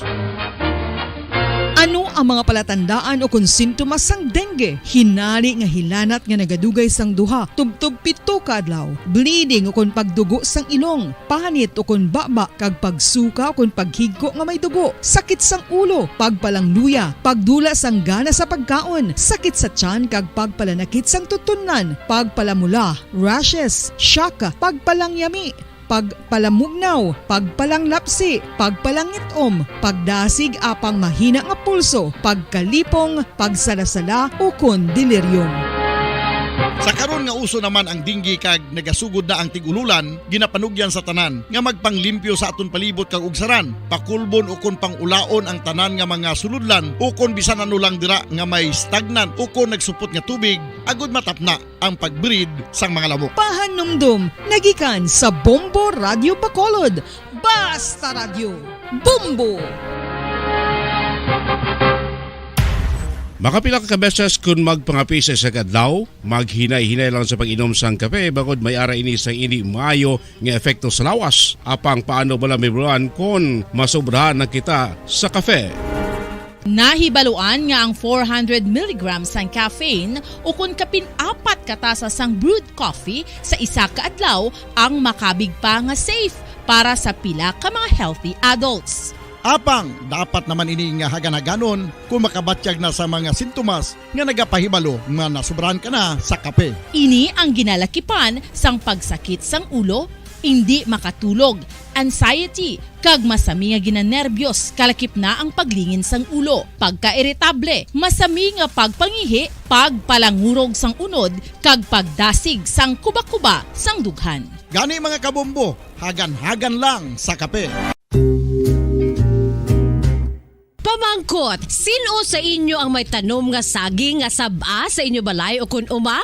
Ano ang mga palatandaan ukon sintomas sang dengue? Hinari nga hilanat nga nagadugay sang duha tubtob pito ka adlaw, bleeding ukon pagdugo sang ilong, panit ukon baba, kag pagsuka ukon paghigko nga may dugo, sakit sang ulo, pagpalangluya, pagdula sang gana sa pagkaon, sakit sa tiyan kag pagpalanakit sang tutunlan, pagpalamula, rashes, shock, pagpalangyami, pagpalamugnaw, pagpalanglapsi, pagpalangit-om, pagdasig apang mahina nga pulso, pagkalipong, pagsalasala, ukon delirium. Sa karon nga uso naman ang dengue kag nagasugod na ang tig-ululan, ginapanugyan sa tanan nga magpanglimpyo sa aton palibot kag ugsaran, pakulbon ukon pang-ulaon ang tanan nga mga sulodlan ukon bisan ano lang dira nga may stagnant ukon nagsupot nga tubig agud matapna ang pag-breed sang mga lamok. Pahanumdom nagikan sa Bombo Radyo Bacolod. Basta Radyo, Bombo! Makapila ka kabeses kun magpangape sa isa ka adlaw, maghinay-hinay lang sa pag-inom sang kape bangod may ara ini sang indi maayo nga epekto sa lawas. Apang paano bala mahibaluan kon masobrahan na kita sa kape? Nahibaluan nga ang four hundred milligrams sang caffeine ukon kapin apat ka tasa sang brewed coffee sa isa ka adlaw ang makabig pa nga safe para sa pila ka mga healthy adults. Apang dapat naman ini nga hagan-haganon kon makabatyag na sa mga sintomas nga nagapahibalo nga nasobrahan ka na sa kape. Ini ang ginalakipan sang pagsakit sang ulo, indi makatulog, anxiety, kag masami nga ginanerbiyos kalakip na ang paglingin sang ulo, pagkairitable, masami nga pagpangihi, pagpalangurog sang unod, kag pagdasig sang kubakuba sang dughan. Gani, mga kabombo, hagan-hagan lang sa kape. Mangkot, sin-o sa inyo ang may tanom nga saging nga sab-a sa inyo balay ukon uma?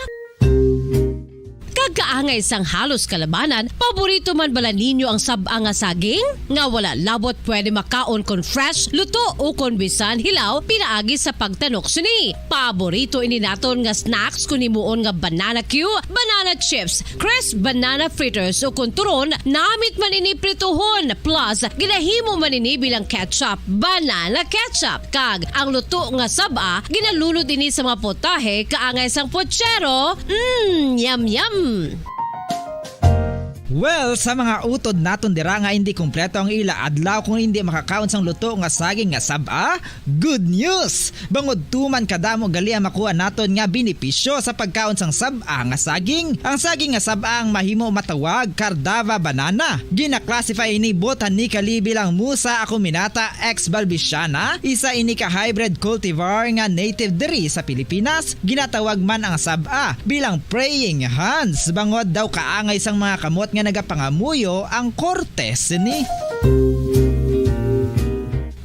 Kag kaangay sang halos kalabanan, paborito man bala ninyo ang sab-a nga saging? Nga wala labot pwede makaon kon fresh, luto, o kon bisan hilaw pinaagi sa pagtanok sini. Paborito ini naton nga snacks kon himuon nga banana cue, banana chips, crisp banana fritters, o kon turon, namit man ini prituhon, plus ginahimo man ini bilang ketchup, banana ketchup. Kag ang luto nga sab-a, ginalunod ini sa mga potahe kaangay sang pochero. Mm, yum, yum! Well, sa mga utod naton dira nga hindi kompleto ang ila adlaw kung hindi makakaon sang luto nga saging nga sab-a, good news! Bangod tuman kadamo gali ang makuha naton nga benepisyo sa pagkaon sang sab-a nga saging. Ang saging nga sab-a ang mahimo matawag Cardava banana. Gina-classify ini botanically bilang Musa acuminata ex balbiciana, isa ini ka hybrid cultivar nga native diri sa Pilipinas. Ginatawag man ang sab-a bilang praying hands, bangod daw kaangay sang mga kamot nga nagapangamuyo ang korte sini.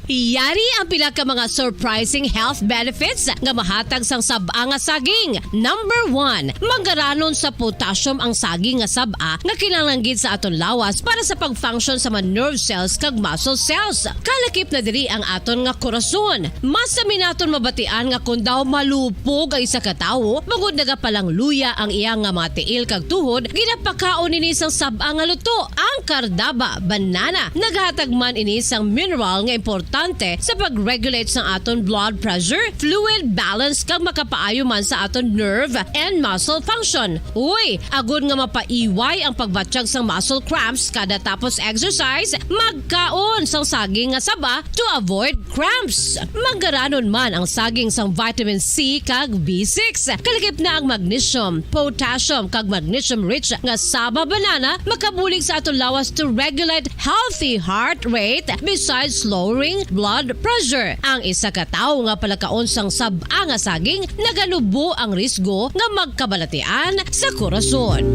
Yari ang pila ka mga surprising health benefits nga mahatag sang sab-a nga saging. Number one, manggaranon sa potassium ang saging nga sab-a nga kinahanglan gid sa aton lawas para sa pag-function sa mga nerve cells kag muscle cells. Kalakip na diri ang aton nga korason. Mas sami naton mabatian nga kon daw malupog ang isa ka tawo, bangod nagapalangluya ang iya nga mga tiil kag tuhod, ginapakaon ini sang sab-a nga luto, ang Cardava banana. Naghatag man ini sang mineral nga importante sa pag-regulate sang aton blood pressure, fluid balance, kag makapaayo man sa aton nerve and muscle function. Uy, agod nga mapaiway ang pagbatyag sang muscle cramps kada tapos exercise, magkaon sang saging nga saba to avoid cramps. Manggaranon man ang saging sang vitamin C kag B six. Kalakip na ang magnesium, potassium, kag magnesium-rich nga saba banana makabulig sa aton lawas to regulate healthy heart rate besides lowering blood pressure. Ang isa ka tawo nga palakaon sang sab-a nga saging naganubo ang risgo nga magkabalatian sa korason.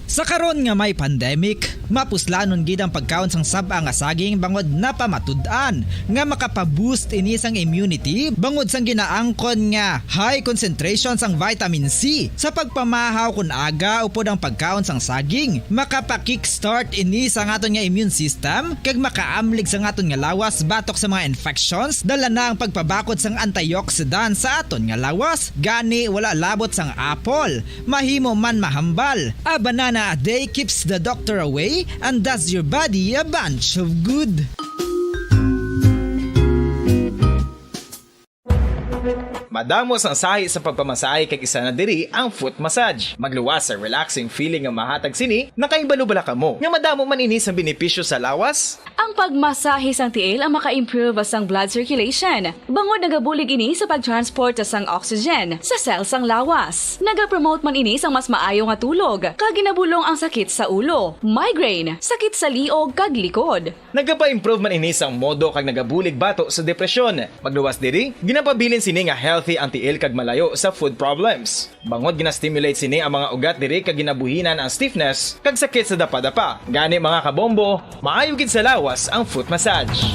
Sa karon nga may pandemic, mapuslanon gid ang pagkaon sang sab-a nga saging bangod napamatud-an nga makapa-boost ini sang immunity bangod sang ginaangkon nga high concentration sang vitamin C. Sa pagpamahaw kon aga upod ang pagkaon sang saging, makapa-kickstart ini sa aton nga immune system kag makaamlig sa aton nga lawas batok sa mga infections, dala na ang pagpabakod sang antioxidant sa aton nga lawas. Gani, wala labot sang apple, mahimo man mahambal. A banana a day keeps the doctor away and does your body a bunch of good. Madamo sang sahi sa pagpamasahe kag isa na diri ang foot massage. Magluwas sa relaxing feeling nga mahatag sini. Nakahibalo bala kamo nga madamo man ini sang benepisyo sa lawas? Ang pagmasahe sang tiil ang maka-improve sang blood circulation, bangod nagabulig ini sa pag-transport sang oxygen sa cell sang lawas. Nagapromote man ini sang mas maayo nga tulog, kag ginabulong ang sakit sa ulo, migraine, sakit sa liog kag likod. Nagapa-improve man ini sang modo kag nagabulig bato sa depresyon. Magluwas diri, ginapabilin sini nga healthy ang tiil kag malayo sa foot problems. Bangod gina-stimulate sini ang mga ugat diri kag ginabuhinan ang stiffness kag sakit sa dapadapa. Gani, mga kabombo, maayo gid sa lawas ang foot massage.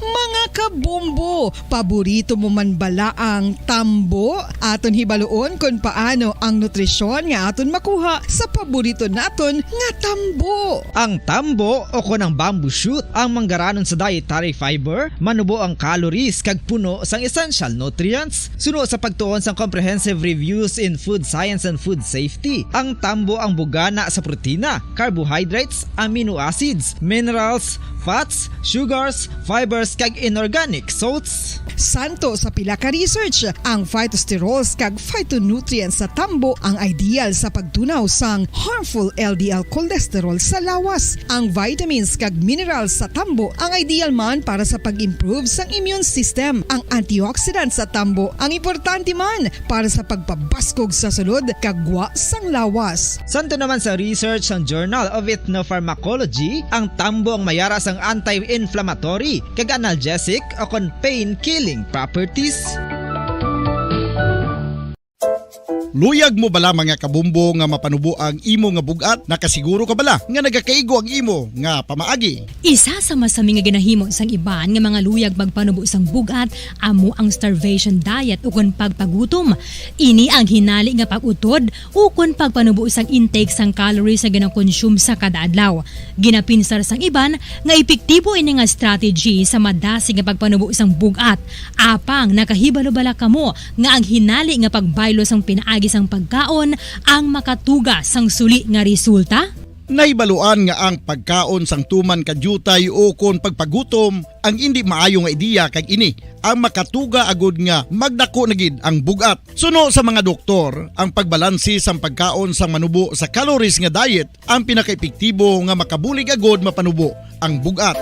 Mga kabombo, paborito mo man bala ang tambo? Aton hibaluon kon paano ang nutrisyon nga aton makuha sa paborito naton nga tambo. Ang tambo o kon ang bamboo shoot ang manggaranon sa dietary fiber, manubo ang calories kag puno sang essential nutrients. Suno sa pagtuon sang Comprehensive Reviews in Food Science and Food Safety, ang tambo ang bugana sa protina, carbohydrates, amino acids, minerals, fats, sugars, fibers, kag inorganic salts. Santo sa pila ka research, ang phytosterols kag phytonutrients sa tambo ang ideal sa pagtunaw sang harmful L D L cholesterol sa lawas. Ang vitamins kag minerals sa tambo ang ideal man para sa pag-improve sang immune system. Ang antioxidants sa tambo ang importante man para sa pagpabaskog sa sulod kag gwa sang lawas. Santo naman sa research sang Journal of Ethnopharmacology, ang tambo ang mayara sang anti-inflammatory kag analgesic o kon pain-killing properties. Luyag mo bala, mga kabombo, nga mapanubo ang imo nga bug-at? Nakasiguro ka bala nga nagakaigo ang imo nga pamaagi? Isa sa masami nga ginahimo sang iban nga mga luyag magpanubo sang bug-at amo ang starvation diet ukon pagpagutom. Ini ang hinali nga pag-utod ukon pagpanubo sang intake sang calories nga ginakonsume sa kada adlaw. Ginapinsar sang iban nga epektibo ini nga strategy sa madasig nga pagpanubo sang bug-at. Apang nakahibalo bala kamo nga ang hinali nga pagbaylo sang pinaagi sang pagkaon ang makatuga sang suli nga resulta? Nahibaluan nga ang pagkaon sang tuman ka diutay ukon pagpagutom ang indi maayo nga ideya, kag ini ang makatuga agud nga magdako na gid ang bug-at. Suno sa mga doktor, ang pagbalanse sang pagkaon sang manubo sa calories nga diet ang pinakaepektibo nga makabulig agud mapanubo ang bug-at.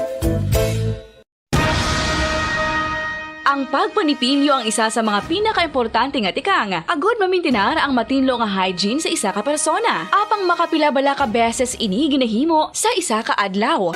Ang pagpanipilyo ang isa sa mga pinakaimportante nga tikang agud mamintinar ang matinlo nga hygiene sa isa ka persona. Apang makapila bala ka beses ini ginahimo sa isa ka adlaw?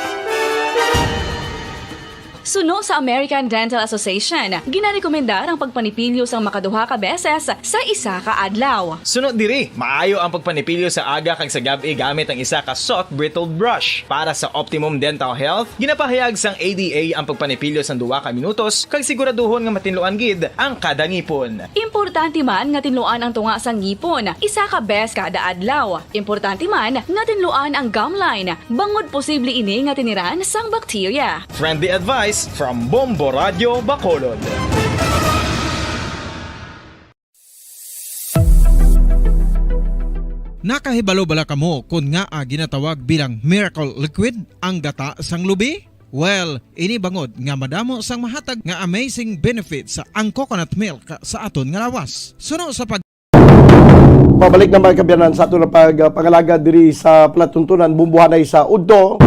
Suno sa American Dental Association, ginarekomendar ang pagpanipilyo sang makaduha ka beses sa isa ka adlaw. Suno diri, maayo ang pagpanipilyo sa aga kag sa gab-i gamit ang isa ka soft bristled brush. Para sa optimum dental health, ginapahayag sang A D A ang pagpanipilyo sang duha ka minutos kag siguraduhon nga matinluan gid ang kada ngipon. Importante man nga tinluan ang tunga sa ngipon isa ka bes kada adlaw. Importante man nga tinluan ang gum line, bangod posible ini nga tiniran sang bakterya. Friendly advice from Bombo Radio Bacolod. Nakahibalo bala kamo kon ngaa ginatawag bilang miracle liquid ang gata sang lubi? Well, ini bangod nga madamo sang mahatag nga amazing benefits ang coconut milk sa aton nga lawas. Suno sa pag- Pabalik na, mga kaabyanan, sa aton nga pag-, pangalaga diri sa palatuntunan, bumbuhanay sa udto.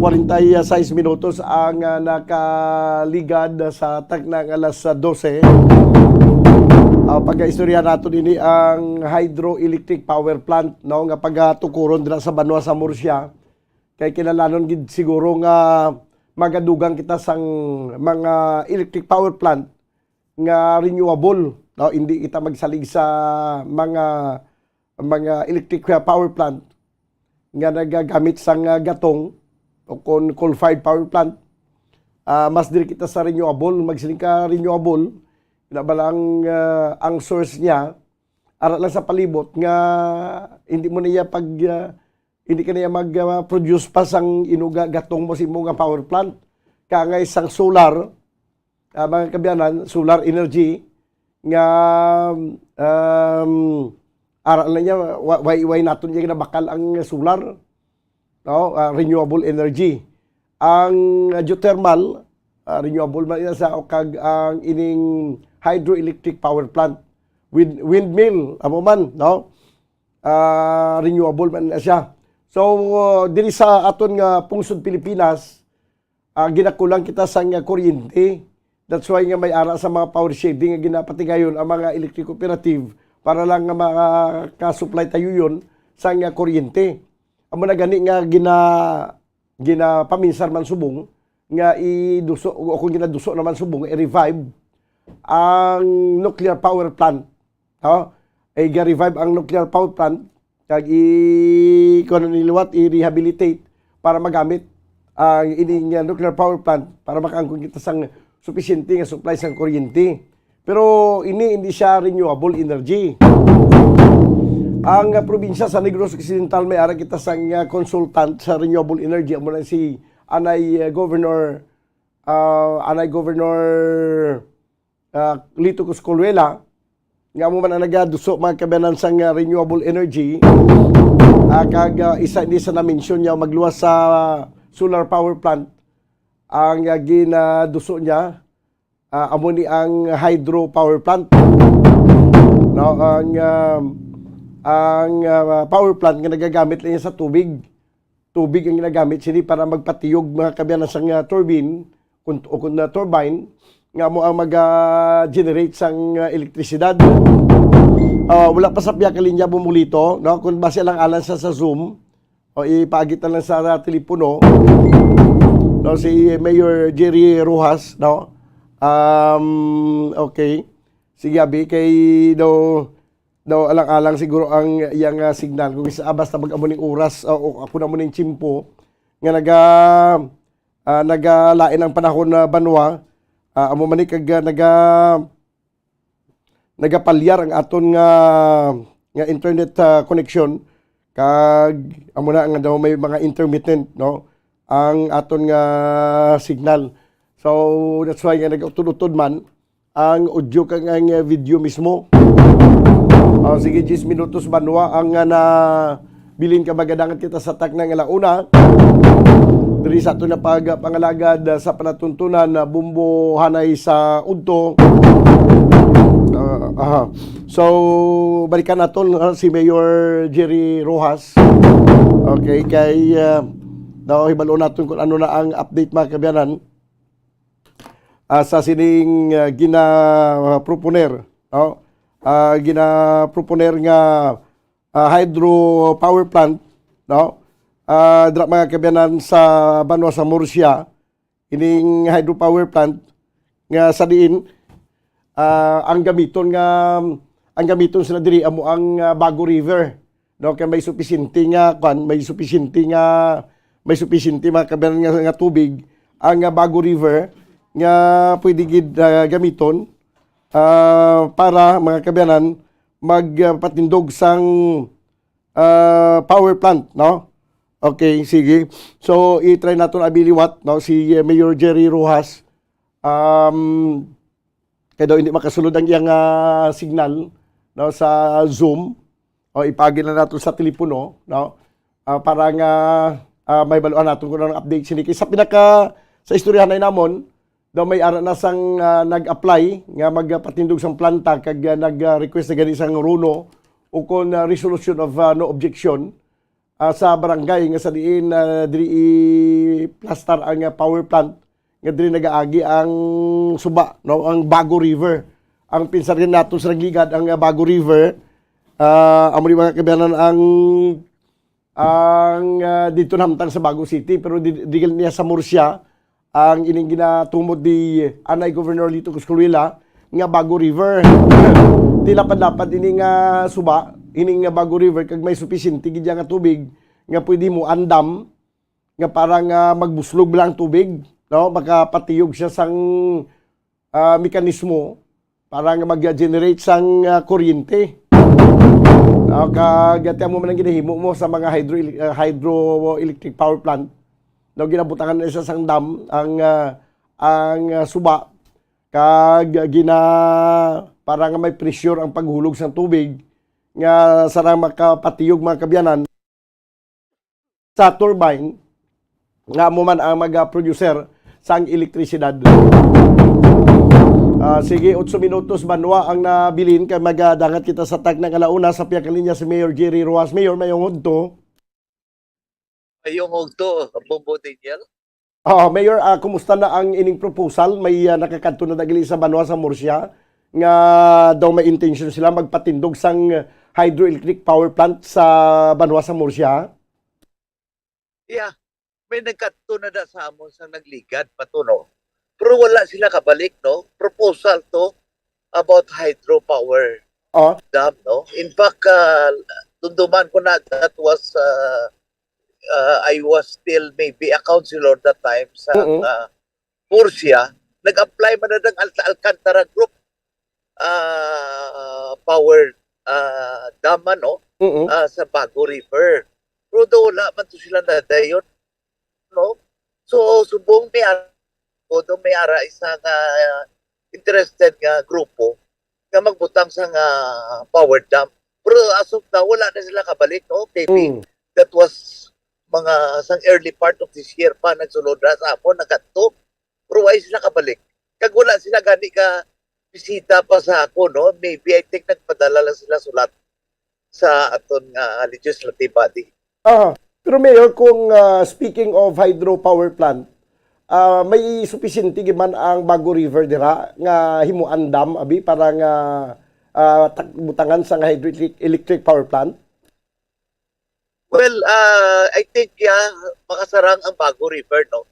Kwarenta y seis minutos ang, ah, nakaligad sa takna nga alas dose. Ah, pag-istorya nato dini ang hydroelectric power plant, no, nga pagatukuron dira sa banwa sa Murcia. Kay kinahanglanon gid siguro nga magadugang kita sang mga electric power plant nga renewable, no? Hindi kita magsalig sa mga, mga electric power plant nga nagagamit sang, ah, gatong o kon coal-fired power plant. Ah, mas diri kita sa renewable, magsiling ka renewable, na ba lang, ah, ang source niya, ara lang sa palibot nga hindi mo niya pag, ah, hindi ka niya mag, ah, produce pa sang inuga gatong mo sa imo nga power plant. Kangay sang solar, ah, mga kaabyanan, solar energy nga, um, ara na niya, wa-, why, why naton niya ginabakal ang solar? No? Ah, renewable energy. Ang, ah, geothermal, ah, renewable man ina sa, o kag ang ining hydroelectric power plant, wind-, windmill, amo man, no? Ah, renewable man na siya. So, uh, diri sa aton nga pungsod Pilipinas, ah, ginakulang kita sang, ah, kuryente. That's why nga may ara sa mga power shedding nga ginapatigayon ang mga electric cooperative para lang nga makasupply tayo yun sang, ah, kuryente. Amo na gani nga gina-, ginapaminsar man subong nga iduso, o kung ginaduso naman subong, i-revive ang nuclear power plant. No? Ay, ga-revive ang nuclear power plant, kag i-, kuwan ni liwat, i-rehabilitate para magamit ang ining, uh, nuclear power plant para makaangkon kita sang supisyente nga supply sang kuryente. Pero ini hindi siya renewable energy. Ang, uh, probinsya sa Negros Occidental, may ara kita sang, uh, consultant sa renewable energy, amo na si anay, uh, Governor, uh, anay Governor ah, Lito Coscoluela, nga amo man ang nagaduso, mga kaabyanan, sang, ah, renewable energy. Ah, kag, ah, isa ini sa na-mention niya, magluwas sa solar power plant, ang, ah, ginaduso niya, ah, amo ni ang hydro power plant. No, ang, ah, ang, ah, power plant nga nagagamit lang niya sa tubig. Tubig ang ginagamit sini para magpatiyog, mga kaabyanan, sang, ah, turbine, kun, o kun, ah, turbine, nga amo ang mag, ah, generate sang, ah, elektrisidad. Ah, wala pa sa pihak linya bumulito, no? Kung base lang alang sa, sa Zoom, o ipaagit na lang sa, ah, telepono, no? Si Mayor Jerry Rojas, no? Um, okay. Sige, abi, kay daw daw alang-alang siguro ang iyang, ah, signal. Kung isa, ah, basta mag-amo ning oras, ah, o ako na mo ning tiyempo, nga naga, ah, nagalain ang panahon na banwa, ah, amo man ni kag, ah, naga, nagapalyar ang aton nga, nga internet, ah, connection, kag amo na nga daw may mga intermittent, no, ang aton nga signal. So, that's why nga nag-utod-utod man ang audio kag ang, ah, video mismo. Ah, sige, diyes minutos banwa ang, ah, nabilin ka, magadangat kita sa takna nga launa. Diri sa aton na pag-, pangalagad, ah, sa palatuntunan na Bumbo Hanay sa Udto. Ah, aha. So, balikan naton, ah, si Mayor Jerry Rojas. Okay, kay, ah, daw hibalo naton kung ano na ang update, mga kaabyanan, ah, sa sining, ah, gina-proponer, no? Ah, gina-proponer nga, ah, hydro power plant, no? Ah, dira, mga kaabyanan, sa banwa sa Murcia, ining hydropower plant nga sa diin, ah, ang gamiton nga, ang gamiton sila diri amo ang, ah, Bago River, no? Kay may supisinte nga, kwan, may supisinte nga, may supisinte, mga kaabyanan, nga, nga tubig ang, ah, Bago River nga pwede gid, ah, gamiton, ah, para, mga kaabyanan, magpatindog sang, ah, power plant, no? Okay, sige. So, i-try naton abi liwat, no, si, eh, Mayor Jerry Rojas. Um, kay daw hindi makasulod ang iyang, ah, signal, no, sa Zoom. O, ipaagi na naton sa telepono, no? Ah, para nga, ah, mahibaluan naton kung anong update sini. Kay sa pinaka, sa istoryahanay namon, daw may ara na sang, ah, nag-apply nga magpatindog sang planta kag, ah, nag-request na gani sang RONO o kon, ah, resolution of, ah, no objection, ah, sa barangay nga sa diin, ah, diri i-plastar ang, ah, power plant nga diri nagaagi ang suba, no, ang Bago River. Ang pinsar gid naton sa nagligad, ang, ah, Bago River, ah, amo ni, mga kaabyanan, ang, ang, ah, dito nahamtang sa Bago City, pero di, di niya sa Murcia, ang ining ginatumod ni anay Governor Lito Coscolwela nga Bago River. Di lapad-lapad ini nga suba, ini nga Bago River, kag may supisinte gid nga tubig nga pwede mo andam, nga para nga magbuslog lang ang tubig, no? Makapatiyog siya sang, ah, mekanismo para nga mag-generate sang, ah, kuryente. Ah, kag amo man ang ginahimo mo sa mga hydro, ah, hydroelectric power plant. No, ginabutangan na siya sang dam ang, ah, ang, ah, suba, kag gina-, para nga may pressure ang paghulog sang tubig nga sarang makapatiyog, mga kaabyanan, sa turbine nga amo man ang mag-producer sang elektrisidad. Ah, sige, otso minutos banwa ang nabilin kay magadangat kita sa takna nga launa. Sa pihak nga linya si Mayor Jerry Rojas. Mayor, maayong udto. Maayong udto, Bombo Daniel. Ah, Mayor, ah, kumusta na ang ining proposal? May, ah, nakakadto na dagili sa banwa sa Murcia nga daw may intention sila magpatindog sang hydroelectric power plant sa banwa sa Murcia? Yeah, may nagkadto na da sa amon sang nagligad pa to, no? Pero wala sila kabalik, no? Proposal to about hydropower Oh, dam, no? In fact, ah, dumduman ko na that was, ah, ah, I was still maybe a councilor that time sa, mm, ah, Murcia. Nag-apply man na ang Alta Alcantara Group, ah, power, ah, dam, ano, mm, ah, sa Bago River. Pero daw wala man to sila nadayon, no? So, subong may ara, although may ara isa nga interested nga grupo nga magbutang sa nga power dam. Pero as of now, wala na sila kabalik, no? Maybe, mm, that was mga sang early part of this year pa, nagsulod ra sa amon, nagkadto. Pero wala sila kabalik. Kag wala sila gani ka bisita pa sa ako, no? Maybe, I think, nagpadala lang sila sulat sa aton nga legislative body. Ah, pero Mayor, kung, ah, speaking of hydropower plant, ah, may supisinte gid man ang Bago River dira nga himuan dam, abi, para nga, ah, tak-, butangan sa nga hydroelectric, electric power plant? Well, ah, I think, yeah, makasarang ang Bago River, no?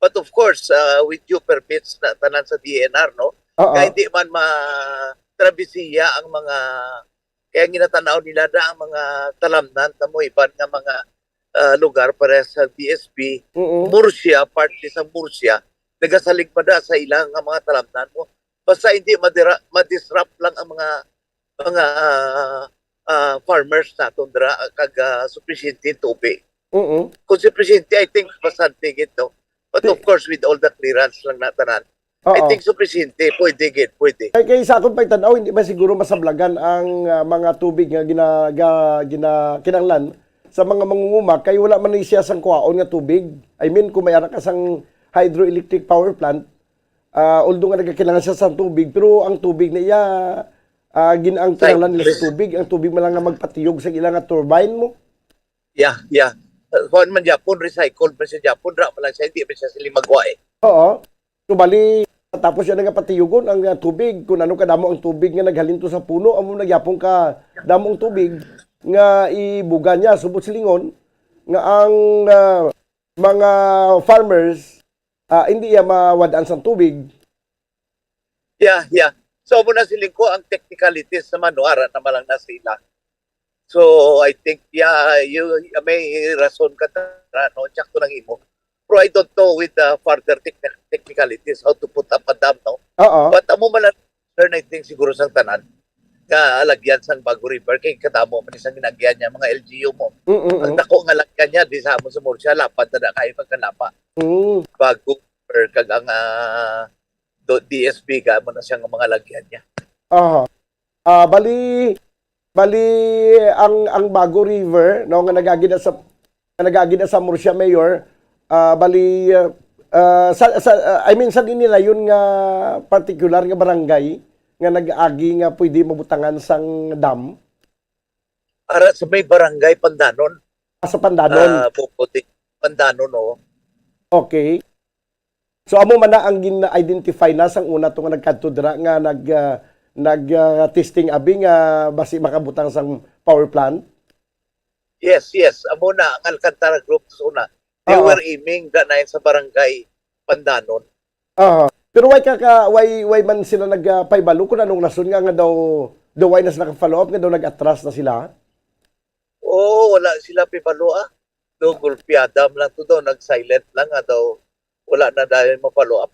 But of course, ah, with due permits na tanan sa D E N R, no? Oo. Kaya hindi man ma-, travesiya ang mga Kaya ginatanaw nila na ang mga talamnan, kamo iban nga mga, ah, lugar para sa D S P, Mm-mm. Murcia, parte sa Murcia, nagasalig pa da sa ilang nga mga talamnan mo. Basta hindi madira-, madisrupt lang ang mga, mga, ah, ah, farmers naton dira, kag, ah, supisyente ang tubig. Mm-mm. Kung supisyente, I think, bastante gid, no? But Di- of course, with all the clearance lang na tanan, I Oo. think supisyente. Pwede gid, pwede. Kay, kay sa akon pagtan-aw, hindi man siguro masablagan ang, ah, mga tubig nga gina-, ga-, gina-, kinahanglan sa mga mangunguma, kay wala man ni siya sang kuhaon nga tubig. I mean, kung may ara ka sang hydroelectric power plant, ah, although nga nagakailangan siya sang tubig, pero ang tubig na iya, ah, gin-, ang Sa kinahanglan nila sa English. tubig, ang tubig man lang nga magpatiyog sa ila nga turbine mo. Yeah, yeah. Uh, kuwan man gyapon, recycled man siya gyapon, ra man lang siya, hindi man siya sila magwa eh. Oo. So, bali, tapos siya nga patiyugon ang, ah, tubig, kung ano kadamo ang tubig nga naghalin to sa puno, amo na gyapon ka damo ang tubig nga ibuga niya, subot silingon, nga ang, ah, mga farmers, ah, hindi iya mawad-an sang tubig. Yeah, yeah. So, amo na siling ko, ang technicalities naman, no, ara naman lang na sila. So, I think, yeah, you, may rason ka tara, no? Tsakto lang imo. Pero I don't know with the further techni-, technicalities, how to put up a dam, no? Oo. But amo man lang, sir, na I think siguro sang tanan, nga alagyan sang Bago River, kay kadamo man isang ginagyan niya, mga L G U mo. Mm, mm, Ang mm. dako nga lagyan niya, di sa amo sa Murcia, lapad na na kayo pagkalapa. Mm. Bago River, kag ang, ah, do, D S P, ka mo na siya nga mga lagyan niya. Aha. Ah, bali, bali ang, ang Bago River, no, nga nagagi na sa, nga nagagi na sa Murcia, Mayor, ah, bali, ah, ah, sa, sa, ah, I mean, sa dinilayon nga particular nga barangay nga nag-agi nga pwede mabutangan sang dam? Ara sa may barangay Pandanon. Ah, sa Pandanon. Ah, Bubuti. Pandanon, oo. Okay. So, amo man na ang gin-identify na sang una to nga nagkadto dira nga nag, ah, nag, ah, testing abi nga basi makabutang sang power plant? Yes, yes. Amo na ang Alcantara Group sa una. They Oo. were aiming da na sa barangay Pandanon. Aha. Pero why ka, ka, why, why man sila nagpahibalo kung anong rason nga, nga daw, daw why na sila ka-follow up, nga daw nag-atras na sila? Oo, wala sila pibalo, ah. Daw gulpiada man lang to daw, nag-silent lang, ah, daw wala na dahil ma-follow up.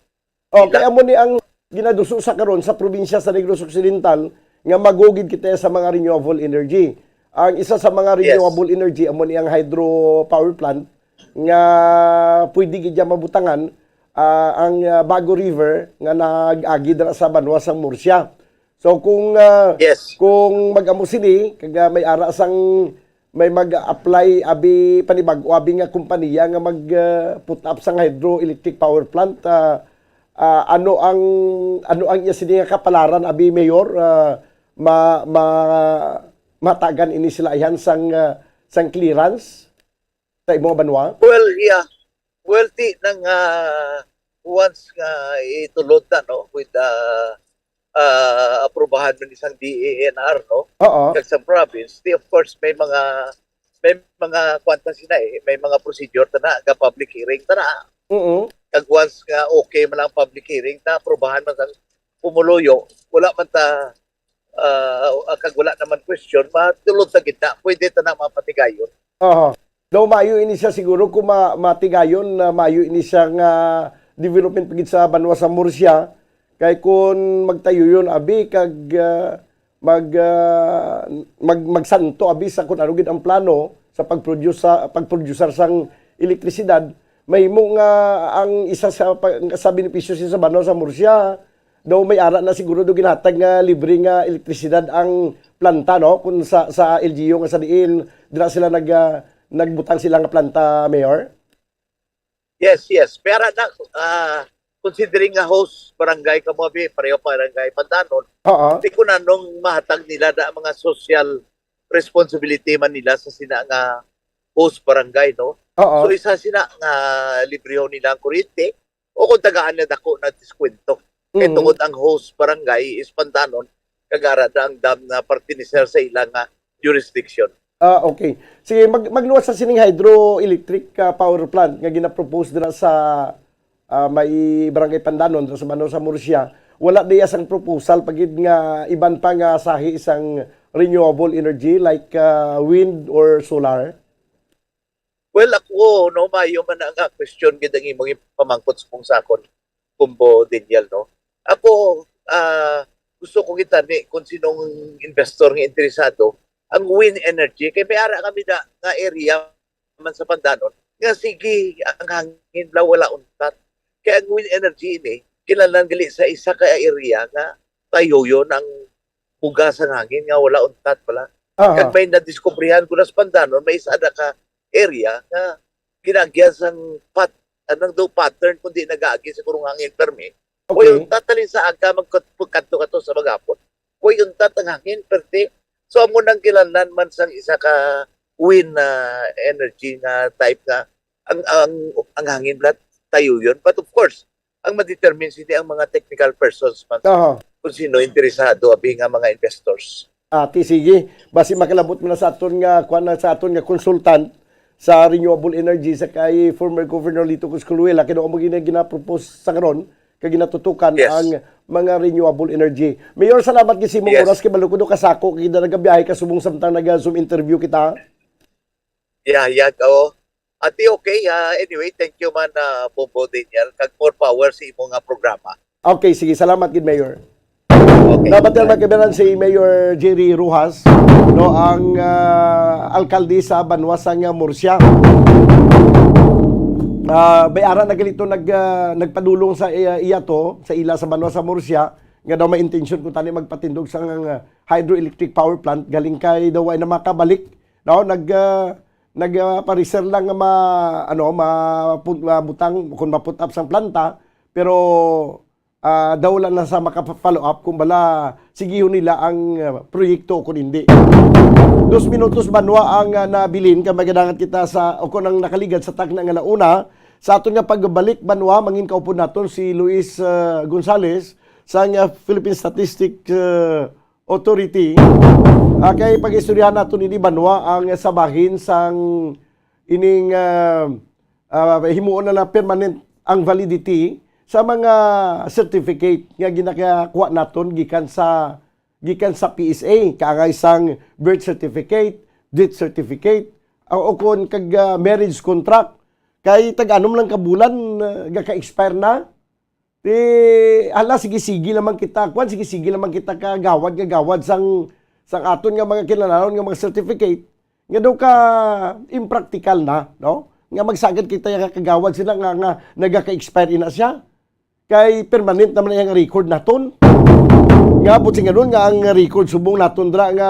Oh, Sila. kaya mo ni ang ginaduso sa karon sa probinsya sa Negros Occidental nga magugid kita sa mga renewable energy. Ang isa sa mga Yes. renewable energy amo ni ang hydro power plant nga pwede gid dyan mabutangan, ah, ang, ah, Bago River nga nag-agi dira sa banwa sang Murcia. So kung, ah, Yes. kung mag-amo sini, kag, ah, may ara sang, may mag-apply abi panibag-o abi nga kompanya nga mag, ah, put up sang hydroelectric power plant, ah, ah, ano ang, ano ang iya sini nga kapalaran abi, Mayor? Ah, ma-, ma-, matagan ini sila ihan sang, ah, sang clearance sa imo nga banwa? Well, yeah. Well, ti nang, ah, once nga itulod na, no, with, ah, ah, aprubahan man isang D E N R, no? Oo. Kag sa province, di, of course, may mga, may mga kwanta sila eh. May mga procedure ta na, ga public hearing ta na. Oo. Kag once nga okay man ang public hearing ta, aprubahan man sa pumuluyo, wala man ta, ah, kag wala naman question, matulod ta gid na, pwede ta na mapatigayon. Aha. Daw maayo ini siya siguro kung ma-, matigayon na maayo ini siya nga development pa gid sa banwa sa Murcia. Kay kun magtayuyon abi kag, ah, mag, ah, mag-, magsanto abi sa kun ano gid ang plano sa pag-produce sa, pag-producer sang elektrisidad, mahimo nga ang isa sa pa-, sa benepisyo siya sa banwa sa Murcia, daw may ara na siguro do ginhatag nga libre nga elektrisidad ang planta, no? Kung sa, sa L G U nga sa diin, dira sila nag, ah, nagbutang sila nga planta, Mayor? Yes, yes. Pero na, ah, considering nga host barangay kamo, abi, pareho barangay Pandanon, Oo. di ko na nung mahatag nila na mga social responsibility man nila sa sina nga host barangay, no? Oo. So, isa sina nga librehon nila ang kuryente, o kung tagaan na dako na diskwento. Kay Mm. tungod ang host barangay is Pandanon, kag ara na ang dam na parte ni sir sa ila nga jurisdiction. Ah, okay. Sige, mag-, magluwas sa sining hydroelectric, ah, power plant nga ginapropose dira sa, ah, may Barangay Pandanon, dira sa Bano sa Murcia. Wala diya sang proposal pa gid nga iban pa nga sahi sang renewable energy like, ah, wind or solar? Well, ako, no, maayo man na nga question gid ang imong pamangkot sa kung sa akon, Bombo Daniel, no? Ako, ah, gusto ko gid tani kung sinong investor nga interesado, ang wind energy, kay may ara kami da, nga area man sa Pandanon, nga sige, ang hangin la wala untat. Kay ang wind energy ini, kinahanglan gali sa isa ka area nga tayuyon ang buga sang hangin nga wala untat pala. Aha. Kag may nadiskubrihan ko na sa Pandanon, may isa na ka area nga ginagyan sang pat-, anong daw pattern, kundi nagaagi sa kurong hangin permi. Okay. Way untat, talin sa aga, magkat-, magkadto-kadto sa maghapon. Way untat ang hangin, perte. So, amo nang kinahanglan man sang isa ka wind, ah, energy nga type nga ang, ang, ang hangin bala tayuyon. But of course, ang ma-determine sini ang mga technical persons man Aha. kung sino interesado, abi nga mga investors. Ah, ti, sige. Basi makalabot mo na sa aton nga, kuwan na sa aton nga consultant sa renewable energy sa kay former Governor Lito Cosculuela, kay doon mo gina-, ginapropose sa karon, kay ginatutukan Yes. ang mga renewable energy. Mayor, salamat gid sa imong Yes. oras, kay balo ko do kasako, kay nagabiyahe ka subong samtang naga-Zoom interview kita. Yeah, yeah, oo. Ati, okay, ah, anyway, thank you man, ah, Bombo Daniel, kag more power sa imo nga programa. Okay, sige, salamat gid, Mayor. Okay. Nabatian, mga kaibigan, si Mayor Jerry Rojas, no, ang, ah, alkalde sa banwa sang Murcia. Ah, may ara na gali to nag, ah, nagpadulong sa iya, iya to, sa ila sa banwa sa Murcia, nga daw may intensyon ko tani magpatindog sa, ah, hydroelectric power plant, galing kay daw ay na makabalik, no, nag, ah, nag, ah, pareser lang nga ma-, ano, ma-, put-, mabutang kung ma-put up sang planta, pero, ah, daw wala na sa maka-follow up kung bala sigihon nila ang, ah, proyekto o kung hindi. Dos minutos banwa ang, ah, nabilin kay magadangat kita sa, o kung ang nakaligad sa tagna nga launa. Sa aton nga pagbalik banwa, mangin kaupod naton si Luis, ah, Gonzales sang, ah, Philippine Statistic, ah, Authority. Ah, kay pag-istoryahan naton ini banwa ang sa bahin sang ining, ah, ah, himuon na na permanent ang validity sa mga certificate nga ginakakuha naton gikan sa, gikan sa P S A, kaangay sang birth certificate, death certificate, o, o kon kag, ah, marriage contract. Kay tag-anom lang ka bulan, ah, gaka-expire na. Ti, hala, sige-sige lamang kita, kwan, sige-sige lamang kita kagawad nga gawad sang, sang aton nga mga kinahanglanon nga mga certificate, nga daw ka impractical na, no? Nga magsagad kita nga kagawad sila nga, nga nagaka-expire ina siya. Kay permanent naman ang record naton. Nga, buot silingon nga ang record subong naton dira nga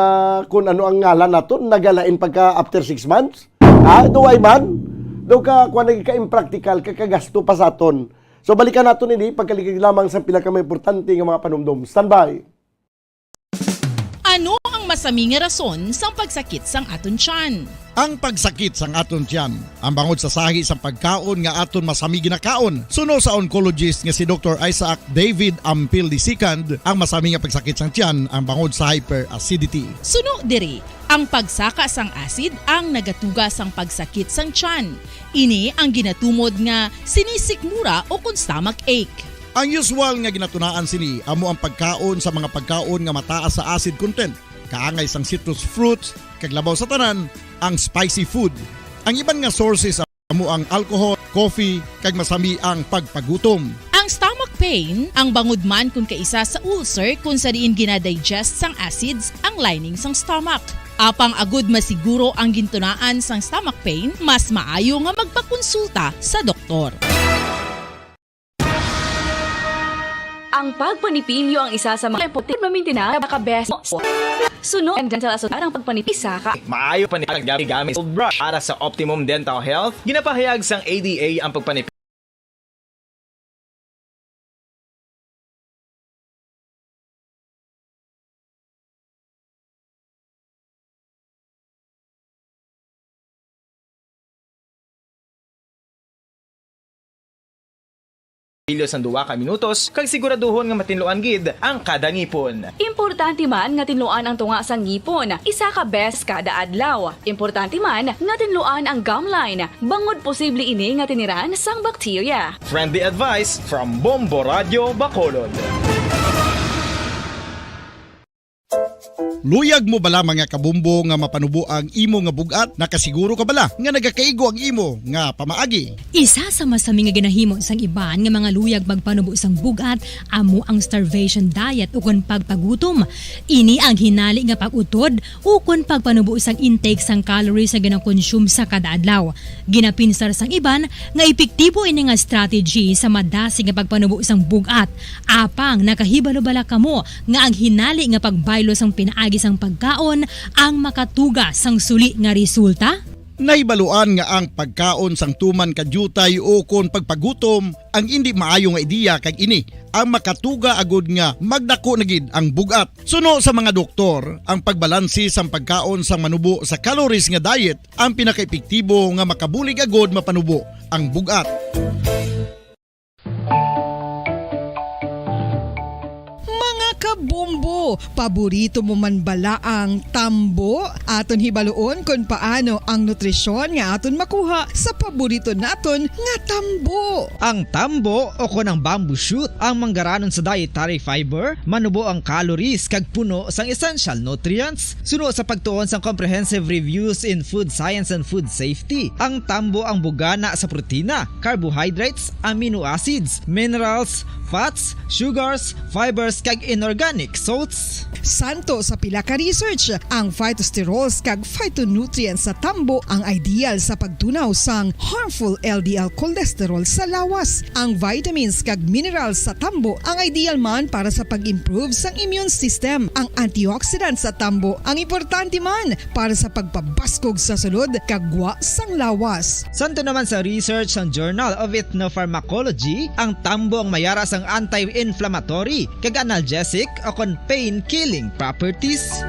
kung ano ang ngalan naton, nagalain pagka after six months. Ah, duway man. Daw ka, kwan, nagka-impractical, ka, kagasto pa sa aton. So, balikan naton ini pagkaligid lamang sa pila ka mga importante nga mga panumdom. Standby. Ano ang masami nga rason sang pagsakit sang aton tiyan? Ang pagsakit sang aton tiyan, ang bangod sa sahi sang pagkaon nga aton masami ginakaon. Suno sa oncologist nga si Doktor Isaac David Ampil the second, ang masami nga pagsakit sang tiyan ang bangod sa hyperacidity. Suno diri, ang pagsaka sang acid ang nagatuga sang pagsakit sang tiyan. Ini ang ginatumod nga sinisikmura o kon stomach ache. Ang usual nga ginatunaan sini amo ang pagkaon sa mga pagkaon nga mataas sa acid content, kaangay sang citrus fruits, kag labaw sa tanan, ang spicy food. Ang iban nga sources amo ang alcohol, coffee, kag masami ang pagpagutom. Ang stomach pain, ang bangod man kon kaisa sa ulcer kon sa diin ginadigest sang acids ang lining sang stomach. Apang agud masiguro ang gintunaan sang stomach pain, mas maayo nga magpakonsulta sa doktor. Ang pagpanipilyo ang isa sa mga importante mamintinar ka best. Suno ang dental asosar ang pagpanipis sa ka. Maayo pa ni ang gamit brush para sa optimum dental health. Ginapahayag sang A D A ang pagpanipis. Pilyo sang duha ka minutos kag siguraduhon nga matinluan gid ang kada ngipon. Importante man nga tinluan ang tunga sa ngipon isa ka beses kada adlaw. Importante man nga tinluan ang gum line bangod posible ini nga tiniran sang bakterya. Friendly advice from Bombo Radio Bacolod. Luyag mo bala, mga kabombo, nga mapanubo ang imo nga bug-at? Nakasiguro ka bala nga nagakaigo ang imo nga pamaagi? Isa sa masami nga ginahimo sang iban nga mga luyag magpanubo sang bug-at amo ang starvation diet ukon pagpagutom. Ini ang hinali nga pag-utod ukon pagpanubo sang intake sang calories nga ginakonsume sa kada adlaw. Ginapinsar sang iban nga epektibo ini nga strategy sa madasig nga pagpanubo sang bug-at. Apang nakahibalo bala kamo nga ang hinali nga pagbaylo sang pinaagi sang pagkaon ang makatuga sang suli nga resulta? Nahibaluan nga ang pagkaon sang tuman ka diutay ukon pagpagutom ang indi maayo nga ideya, kag ini ang makatuga agud nga magdako na gid ang bug-at. Suno sa mga doktor, ang pagbalanse sang pagkaon sang manubo sa calories nga diet ang pinakaepektibo nga makabulig agud mapanubo ang bug-at. Mga kabombo, paborito mo man bala ang tambo? Aton hibaluon kon paano ang nutrisyon nga aton makuha sa paborito naton nga tambo. Ang tambo o kon ang bamboo shoot ang manggaranon sa dietary fiber, manubo ang calories kag puno sang essential nutrients. Suno sa pagtuon sang Comprehensive Reviews in Food Science and Food Safety, ang tambo ang bugana sa protina, carbohydrates, amino acids, minerals, fats, sugars, fibers, kag inorganic salts. Santo sa pila ka research, ang phytosterols kag phytonutrients sa tambo ang ideal sa pagtunaw sang harmful L D L cholesterol sa lawas. Ang vitamins kag minerals sa tambo ang ideal man para sa pag-improve sang immune system. Ang antioxidants sa tambo ang importante man para sa pagpabaskog sa sulod kag gwa sang lawas. Santo naman sa research sang Journal of Ethnopharmacology, ang tambo ang mayara sang anti-inflammatory kag analgesic o kon pain-killing properties.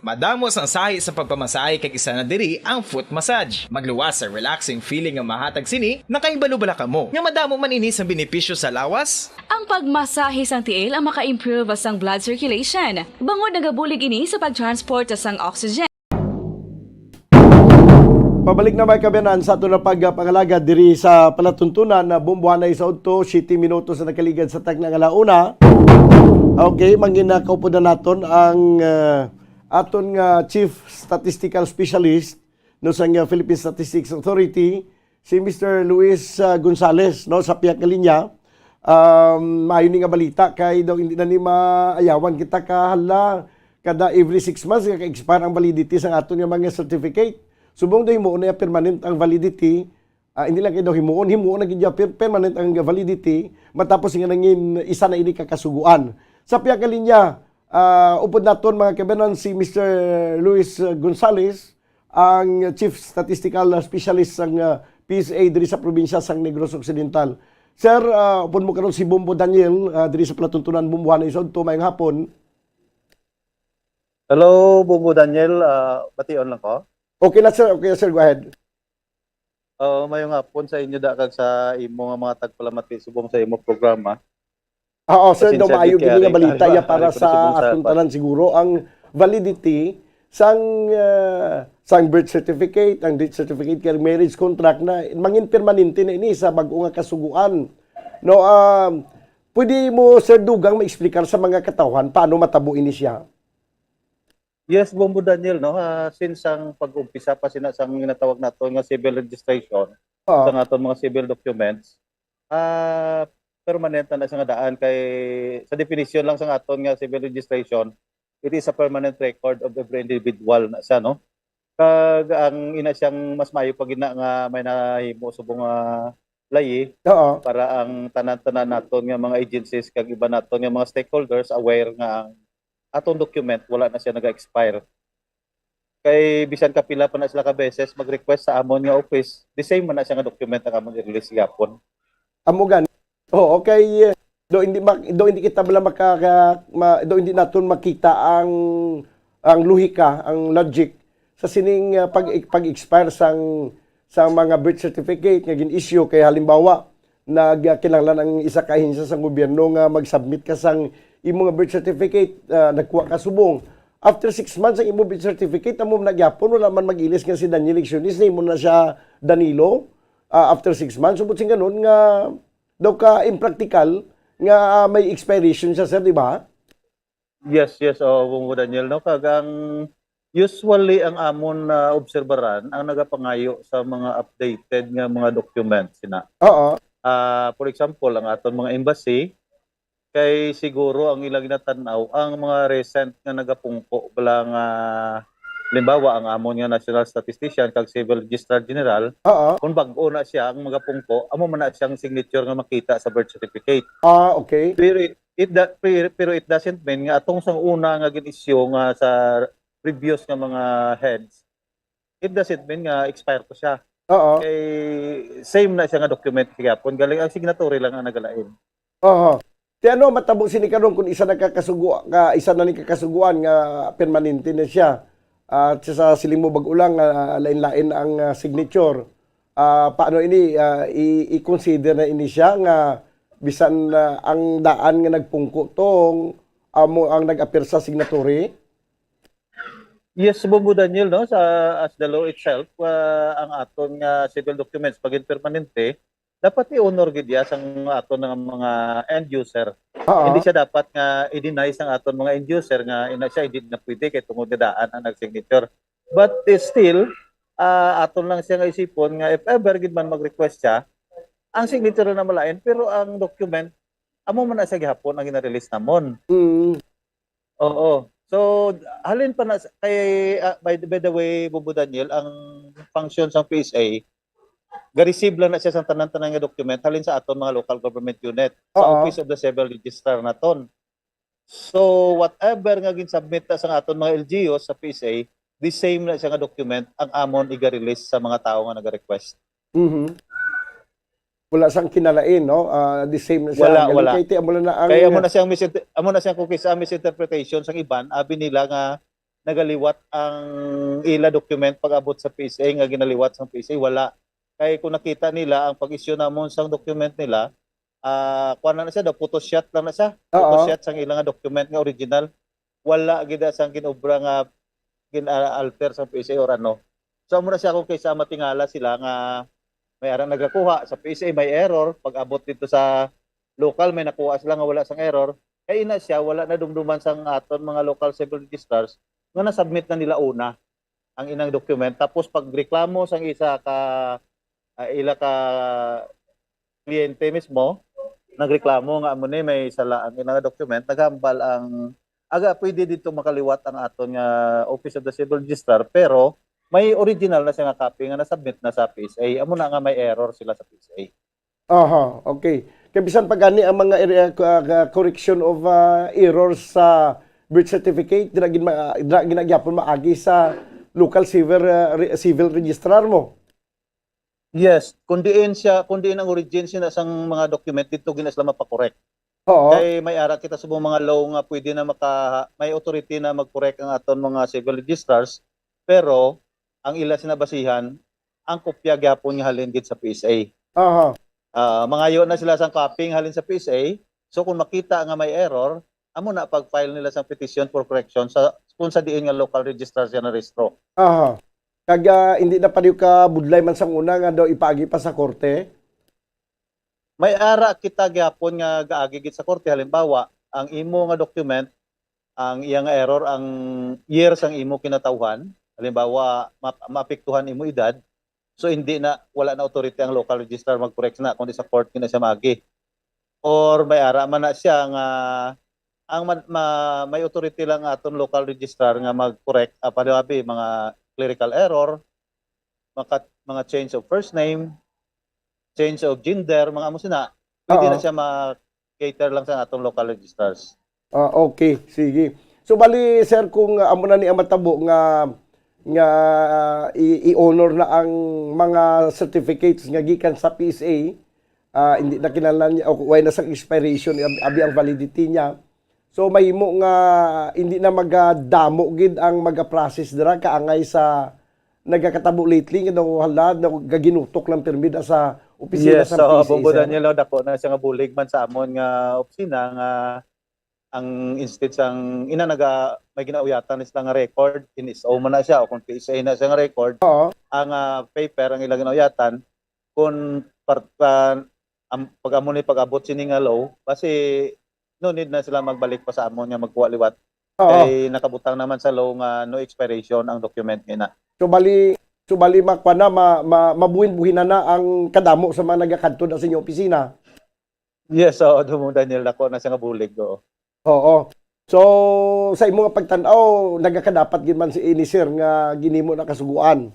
Madamo sang sahi sa pagpamasahe, kag isa na diri ang foot massage. Magluwas sa relaxing feeling nga mahatag sini. Nakahibalo bala kamo nga madamo man ini sang benepisyo sa lawas? Ang pagmasahe sang tiil ang maka-improve sang blood circulation, bangod nagabulig ini sa pag-transport sang oxygen. Pabalik na, mga kaabyanan, sa aton na pagpangalagad diri sa palatuntunan na Bombohanay sa Udto, siyete minutos na nakaligad sa takna nga ala-una. Okay, mangin na kaupod na naton ang, ah, aton nga Chief Statistical Specialist, no, sang, ah, Philippine Statistics Authority, si Mister Luis, ah, Gonzales, no, sa pihak nga linya. Um, maayo ni nga balita kay daw hindi na ni maayawan kita ka, hala, kada every six months nga ka-expire ang validity sang aton nga mga certificate. Subong daw himuon na permanent ang validity, ah, hindi lang kay daw himuon, himuon na gid ya per-, permanent ang validity matapos nga nangin isa na ini ka kasuguan. Sa pihak nga linya, ah, upod naton, mga kaabyanan, si Mister Luis, ah, Gonzales, ang Chief Statistical Specialist sang, ah, P S A diri sa probinsya sang Negros Occidental. Sir, ah, upod mo karon si Bombo Daniel, ah, diri sa palatuntunan Bombohanay sa Udto. Maayong hapon. Hello, Bombo Daniel. Ah, bation lang ko. Okay na, sir. Okay na, sir. Go ahead. Oo, maayong hapon sa inyo da kag sa imo nga mga tagpalamati subong sa imo programa. Oo, sir, daw maayo gid nga balita ya para sa aton tanan siguro ang validity sang, ah, sang birth certificate, ang death certificate, kag marriage contract na mangin permanente na ini sa bag-o nga kasuguan. No, ah, pwede mo, sir, dugang ma-explicar sa mga katawhan paano matabo ini siya? Yes, Bombo Daniel, no? Ah, since ang pag-umpisa pa sina sang ginatawag naton nga civil registration, Oo. Sa aton mga civil documents, ah, permanente na siya nga daan kay sa definition lang sa aton nga civil registration, it is a permanent record of every individual na siya, no? Kag ang ina siyang mas maayo pa gid na nga may nahimo subong nga layi Oo. Para ang tanan-tanan naton nga mga agencies kag iba naton nga mga stakeholders aware nga ang atong document wala na siya naga-expire. Kay bisan kapila pa na sila ka beses mag-request sa amon nga office, the same man na siya nga document ang amon i-release gihapon. Amo gani. Oo, kay, eh, do hindi mak-, do hindi kita bala makaka-, ma-, do hindi naton makita ang, ang lohika, ang logic sa sining, ah, pag, pag-expire sang, sang mga birth certificate nga gin-issue. Kay halimbawa, nag-, ah, kinahanglan ang isa ka ahensya sang gobyerno nga mag-submit ka sang imo nga birth certificate, ah, nagkuha ka subong. After six months ang imo birth certificate, amo na gyapon, wala man mag-ilis nga si Daniel Lecciones, nahimo na siya Danilo. Ah, after six months, subot sing ganun nga daw ka impractical nga may expiration siya, sir, di ba? Yes, yes, oh, Bongo Daniel, no? Kag ang usually ang amon na obserbaran ang nagapangayo sa mga updated nga mga documents sina. Oo. Ah, for example, ang aton mga embassy kay siguro ang ilang ginatan-aw ang mga recent nga nagapungko bala nga, halimbawa, ang amon nga national statistician kag civil registrar general, Oo. Kung bag-o na siya ang magapungko, amo man na siyang signature nga makita sa birth certificate. Ah, okay. Pero it, it da- pero, pero it doesn't mean nga atong sang una nga gin-issue nga sa previous nga mga heads, it doesn't mean nga expire to siya. Oo. Kay same na siya nga document gihapon, galing ang signatory lang ang nagalain. Oo. Ti ano matabo sini karon kung isa na ka kasugo ka isa na ni kakasuguan nga permanente na siya? At sa siling mo bag-o lang nga lain-lain ang ah, signature. Ah, paano ini ah, i- i-consider na ini siya nga bisan ah, ang daan nga nagpungko tong amo ang nag-appear sa signatory? Yes, Bongo Daniel, no, sa as the law itself, ah, ang aton nga civil documents pag permanente, dapat i-honor gid iya sang aton nga mga end user. Oo. Hindi siya dapat nga i-deny sang aton mga end user nga ina siya hindi na pwede kay tungod nga daan ang nagsignature. But eh, still, ah, aton lang siya nga isipon nga if ever gid man mag-request siya, ang signature na malain pero ang document amo man na siya gihapon ang gina-release namon. Mm. Oo. So halin pa na kay ah, by, by the way, Bongo Daniel, ang function sang P S A ga-receive lang na siya sa tanan-tanan nga document halin sa aton mga local government unit sa Oo. Office of the Civil Registrar naton. So whatever nga gin-submit na sa aton mga L G Us sa P S A, the same na siya nga document ang amon iga-release sa mga tawo nga naga-request. Mhm. Wala sang kinalain, no? Ah, the same na siya. Wala, Galing wala. Kay ti amo na na ang Kaya amo na siyang misinter- amo na siyang kung kisa misinterpretation sang iban, abi nila nga nagaliwat ang ila document pag-abot sa P S A nga ginaliwat sang P S A, wala. Kay kung nakita nila ang pag-issue namon sang document nila, ah kuan lang na siya, daw photoshot lang na siya. Oo. Photoshot sang ila nga document nga original. Wala gid sang ginobra nga gin-alter sang P S A or ano. So amo na siya kung kaysa matingala sila nga may arang nagakuha sa P S A may error, pag-abot dito sa local may nakuha sila nga wala sang error, kay ina siya wala na dumduman sang aton mga local civil registrars nga na-submit na nila una ang inang document, tapos pagreklamo sang isa ka ah, ila ka kliyente mismo nagreklamo nga amo ni may sala ang ilang document, naghambal ang aga pwede dito makaliwat ang aton nga Office of the Civil Registrar, pero may original na siya nga copy nga na-submit na sa P S A. Amo na nga may error sila sa P S A. Aha, okay. Kay bisan pa gani ang mga area uh, correction of uh, errors sa birth certificate dira gin ma- dira ginagyapon maagi sa local civil uh, re- civil registrar mo. Yes, kung diin siya, kung diin ang origin siya sang mga document dito gina sila mapakorek. Oo. Kay may ara kita subong mga law nga pwede na maka may authority na mag-correct ang aton mga civil registrars, pero ang ila sina basihan ang kopya gyapon nga halin gid sa P S A. Aha. Ah, mangayo na sila sang copy nga halin sa P S A. So kung makita nga may error, amo na pag-file nila sang petition for correction sa kung sa diin nga local registrar siya na-rehistro. Aha. Kag ah, hindi na paliw ka budlay man sang una nga daw ipaagi pa sa korte. May ara kita gyapon nga gaagi gid sa korte, halimbawa ang imo nga document, ang iya nga error, ang year sang imo kinatawhan, halimbawa ma- maapektuhan imo edad, so hindi na, wala na authority ang local registrar mag-correct na kundi sa court gina siya maagi. Or may ara man na siya nga ang ma- ma- may authority lang aton local registrar nga mag-correct, ah, paliwabi mga clerical error, mga, mga change of first name, change of gender, mga amo sina. Pwede Oo. Na siya ma-cater lang sa atong local registrars. Ah, okay, sige. So bali sir, kung ah, amo na ni ang matabo nga nga i- i-honor na ang mga certificates nga gikan sa P S A, ah, hindi na kinahanglan niya o way na sa expiration abi, abi ang validity niya. So mahimo nga hindi na magadamo gid ang maga-process dira kaangay sa nagakatabo lately nga daw hala daw gaginutok lang pirmi da sa opisina Yes, sa so P S A, Bobo sir. Daniel, oh, dako na siya nga bulig man sa amon nga opisina nga ang instead sang ina naga may ginauyatan sila nga record, N S O man na siya o kung P S A na siya nga record, Oo. ang ah, paper ang ilang ginauyatan kung par, pa, am-, pag amo ni pag-abot sini nga law, basi no need na sila magbalik pa sa amon nga magkuha liwat. Oo. Kay nakabutang naman sa law nga no expiration ang document nga ina. So bali, so bali makuha na, ma, ma, mabuhin-buhin na na ang kadamo sa mga nagakadto na sa inyong opisina. Yes, oo, Domo Daniel, dako na siya nga bulig, oo. Oo. So sa imo nga pagtan-aw, nagakadapat gid man si ini, sir, nga ginimo na kasuguan?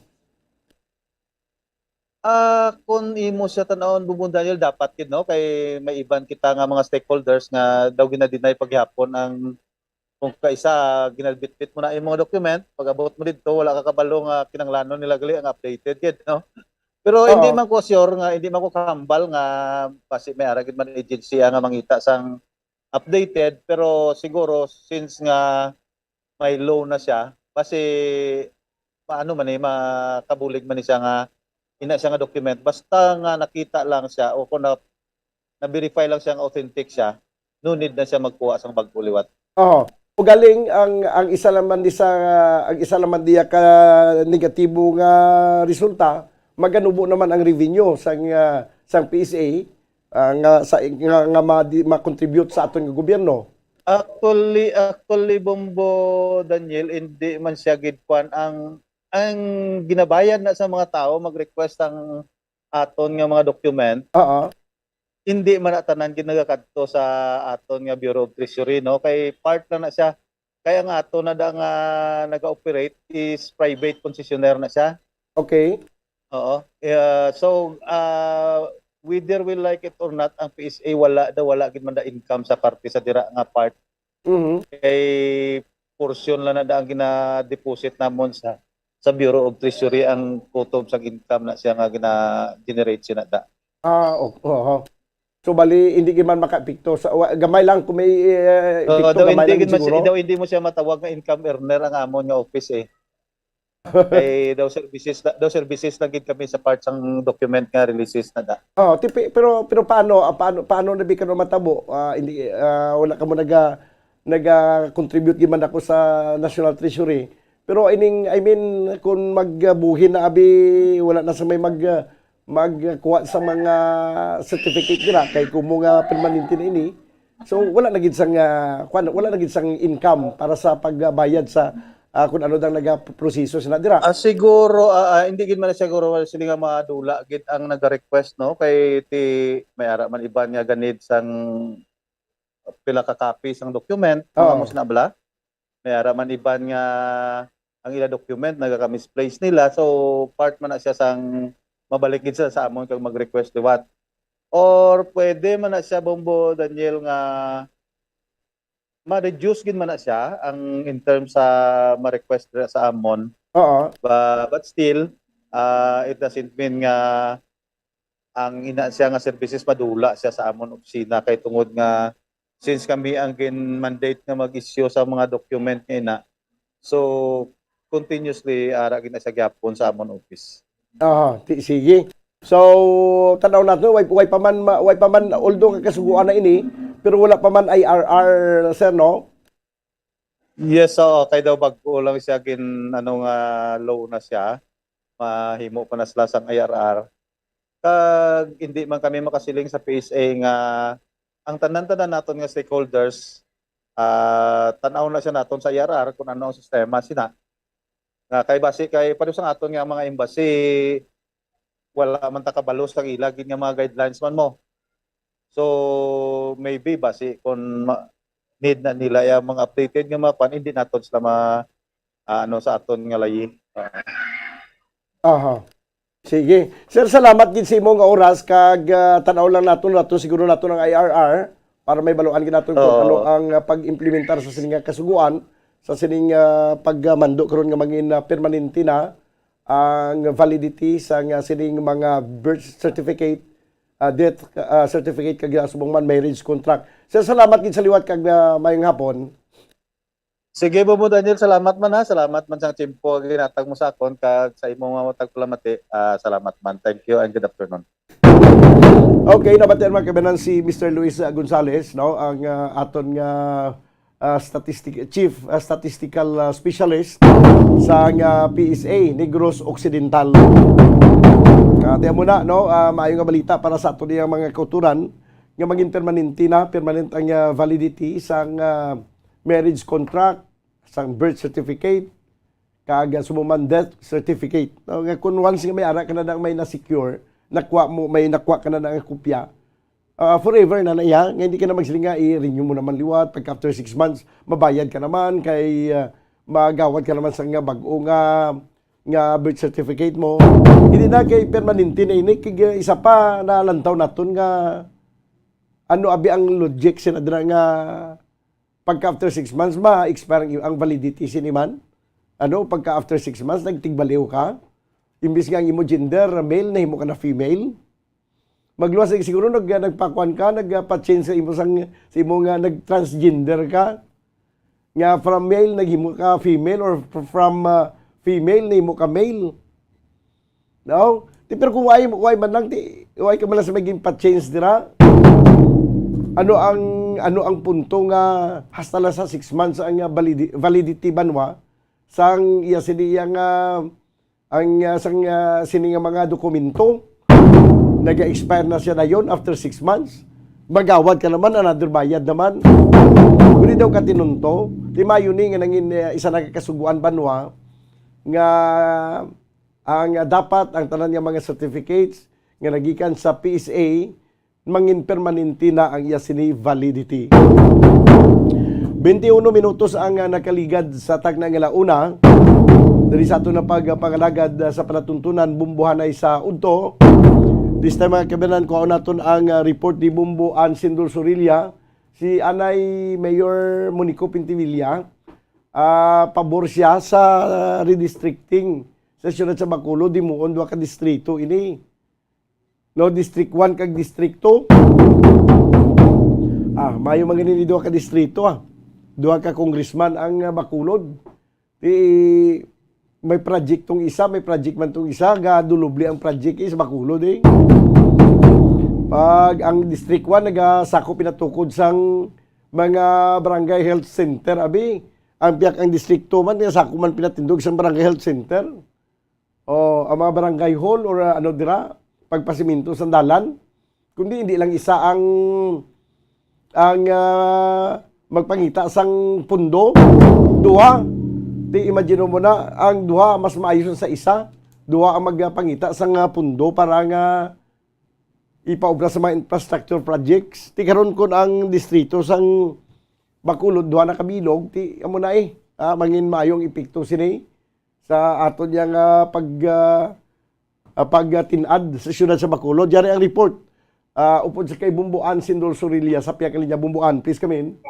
Ah, kung imo siya tan-awon, Bubong Daniel, dapat gid, no, kay may iban kita nga mga stakeholders nga daw gina-deny paghihapon ang, kung kaisa, ginabitbit mo na imong document, pag-abot mo didto, wala ka kabalo nga kinahanglanon nila gali ang updated gid, no? Pero hindi Oo. man ko sure nga, hindi man ko kahambal nga basi may ara gid man agency nga mangita sang updated, pero siguro since nga may law na siya, basi maano man eh, makabulig man ni siya nga ina siya nga document, basta nga nakita lang siya o kung na, na-verify lang siya nga authentic siya, no need na siya magkuha sang bag-o liwat. Oo. Ugaling ang, ang isa naman di sa, ang isa naman diya ka negatibo nga resulta, maganubo naman ang revenue sang, ah, sang P S A, ah, nga sa, nga, nga ma-, di, ma-contribute sa aton nga gobyerno. Actually, actually, Bombo Daniel, hindi man siya gid kwan ang, ang ginabayad na sa mga tao mag-request ang aton nga mga document. Oo. Hindi man na tanan gid nagakadto sa aton nga Bureau of Treasury, no? Kay part na na siya. Kay ang ato na da nga naga-operate is private concessionaire na siya. Okay. Oo. Yeah, so, ah, whether we like it or not, ang P S A wala daw, wala gid man da income sa parte sa dira nga part. Mhm. Kay portion lang na da ang gina-deposit namon sa, sa Bureau of Treasury, ang kutob sa income na siya nga gina-generate siya na da. Ah, o-, oo. So bali hindi gid man makaepekto sa wa-, gamay lang kung may, eh, Oo, epekto, daw gamay hindi lang gid gid mas-, siguro. daw hindi mo siya matawag nga income earner ang amon nga office eh. Kay daw services na, daw services na gid kami sa part sang document nga releases na da. Oh, tipi, pero pero paano, ah, paano paano na bi kano matabo? Ah, hindi, ah, wala kamo naga naga-contribute gid man ako sa National Treasury. Pero ining, I mean, kung magbuhin na abi, wala na sa may mag magkuha sa mga certificate dira kay kumo nga permanente na ini. So wala na gid sang, ah, kuwan, wala na gid sang income para sa pagbayad sa, ah, kung ano dang nagaproseso sila dira. Ah, siguro, ah, ah, hindi gid man siguro sila nga madula gid ang naga-request, no, kay ti may ara man iban nga ganid sang pila ka copies ang document, mga Oo. mus na bala. May ara man iban nga ang ila document nagaka-misplace nila, so part man na siya sang mabalik gid sila sa amon kag mag-request liwat. Or pwede man na siya, Bombo Daniel, nga ma-reduce gid man na siya ang in terms sa ma-request dira sa amon. Oo. But, but still, ah, it doesn't mean nga ang ina siya nga services madula siya sa amon opisina, kay tungod nga since kami ang gin-mandate nga mag-issue sa mga document nga ina, so continuously ara gid na siya gyapon sa amon office. Aha, ti-, sige. So, tanaw nato, way, way pa man, ma-, way pa man, although kasuguan na ini, pero wala pa man I R R, sir, no? Yes, oo, kay daw bag-o lang siya gin, ano nga, law na siya, mahimo pa na sila sang I R R. Kag hindi man kami makasiling sa P S A nga ang tanan-tanan naton nga stakeholders, ah, tan-aw na siya naton sa I R R kung ano ang sistema sina. Nga kay basi kay pareho sang aton nga mga embassy, wala man ta kabalo sa ila gid nga mga guidelines man mo. So, maybe basi kung ma-, need na nila yung mga updated nga mga kwan, hindi naton sila ma-, ah, ano, sa aton nga layi. Ah. Aha. Sige. Sir, salamat gid sa imo nga oras kag, ah, tan-aw lang naton, naton siguro naton ang I R R para may baluan gid naton kung Oo. ano ang, ah, pag-implementar sa sining nga kasuguan, sa sining, ah, pagmando karon nga mangin, ah, permanente na ang validity sa nga sining mga birth certificate, ah, death, ah, certificate kag, ah, subong man marriage contract. Sir, salamat gid sa liwat kag, ah, mayong hapon. Sige, Bobo Daniel, salamat man ha. Salamat man sa tiyempo nga ginhatag mo sa akon kag sa imo nga matag palamati. Ah, salamat man. Thank you and good afternoon. Okay, nabatian man kami si Mister Luis, ah, Gonzales, no, ang, ah, aton nga, ah, statistic, chief, ah, statistical, ah, specialist sa nga P S A Negros Occidental. Ate, amo na, no? Ah, maayo nga balita para sa ato niyang mga kauturan nga maging permanente na, permanent ang, ah, validity sang, ah, marriage contract, sang birth certificate, kag, ah, sumuman death certificate. No? Nga kung once nga may ara ka na dang may na-secure, nakuha mo, may nakuha ka na nga kopya, ah, forever na na iya, nga hindi ka na magsiling nga i-renew mo naman liwat, pagka after six months, mabayad ka naman, kay, ah, magawad ka naman sa nga bag-o nga, nga birth certificate mo. Hindi na kay permanente na ini, kay, ah, isa pa, nalantaw naton nga ano abi ang logic sina dira nga pagka after six months, ma-expire ang, ang validity sini man? Ano, pagka after six months, nagtigbaliw ka? Imbis nga ang imo gender, male, nahimo ka na female? Magluwas na siguro nag-, nagpakuan ka, nagpa-change sa imo sang, sa imo nga nag-transgender ka. Nga from male, naghimo ka female, or from, ah, female, nahimo ka male. No? Ti, pero kung why, why man lang, ti, why ka man lang sa may ginpa-change dira? Ano ang, ano ang punto nga hasta lang sa six months ang, ah, validi-, validity, banwa? Sang iya sini iya nga, ang, ah, sang, ah, sini nga mga dokumento, naga-expire na siya dayon after six months. Magawad ka naman, another bayad naman. Kung di daw ka tinunto, ti mayo ni nga nangin, eh, isa na ka kasuguan, banwa, nga ang, ah, dapat ang tanan nga mga certificates nga nagikan sa P S A, mangin permanente na ang iya sini validity. Twenty-one minutos ang, ah, nakaligad sa tagna nga launa. Diri sa aton na pagpangalagad, ah, sa palatuntunan, Bumbohanay sa udto. This time, mga kabayan, kuhaon naton ang, ah, report ni Bumbo Ann Sindol Sorilla. Si Anay Mayor Monico Pintivilla, ah, pabor siya sa redistricting sa siyudad sa Bacolod, himuon duha ka distrito ini. No, District one kag District two. Ah, mayo man gani ni duha ka distrito, ah. Duha ka congressman ang, ah, Bacolod. Ti, may project tong isa, may project man tong isa, ga dulubli ang project is Bacolod, eh. Pag ang District one nagasakop pinatukod sang mga barangay health center, abi, ang pihak ang District two man, nagasakop man pinatindog sang barangay health center. O ang mga barangay hall or, ah, ano dira, pagpasimento sang dalan. Kundi hindi lang isa ang, ang, ah, magpangita sang pundo, duha. Di, imagine mo na, ang duha mas maayo sa isa. Duha ang magpangita sang, ah, pundo para nga ipaobra sa mga infrastructure projects. Ti karon, kun ang distrito sang Bacolod duha na ka bilog, ti amo na, eh, ah, mangin maayong epekto sini sa aton yang, ah, pag, ah, ah, pagtin-ad sa siyudad sa Bacolod. Yari ang report, ah, upod sa kay Bumbo Ann Sindol Sorilla sa pihak linya. Bumbo Ann, please come in.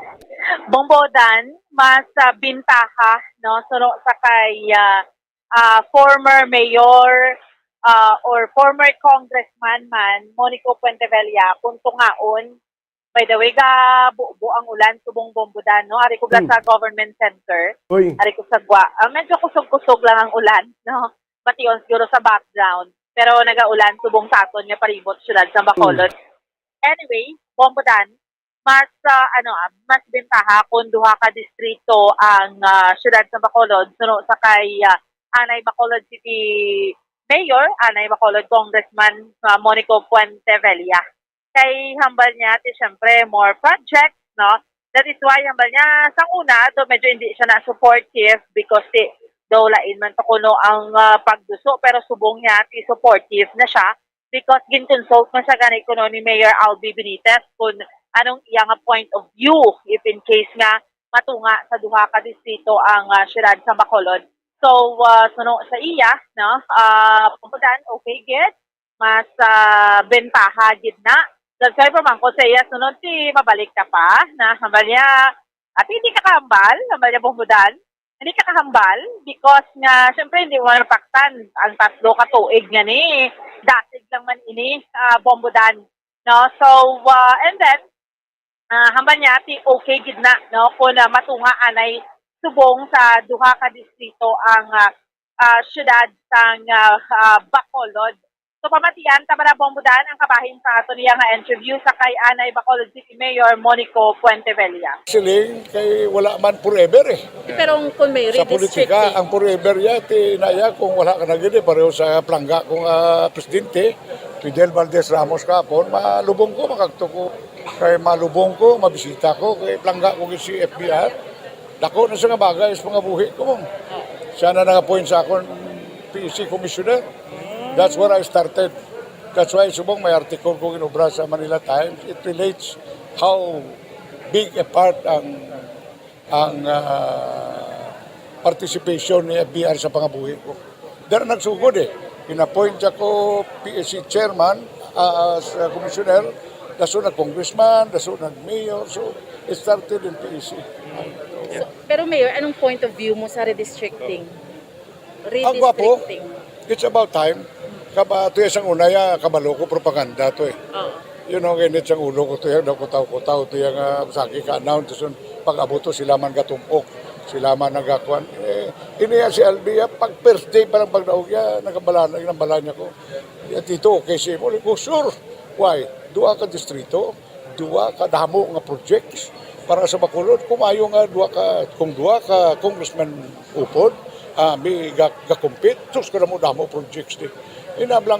Bumbo Dan, mas, ah, bintaha, no, suno sa kay, ah, ah, former mayor, ah, or former congressman man, Monico Puentevella, kung tungaon. By the way, ga bubo ang ulan subong, Bumbo Dan, no? Ari ko bala Hmm. sa government center. Uy. Ari ko sa Gwa. Ah, medyo kusog-kusog lang ang ulan, no? Bation siguro sa background. Pero nagaulan subong sa aton nga palibot, siyudad sa Bacolod. Hmm. Anyway, Bumbo Dan, mas, ah, ano, ah, mas bentaha kung duha ka distrito ang, ah, siyudad sa Bacolod, suno sa kay, ah, anay Bacolod City Mayor, anay Bacolod Congressman, ah, Monico Puentevella. Kay hambal niya, ti, syempre, more projects, no? That is why, hambal niya, sang una, do medyo hindi siya na supportive because, ti, daw lain man to kuno ang, ah, pagduso, pero subong niya, ti, supportive na siya because gin-consult man siya gani kuno ni Mayor Albi Benitez kung anong iya nga point of view if in case nga matunga sa duha ka distrito ang, ah, siyudad sa Bacolod. So, ah, suno sa iya, no? Ah, Bumbo Dan, okay gid. Mas, ah, bentaha gid na. That's why pamangko sa iya, sunod ti mabalik ka pa, na hambal niya, at hindi ka kahambal, hambal niya, Bumbo Dan. Hindi ka kahambal because nga, syempre, hindi mo mataktan ang tatlo ka tuig nga ni dasig lang man ini, ah, Bumbo Dan. No? So, ah, and then, ah, hambal niya, ti, okay gid na, no? Kung, ah, matunga anay subong sa duha ka distrito ang, ah, ah, siyudad sang, ah, ah, Bacolod. So, pamatian ta bala, Bong Bodan, ang kabahin sa aton iya nga interview sa kay anay Bacolod City Mayor Monico Puentevella. Siling kay wala man forever eh. Pero kung may Sa politika, redistricting, ang forever ya, ti naya kung wala ka na gid eh, pareho sa palangga kong ah, presidente, Fidel Valdez Ramos kapon, malubong ko, makagto ko. Kay malubong ko, mabisita ko, kay palangga ko gid si F B R. Dako na siya nga bagay sa pangabuhi ko. Siya na nag-appoint sa akon P E C commissioner. That's where I started. That's why subong may article ko ginobra sa Manila Times. It relates how big a part ang ang ah, participation ni F B R sa pangabuhi ko. Dara nagsugod eh. Inappoint ako P E C chairman, ah, as a commissioner, daso nag congressman, daso nag mayor. So, it started in P E C. So, pero Mayor, anong point of view mo sa redistricting? Ang gwapo, Redistricting. It's about time. Kaba, to yung sang una, ya, kabalo ko, propaganda to eh. Oo. You know, init sang ulo ko to, yung nakutaw-kutaw to, yung uh, sagi ka-announce, so, pag-abot to, sila man gatumpok, sila man nagakuan. Eh, ini ya si Albi, ya, pag first day pa lang pagdaog, ya, nagambala, nagambala niya ko. Ya, dito, okay, si mo, ko, sure. Why? Dua ka distrito, dua ka damo nga projects para sa Bacolod. Kung maayo nga dua ka, kung dua ka congressman upod, ah, may ga-, ga-compete, sus, kadamo-damo projects di. Inablang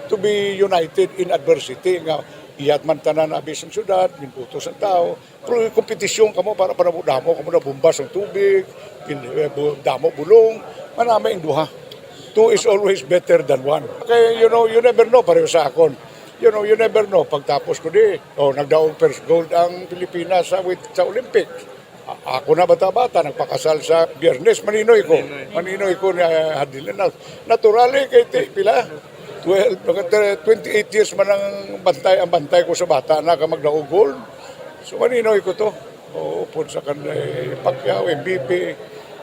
to be united in adversity nga iyat man tanan abi sang syudad, ginbuto sang tao, pero kompetisyon kamo para panamo-damo kamo na bomba sang tubig, gin-, eh, bu-, damo bulong, manama ing duha. Two is always better than one. Kay, you know, you never know, pareho sa akon. You know, you never know. Pagtapos ko di, oh, nagdaog first gold ang Pilipinas sa, with, sa Olympics. A-, ako na bata-bata, nagpakasal sa Biyernes, maninoy ko. Maninoy ko na hadlin na. Naturally, kay ti, pila? Twelve, naka-, twenty-eight years man ang bantay, ang bantay ko sa bata na ka magdaog gold. So, maninoy ko to. Oo, pud sa kanday Pacquiao, M V P,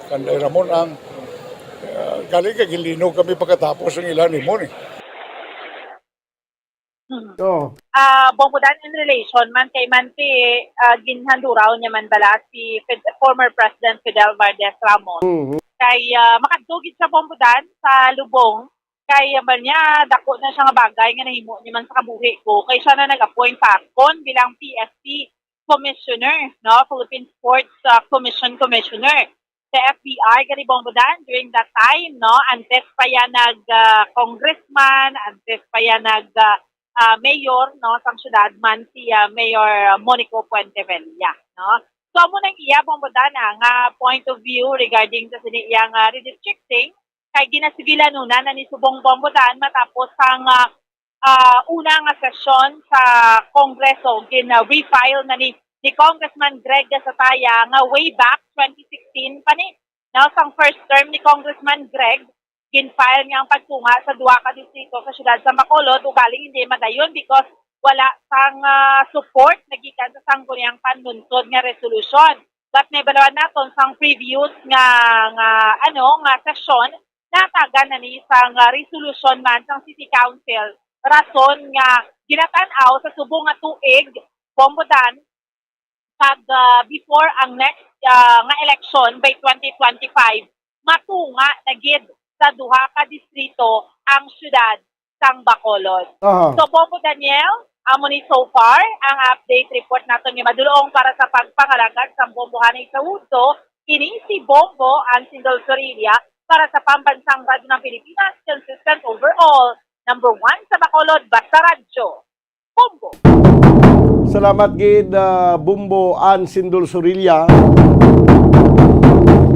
kanday Ramon ang, ah, galing kay gilinog kami pagkatapos ang ilang nimo ni. Hmm. Oo. Ah, Bong Bodan, in relation man kay man ti, ah, ginhanduraw niya man bala si Fid-, former President Fidel Valdez Ramos. Mhm. Kay, ah, makadto gid siya, Bong Bodan, sa lubong. Kay, ah, man niya, dako na siya nga bagay nga nahimo niya man sa kabuhi ko. Kay siya na nag-appoint sa akon bilang P S C commissioner, no? Philippine Sports, ah, Commission commissioner sa F B I, gani, Bong Bodan, during that time, no? Antes pa yan nag, ah, congressman, antes pa yan nag, ah, ah, mayor, no, sang syudad man si, ah, Mayor Monico Puentevella, no? So, amo nang iya, Bong Bodan, ah, nga point of view regarding sa sini iyang, ah, redistricting, kay ginasigilanunan na ni subong, Bong Bodan, matapos ang, ah, ah, una nga sesyon sa Kongreso, gin, ah, refile na ni, ni Congressman Greg Gasataya nga way back twenty sixteen pa ni. Now, sang first term ni Congressman Greg, gin-file niya ang pagtunga sa duha ka distrito sa siyudad sa Bacolod, ugaling hindi madayon because wala sang, ah, support nagikan sa sangguniang panlunsod nga resolusyon. But nahibaloan naton sang previous nga, nga, ano, nga sesyon, natagan na ni sang, ah, resolution man sang City Council, rason nga ginatan-aw sa subong nga tuig, Bong Bodan, kag, ah, before ang next, ah, nga election by twenty twenty-five, matunga na gid sa duha ka distrito ang siyudad sang Bacolod. Aha. So, Bong Bodan, amo ni so far ang update report naton nga madulong para sa pagpangalagad sa Bombo Hanay sa Udto. Ini si Bombo Ansindol Sorilla para sa Pambansang Radyo ng Pilipinas, consistent overall, number one sa Bacolod, basta radyo. Bombo. Salamat gid, ah, Bombo Ansindol Sorilla.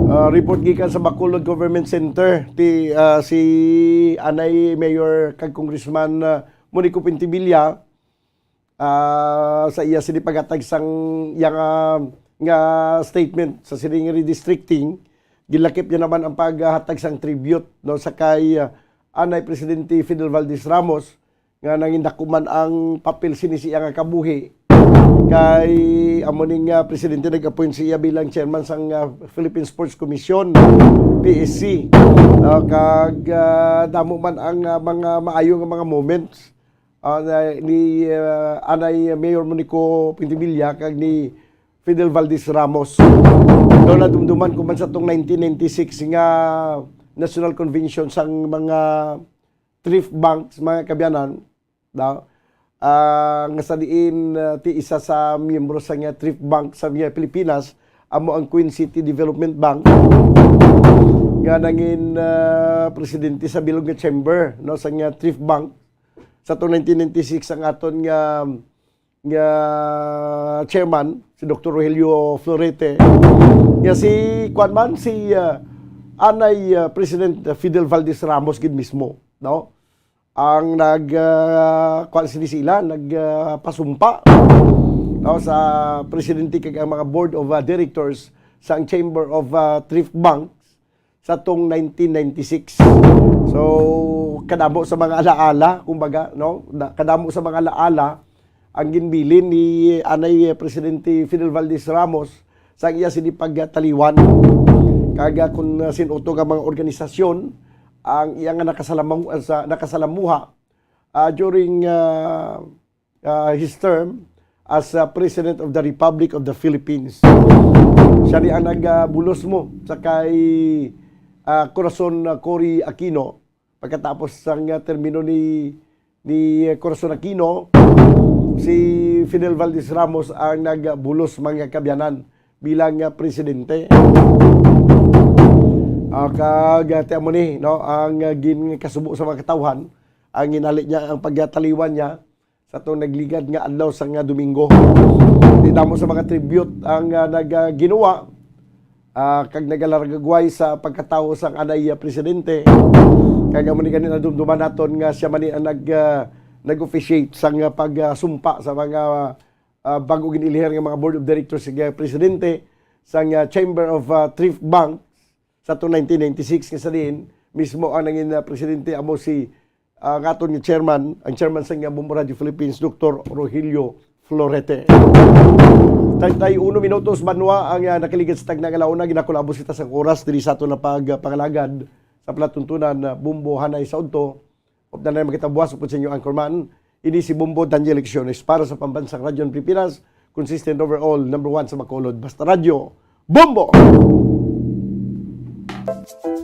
Ah, report gikan sa Bacolod Government Center, ti, ah, si anay Mayor kag Congressman, ah, Monico Puentevilla, ah, sa iya sini paghatag sang iya nga, nga statement sa sining redistricting, gilakip niya naman ang paghatag sang tribute, no, sa kay, ah, anay Presidente Fidel Valdez Ramos, nga nangin dako man ang papel sini sa iya nga kabuhi. Kay amo ning, ah, presidente nag-appoint sa iya bilang chairman sang, ah, Philippine Sports Commission, P S C. Ah, kag, ah, damo man ang, ah, mga maayo nga mga moments, ah, na, ni, ah, anay Mayor Monico Puentevilla kag ni Fidel Valdez Ramos. Daw nadumduman ko man sa tong nineteen ninety-six nga National Convention sang mga thrift banks, mga kaabyanan, no? Ah, nga sa diin, ah, ti isa sa miyembro sa nga thrift bank sa nga Pilipinas, amo ang Queen City Development Bank, nga nangin, ah, presidente sa bilog nga chamber, no, sa nga thrift bank. Sa atong nineteen ninety-six, ang aton nga, nga chairman, si Doktor Rogelio Florete, nga si, kuwan man, si, ah, anay, ah, President Fidel Valdez Ramos gid mismo, no? Ang nag, ah, kuwan sini sila, nag, ah, pasumpa, no, sa presidente kag ang mga board of, ah, directors sa Chamber of, ah, Thrift Banks sa tong nineteen ninety-six. So, kadamo sa mga alaala, kumbaga, no? Na, kadamo sa mga alaala ang ginbilin ni anay Presidente Fidel Valdez Ramos sa iya sini pagtaliwan. Kag, ah, kung, ah, sin-o to nga mga organisasyon ang iya nga nakasalamu-, ah, sa, nakasalamuha, ah, during, ah, ah, his term as, ah, President of the Republic of the Philippines. Siya ni ang nagbulos mo sa kay, ah, Corazon, ah, Cory Aquino. Pagkatapos sang, ah, termino ni, ni Corazon Aquino, si Fidel Valdez Ramos ang nagbulos, mga kaabyanan, bilang, ah, presidente. Ah, kag, ah, ti amo ni, no, ang, ah, ginkasubo sa mga katawhan, ang ginhali niya, ang pagtaliwan niya sa atong nagligad nga adlaw sa nga Domingo. Ti damo sa mga tribute ang, ah, nag, ah, ginawa, ah, kag nagalaragagway sa pagkatawo sang anay, ah, presidente. Kag amo ni gani nadumduman naton nga siya man ni ang nag, ah, nag-officiate sang, ah, pagsumpa sa mga, ah, bago gin-elihir nga mga board of directors sa presidente sang, ah, Chamber of, ah, Thrift Banks sa atong nineteen ninety-six, nga sa diin mismo ang nangin, ah, presidente amo si, ah, ang aton nga chairman, ang chairman sa nga Bombo Radio Philippines, Doktor Rogelio Florete. Treinta y uno minutos, banwa, ang, ah, nakaligid sa tagna nga launa. Ginakulabos kita sa oras diri sa aton na pagpangalagad sa palatuntunan, ah, Bombo Hanay sa Udto. Updan na makita buwas upod sa inyo anchorman. Ini si Bombo Daniel Lecciones para sa Pambansang Radyo ng Pilipinas, consistent overall, number one sa Bacolod. Basta Radyo, Bombo!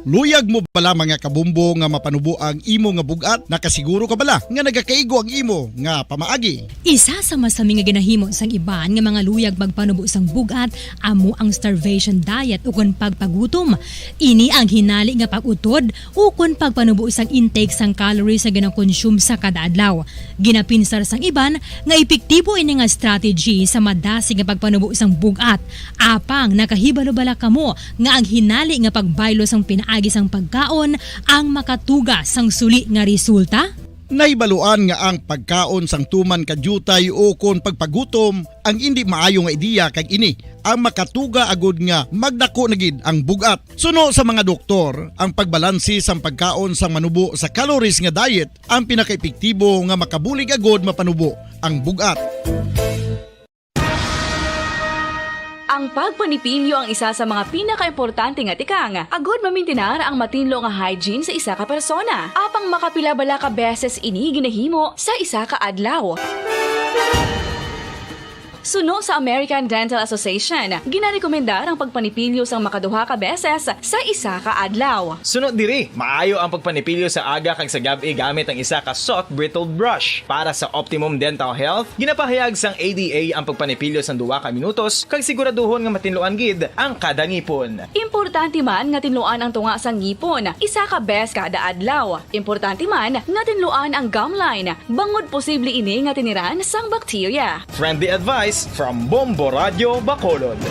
Luyag mo bala, mga kabombo, nga mapanubo ang imo nga bug-at? Nakasiguro ka bala nga nagakaigo ang imo nga pamaagi? Isa sa masami nga ginahimo sang iban nga mga luyag magpanubo sang bug-at amo ang starvation diet ukon pagpagutom. Ini ang hinali nga pag-utod ukon pagpanubo sang intake sang calories nga ginakonsume sa kada adlaw. Ginapinsar sang iban nga epektibo ini nga strategy sa madasig nga pagpanubo sang bug-at. Apang nakahibalo bala kamo nga ang hinali nga pagbaylo sang pinaagi sang pagkaon ang makatuga sang suli nga resulta? Nahibaluan nga ang pagkaon sang tuman ka diutay ukon pagpagutom ang indi maayo nga ideya, kag ini ang makatuga agud nga magdako na gid ang bug-at. Suno sa mga doktor, ang pagbalanse sang pagkaon sang manubo sa calories nga diet ang pinakaepektibo nga makabulig agud mapanubo ang bug-at. Ang pagpanipilyo ang isa sa mga pinakaimportante nga tikang agud mamintinar ang matinlo nga hygiene sa isa ka persona. Apang makapila bala ka beses ini ginahimo sa isa ka adlaw? Suno sa American Dental Association, ginarekomendar ang pagpanipilyo sang makaduha ka beses sa isa ka adlaw. Suno diri, maayo ang pagpanipilyo sa aga kag sa gab-i gamit ang isa ka soft bristled brush. Para sa optimum dental health, ginapahayag sang A D A ang pagpanipilyo sang duha ka minutos kag siguraduhon nga matinluan gid ang kada ngipon. Importante man nga tinluan ang tunga sang ngipon isa ka beses kada adlaw. Importante man nga tinluan ang gum line, bangod posible ini nga tiniran sang bakterya. Friendly advice from Bombo Radio Bacolod.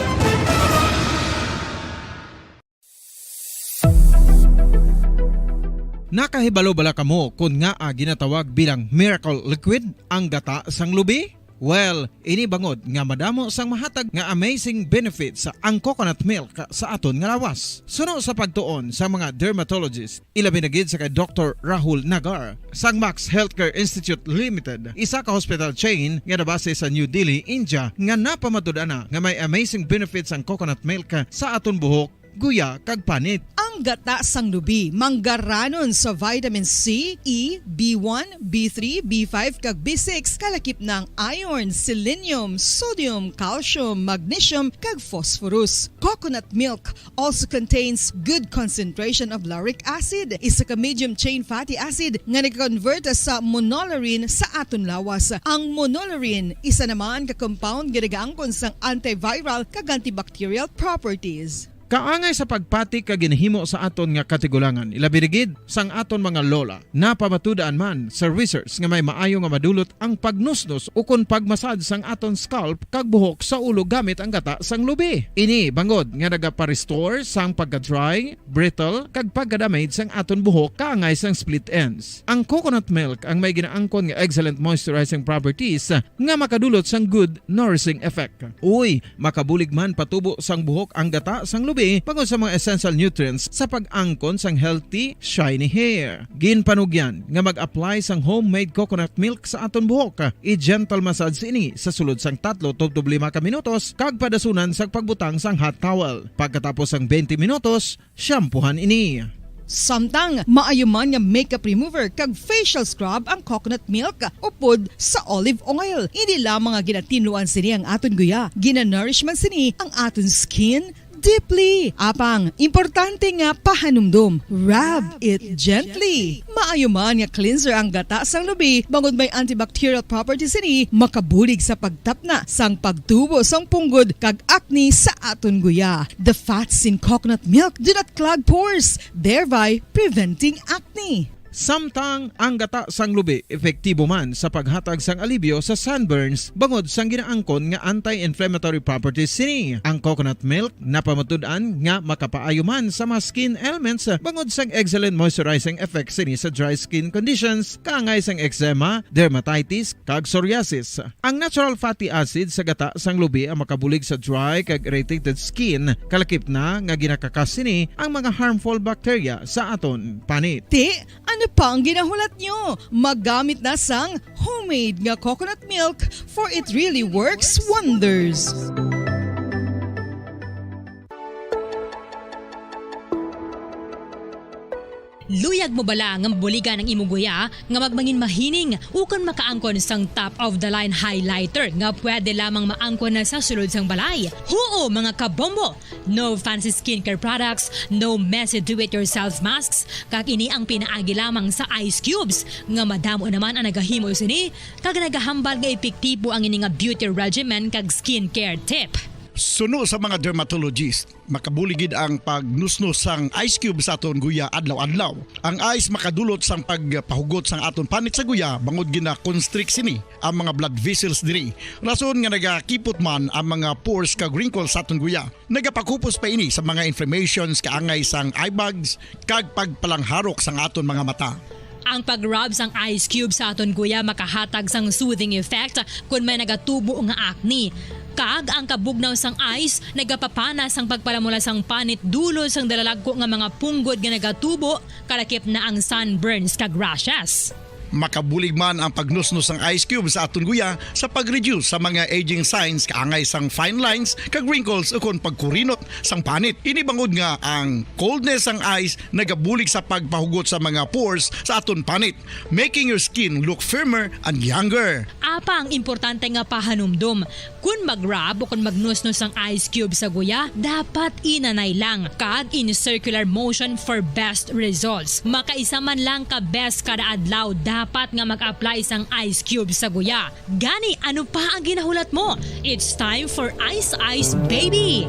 Nakahibalo bala kamo kon ngaa ginatawag bilang miracle liquid ang gata sang lubi? Well, ini bangod nga madamo sang mahatag nga amazing benefits ang coconut milk sa aton nga lawas. Suno sa pagtuon sa mga dermatologist, ilabi na gid sa kay Doktor Rahul Nagar sang Max Healthcare Institute Limited, isa ka hospital chain nga nabase sa New Delhi, India, nga napamatud-an na nga may amazing benefits ang coconut milk sa aton buhok, guya, kag panit. Ang Gata sang lubi, manggaranon sa vitamin C, E, B one, B three, B five, kag B six, kalakip na ang iron, selenium, sodium, calcium, magnesium, kag phosphorus. Coconut milk also contains good concentration of lauric acid, isa ka medium chain fatty acid nga nag-convert sa monolaurin sa aton lawas. Ang monolaurin isa naman ka compound nga nagaangkon sang antiviral kag antibacterial properties. Kaangay sa pagpati ka ginahimo sa aton nga katigulangan, ilabi na gid sang aton mga lola. Napamatud-an man sa research nga may maayo nga madulot ang pagnusnos ukon pagmasad sang aton scalp kag buhok sa ulo gamit ang gata sang lubi. Ini bangod nga nagapa-restore sang pagka-dry, brittle, kag pagka-damage sang aton buhok kaangay sang split ends. Ang coconut milk ang may ginaangkon nga excellent moisturizing properties nga makadulot sang good nourishing effect. Uy, makabulig man patubo sang buhok ang gata sang lubi bangod sa mga essential nutrients sa pag-angkon sang healthy, shiny hair. Ginpanugyan nga mag-apply sang homemade coconut milk sa aton buhok. I-gentle massage ini sa sulod sang tatlo tubtob lima ka minutos kag padasunan sang pagbutang sang hot towel. Pagkatapos sang twenty minutos, shampoohan ini. Samtang maayo man nga makeup remover kag facial scrub ang coconut milk upod sa olive oil. Hindi lamang nga ginatinluan sini ang aton guya, ginanourish man sini ang aton skin deeply. Apang, importante nga pahanumdom, rub it gently. Maayo man nga cleanser ang gata sang lubi, bangod may antibacterial properties sini, makabulig sa pagtapna sang pagtubo sang punggod kag acne sa aton guya. The fats in coconut milk do not clog pores, thereby preventing acne. Samtang ang gata sang lubi epektibo man sa paghatag sang alibyo sa sunburns bangod sang ginaangkon nga anti-inflammatory properties sini. Ang coconut milk napamatud-an nga makapaayo man sa mga skin ailments bangod sang excellent moisturizing effect sini sa dry skin conditions, kaangay sang eczema, dermatitis, kag psoriasis. Ang natural fatty acid sa gata sang lubi ang makabulig sa dry kag irritated skin, kalakip na nga ginakakas sini ang mga harmful bacteria sa aton panit. Ti, ano pa ang ginahulat nyo? Maggamit na sang homemade nga coconut milk, for it really works wonders. Luyag mo bala nga mabuligan ang imo guya nga magmangin mahining ukon makaangkon sang top of the line highlighter nga pwede lamang maangkon na sa sulod sang balay? Huo, mga kabombo! No fancy skincare products, no messy do-it-yourself masks, kag ini ang pinaagi lamang sa ice cubes nga madamo naman ang nagahimo sini kag nagahambal nga epektibo ang ini nga beauty regimen kag skincare tip. Suno sa mga dermatologist, makabulig gid ang pagnusnos sang ice cube sa aton guya adlaw-adlaw. Ang ice makadulot sang pagpahugot sang aton panit sa guya bangod gina-constrict sini ang mga blood vessels diri. Rason nga nagakipot man ang mga pores kag wrinkles sa aton guya. Nagapakupos pa ini sa mga inflammations kaangay sang eye bags kag pagpalangharok sang aton mga mata. Ang pag-rub sang ice cube sa aton guya makahatag sang soothing effect kon may nagatubo nga acne. Kag ang kabugnaw sang ice nagapapana sang pagpalamula sang panit dulot sang dalalagko nga mga punggod nga nagatubo, kalakip na ang sunburns kag rashes. Makabulig man ang pagnusnos sang ice cube sa aton guya sa pag-reduce sa mga aging signs kaangay sang fine lines kag wrinkles ukon pagkurinot sang panit. Ini bangod nga ang coldness sang ice nagabulig sa pagpahugot sa mga pores sa aton panit, making your skin look firmer and younger. Apang importante nga pahanumdom, kon mag-rub o kon magnusnos ang ice cube sa guya, dapat inanay lang kag in circular motion for best results. Makaisa man lang ka beses kada adlaw dapat nga mag-apply sang ice cube sa guya. Gani, ano pa ang ginahulat mo? It's time for Ice Ice Baby!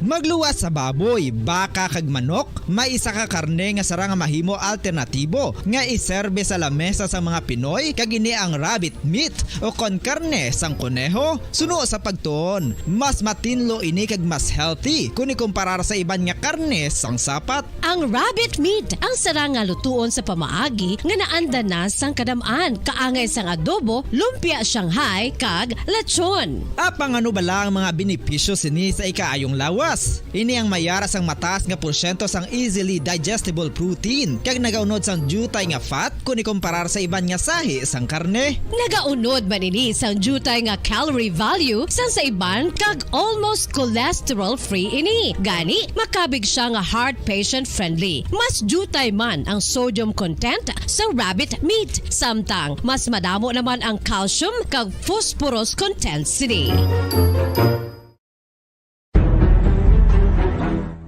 Magluwas sa baboy, baka, kag manok, may isa ka karne nga sarang nga mahimo alternatibo nga iserbe sa lamesa sang mga Pinoy, kag ini ang rabbit meat o kon karne sang koneho. Suno sa pagtuon, mas matinlo ini kag mas healthy kon ikumparar sa iban nga karne sang sapat. Ang rabbit meat ang sarang nga lutuon sa pamaagi nga naanda na sang kadam-an, kaangay sang adobo, lumpia Shanghai, kag lechon. Apang ano bala ang mga benepisyo sini sa ikaayong lawas? Ini ang may ara sang mataas nga porsyento sang easily digestible protein, kag nagaunod sang diutay nga fat kon ikumparar sa iban nga sahi sang karne. Nagaunod man ini sang diutay nga calorie value sang sa iban, kag almost cholesterol-free ini. Gani, makabig siya nga heart patient-friendly. Mas diutay man ang sodium content sa rabbit meat, samtang mas madamo naman ang calcium kag phosphorus content sini.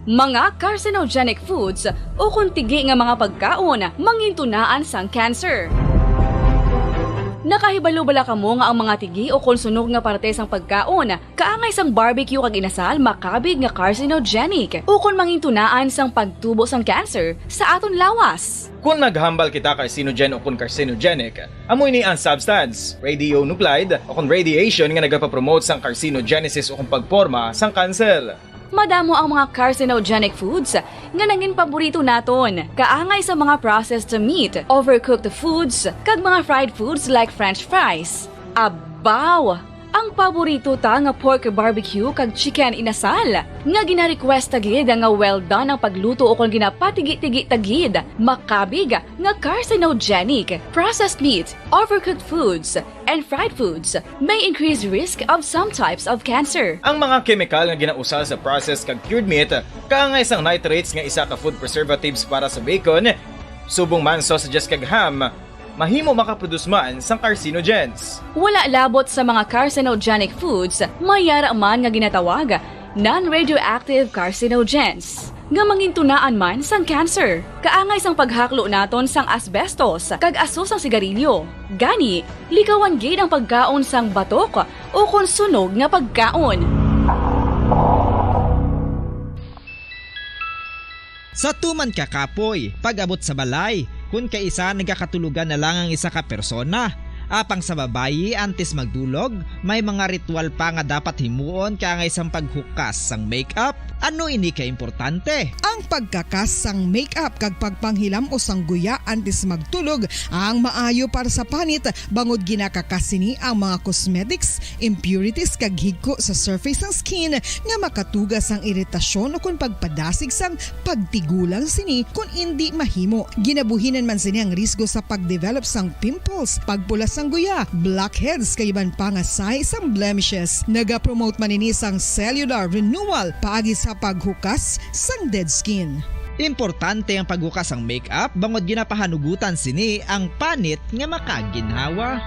Mga carcinogenic foods ukon tigi nga mga pagkaon mangintunaan sang cancer. Nakahibalo bala kamo nga ang mga tigi ukon sunog nga parte sang pagkaon kaangay sang barbecue kag inasal makabig nga carcinogenic ukon mangintunaan sang pagtubo sang cancer sa aton lawas? Kon maghambal kita carcinogen ukon carcinogenic, amo ini ang substance, radionuclide, ukon radiation nga nagapapromote sang carcinogenesis ukon pagporma sang cancer. Madamo ang mga carcinogenic foods nga nangin paborito naton, kaangay sa mga processed meat, overcooked foods, kag mga fried foods like French fries. Abaw! Ang paborito ta nga pork barbecue kag chicken inasal, nga gina-request ta gid nga well done ang pagluto ukon ginapatigi-tigi ta gid, makabig nga carcinogenic. Processed meat, overcooked foods, and fried foods may increase risk of some types of cancer. Ang mga kemikal nga ginausal sa processed kag cured meat, kaangay sang nitrates nga isa ka food preservatives para sa bacon, subong man sausages kag ham, mahimo makaproduce man sang carcinogens. Wala labot sa mga carcinogenic foods, may yara man nga ginatawag non-radioactive carcinogens, nga mangintunaan man sang cancer. Kaangay sang paghaklo naton sang asbestos kag aso sang sigarilyo. Gani, likawan gid ang pagkaon sang batok ukon sunog nga pagkaon. Sa tuman ka kapoy, pag-abot sa balay, kun kaisa nagakatulogan na lang ang isa ka persona. Apang sa babayi, antes magdulog, may mga ritual pa nga dapat himuon kaangay sang paghukas sang makeup. Ano ini ka importante? Ang pagkakas sang makeup kag pagpanghilam o sang guya antes magtulog ang maayo para sa panit, bangod ginakakas sini ang mga cosmetics, impurities kag higko sa surface sang skin nga makatuga sang iritasyon ukon pagpadasig sang pagtigulang sini kon indi mahimo. Ginabuhinan man sini ang risgo sa pagdevelop sang pimples, pagpula sang guya, blackheads, kag iban pa nga sahi sang blemishes. Nagapromote man ini sang cellular renewal paagi sa paghukas sang dead skin. Importante ang paghukas sang makeup bangod ginapahanugutan sini ang panit nga makaginhawa.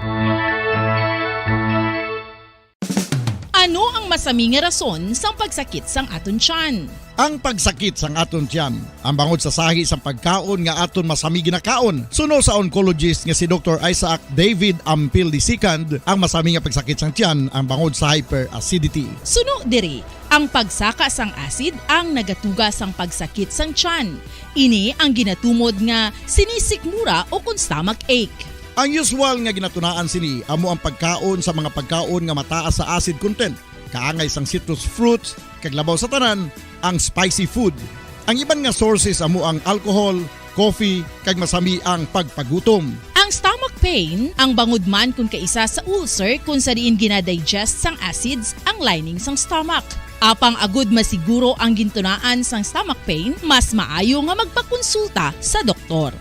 Ano ang masami nga rason sang pagsakit sang aton tiyan? Ang pagsakit sang aton tiyan, ang bangod sa sahi sang pagkaon nga aton masami ginakaon. Suno sa oncologist nga si Doktor Isaac David Ampil the second, ang masami nga pagsakit sang tiyan ang bangod sa hyperacidity. Suno diri, ang pagsaka sang acid ang nagatuga sang pagsakit sang tiyan. Ini ang ginatumod nga sinisikmura ukon stomach ache. Ang usual nga ginatunaan sini amo ang pagkaon sa mga pagkaon nga mataas sa acid content, kaangay sang citrus fruits, kag labaw sa tanan, ang spicy food. Ang iban nga sources amo ang alcohol, coffee, kag masami ang pagpagutom. Ang stomach pain, ang bangod man kon kaisa sa ulcer kon sa diin ginadigest sang acids ang lining sang stomach. Apang agud masiguro ang gintunaan sang stomach pain, mas maayo nga magpakonsulta sa doktor.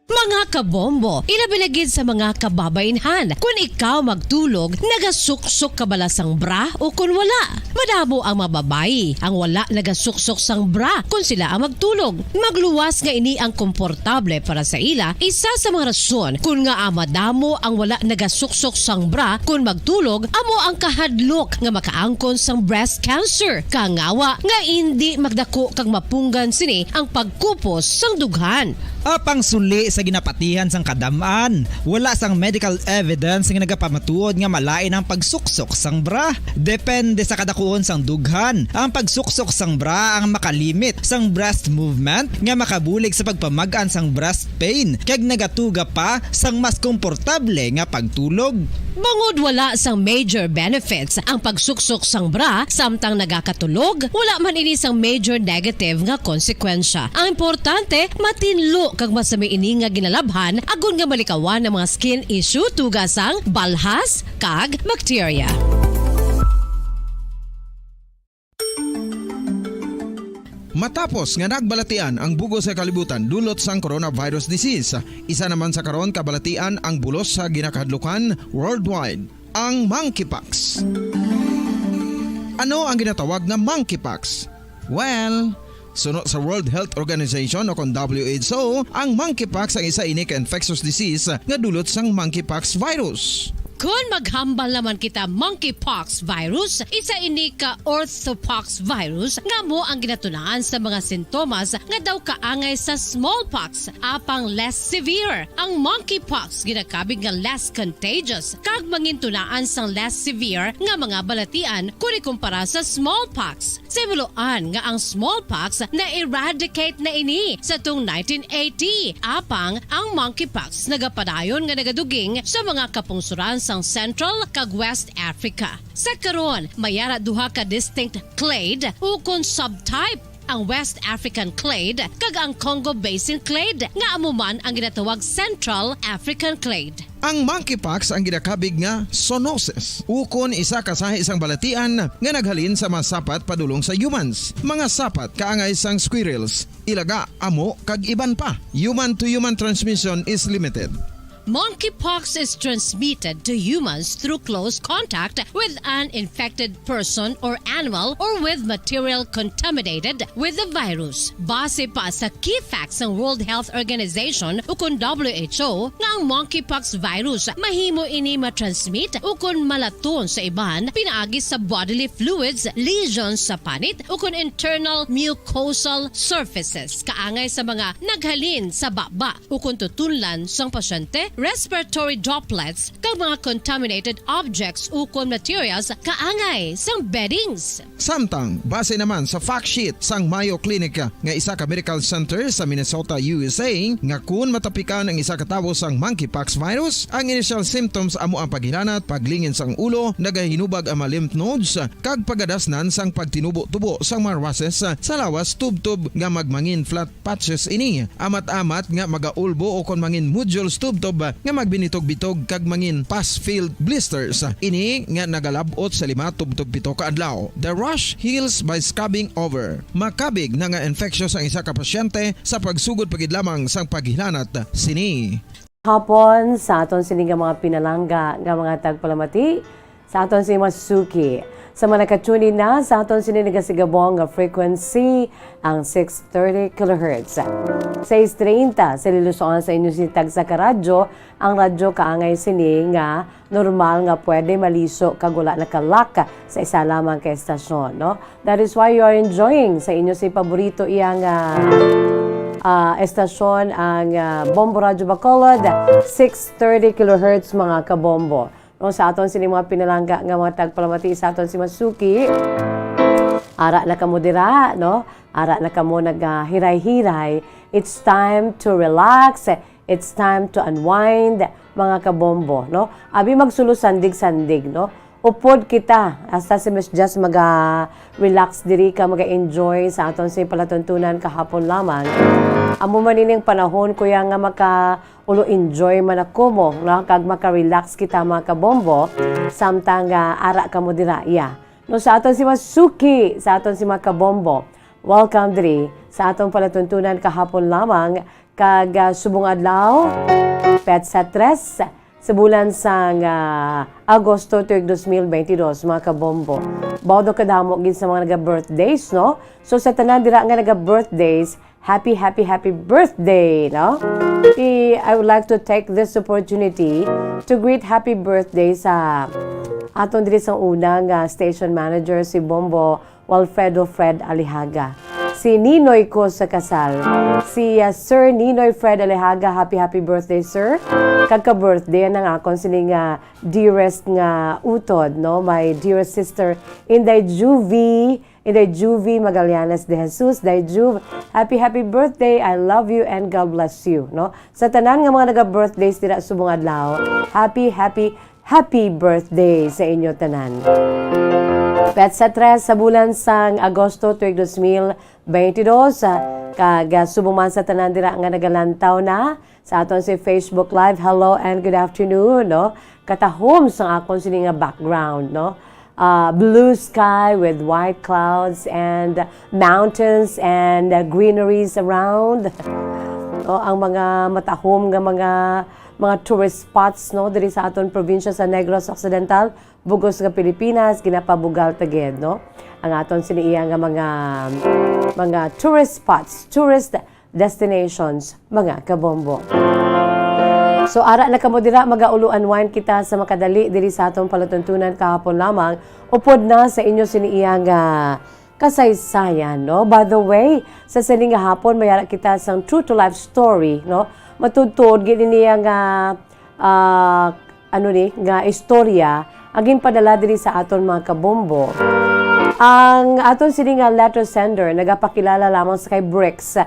Mga kabombo, ilabi na gid sa mga kababaynhan, kon ikaw magtulog, nagasuksok ka bala sang bra o kon wala? Madamo ang mga babayi ang wala nagasuksok sang bra kon sila ang magtulog. Magluwas nga ini ang komportable para sa ila, isa sa mga rason kon ngaa madamo ang wala nagasuksok sang bra kon magtulog, amo ang kahadlok nga makaangkon sang breast cancer. Kangawa nga indi magdako kag mapunggan sini ang pagkupos sang dughan. Apang suli sa ginapatihan sang kadam-an, wala sang medical evidence nga nagapamatuod nga malain ang pagsuksok sang bra. Depende sa kadakuon sang dughan, ang pagsuksok sang bra ang makalimit sang breast movement nga makabulig sa pagpamag-an sang breast pain kag nagatuga pa sang mas komportable nga pagtulog. Bangod wala sang major benefits ang pagsuksok sang bra samtang nagakatulog, wala man ini sang major negative nga konsekwensya. Ang importante, matinlo kag masami ini nga ginalabhan agod nga malikawan ang mga skin issue tuga sang balhas kag bakterya. Matapos nga nagbalatian ang bug-os nga kalibutan dulot sang coronavirus disease, isa naman sa karon kabalatian ang bulos sa ginakahadlukan worldwide, ang monkeypox. Ano ang ginatawag nga monkeypox? Well, suno sa World Health Organization o kon W H O, ang monkeypox ang isa ini ka infectious disease nga dulot sang monkeypox virus. Kon maghambal naman kita monkeypox virus, isa ini ka orthopox virus nga amo ang ginatunaan sa mga sintomas nga daw kaangay sa smallpox, apang less severe. Ang monkeypox ginakabig nga less contagious kag mangintunaan sang less severe nga mga balatian kon ikumpara sa smallpox. Sa himuloan nga ang smallpox na-eradicate na ini sa tuong nineteen eighty, apang ang monkeypox nagapadayon nga nagaduging sa mga kapungsoran sang Central kag West Africa. Sa karon, may ara duha ka distinct clade ukon subtype, ang West African clade kag ang Congo Basin clade, nga amo man ang ginatawag Central African clade. Ang monkeypox ang ginakabig nga zoonosis, ukon isa ka sahi sang balatian nga naghalin sa mga sapat padulong sa humans, mga sapat kaangay sang squirrels, ilaga, amo, kag iban pa. Human to human transmission is limited. Monkeypox is transmitted to humans through close contact with an infected person or animal or with material contaminated with the virus. Base pa sa key facts sang World Health Organization ukon W H O, nga ang monkeypox virus mahimo ini matransmit ukon malaton sa iban pinaagi sa bodily fluids, lesions sa panit, ukon internal mucosal surfaces, kaangay sa mga naghalin sa baba ukon tutunlan sang pasyente, respiratory droplets, kag mga contaminated objects ukon materials kaangay sang beddings. Samtang, base naman sa fact sheet sang Mayo Clinic nga isa ka medical center sa Minnesota, U S A, nga kun matapikan ang isa ka tawo sang monkeypox virus, ang initial symptoms amo ang paghilanat, paglingin sang ulo, nagahinubag ang mga lymph nodes, kag pagadasnan sang pagtinubo-tubo sang mga rushes sa lawas tubtob nga magmangin flat patches ini, amat-amat nga magaulbo ukon mangin nodules tubtob nga magbinitog-bitog kag mangin pus-filled blisters ini nga nagalab-ot sa lima tubtob pito ka adlaw. The rash heals by scabbing over. Makabig na nga infectious ang isa ka pasyente sa pagsugod pa gid lamang sang paghilanat sini. Hapon sa aton sini nga mga pinalangga nga mga tagpalamati, sa aton sini mga suki. Sa mga naka-tune in na sa aton sini nagasigabong nga frequency, ang six thirty kilohertz. Sais treinta sa lilusoan sa inyo sini tagsa ka radyo, ang radyo kaangay sini nga normal nga pwede maliso kag wala naka-lock sa isa lamang ka estasyon, no? That is why you are enjoying sa inyo si paborito iya nga, ah, estasyon, ang, ah, Bombo Radyo Bacolod, six thirty kilohertz, mga kabombo. No, sa aton sini mga pinalangga nga mga tagpalamati, sa aton si Masuki, ara na kamo dira, no? Ara na kamo nagahiray-hiray. It's time to relax. It's time to unwind, mga kabombo, no? Abi magsulo sandig-sandig, no? Upod kita, hasta si Miss Jess maga-relax diri ka, maga-enjoy sa aton sini palatuntunan kahapon lamang. Amo man ining panahon, kuya, nga maka-ulo enjoy man ako mo, no? Kag maka-relax kita, mga kabombo, samtang, ah, ara kamo dira, iya. No, sa aton si Masuki, sa aton si mga kabombo. Welcome diri sa aton palatuntunan kahapon lamang. Kag, ah, subong adlaw, petsa tres sa bulan sang, ah, Agosto tuig dos mil beintidos, mga kabombo. Bawdo kadamo gid sa mga naga-birthdays, no? So, sa tanan dira nga naga-birthdays, happy, happy, happy birthday, no? I, I would like to take this opportunity to greet happy birthday sa aton diri sa una nga station manager, si Bombo Walfredo Fred Alijaga. Si Ninoy ko sa kasal. Si, ah, Sir Ninoy Fred Alijaga, happy, happy birthday, sir. Kag ka-birthday ang akon sining, ah, dearest nga utod, no? My dearest sister, Inday Juvie, Inday Juvie Magallanes de Jesus, Day Juve, happy, happy birthday, I love you, and God bless you, no? Sa tanan nga mga naga-birthdays dira subong adlaw, happy, happy, happy birthday sa inyo tanan. Petsa tres sa bulan sang Agosto tuig dos mil beintidos, ah, kag, ah, subong man sa tanan dira nga nagalantaw na sa aton si Facebook Live, hello and good afternoon, no? Katahom sa akon sini nga background, no? uh, blue sky with white clouds and mountains and uh, greeneries around. O, ang mga matahom nga mga mga tourist spots, no, diri sa aton probinsya sa Negros Occidental, bugos nga Pilipinas, ginapabugal ta gid, no, ang aton sini iya nga mga mga tourist spots, tourist destinations, mga kabombo. So, ara na kamo dira, mag-aulo unwind kita sa makadali diri sa atong palatuntunan kahapon lamang, upod na sa inyo sini iya nga kasaysayan, no? By the way, sa sini nga hapon, may ara kita sang true to life story, no? Matudtod gid niya nga, ah, ano ni, nga istorya ang ginpadala diri sa aton, mga kabombo. Ang aton sini nga letter sender nagapakilala lamang sa kay Bricks,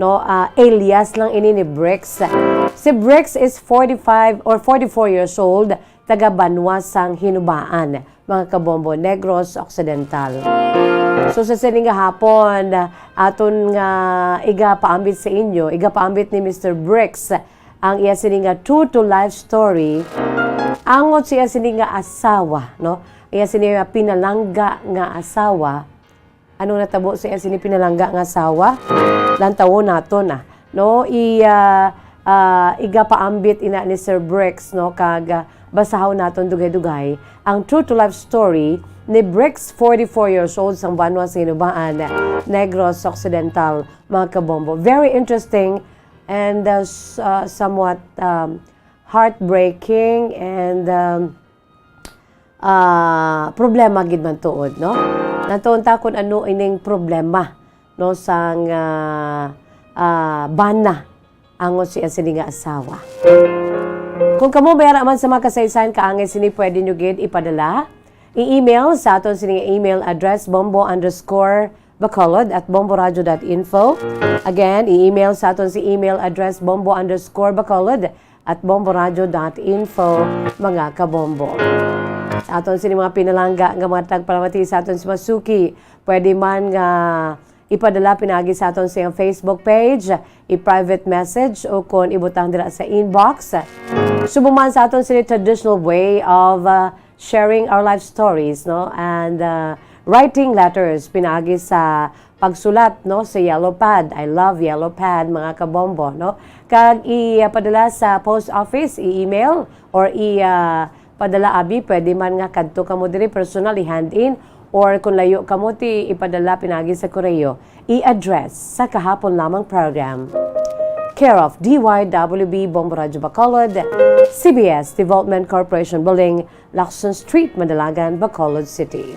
no? Ah, alias lang ini ni Bricks. Si Bricks is forty-five or forty-four years old, taga Banwa sang Hinubaan, mga kabombo, Negros Occidental. So, sa sini nga hapon, aton nga igapaambit sa inyo, igapaambit ni Mister Bricks ang iya sini nga true to life story. Angot siya sini nga asawa, no? Iya sini nga pinalangga nga asawa. Ano natabo sa iya sini pinalangga nga asawa? Lantawon naton na, no? I, ah, ah, igapaambit ina ni Sir Bricks, no? Kag, ah, basahon naton dugay-dugay ang true to life story ni Bricks, forty-four years old, sang Banwa sa Hinubaan, Negros Occidental, mga kabombo. Very interesting and, uh, s-, uh, somewhat, um, heartbreaking and, um, ah, problema gid man tuod, no? Nantuon ta kung ano ining problema, no, sang, ah, ah, bana angot siya sini nga asawa. Kung kamo may ara man sa mga kasaysayan kaangay sini, pwede nyo gid ipadala. I-email sa aton sini nga email address, bombo underscore bacolod at bomboradio dot info. Again, i-email sa aton si email address, bombo underscore bacolod at bomboradio dot info, mga kabombo. Sa aton sini mga pinalangga nga mga tagpalamati sa aton si Masuki, pwede man nga ipadala pinagi sa aton sa iyang Facebook page, i-private message, o kon ibutang dira sa inbox. Subong man sa aton sini traditional way of, uh, sharing our life stories, no? And, uh, writing letters pinagi sa pagsulat, no, sa yellow pad. I love yellow pad, mga kabombo, no? Kag ipadala sa post office, i-email, or i, ah, padala abi. Pwede man nga kadto kamo diri personal, i-hand in, or kung layo kamo, ti ipadala pinagi sa koreo. I-address sa kahapon lamang program. Care of D Y W B Bombo Radyo Bacolod, C B S Development Corporation Building, Lacson Street, Madalagan, Bacolod City.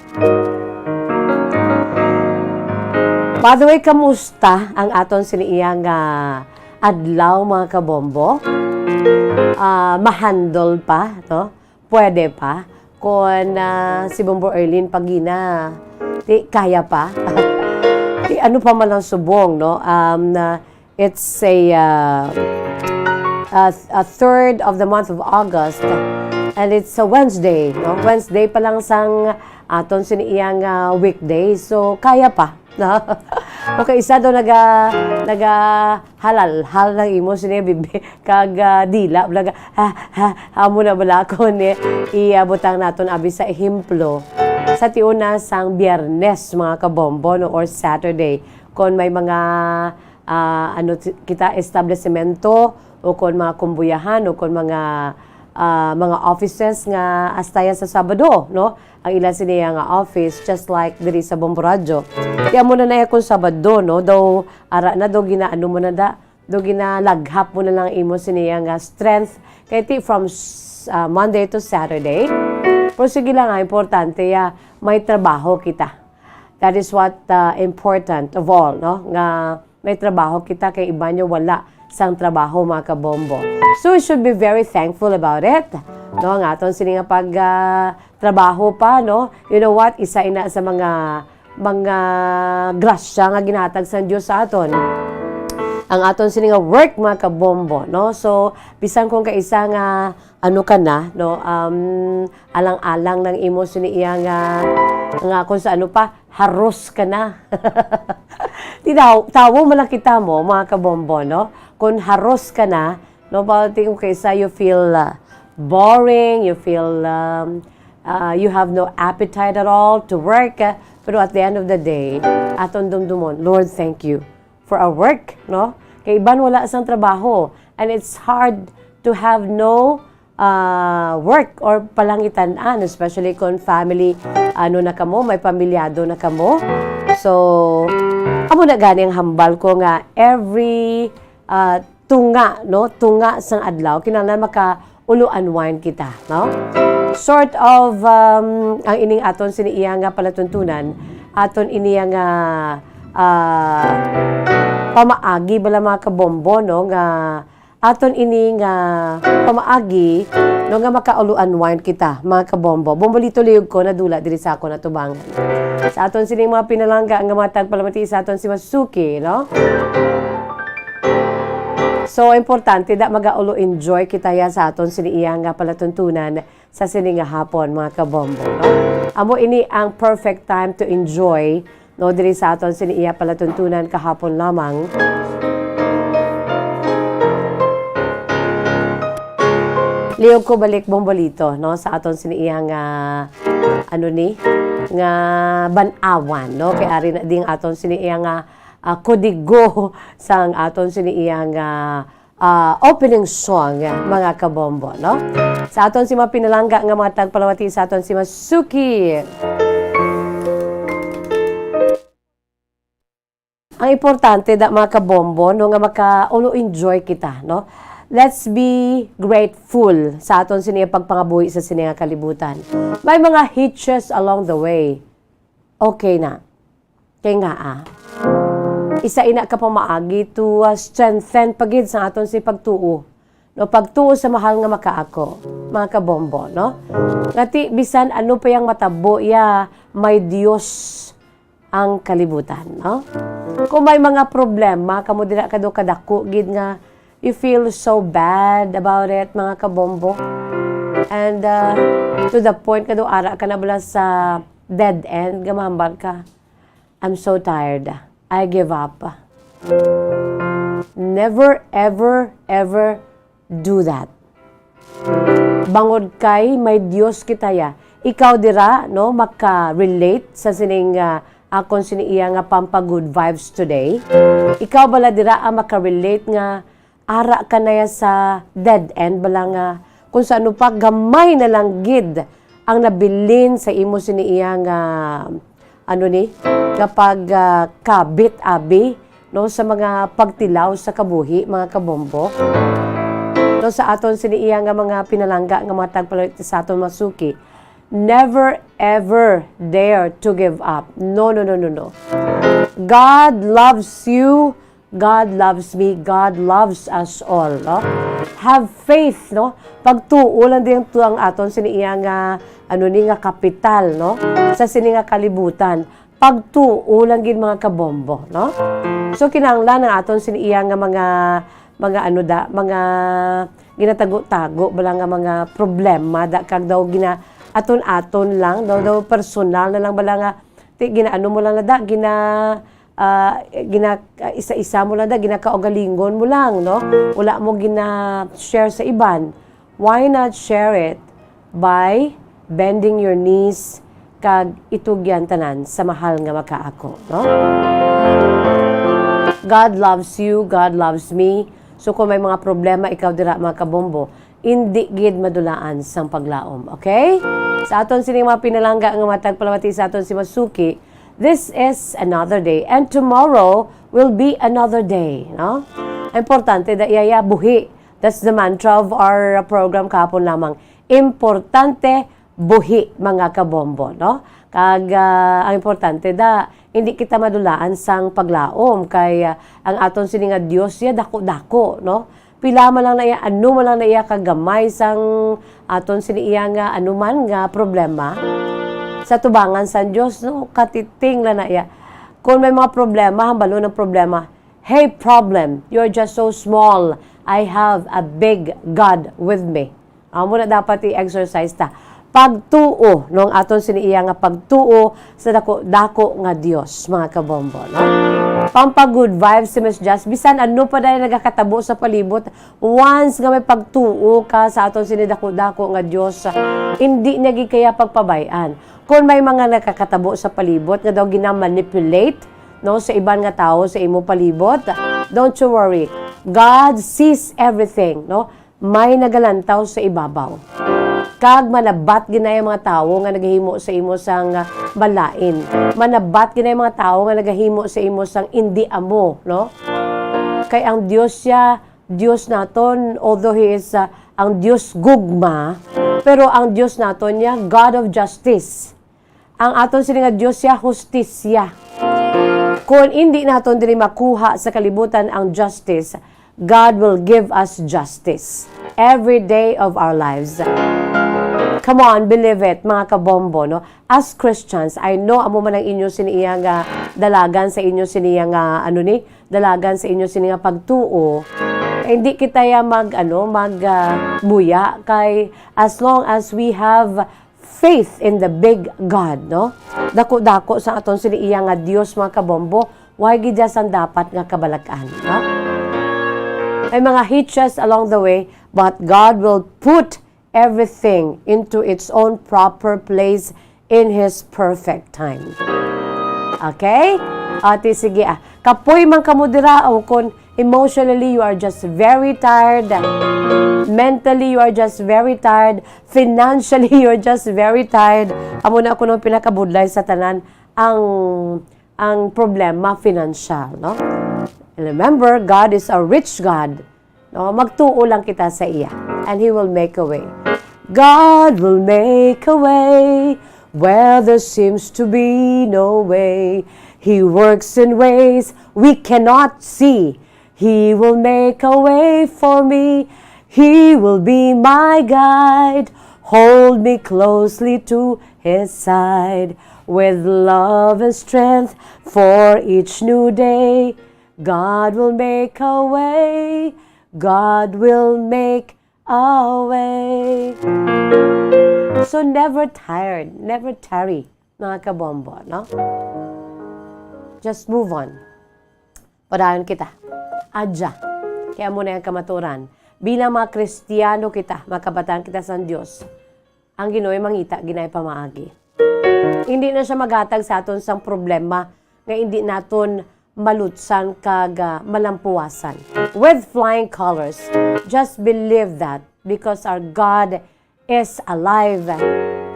By the way, kamusta ang aton sini iya nga adlaw, mga kabombo? Ah, mahandle pa, no? Pwede pa? Kung, ah, si Bombo Erlin pagina, di kaya pa? Di ano pa man ang subong, no? Um, na it's a, ah, a, a third of the month of August, and it's a Wednesday, no? Wednesday pa lang sang aton sini iyang, ah, weekday, so kaya pa, no? Okay, isa daw naga, naga halalhal ng imo sini bibi kag, ah, dila, bala ka, ha, ha, amo na bala ako ni iabutang naton abi sa ehemplo. Sa tiuna sang Biyernes, mga kabombo, no, or Saturday, kon may mga, ah, ano ti-, kita, establisemento, o kon mga kumbuyahan, o kon mga, ah, mga offices nga hasta yan sa Sabado, no? Ang ila sini nga office, just like diri sa Bombo Radyo. Kaya mo na na akong Sabado, no? Daw, ara na, daw ginaano mo na da, daw ginalaghap mo na lang imo sini nga strength. Kaya ti from s-, ah, Monday to Saturday. Pero sige lang, ah, importante, ah, may trabaho kita. That is what, ah, important of all, no? Nga may trabaho kita, kay iba nyo wala sang trabaho, mga kabombo. So, we should be very thankful about it. No, ang aton sini nga pag, ah, trabaho pa, no? You know what? Isa ina sa mga, mga grasya nga ginatag sang Dios sa aton. Ang aton sini nga work, mga kabombo, no? So, bisan kung kaisa nga ano ka na, no? Um, alang-alang ng imo sini iya nga, nga kung sa ano pa, haros ka na. Di daw, tawo man lang kita mo, mga kabombo, no? Kung haros ka na, no, pati kung kaisa you feel, uh, boring, you feel, um, uh, you have no appetite at all to work, uh, pero at the end of the day, aton dumdumon, "Lord, thank you for our work," no? Kay iban wala sang trabaho, and it's hard to have no, uh, work or palangitan-an, especially kung family, ano na kamo, may pamilyado na kamo. So, amo na gani ang hambal ko nga every, uh, tunga, no? Tunga sang adlaw, kinahanglan maka-ulo unwind kita, no? Sort of, um, ang ining aton sini iya nga palatuntunan, aton ini nga, ah, pamaagi bala, mga kabombo, no? Nga aton ini nga pamaagi, no? Nga maka-ulo unwind kita, mga kabombo. Bombolito, liyog ko, nadula diri sa akon atubangan. Sa aton sining mga pinalangga nga mga tagpalamati sa aton si Masuki, no? So, importante da magaulo enjoy kita ya sa aton sini iya nga palatuntunan sa sini nga hapon, mga kabombo, no? Amo ini ang perfect time to enjoy, no, diri sa aton sini iya palatuntunan kahapon lamang. Liyog ko balik, Bombolito, no, sa aton sini iya nga, ano ni, nga ban-awan, no? Kay ari na ding aton sini iya nga, ah, kodigo sang aton sini iya nga, ah, opening song, mga kabombo, no? Sa aton si mga pinalangga nga mga tagpalamati sa aton si Masuki. Ang importante da, mga kabombo, no, nga maka-ulo enjoy kita, no? Let's be grateful sa aton sini pagpangabuhi sa sini nga kalibutan. May mga hitches along the way. Okay na. Kay nga, ah, isa ina ka pamaagi to, ah, strengthen pa gid sa aton si pagtuo. No, pagtuo sa mahal nga makaako, mga kabombo, no? Ngati bisan ano pa yang matabo, ya, may Dios ang kalibutan, no? Kung may mga problema kamo dira kado kadako gid nga you feel so bad about it, mga kabombo. And, uh, to the point kado ara ka na bala sa dead end nga mahambal ka, "I'm so tired. I give up." Never, ever, ever do that. Bangod kay may Dios kita ya. Ikaw dira, no, maka-relate sa sining, ah, akon sini iya nga pampa-good vibes today. Ikaw bala dira ang maka-relate nga ara ka na ya sa dead end bala nga kung sa ano pa, gamay na lang gid ang nabilin sa imo sini iya nga, ano ni, nga pag, ah, kabit abi, no, sa mga pagtilaw sa kabuhi, mga kabombo. No, sa aton sini iya nga mga pinalangga nga mga tagpalamati sa aton mga suki, never ever dare to give up. No, no, no, no, no. God loves you. God loves me. God loves us all, no? Have faith, no? Pagtuo lang din to ang aton sini iya nga, ano ni, nga kapital, no? Sa sini nga kalibutan. Pagtuo lang gid, mga kabombo, no? So, kinahanglan ang aton sini iya nga mga, mga ano da, mga ginatago-tago bala nga mga problema da, kag daw gina-, aton-aton lang, daw, daw personal na lang bala nga, ti, ginaano mo lang na da, gina-, ah, gina-, ah, isa-isa mo lang da, ginakaugalingon mo lang, no? Wala mo gina-share sa iban. Why not share it by bending your knees kag itugyan tanan sa mahal nga makaako, no? God loves you, God loves me. So kung may mga problema ikaw dira, mga kabombo, indi gid madulaan sang paglaom, okay? Sa aton sining mga pinalangga nga mga tagpalamati sa aton si Masuki, this is another day and tomorrow will be another day, no? Importante da iya, iya buhi. That's the mantra of our, uh, program kahapon lamang. Importante buhi, mga kabombo, no? Kag, ah, ang importante da, hindi kita madulaan sang paglaom kay, ah, ang aton sini nga Dios ya dako-dako, no? Pila man lang na iya, ano man lang na iya kagamay sang aton sini iya nga anuman nga problema, sa tubangan sang Dios, no? Katiting lang na iya. Kung may mga problema, hambalon ang problema, "Hey problem, you're just so small. I have a big God with me." Amo na dapat i-exercise ta. Pagtuo, no, ang aton sini iya nga pagtuo sa dako-dako nga Dios, mga kabombo, no? Pampa good vibes si Miss Jazz, bisan ano pa dahil nagakatabo sa palibot, once nga may pagtuo ka sa aton sini dako-dako nga Dios, hindi niya gid kaya pagpabay-an. Kung may mga nakakatabo sa palibot nga daw ginamanipulate, no, sa iban nga tawo sa imo palibot, don't you worry. God sees everything, no? May nagalantaw sa ibabaw. Kag manabat ginay ang mga tawo nga nagahimo sa imo sang, ah, malain. Manabat ginay ang mga tawo nga nagahimo sa imo sang indi amo, no? Kay ang Dios siya, Dios naton, although He is, ah, ang Dios gugma, pero ang Dios naton niya, God of justice. Ang aton sini nga Dios siya hustisya. Kung hindi naton diri makuha sa kalibutan ang justice, God will give us justice every day of our lives. Come on, believe it, mga kabombo, no? As Christians, I know amo man ang inyo sini iya nga dalagan sa inyo sini iya nga, ano ni, dalagan sa inyo sini nga pagtuo. Hindi kita ya mag, ano, mag, ah, buya kay as long as we have faith in the big God, no? Dako-dako sa aton sini iya nga Dios, mga kabombo, why gid ya sang dapat nga kabalak-an, no? May mga hitches along the way, but God will put everything into its own proper place in His perfect time. Okay? Ati, sige, ah. Kapoy man kamo dira, o kung emotionally you are just very tired, mentally you are just very tired, financially you are just very tired. Amo na kuno pinakabudlay sa tanan, ang, ang problema financial, no? And remember, God is a rich God. No, magtuo lang kita sa iya, and He will make a way. God will make a way where there seems to be no way. He works in ways we cannot see. He will make a way for me. He will be my guide. Hold me closely to His side. With love and strength for each new day, God will make a way. God will make a way. So never tired, never tarry, mga kabombo, no? Just move on. Padayon kita. Adya. Kaya mo na yung kamaturan. Bilang mga Kristiyano kita, mga kabataan kita sa Diyos, ang Ginoo mangita ginay pamaagi. Hindi na siya maghatag sa aton sang problema nga hindi naton malutsan kag, ah, malampuwasan. With flying colors, just believe that because our God is alive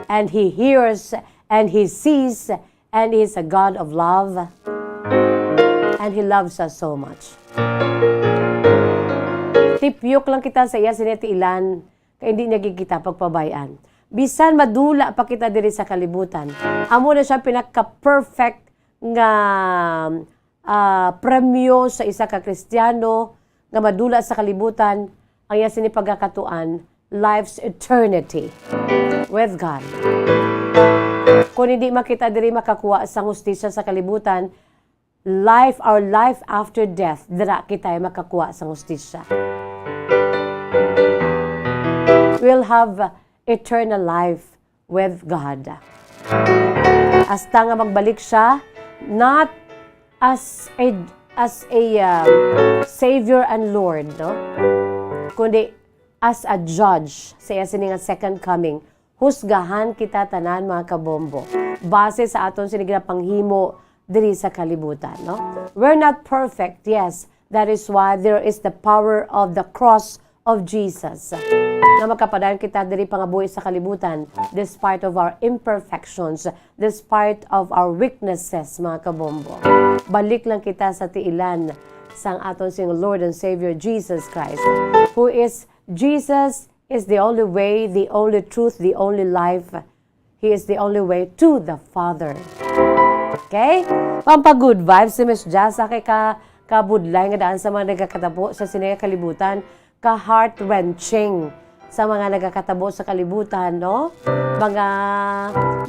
and He hears and He sees and He is a God of love and He loves us so much. Tipyok lang kita sa iya sinitiilan, kay hindi niya gid kita pagpabay-an. Bisan madula pa kita diri sa kalibutan, amo na siya pinaka-perfect nga, ah, premyo sa isa ka Kristiyano nga madula sa kalibutan, ang iya sini pagkakatuan, life's eternity with God. Kung hindi makita diri makakuha sa hustisya sa kalibutan, life, our life after death, dira kita makakuha sa hustisya. We'll have eternal life with God. Hasta nga magbalik siya, not as a, as a, uh, Savior and Lord, no? Kundi as a judge sa iya sini nga second coming, husgahan kita tanan, mga kabombo, base sa aton sini ginapanghimo diri sa kalibutan, no? We're not perfect, yes. That is why there is the power of the cross of Jesus. Nga makapadayon kita diri pangabuhi sa kalibutan, despite of our imperfections, despite of our weaknesses, mga kabombo. Balik lang kita sa tiilan sang aton sing Lord and Savior Jesus Christ, who is, Jesus is the only way, the only truth, the only life. He is the only way to the Father. Okay? Pampa-good vibes si Miss Jazz, sa kay ka, kabudlay nga daan sa mga nagakatabo sa sini nga kalibutan, ka-heart-wrenching sa mga nagakatabo sa kalibutan, no? Mga,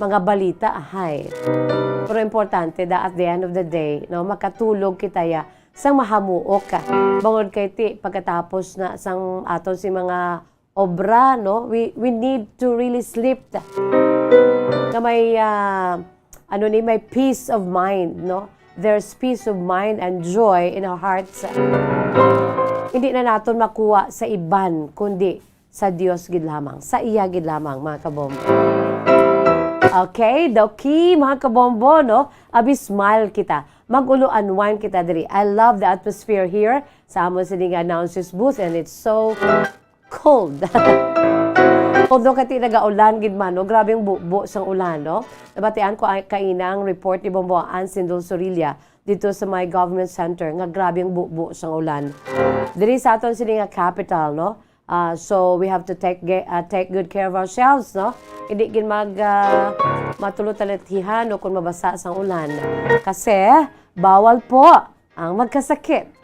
mga balita, ahay. Pero importante da, at the end of the day, no, makatulog kita ya sang mahamuok ka. Bangod kay ti, pagkatapos na sang aton si mga obra, no? We, we need to really sleep ta-, nga may, ah, ano ni, may peace of mind, no? There's peace of mind and joy in our hearts. Hindi na naton makuha sa iban, kundi sa Dios gid lamang, sa iya gid lamang, mga kabombo. Okay, Doki, mga kabombo, no? Abi, smile kita. Mag-ulo unwind kita diri. I love the atmosphere here sa amo sini nga announcer's booth, and it's so cold. Although kati nagaulan gid man, no? Grabe ang bubo sang ulan, no? Nabatian ko ay kainang report ni Bombo Ansin Dulzorilla dito sa may government center nga grabe ang bubo sang ulan. Diri sa aton sini nga capital, no? Ah, so we have to take ge-, ah, take good care of ourselves, no? Hindi gid mag, ah, matulot-talatihan o kung mabasa sang ulan. Kasi bawal po ang magkasakit.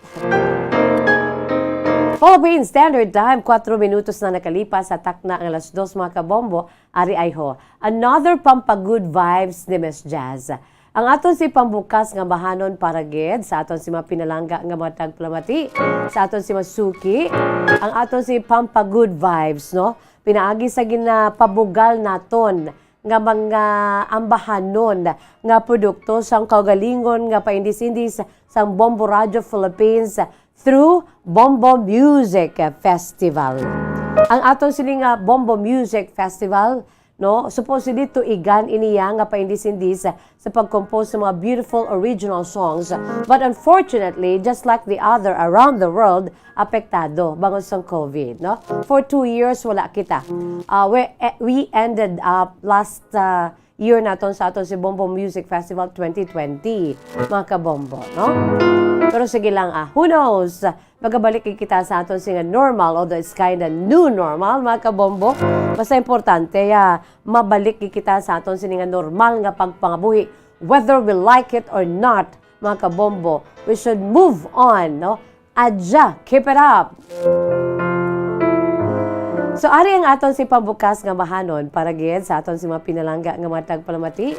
Philippine Standard Time, kwatro minutos na nakalipas sa takna nga alas dos, mga kabombo. Ari ay ho, another pampagood vibes ni Miss Jazz. Ang aton si pambukas nga bahanon para gid sa aton si mga pinalangga nga mga tagpalamati, sa aton si masuki, ang aton si pampagood vibes, no? Pinaagi sa ginapabugal naton nga mga ambahanon nga produkto sang kaugalingon nga paindis-indis sang Bombo Radio Philippines through Bombo Music Festival. Ang aton sini nga Bombo Music Festival, no, supposedly tuigan iniya nga paindis-indis sa pag-compose sa mga beautiful original songs, but unfortunately, just like the other around the world, apektado bangod sang COVID, no? For two years, wala kita. Ah, we, eh, we ended up last, ah, year naton sa aton si Bombo Music Festival twenty twenty, mga kabombo, no? Pero sige lang, ah, who knows? Magabalik gid kita sa aton sini nga normal, although it's kinda new normal, mga kabombo. Basta importante, ah, mabalik gid kita sa aton sini nga normal nga pagpangabuhi, whether we like it or not, mga kabombo. We should move on, no? Adya, keep it up! So, ari ang aton si pambukas nga bahanon para gid sa aton si mga pinalangga nga mga tagpalamati.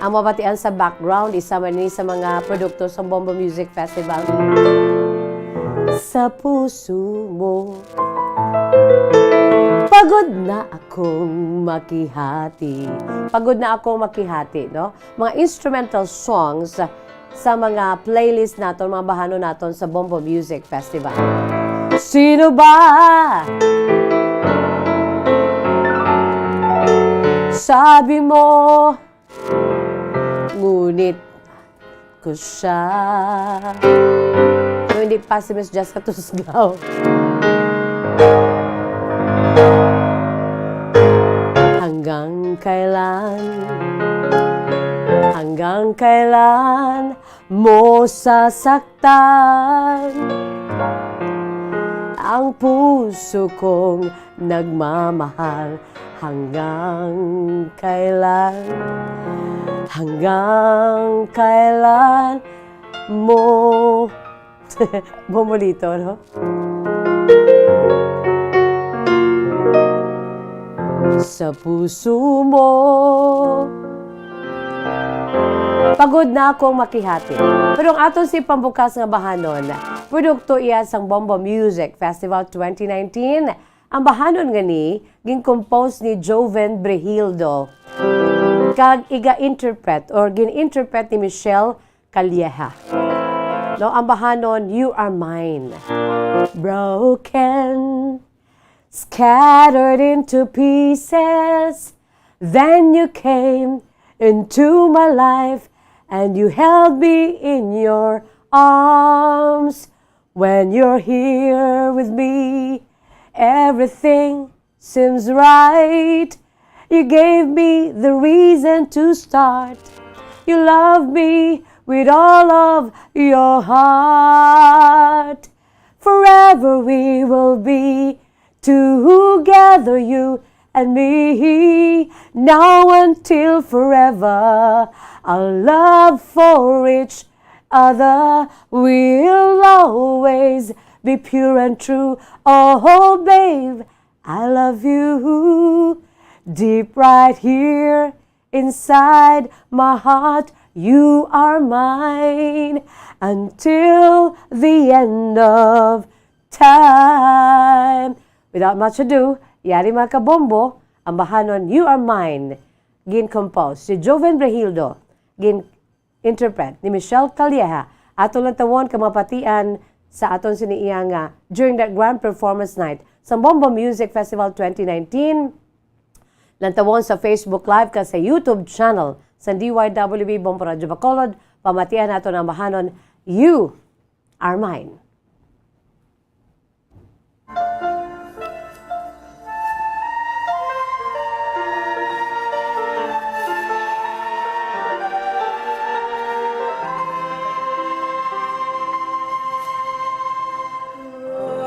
Ang mabatian sa background, isa man ni sa mga produkto sa Bombo Music Festival. Sa puso mo. Pagod na akong makihati. Pagod na akong makihati, no? Mga instrumental songs sa mga playlist naton, mga bahano naton sa Bombo Music Festival. Sino ba? Sabi mo, ngunit ko siya. No, hindi pa si Miss Jazz katusgaw. Hanggang kailan? Hanggang kailan mo sasaktan ang puso kong nagmamahal? Hanggang kailan? Hanggang kailan mo Bombolito, no? Sa puso mo. Pagod na akong makihati. Pero ang aton si pambukas nga bahanon, produkto iya sang Bombo Music Festival twenty nineteen. Ang bahanon nga ni, gin-compose ni Joven Brigildo. Kag iga-interpret or gin-interpret ni Michelle Calleja. No, ang bahanon, You Are Mine. Broken, scattered into pieces, then you came into my life and you held me in your arms. When you're here with me, everything seems right. You gave me the reason to start. You love me with all of your heart. Forever we will be together, you and me. Now until forever, our love for each other will always be pure and true. Oh, babe, I love you deep right here inside my heart. You are mine until the end of time. Without much ado, yari, mga kabombo, ambahanon You Are Mine, gin-compose si Joven Brejildo, gin-interpret ni Michelle Calleja. Aton lantawon kag mapatian sa aton sini iya nga during the grand performance night sa Bombo Music Festival twenty nineteen. Lantawon sa Facebook Live kag sa YouTube channel sa D Y W B Bombo Radyo Bacolod. Pamatian naton ang ambahanon, You Are Mine.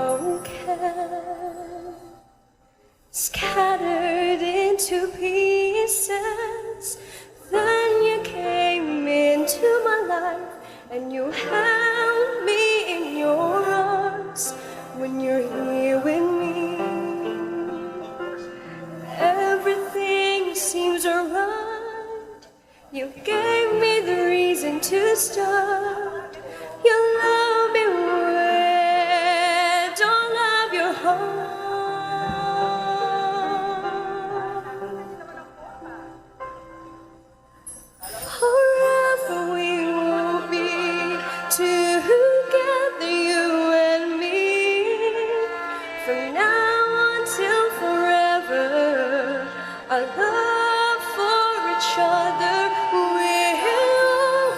Broken, scattered into pieces. Then you came into my life and you held me in your arms. When you're here with me, everything seems alright. You gave me the reason to start. You love me with all of your heart. Forever we will be together, you and me. From now until forever, our love for each other will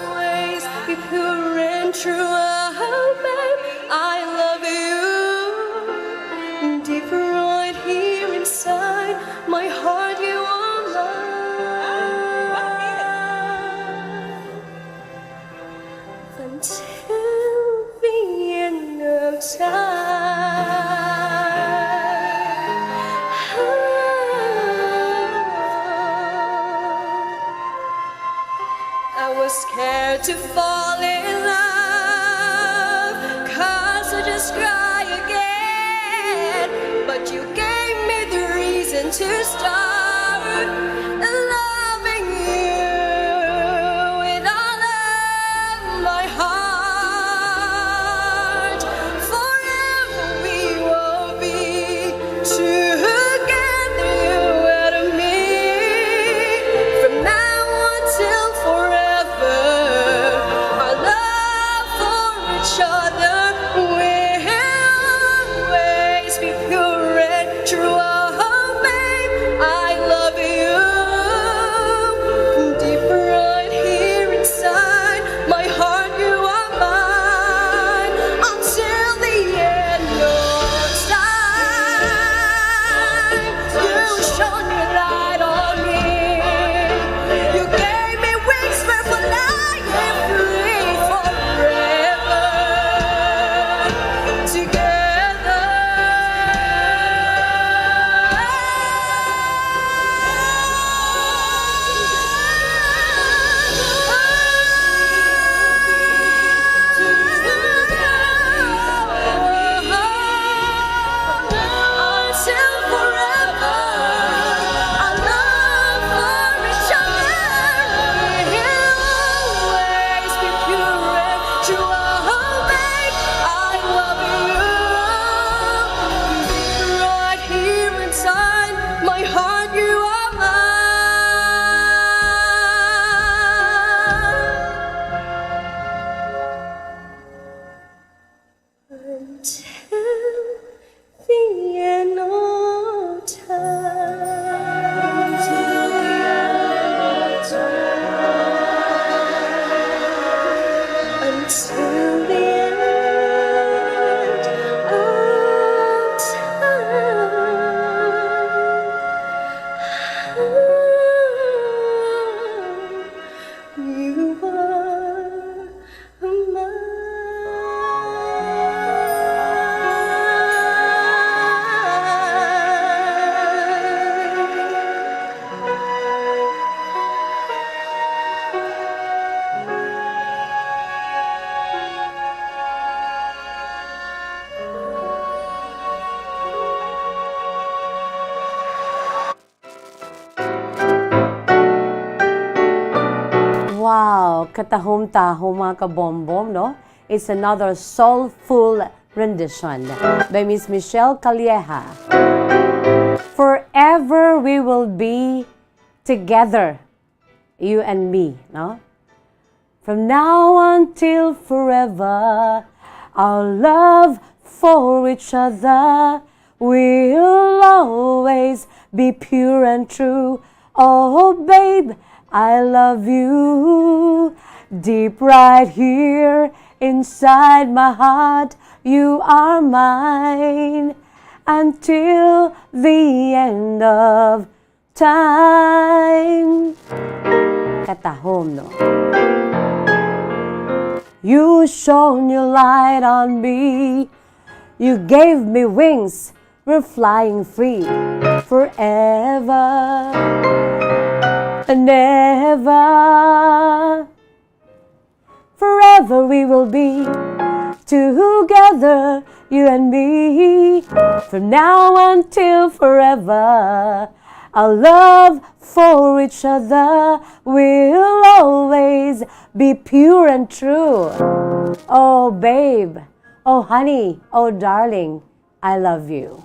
always be pure and true. Oh, babe, I love you. Deep right here inside my heart, you are mine. Until the end of time. I was scared to fall in love, 'cause I just cry again. But you gave me the reason to start loving you with all of my heart. Forever we will be together, you and me. From now until forever, our love for each other will always be pure and true. Oh, babe, I love you. Deep right here inside my heart, you are mine. Until the end of time, you shone your light on me. You gave me wings for flying free forever together. Until forever, our love for each other will always be pure and true. Oh, babe, I love you. Right here inside my heart, you are mine. Until the end of time. Until the end of time. You are mine. Wow! Katahom-tahom, mga kabombom, no? It's another soulful rendition by Miss Michelle Calleja. Forever we will be together, you and me, no? From now until forever, our love for each other will always be pure and true. Oh, babe, I love you. Deep right here inside my heart, you are mine. Until the end of time. Katahom, no? You shone your light on me. You gave me wings. We're flying free forever and ever. Forever we will be together, you and me. From now until forever, our love for each other will always be pure and true. Oh, babe. Oh, honey. Oh, darling. I love you.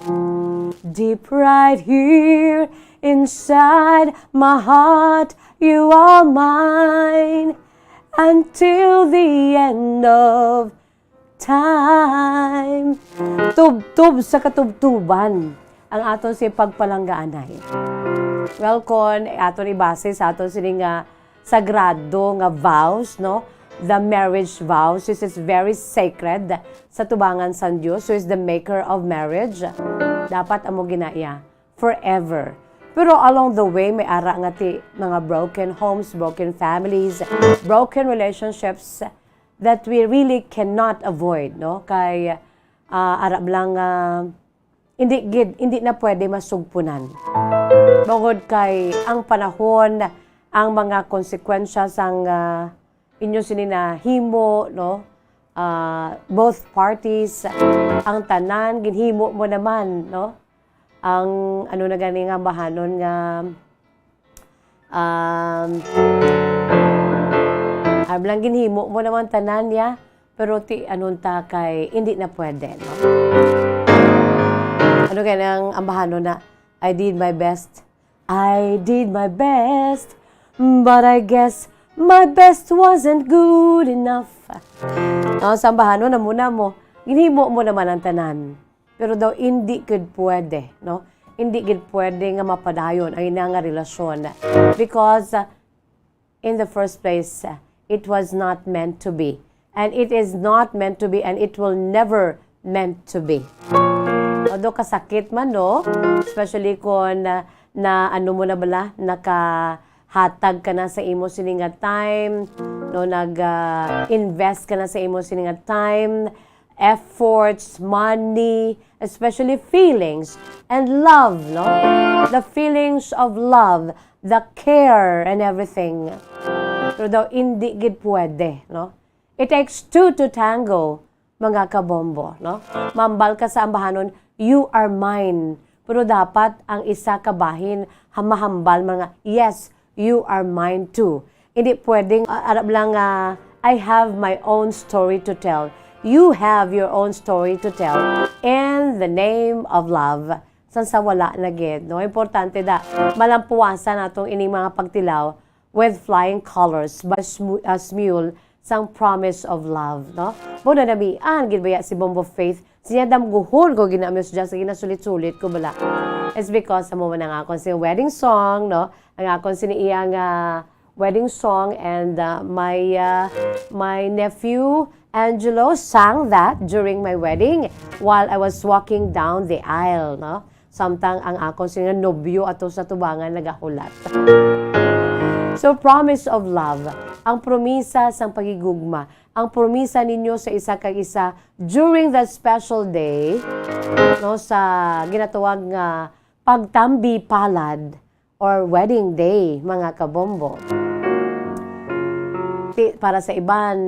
Deep right here inside my heart, you are mine until the end of time. Tubtob sa katubtuban ang aton si pagpalanggaanay. Well, kon aton ibase sa aton sini nga sagrado nga vows, no? The marriage vows, this is very sacred sa tubangan sang Dios, who is the maker of marriage. Dapat amo gina iya forever. Pero along the way, may ara nga ti mga broken homes, broken families, broken relationships that we really cannot avoid, no? Kay, ah, ara lang nga hindi gid, hindi na pwede masugpunan. Bangod kay ang panahon, ang mga konsekwensya sang, ah, inyo sini nahimo, no? Ah, both parties, ang tanan, ginhimo mo naman, no? Ang, ano na gani nga bahanon nga, um, ang lang ginhimo mo naman tanan niya, pero ti, anong ta kay, hindi na pwede, no? Ano gani ang, ang bahanon na, "I did my best. I did my best, but I guess my best wasn't good enough." No, sa bahanon na muna mo, ginhimo mo naman ang tanan. Pero daw, hindi gid pwede, no? Hindi gid pwede nga mapadayon ang ina nga relasyon. Because, uh, in the first place, uh, it was not meant to be. And it is not meant to be, and it will never meant to be. Although kasakit man, no? Especially kung, uh, na ano mo na bala, nakahatag ka na sa imo sini nga time, no? Nag, uh, invest ka na sa imo sini nga time, efforts, money, especially feelings and love, no? The feelings of love, the care and everything. Pero daw, hindi gid pwede, no? It takes two to tango, mga kabombo, no? Mambal ka sa ambahanon, "You are mine." Pero dapat ang isa ka bahin ha-, mahambal man nga, "Yes, you are mine too." Hindi pwedeng, ah, arap lang nga, "I have my own story to tell." You have your own story to tell in the name of love. Sang sa wala na gid, no? Importante da, malampuwasan natong ining mga pagtilaw with flying colors, by smu-, ah, smule sang promise of love, no? Mo na namian gid baya si Bombo Faith, siya damguhon ko ginamios dyan sa ginasulit-sulit ko bala. It's because sa mo man ang akon si wedding song, no? Ang akon sini iya nga wedding song, and, uh, my, uh, my nephew Angelo sang that during my wedding while I was walking down the aisle, no? Samtang ang akon sini nga nobyo ato sa tubangan nagahulat. So, promise of love, ang promisa sang paghigugma, ang promisa ninyo sa isa kag isa during that special day, no, sa ginatawag nga pagtambi palad or wedding day, mga kabombo. Ti-, para sa iban,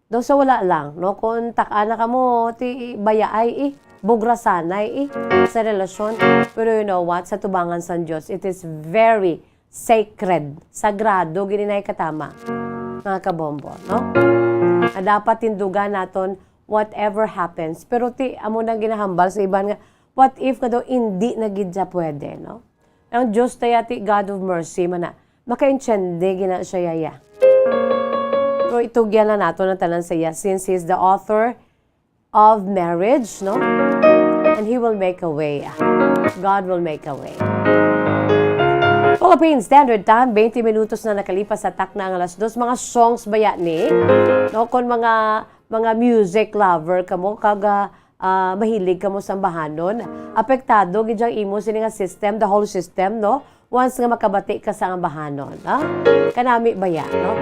daw sa wala lang, no? Kung tak-a na kamo, ti bayaay, eh, bugrasanay, eh, sa relasyon. Pero you know what? Sa tubangan sang Dios, it is very sacred, sagrado, gid inay katama. mga kabombo, no? Nga dapat tindugan naton whatever happens. Pero ti, amo nang ginahambal sa iban nga, what if nga daw hindi na gid siya pwede, no? Ang Diyos taya ti God of mercy man na, makaintindi gina siya yaya. Pero itugyan na nato ang tanan sa iya, since He is the author of marriage, no? And He will make a way. God will make a way. Philippine Standard Time, twenty minutos na nakalipas sa takna ang alas dos. Mga songs ba yan ni? No, kung mga, mga music lover kamo, kag, ah, ah, mahilig kamo sa ambahanon, apektado gid ang imo sini nga system, the whole system, no? Once nga makabati ka sa ambahanon, ha? Kanami ba yan, no?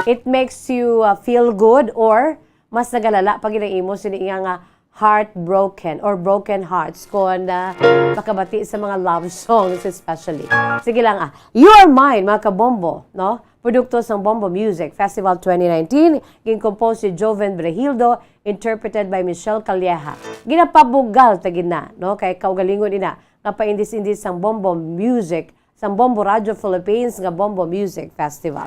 It makes you, ah, feel good, or mas nagalala pa gid ang imo sini iya nga heartbroken or broken hearts kon, ah, makabati sa mga love songs especially. Sige lang, ah. You Are Mine, mga kabombo, no? Produkto sang Bombo Music Festival twenty nineteen, gincompose si Joven Brehildo, interpreted by Michelle Calleja. Ginapabugal ta gid na, no? Kay kaugalingon ina nga paindis-indis sang Bombo Music, sang Bombo Radio Philippines nga Bombo Music Festival.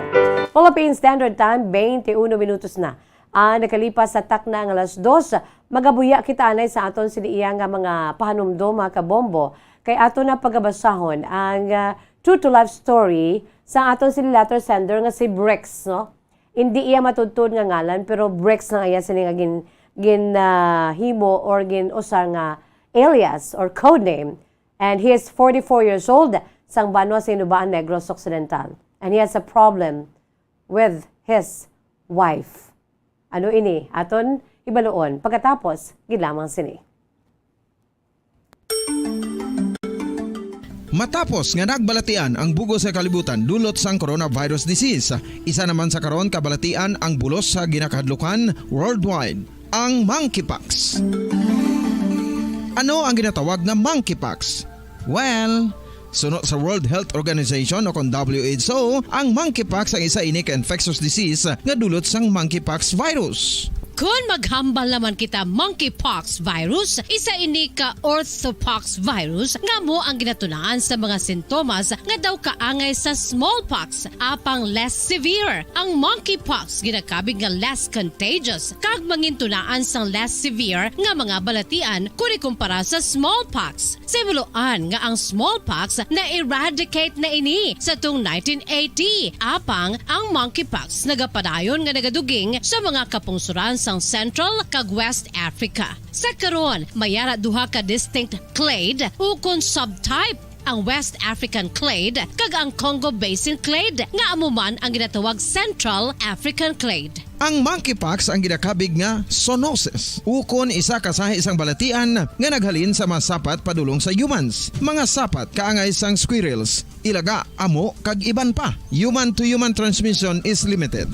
Philippine Standard Time, twenty-one minutos na ang nakalipas sa takna nga alas dos. Magabuya kita anay sa aton sini iya nga mga pahanumdom, mga kabombo. Kay ato na pagabasahon ang, ah, true to life story sa aton sini letter sender nga si Bricks, no? Hindi iya matudtod nga ngalan, pero Bricks lang iya sini nga gin, gin, ah, himo or gin usar nga alias or code name. And he is forty-four years old, sang banwa sa Inubaan, Negros Occidental. And he has a problem with his wife. Ano ini? Aton hibaluon pagkatapos gid lamang sini. Matapos nga nagbalatian ang bug-os nga kalibutan dulot sang coronavirus disease, isa naman sa karon kabalatian ang bulos sa ginakahadlukan worldwide, ang monkeypox. Ano ang ginatawag nga monkeypox? Well, suno sa World Health Organization o kon W H O, ang monkeypox ang isa ini ka infectious disease nga dulot sang monkeypox virus. Kon maghambal naman kita monkeypox virus, isa ini ka orthopox virus nga amo ang ginatunaan sa mga sintomas nga daw kaangay sa smallpox, apang less severe. Ang monkeypox ginakabig nga less contagious kag mangintunaan sang less severe nga mga balatian kon ikumpara sa smallpox. Sa hibaluan nga ang smallpox na-eradicate na ini sa tung nineteen eighty, apang ang monkeypox nagapadayon nga nagaduging sa mga kapungsoran sang Central kag West Africa. Sa karon, may ara duha ka distinct clade ukon subtype, ang West African clade kag ang Congo Basin clade, nga amo man ang ginatawag Central African clade. Ang monkeypox ang ginakabig nga zoonosis, ukon isa ka sahi sang balatian nga naghalin sa mga sapat padulong sa humans. Mga sapat kaangay sang squirrels, ilaga, amo, kag iban pa. Human to human transmission is limited.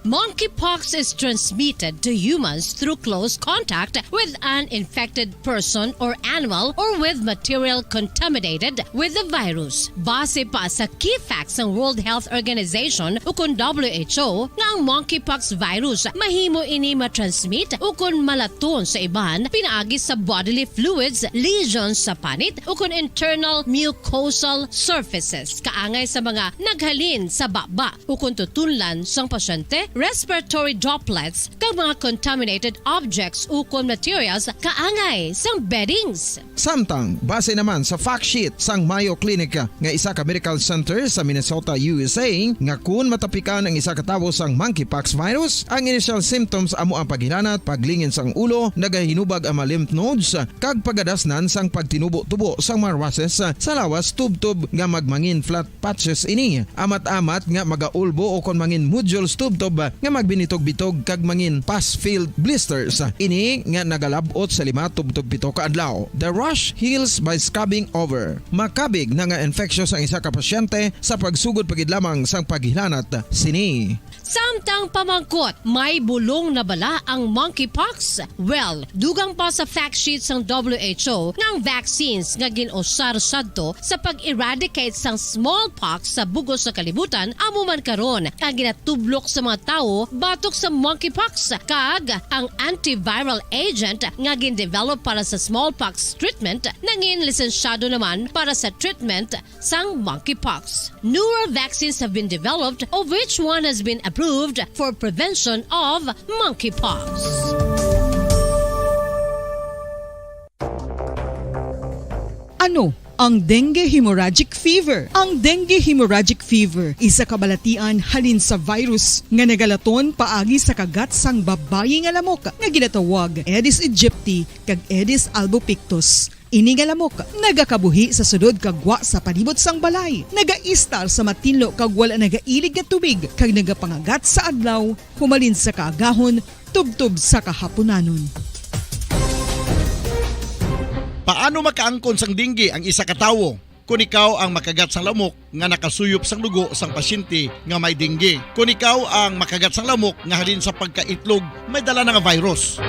Monkeypox is transmitted to humans through close contact with an infected person or animal or with material contaminated with the virus. Base pa sa key facts sang World Health Organization ukon W H O, nga ang monkeypox virus mahimo ini matransmit ukon malaton sa iban pinaagi sa bodily fluids, lesions sa panit, ukon internal mucosal surfaces kaangay sa mga naghalin sa baba ukon tutunlan sang pasyente, respiratory droplets, kag mga contaminated objects ukon materials kaangay sang beddings. Samtang, base naman sa fact sheet sang Mayo Clinic nga isa ka medical center sa Minnesota, U S A, nga kun matapikan ang isa ka tawo sang monkeypox virus, ang initial symptoms amo ang paghilanat, paglingin sang ulo, nagahinubag ang mga lymph nodes, kag pagadasnan sang pagtinubo-tubo sang mga rushes sa lawas tubtob nga magmangin flat patches ini, amat-amat nga magaulbo ukon mangin nodules tubtob nga magbinitog-bitog kag mangin pus-filled blisters. Ini nga nagalab-ot sa lima tubtob pito ka adlaw. The rash heals by scabbing over. Makabig na nga infectious ang isa ka pasyente sa pagsugod pa gid lamang sang paghilanat sini. Samtang pamangkot, may bulong na bala ang monkeypox? Well, dugang pa sa fact sheet sang W H O nga ang vaccines nga gin-usar sadto sa pag-eradicate sang smallpox sa bug-os nga kalibutan amo man karon ang ginatublok sa mga tawo batok sa monkeypox, kag ang antiviral agent nga gin-develop para sa smallpox treatment nangin lisensyado naman para sa treatment sang monkeypox. Newer vaccines have been developed, of which one has been approved for prevention of monkeypox. Ano ang dengue hemorrhagic fever? Ang dengue hemorrhagic fever isa ka balatian halin sa virus nga nagalaton paagi sa kagat sang babayi nga lamok nga ginatawag Aedes aegypti kag Aedes albopictus. Ini nga lamok nagakabuhi sa sulod kag gwa sa palibot sang balay, nagaistar sa matinlo kag wala nagailig nga tubig, kag nagapangagat sa adlaw humalin sa kaagahon tubtob sa kahapunanon. Paano makaangkon sang dengue ang isa ka tawo? Kon ikaw ang makagat sang lamok nga nakasuyop sang dugo sang pasyente nga may dengue. Kon ikaw ang makagat sang lamok nga halin sa pagkaitlog may dala na nga virus.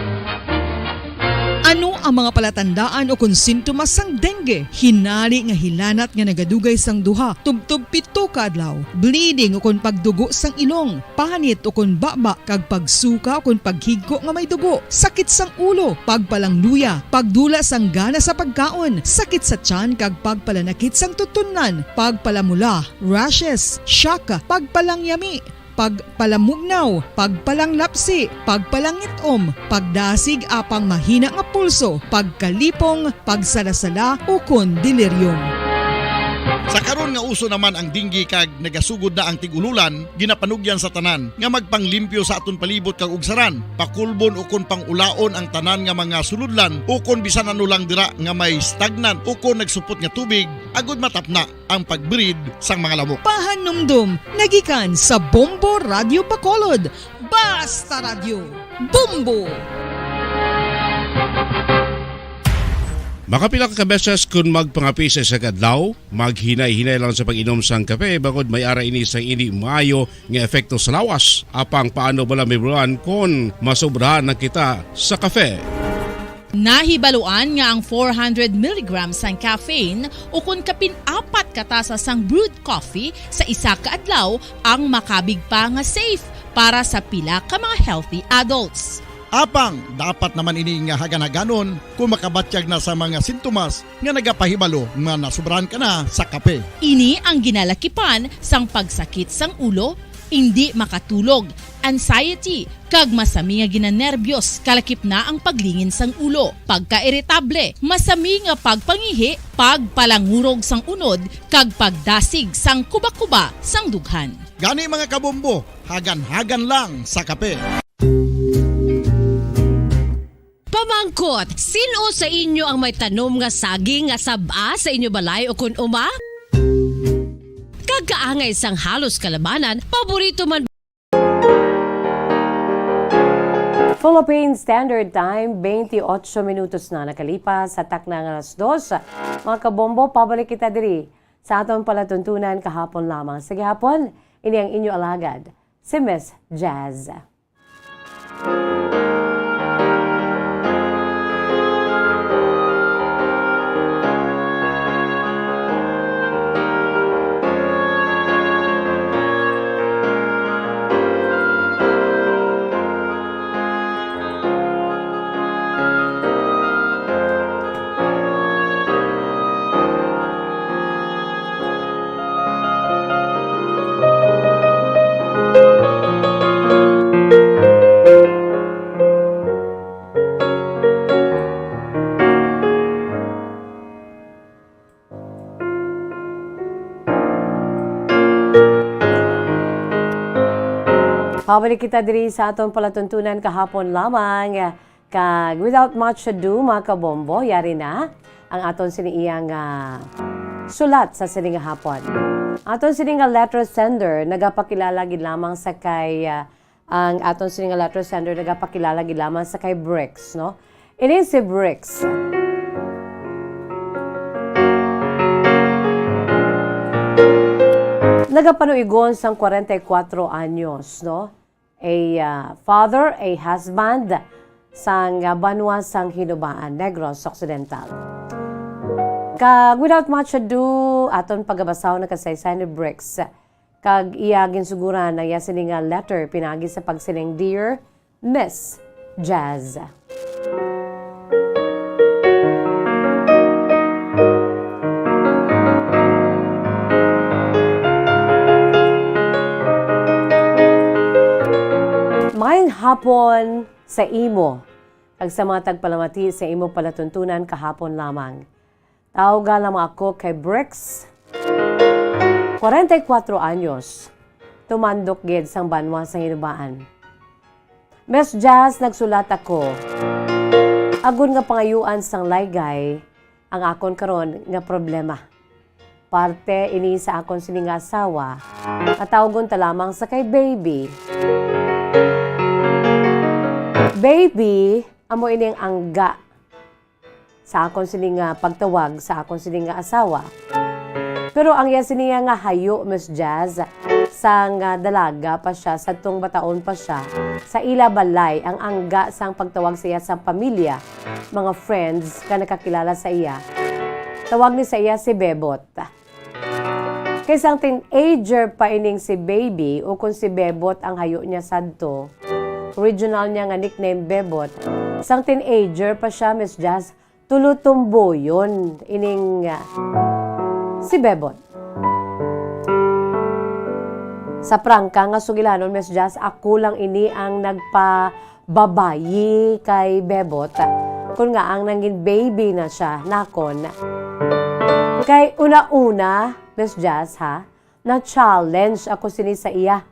Ano ang mga palatandaan ukon sintomas sang dengue? Hinari nga hilanat nga nagadugay sang duha tubtob pito ka adlaw, bleeding ukon pagdugo sang ilong, panit ukon baba kag pagsuka ukon paghigko nga may dugo, sakit sang ulo, pagpalangluya, pagdula sang gana sa pagkaon, sakit sa tiyan kag pagpalanakit sang tutunlan, pagpalamula, rashes, shock, pagpalangyami, pagpalamugnaw, pagpalanglapsi, pagpalangit-om, pagdasig apang mahina nga pulso, pagkalipong, pagsalasala, ukon delirium. Sa karon nga uso naman ang dengue kag nagasugod na ang tig-ululan, ginapanugyan sa tanan nga magpanglimpyo sa aton palibot kag ugsaran, pakulbon ukon pang-ulaon ang tanan nga mga sulodlan ukon bisan ano lang dira nga may stagnant ukon nagsupot nga tubig, agud matapna ang pag-breed sang mga lamok. Pahanumdom nga gikan sa Bombo Radyo Bacolod. Basta Radyo, Bombo! Makapila ka beses kon magpangape sa isa ka adlaw, maghinay-hinay lang sa pag-inom sang kape, bangod may ara ini sang indi maayo nga epekto sa lawas. Apang paano bala mahibaluan kon masobrahan na kita sa kape? Nahibaluan nga ang four hundred milligrams sang caffeine ukon kapin apat ka tasa sang brewed coffee sa isa ka adlaw ang makabig pa nga safe para sa pila ka mga healthy adults. Apang dapat naman ini nga hagan-haganon kung makabatyag na sa mga sintomas nga nagapahibalo nga nasobrahan ka na sa kape. Ini ang ginalakipan sang pagsakit sang ulo, indi makatulog, anxiety, kag masami nga ginanerbyos, kalakip na ang paglingin sang ulo, pagkairitable, masami nga pagpangihi, pagpalangurog sang unod, kag pagdasig sang kubakuba sang dughan. Gani, mga kabombo, hagan-hagan lang sa kape. Pamangkot, sin-o sa inyo ang may tanom nga saging nga sab-a sa inyo balay o kun uma? Kag kaangay sang halos kalabanan, paborito man. Philippine Standard Time, twenty-eight minutos na nakalipas sa takna nga alas dos. Mga kabombo, pabalik kita diri sa aton palatuntunan kahapon lamang. Sa gihapon, ini ang inyo alagad, si Miss Jazz. Pabalik kita diri sa aton palatuntunan kahapon lamang. Kag without much ado, mga kabombo, yari na ang aton sini iyang, ah, sulat sa sini nga hapon. Aton sini nga letter sender nagapakilala gid lamang sa kay, ah, ang aton sini nga letter sender nagapakilala gid lamang sa kay Bricks, no? Ini si Bricks. Nagapanuigon sang kwarenta y kuwatro anyos, no? A, ah, father, a husband, sang, ah, banwa sang Hinubaan, Negros Occidental. Kag without much ado, aton pagabasahon ang kasaysayan ni Bricks. Kag iya ginsuguran ang iya sini nga letter pinagi sa pagsiling, "Dear Miss Jazz." Maayong hapon sa imo, kag sa mga tagpalamati sa imo palatuntunan kahapon lamang. Tawga lamang ako kay Bricks, kwarenta y kuwatro anyos, tumandok gid sang banwa sa Hinubaan. Miss Jazz, nagsulat ako agod nga pangayuan sang laygay ang akon karon nga problema. Parte ini sa akon sini nga asawa, nga tawgon ta lamang sa kay Baby. Baby, amo ini ang angga sa akon sini nga pagtawag sa akon sini nga asawa. Pero ang iya sini nga hayo, Miss Jazz, sang, ah, dalaga pa siya, sadtong bataon pa siya, sa ila balay, ang angga sang pagtawag sa iya sa pamilya, mga friends, ka nakakilala sa iya, tawag ni sa iya si Bebot. Kay sang teenager pa ining si Baby, o kung si Bebot ang hayo niya sadto, original niya nga nickname, Bebot, sang teenager pa siya, Miss Jazz, tulo tumboyon ining, ah, si Bebot. Sa prangka nga sugilanon, Miss Jazz, ako lang ini ang nagpababayi kay Bebot, kun nga ang nangin baby na siya nakon. Kay una-una, Miss Jazz, ha, na-challenge ako sini sa iya.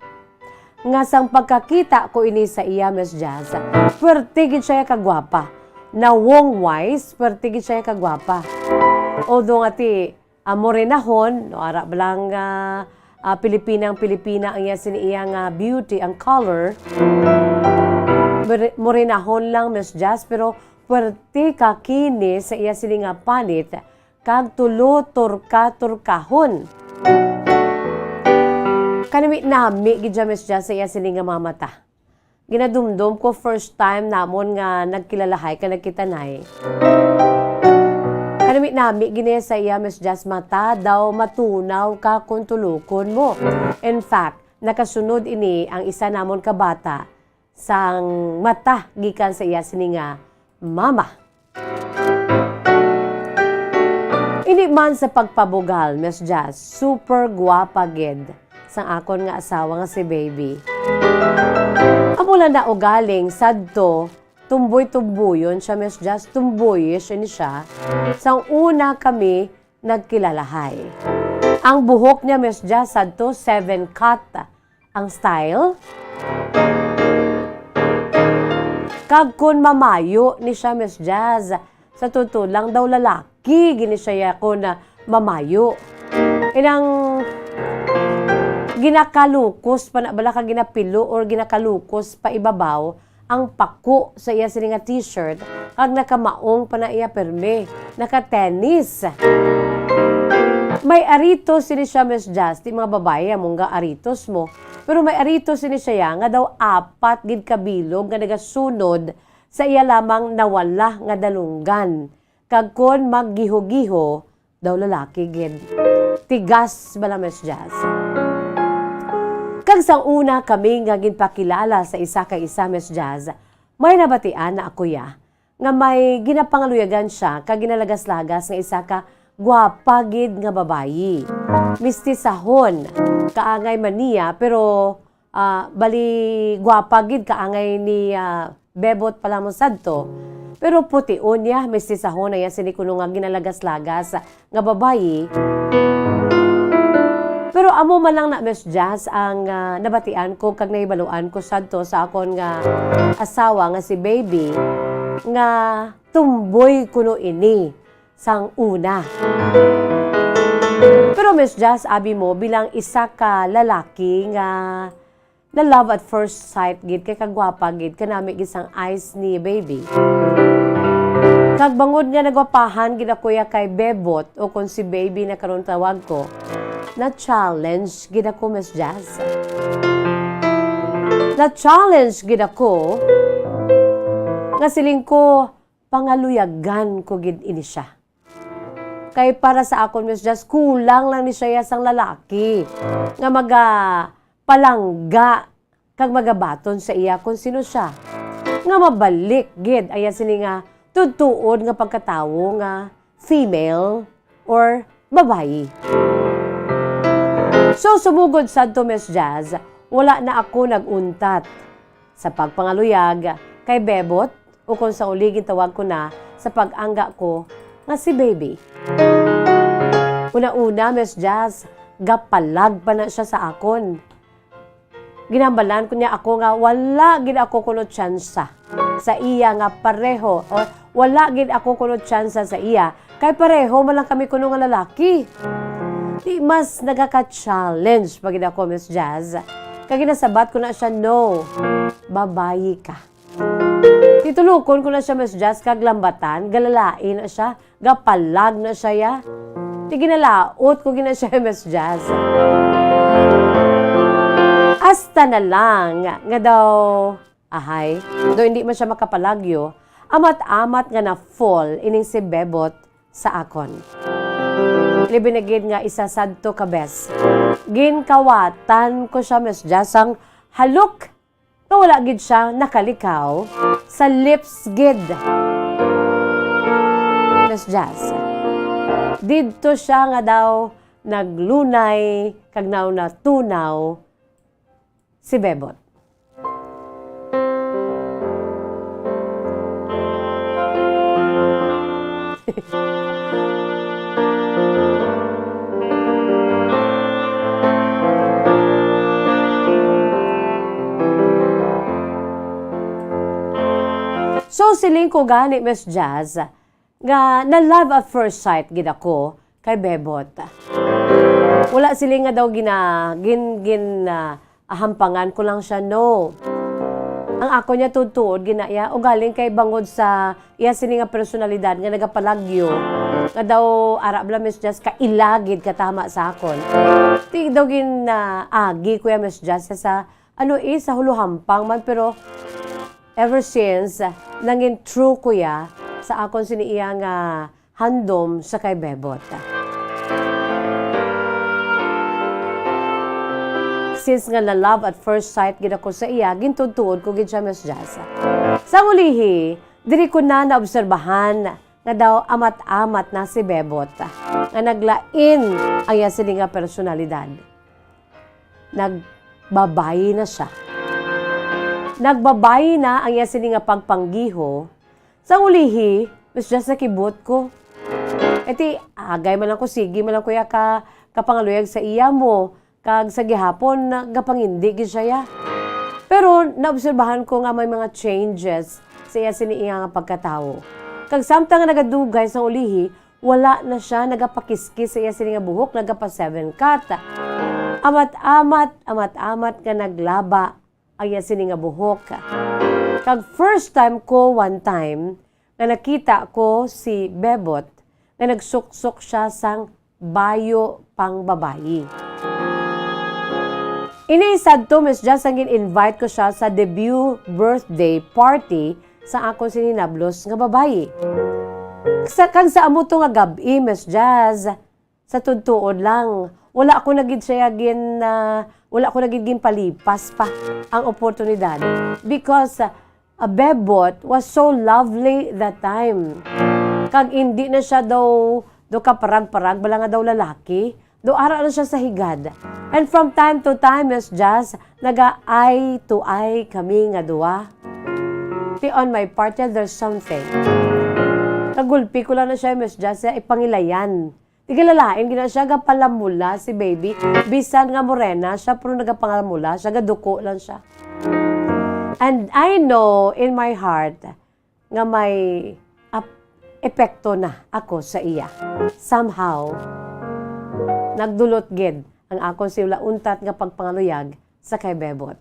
Nga sang pagkakita ko ini sa iya, Miss Jazz, puwerte gid siya kagwapa. Nawong-wise, puwerte gid siya kagwapa. Although nga ti, ah, morenahon, no, ara ba lang, ah, ah, Pilipinang Pilipina ang iya sini iya nga beauty, ang color. More-, morenahon lang, Miss Jazz, pero puwerte ka kinis sa iya sini nga panit, kag tulo turka-turkahon. Kanami-nami gid siya, Miss Jazz, sa iya sini nga mga mata. Ginadumdom ko first time namon nga nagkilalahay ka nagkitanay. Kanami-nami gid niya sa iya, Miss Jazz, mata daw matunaw ka kung tulukon mo. In fact, nakasunod ini ang isa namon ka bata sang mata gikan sa iya sini nga mama. Ini man sa pagpabugal, Miss Jazz, super gwapa gid sang akon nga asawa nga si Baby. Amo lang na ugaling sadto, tumboy-tumboyon siya, Miss Jazz, tomboyish ini siya. Sang una kami nagkilalahay. Ang buhok niya, Miss Jazz, sadto seven cut ang style. Kag kun mamayo ni siya, Miss Jazz, sa totoo lang daw lalaki gini siya ya kun, ah, mamayo. Inang ginakalukos pa na bala ka ginapilo or ginakalukos pa ibabaw ang pako sa iya sini nga t-shirt, kag nakamaong pa na iya pirmi, naka-tennis. May aritos sini siya, Miss Jazz, ti mga babayi amo nga aritos mo, pero may aritos sini siya ya nga daw apat gid ka bilog nga nagasunod sa iya lamang nawala nga dalunggan, kag kon maggiho-giho, daw lalaki gid. Tigas bala, Miss Jazz. Kag sang una kami nga ginpakilala sa isa ka isa, Miss Jazz, may nabatian na ako ya nga may ginapangaluyagan siya ka ginalagas-lagas nga isa ka gwapa gid nga babayi. Mistisahon kaangay man niya, pero ah, bali, gwapa gid kaangay ni, ah, Bebot pala mo sadto. Pero pution niya, mistisahon na iya sini kuno nga ginalagas-lagas nga babayi. Pero amo man lang na, Miss Jazz, ang, ah, nabatian ko kag nahibaluan ko sadto sa akon nga asawa nga si Baby, nga tumboy kuno ini sang una. Pero, Miss Jazz, abi mo, bilang isa ka lalaki nga na love at first sight gid, kay kagwapa gid, kanami gid sang eyes ni Baby. Kag bangod nga nagwapahan gid ako ya kay Bebot, o kon si Baby na karon tawag ko, na-challenge gid ako, Miss Jazz. Na-challenge gid ako nga siling ko, pangaluyagan ko gid ini siya. Kay para sa akon, Miss Jazz, kulang lang ni siya sang lalaki nga magapalangga kag magabaton sa iya kon sino siya. Nga mabalik gid ang iya sini nga tudtuod nga pagkatawo nga female or babayi. So, sumugod sad to, Miss Jazz, wala na ako nag-untat sa pagpangaluyag kay Bebot, ukon sa uli gintawag ko na sa pag-angga ko nga si Baby. Una-una, Miss Jazz, gapalag pa na siya sa akon. Ginhambalan ko niya ako nga wala gid ako kuno tsansa sa iya nga pareho, o wala gid ako kuno tsansa sa iya, kay pareho man lang kami kuno nga lalaki. Di mas nagaka-challenge pa gid ako, Miss Jazz. Kag ginasabat ko na siya, "No, babayi ka." Titulokon ko na siya, Miss Jazz, kag lambatan, galalain na siya, gapalag na siya, ya. Di ginalaot ko gina siya, Miss Jazz. Hasta na lang nga daw, ahay, daw hindi man siya makapalagyo, amat-amat nga na-fall ining si Bebot sa akon. Labi na gid nga isa sadto ka bes. Ginkawatan ko siya, Miss Jazz, sang halok nga wala gid siya nakalikaw sa lips gid. Miss Jazz, didto siya nga daw naglunay kag daw natunaw si Bebot. So, siling ko gani, Miss Jazz, nga na love at first sight gid ako kay Bebot. Wala sila nga daw gina-, gin-, gin-, ah, ahampangan ko lang siya, no. Ang ako niya tuod-tuod gina iya, ugaling kay bangod sa iya sini nga personalidad nga nagapalagyo, nga daw ara bala, Miss Jazz, kaila gid katama sa akon. Ti daw gin-agi ko ya, Miss Jazz, sa, ano, eh, sa huluhampang man, pero ever since, nangin true ko ya sa akon sini iya nga handom sa kay Bebot. Since nga na love at first sight gid ako sa iya, gintuod-tuod ko gid siya, Miss Jazz. Sa ulihi, diri ko na naobserbahan nga daw amat-amat na si Bebot, nga naglain ang iya sini nga personalidad. Nagbabayi na siya. Nagbabayi na ang iya sini nga pagpanggiho. Sa ulihi, Miss Jazz, nakibot ko. E ti, agay man lang ko, sige man lang ko ya ka, kapangaluyag sa iya mo, kag sa gihapon, nagapangindi gid siya ya. Pero naobserbahan ko nga may mga changes sa iya sini iya nga pagkatawo. Kag samtang nga nagadugay sa ulihi, wala na siya nagapakiskis sa iya sini nga buhok, nagapa seven cut. Amat-amat, amat-amat nga naglaba ang iya sini nga buhok. Kag first time ko, one time, nga nakita ko si Bebot nga nagsuksok siya sang bayo pang babayi. Ini sadto, Miss Jazz, ang gin-invite ko siya sa debut birthday party sa akon sininablos nga babayi. Sa, kag sa amo to nga gab-i, Miss Jazz, sa tuod-tuod lang, wala ko na gid siya gin-, ah, wala ko na gid ginpalipas pa ang oportunidad. Because, ah, Bebot was so lovely that time. Kag indi na siya daw, daw kaparag-parag, bala nga daw lalaki. Daw ara na siya sa higad. And from time to time, Miss Jazz, naga-eye to eye kami nga duwa. Ti on my part, yeah, there's something. Nagulpi ko lang na siya, Miss Jazz, sa ipangilayan. Di ka lalain, gina siya, gapalamula si baby. Bisan nga morena siya, pero nagapangalamula siya, gaduko lang siya. And I know in my heart nga may ap-, epekto na ako sa iya. Somehow, nagdulot gid ang akon sila untat nga pagpangaluyag sa kay Bebot.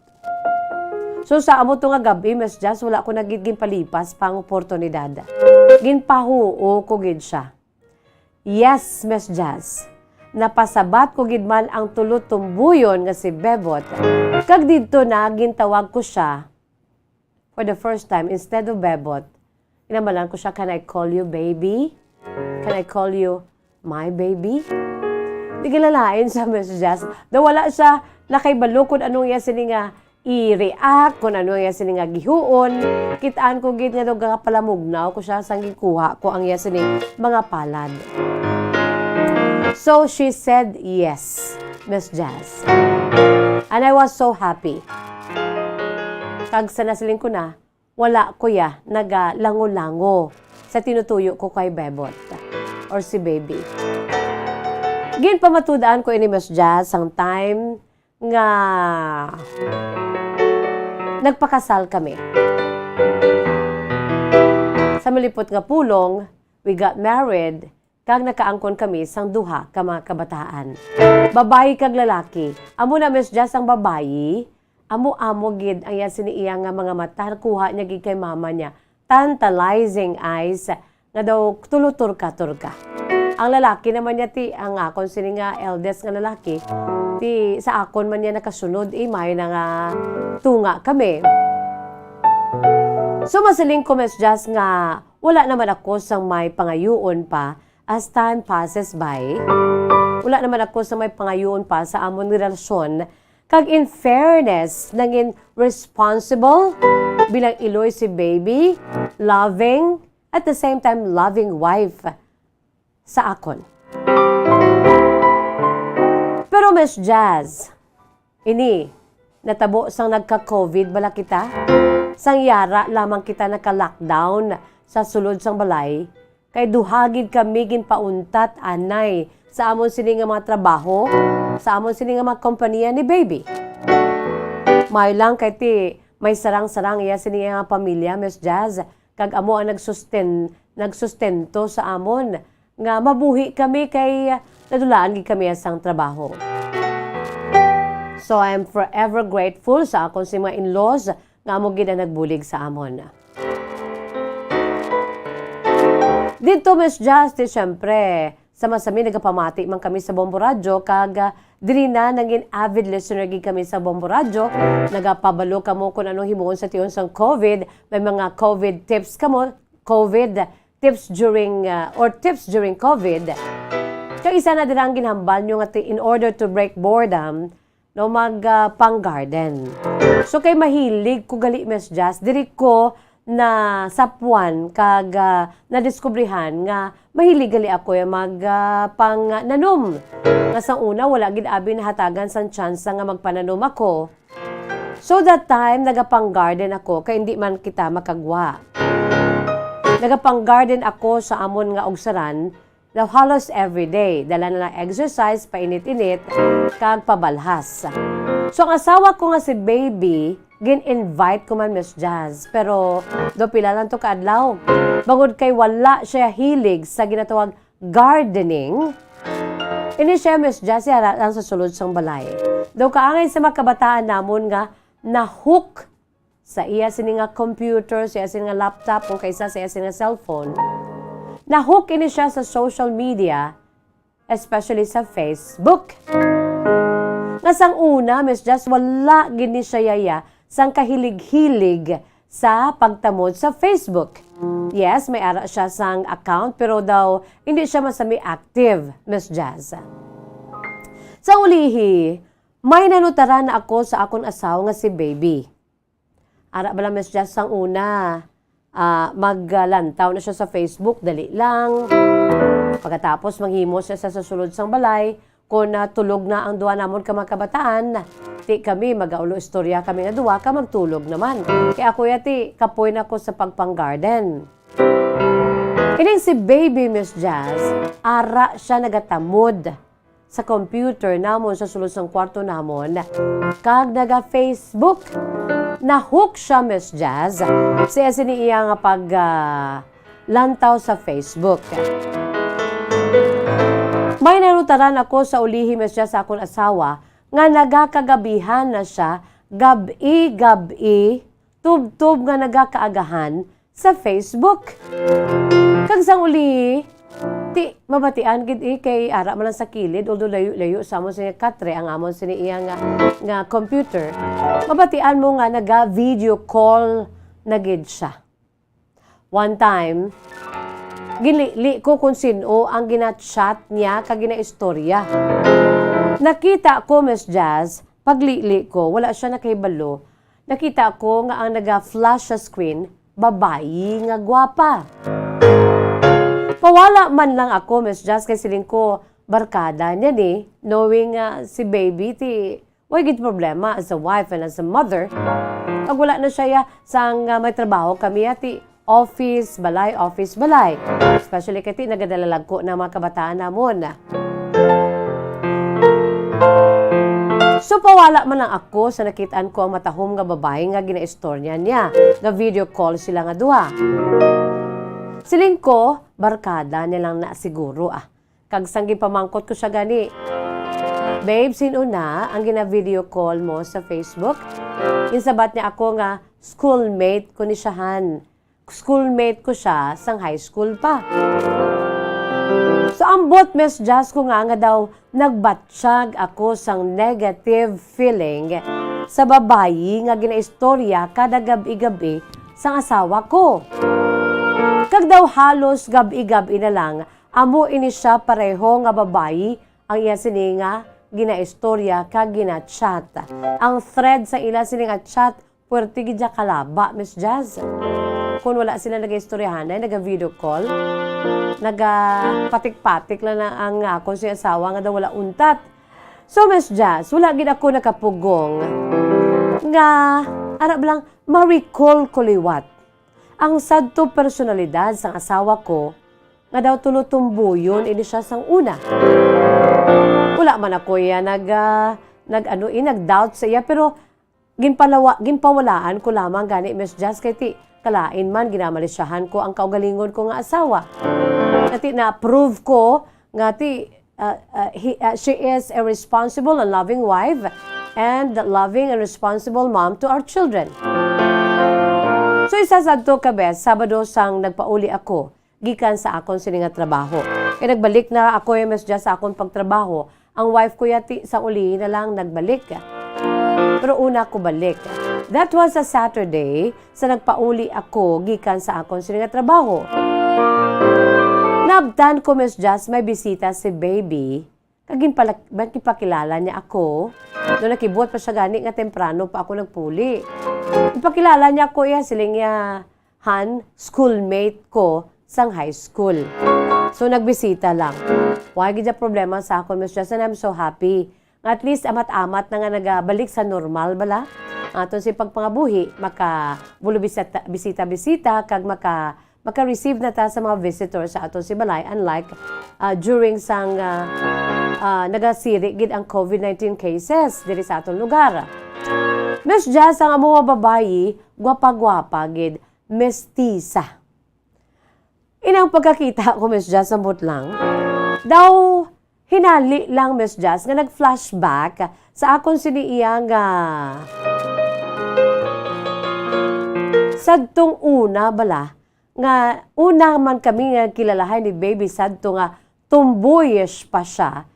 So, sa amo to nga gab-i, Miss Jazz, wala ko na gid ginpalipas pa ang oportunidad. Ginpahuo ko gid siya. Yes, Miss Jazz. Napasabat ko gid man ang tulo tumbuyon nga si Bebot. Kag didto na gintawag ko siya for the first time instead of Bebot. Ginhambalan ko siya, "Can I call you baby? Can I call you My baby? Di ginalain siya, Miss Jazz. Daw wala siya nakahibalo kung anong iya sini nga i-react, kung ano ang iya sini nga gihuon. Kitaan ko gid nga daw gakapalamugnaw ko siya sang gikuha ko ang iya sini mga palad. So she said yes, Miss Jazz. And I was so happy. Kag sa nasiling ko na, wala ko ya nagalango-lango sa tinutuyo ko kay Bebot or si Baby. Ginpamatud-an ko ini, Miss Jazz, sang time nga nagpakasal kami. Sa malipot nga pulong, we got married, kag nakaangkon kami sang duha ka mga kabataan. Babayi kag lalaki. Amo na, Miss Jazz, ang babayi, amo-amo gid ang iya sini iya nga mga mata, kuha niya gid kay mama niya. Tantalizing eyes, nga daw tulo turka-turka. Ang lalaki naman niya, ti, ang akon sini nga eldest nga lalaki, ti, sa akon man niya nakasunod, eh, may na nga tunga kami. So, masiling ko, Miss Jazz, nga wala naman ako sang may pangayuon pa as time passes by. Wala naman ako sang may pangayuon pa sa amon nga relasyon. Kag in fairness, nangin responsible bilang iloy si Baby, loving, at the same time, loving wife sa akon. Pero Miss Jazz, ini, natabo sang nagka-covid bala kita? Sang yara lamang kita naka-lockdown sa sulod sang balay, kay duha gid kami ginpauntat anay sa amon sini nga mga trabaho, sa amon sini nga mga kompanya ni Baby. May lang kay ti, may sarang-sarang iya sini nga pamilya, Miss Jazz, kag amo ang nagsusten-, nagsustento sa amon nga mabuhi kami kay nadulaan gid kami sang trabaho. So, I am forever grateful sa akon sing mga in-laws nga amo gid ang nagbulig sa amon. Dito, Miss Jazz, ti, syempre, sama-sami nagapamati man kami sa Bombo Radyo, kag, ah, diri na nangin avid listener gid kami sa Bombo Radyo. Nagapabalo kamo kung anong himuon sa tion sang covid. May mga covid tips kamo, covid tips during, ah, or tips during covid. Kag isa na dira ang ginhambal nyo nga ti-, in order to break boredom, no, mag, ah, pang-garden. So, kay mahilig ko gali, Miss Jazz, diri ko na sapwan kag, ah, nadiskubrihan nga mahilig gali ako ya mag, ah, pangnanom. Nga sa una, wala gid abi nahatagan sang tsansa nga magpananom ako. So, that time, nagapang-garden ako, kay hindi man kita makagwa. Nagapang-garden ako sa amon nga ugsaran, daw halos everyday, dala na lang exercise, painit-init, kag pabalhas. So, ang asawa ko nga si Baby, gin-invite ko man, Miss Jazz. Pero, daw pila lang to ka adlaw. Bangod kay wala siya hilig sa ginatawag gardening, ini siya, Miss Jazz, yara lang sa sulod sang balay. Daw kaangay sa mga kabataan namon nga na-hook sa iya sini nga computer, sa iya sini nga laptop, kung kaisa sa iya sini nga cellphone. Na-hook ini siya sa social media, especially sa Facebook. Nga sang una, Miss Jazz, wala gid ni siya yaya sang kahilig-hilig sa pagtamod sa Facebook. Yes, may ara siya sang account, pero daw hindi siya masami active, Miss Jazz. Sa ulihi, may nanutaran na ako sa akon asawa nga si Baby. Ara bala, Miss Jazz, sang una, ah, maglantaw na siya sa Facebook, dali lang. Pagkatapos, manghimo siya sa, sa sulod sang balay. Kung, ah, tulog na ang duha namon ka mga kabataan, ti kami, magaulo istorya kami nga duha, ka magtulog naman. Kay ako ya, ti, kapoy na ko sa pagpang-garden. Ining si Baby, Miss Jazz, ara siya nagatamod sa computer namon sa sulod sang kwarto namon, kag naga-Facebook. Na-hook siya, Miss Jazz, sa sini iya nga pag, ah, lantaw sa Facebook. May nanutaran ako sa ulihi, Miss Jazz, sa akon asawa nga nagakagabihan na siya, gab-i, gab-i, tubtob nga nagakaagahan sa Facebook. Kag sang uli, ti, mabatian gid, eh, kay ara man lang sa kilid, although layo-layo sa amon sini katre ang amon sini iya nga, nga computer. Mabatian mo nga naga-video call na gid siya. One time, Ginlili ko kung sin-o ang gina-chat niya kag ginaistorya. Nakita ko, Miss Jazz, paglili ko, wala siya nakahibalo. Nakita ko nga ang naga-flash sa screen, babayi nga gwapa. Pawala man lang ako, Miss Jazz, kay siling ko, barkada niya ni, knowing nga si baby, ti, way gid problema as a wife and as a mother. Pag wala na siya, ya, sang, ah, may trabaho kami, ya, ti, office, balay, office, balay. Especially kay ti, nagadala lagko na mga kabataan namon. So, pawala man lang ako sa nakit-an ko ang matahom nga babayi nga ginaistorya niya, nga video call sila nga duha. Siling ko, barkada niya lang na siguro, ah. Kag sang ginpamangkot ko siya gani, "Babe, sin-o na ang gina-video call mo sa Facebook?" Ginsabat niya ako nga, "Schoolmate ko ni siya, han. Schoolmate ko siya sang high school pa." So, ambot, Miss Jazz, ko nga, nga daw nagbatyag ako sang negative feeling sa babayi nga ginaistorya kada gab-i-gab-i sang asawa ko. Kag daw halos gab-i-gab-i na lang, amo ini siya pareho nga babayi ang iya sini nga ginaistorya kag gina-chat. Ang thread sa ila sini nga chat, puwerte gid siya kalaba, Miss Jazz. Kung wala sila nagaistoryahanay, naga-video call, nagapatik-patik lang na ang akon si asawa nga daw wala untat. So, Miss Jazz, wala gid ako nakapugong nga, ara ba lang, ma-recall ko liwat ang sadto personalidad sang asawa ko nga daw tulo tumboyon ini siya sang una. Wala man ako iya nag, ah, nag-ano, eh, nag-doubt sa iya, pero ginpalawa-, ginpawalaan ko lamang gani, Miss Jazz, kay ti kalain man ginamalisyahan ko ang kaugalingon ko nga asawa. Nga ti na-prove ko nga ti, ah, ah, he, ah, she is a responsible and loving wife and loving and responsible mom to our children. So, isa sadto ka bes, Sabado sang nagpauli ako gikan sa akon sini nga trabaho. Kay nagbalik na ako, eh, Miss Jazz, sa akon pagtrabaho. Ang wife ko yati sa uli na lang nagbalik. Pero una ko balik. That was a Saturday, sa nagpauli ako gikan sa akon sini nga trabaho. Naabtan ko, Miss Jazz, may bisita si baby. Kag ginpala-, ginpakilala niya ako. No, nakibuot pa siya gani nga temprano pa ako nagpuli. Ginpakilala niya ako, iya, siling niya, "Han, schoolmate ko sang high school." So, nagbisita lang. Wala gid siya problema sa akon, Miss Jazz, and I'm so happy. At least, amat-amat na nga nagabalik sa normal bala. Aton si pagpangabuhi, maka-, bulo bisita, bisita, bisita, kag maka-, maka-receive na ta sa mga visitors sa aton si balay, unlike, ah, during sang, ah, ah, nagasiri gid ang COVID nineteen cases diri sa aton lugar. Miss Jazz, ang amo nga babayi, gwapa-gwapa gid, mestisa. Inang pagkakita ko, Miss Jazz, ambot lang, daw hinali lang, Miss Jazz, nga nag-flashback sa akon sini iya nga sadtong una bala, nga una man kami nga kilalahay ni baby sadto nga tomboyish pa siya,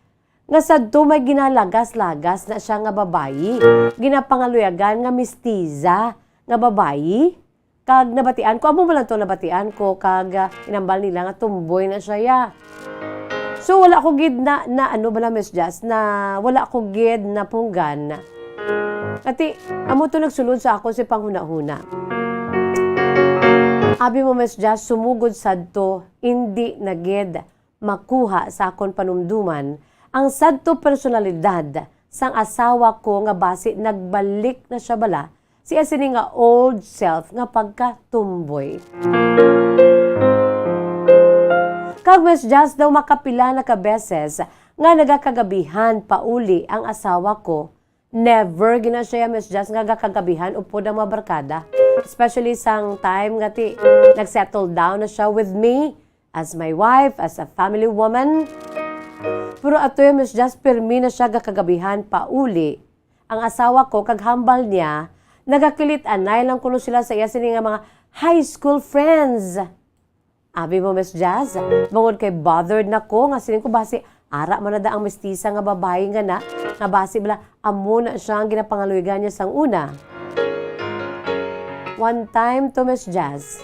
nga sadto may ginalagas-lagas na siya nga babayi, ginapangaluyagan nga mestiza nga babayi. Kag nabatian ko, amo man lang to nabatian ko, kag, ah, inambal nila nga tomboy na siya, ya. So, wala ko gid na, na ano bala, Miss Jazz, na wala ko gid napunggan. Ati, amo to nagsulod sa ako si panghunahuna. Abi mo, Miss Jazz, sumugod sadto, indi na gid makuha sa akon panumduman ang sadto personalidad sang asawa ko nga basi nagbalik na siya bala siya sini nga old self nga pagka-tomboy. Kag Miss Jazz daw makapila na ka beses nga nagakagabihan pauli ang asawa ko, never gina siya, Miss Jazz, nga gakagabihan upod ang mga barkada. Especially sang time nga ti nag-settle down na siya with me as my wife, as a family woman. Pero ato, Miss Jazz, pirmi na siya gakagabihan pauli ang asawa ko, kag hambal niya, nagakilit-anay lang kuno sila sa iya sini nga mga high school friends. Abi mo, Miss Jazz, bangod kay bothered na ko nga siling ko basi ara man na da ang mestisa nga babayi nga na, nga basi bala amo na siya ang ginapangaluyagan niya sang una. One time to, Miss Jazz,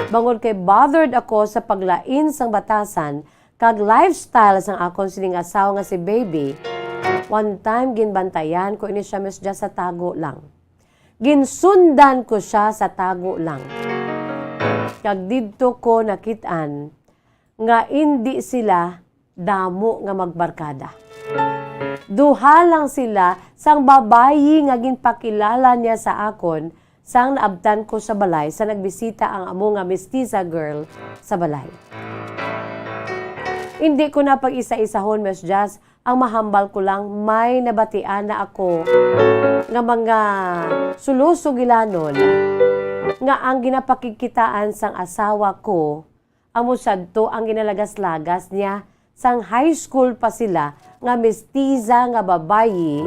Bangod kay bothered ako sa paglain sang batasan kag lifestyle sang akon sining asawa nga si Baby, one time ginbantayan ko ini siya, Miss Jazz, sa tago lang. Ginsundan ko siya sa tago lang. Kag didto ko nakit-an nga indi sila damo nga magbarkada. Duha lang sila sang babayi nga ginpakilala niya sa akon sang naabtan ko sa balay sa nagbisita ang amo nga mestiza girl sa balay. Hindi ko na pag-isa-isahon, Miss Jazz, ang mahambal ko lang may nabatian na ako nga mga sulosugilanon nga ang ginapakigkitaan sang asawa ko amo sadto ang ginalagas-lagas niya sang high school pa sila nga mestiza nga babayi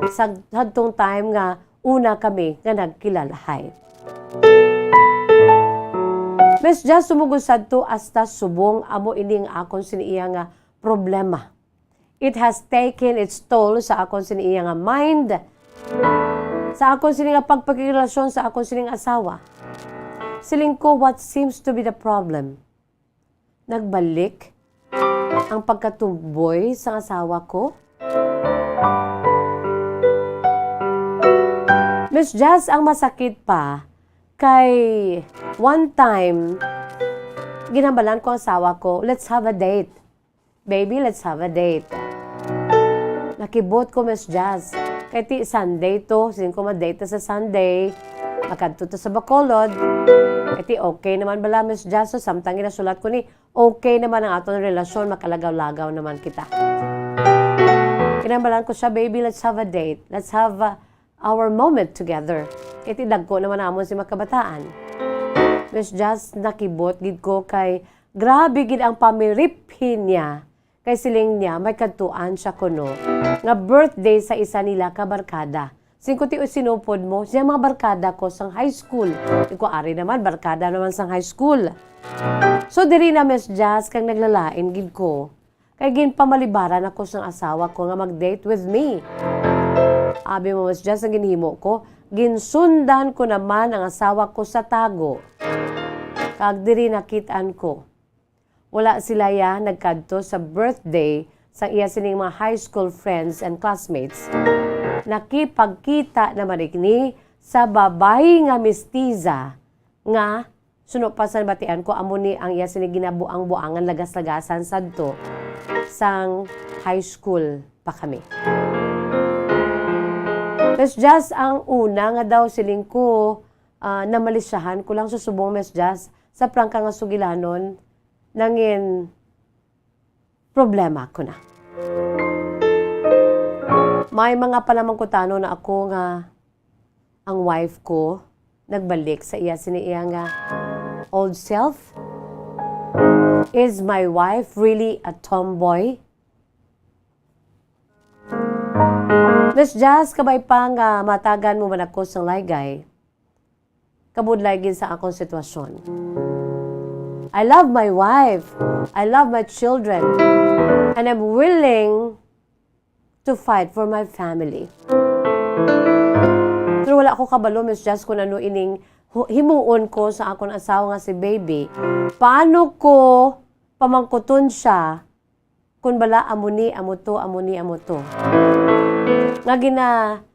sa hadtong time nga una kami nga nagkilalahay. Miss Jazz, sumugod sadto hasta subong amo ini ang akon sini iya nga problema. It has taken its toll sa akon sini iya nga mind, sa akon sini nga pagpakigrelasyon sa akon sining asawa. Siling ko, what seems to be the problem? Nagbalik ang pagkatumboy sang asawa ko? Miss Jazz, ang masakit pa kay one time, ginhambalan ko ang asawa ko, "Let's have a date. Baby, let's have a date." Nakibot ko, Miss Jazz. Kay ti Sunday to, siling ko ma-date ta sa Sunday. Makadto ta sa Bacolod. Kay ti okay naman bala, Miss Jazz. So, samtang ginasulat ko ni, okay naman ang aton relasyon, makalagaw-lagaw naman kita. Kinambalan ko siya, "Baby, let's have a date. Let's have uh, our moment together." Kay ti dagko naman namon si makabataan. Miss Jazz, nakibot gid ko kay grabe gid ang pamiriphi niya. Kay siling niya, may kadtuan siya kuno nga birthday sa isa nila ka barkada. Siling ko, "Ti, uy, sinupod mo?" "Siya, mga barkada ko sang high school." Siling ko, "Ari naman, barkada naman sang high school." So, diri na, Miss Jazz, kag naglalain gid ko. Kay ginpamalibaran ako sang asawa ko nga mag-date with me. Abi mo, Miss Jazz, ang ginhimo ko, ginsundan ko naman ang asawa ko sa tago. Kag diri nakit-an ko. Wala sila ya nagkadto sa birthday sang iya sining mga high school friends and classmates. Nakipagkita naman ini sa babayi nga mestiza nga suno pa sa nabatian ko, amo ni ang iya sini ginabuang-buangan, lagas-lagasan sadto sang high school pa kami. Miss Jazz, ang una nga daw siling ko, ah, namalisyahan ko lang sa subong, Miss Jazz, sa prangka nga sugilanon, nangin problema ko na. May mga panamangkutanon na ako nga ang wife ko nagbalik sa iya sini iya nga old self. Is my wife really a tomboy? Miss Jazz, kabay pa nga matagan mo man ako sang laygay, kabudlay gid sa akong sitwasyon. I love my wife. I love my children. And I'm willing to fight for my family. Pero wala ko kabalo, Miss Jazz, kung ano ining hu-, himuon ko sa akon asawa nga si Baby. Paano ko pamangkuton siya kung bala amo ni, amo to, amo ni, amo to? Nga gina-,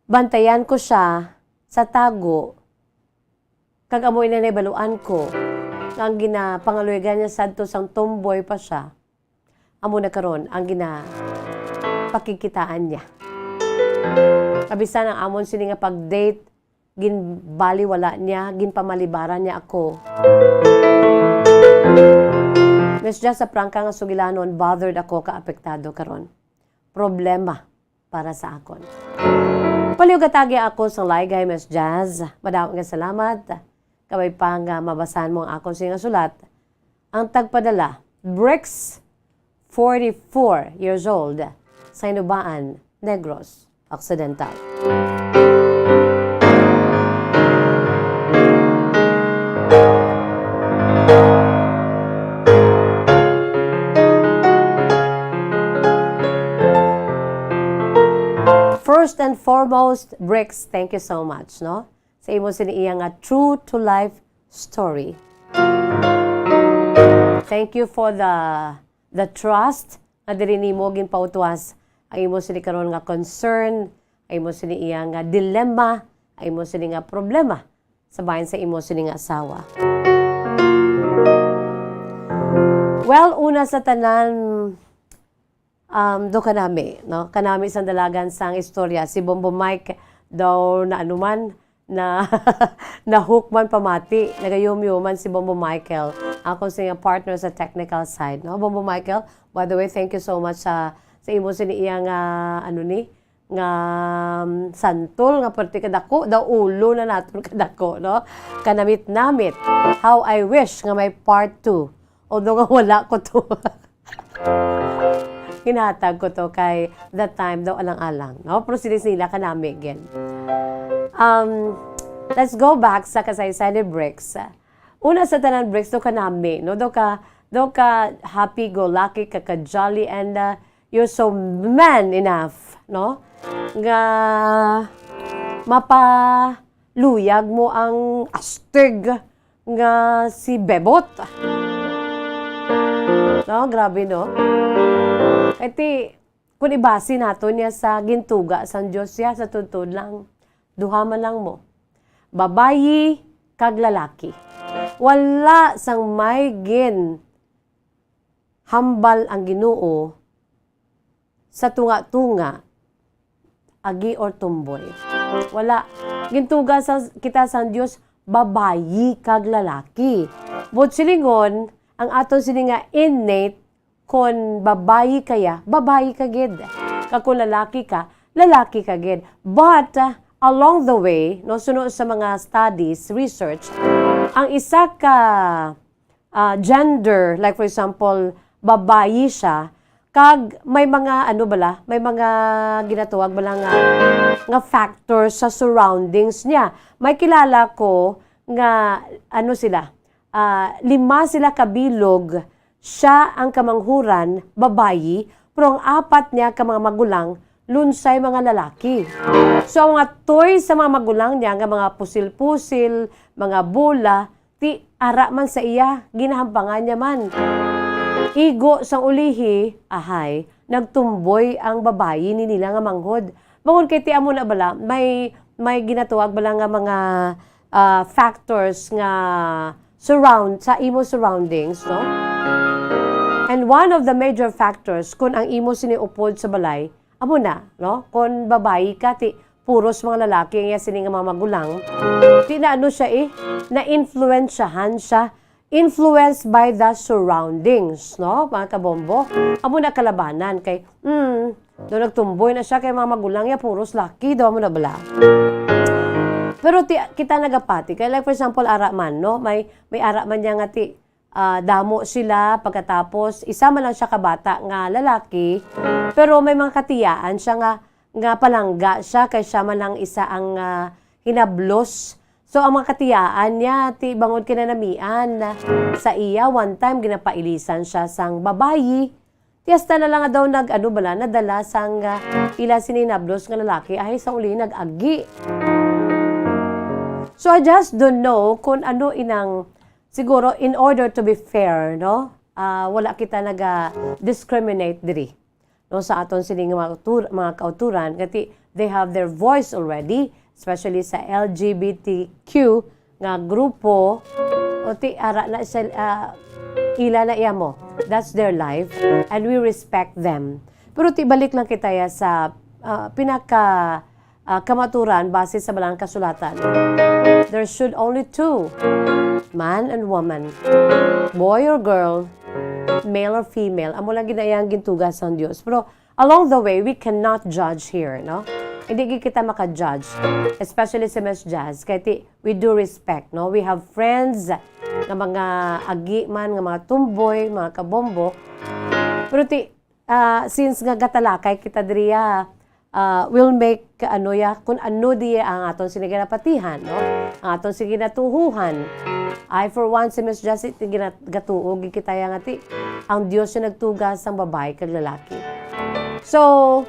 bantayan ko siya sa tago, kag amo ina nahibaluan ko nga ang ginapangaluyagan niya sadto sang tomboy pa siya, amo na karon ang ginapakigkitaan niya. Kabisan ang amon sini nga pag-date, ginbaliwala niya, ginpamalibaran niya ako. Miss Jazz, sa prangka nga sugilanon, bothered ako, kaapektado karon. Problema para sa akon. Palihog hatagi ako sang laygay, Miss Jazz. Madamo nga salamat. Kabay pa nga mabasahan mo ang akon sini nga sulat. Ang tagpadala, Bricks, forty-four years old, sa Inubaan, Negros Occidental. First and foremost, Bricks, thank you so much, no? Sa imo sini iya nga true to life story. Thank you for the the trust nga diri nimo ginpautwas ang imo sini karon nga concern, ang imo sini iya nga dilemma, ang imo sini nga problema sa bahin sa imo sini nga asawa. Well, una sa tanan, um, do kanami, no? Kanami sang dalagan sang istorya. Si Bombo Mike daw na ano man, na, na-hook man pamati. Nagayumyuman si Bombo Michael, ako sa iyang partner sa technical side, no? Bombo Michael, by the way, thank you so much sa, sa imo sini iya nga, ano ni, nga, um, santol nga perti kadako, daw ulo na naton kadako, no? Kanamit-namit. How I wish nga may part two. Although nga wala ko to. Ginhatag ko to kay that time daw alang-alang, no? Pero sila, sila kanami again. Um, let's go back sa kasaysayan ni Bricks. Una sa tanan, Bricks, daw kanami, no? Daw ka, daw ka happy-go-lucky, ka, ka-jolly, and, uh, you're so man enough, no? Nga mapaluyag mo ang astig nga si Bebot. No, grabe, no? Kay ti, kung ibasi nato niya sa gintuga sang Dios siya, sa tuod-tuod lang, duha man lang mo. Babayi kag lalaki. Wala sang may ginhambal ang Ginoo sa tunga-tunga, agi or tomboy. Wala. Gintuga sa, kita sang Dios, babayi kag lalaki. Buot silingon, ang aton sini nga innate, kon babayi ka ya, babayi ka gid. Kag kon lalaki ka, lalaki ka gid. But, uh, along the way, no, suno sa mga studies, research, ang isa ka, ah, gender, like for example, babayi siya, kag may mga, ano bala, may mga ginatawag bala nga, nga factor sa surroundings niya. May kilala ko nga, ano sila, ah, lima sila kabilog, siya ang kamanghuran, babayi, pero ang apat niya ka mga magulang, lunsay mga lalaki. So, ang mga toy sa mga magulang niya nga mga pusil-pusil, mga bola, ti ara man sa iya, ginahampangan niya man. Igo sang ulihi, ahay, nagtumboy ang babayi ni nila nga manghod. Bangod kay ti amo na bala, may, may ginatawag bala nga mga, ah, factors nga surround sa imo surroundings, no? And one of the major factors kung ang imo sini upod sa balay, amo na, no? Kung babayi ka, ti puros mga lalaki ang iya sini nga mga magulang, ti na ano siya eh, na-influensyahan siya, influenced by the surroundings, no? Mga kabombo, amo na kalabanan kay, mm, do nagtumboy na siya kay mga magulang niya, puros laki daw, amo na bala. Pero ti, kita nagapati kay, like, for example, ara man, no? May, may ara man niya nga ti, ah, damo sila, pagkatapos isa man lang siya kabata nga lalaki, pero may mga katiyaan siya nga, nga palangga siya kay siya man lang isa ang, ah, hinablos. So, ang mga katiyaan niya, ti bangod kinanamian sa iya, one time ginapailisan siya sang babayi. Ti hasta na lang nga daw nag, ano bala, nadala sang, ah, ila sini hinablos nga lalaki, ay sa uli nag-agi. So, I just don't know kung ano inang, siguro, in order to be fair, no? Ah, wala kita naga-discriminate diri, no, sa aton sini nga mga autor-, mga kautoran, kay ti they have their voice already, especially sa L G B T Q nga grupo. O ti ara na sila, ah, ila na iya mo. That's their life, and we respect them. Pero ti balik lang kita ya sa, ah, pinaka, ah, kamaturan base sa Balang Kasulatan. There should only two, man and woman, boy or girl, male or female. Amo lang gid na iya ang gintuga sang Dios. Pero along the way, we cannot judge here, no? Hindi gid kita maka-judge, especially si Miss Jazz. Kay ti, we do respect, no? We have friends nga mga agi man, nga mga tumboy, mga kabombo. Pero ti, ah, since nga gatalakay kita diri, ah, ah, we'll make, ano ya, kung ano di ang aton sini ginapatihan, no? Ang aton sini ginatuhuhan. I, for one, si Miss Jessie, ti gina-, gatuo gid kita ya nga ti, ang Dios yung nagtuga sang babayi kag lalaki. So,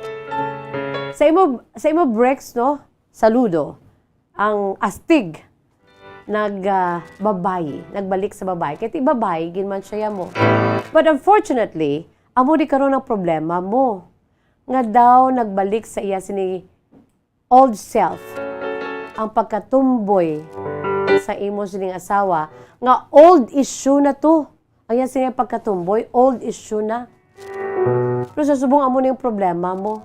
sa imo, sa imo Bricks, no? Saludo. Ang astig nag, ah, babay, nagbalik sa babay. Kay ti babay gid man siya mo. But unfortunately, amo di karon ang problema mo. Nga daw nagbalik sa iya sini old self ang pagkatumboy sa imo sining asawa, nga old issue na to. Ang iya sining pagkatumboy, old issue na. Pero sa subong amo ning problema mo.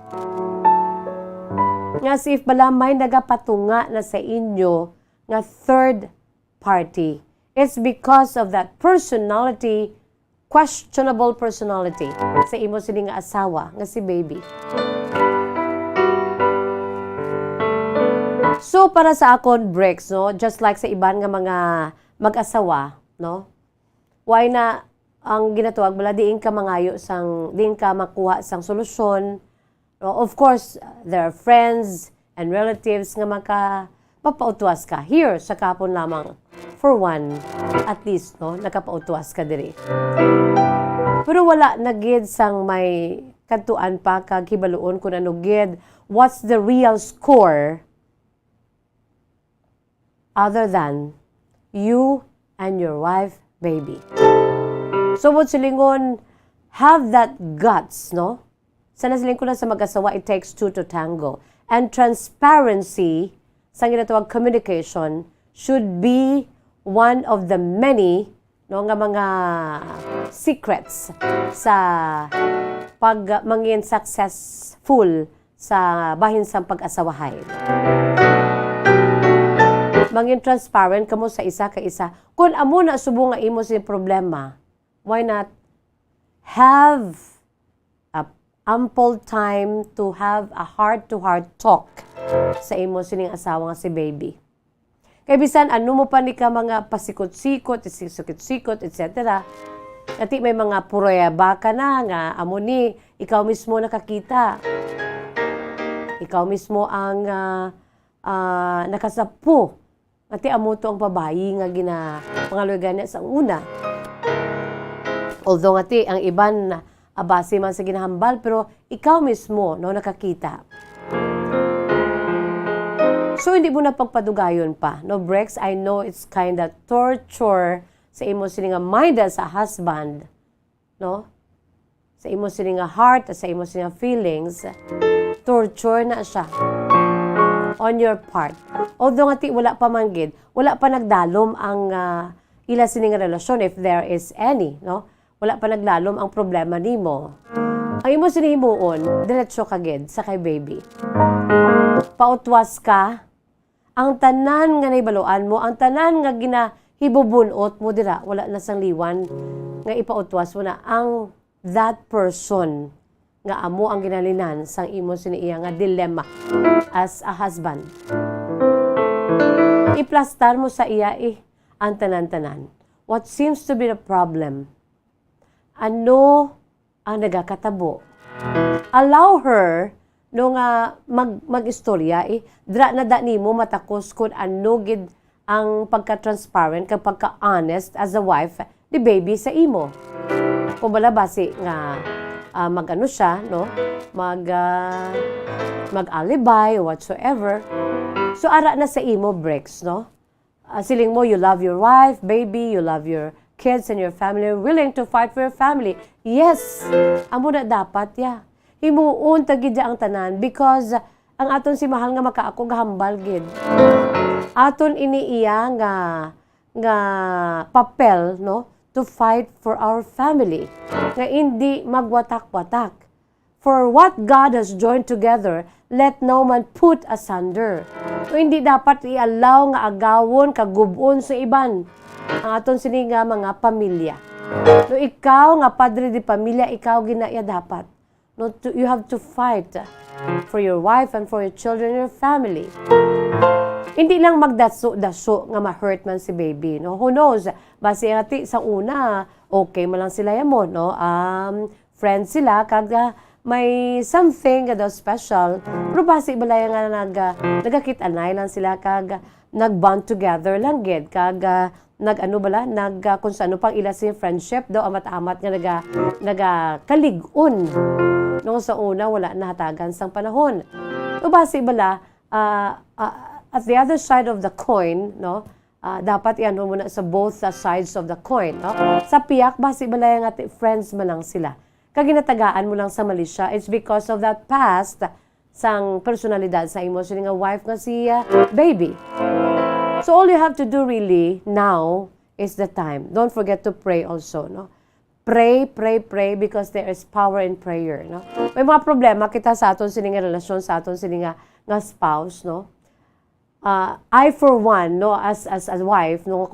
Nga as if bala may nagapatunga na sa inyo nga third party. It's because of that personality, questionable personality sa imo sini nga asawa nga si baby. So, para sa akon, Bricks, no, just like sa iban nga mga mag-asawa, no, why na ang ginatuwag bala, diin ka mangayo sang, diin ka makuha sang solusyon, no? Of course, there are friends and relatives nga maka-, mapautwas ka. Here, sa kahapon lamang, for one, at least, no, nakapautwas ka diri. Pero wala na gid sang may kadtuan pa kag hibaluon kung ano gid, what's the real score other than you and your wife, baby. So, mo silingon, have that guts, no? Sa nasiling ko na sa mag-asawa, it takes two to tango. And transparency, sa ginatawag communication, should be one of the many, no, nga mga secrets sa pag mangin successful sa bahin sang pag-asawahay. Mangin transparent kamo sa isa ka isa. Kung amo na subong nga imo sing problema, why not have a ample time to have a heart-to-heart talk sa imo sining asawa nga si baby? Kay bisan ano mo pa ni ka mga pasikot-sikot, sikot-sikot, et cetera. Ati may mga pruweba ka na nga amo ni ikaw mismo nakakita. Ikaw mismo ang, ah, ah, nakasapo. Ati amo to ang babayi nga gina-, pangaluy gani sa una. Although ati ang iban, ah, base man sa ginahambal, pero ikaw mismo, no, nakakita. So, hindi mo na pagpadugayon pa, no, Brex? I know it's kinda torture sa imo sini nga mind as a husband, no? Sa imo sini nga heart, sa imo sini nga feelings, torture na siya on your part. Although nga ti wala pa man gid, wala pa nagdalom ang, ah, ila sini nga relasyon, if there is any, no? Wala pa naglalom ang problema nimo. Ang imo sini himuon, diretso ka gid sa kay baby. Pautwas ka, ang tanan nga nahibaluan mo, ang tanan nga ginahibubun-ot mo dira, wala na sang liwan nga ipautwas mo na ang that person nga amo ang ginalinan sang imo sini iya nga dilemma as a husband. Iplastar mo sa iya, eh, ang tanan-tanan. What seems to be the problem? Ano ang nagakatabo? Allow her, no, nga mag-, mag-istorya, eh. Dira na da nimo matakos kung ano gid ang pagka-transparent kag pagka-honest as a wife ni baby sa imo. Kung bala basi nga, ah, mag-ano siya, no? Mag, ah, mag-alibi or whatsoever. So, ara na sa imo, Brex, no? Ah, siling mo, you love your wife, baby, you love your kids and your family, willing to fight for your family. Yes, amo na dapat, ya. Himuon ta gid ya ang tanan because ang aton si mahal nga makaako gahambal gid. Aton ini iya nga, nga papel, no, to fight for our family, nga indi magwatak-watak. For what God has joined together, let no man put asunder. So, hindi dapat i-allow nga agawon kag gub-on sa iban ang aton sini nga mga pamilya. No, ikaw nga padre de pamilya, ikaw gina iya dapat. No, to, you have to fight for your wife and for your children and your family. Hindi lang magdaso-daso nga ma-hurt man si baby, no? Who knows? Basi nga ti sa una, okay man lang sila yamo, no? Um, friends sila, kag, ah, may something nga daw special. Pero basi bala nga nag-, ah, nagakit-anay lang sila, kag nag-bond together lang gid, kag, ah, nag-ano bala, nag, ah, kung sa ano pang ila sing friendship daw, amat-amat nga naga-, nagakalig-on. Nung sa una, wala nahatagan sang panahon. Pero basi bala, ah, ah, at the other side of the coin, no, Ah, dapat ianhon mo na sa both, ah, sides of the coin, no? Sa piyak, basi balay nga ti-, friends man lang sila. Kag ginatagaan mo lang sa Malaysia, it's because of that past sang personalidad sa imo sini nga wife nga si, ah, baby. So all you have to do really now is the time. Don't forget to pray also, no? Pray, pray, pray, because there is power in prayer, no? May mga problema kita sa aton sini nga relasyon, sa aton sini nga, nga spouse, no? Ah, I for one, no, as, as a wife, no,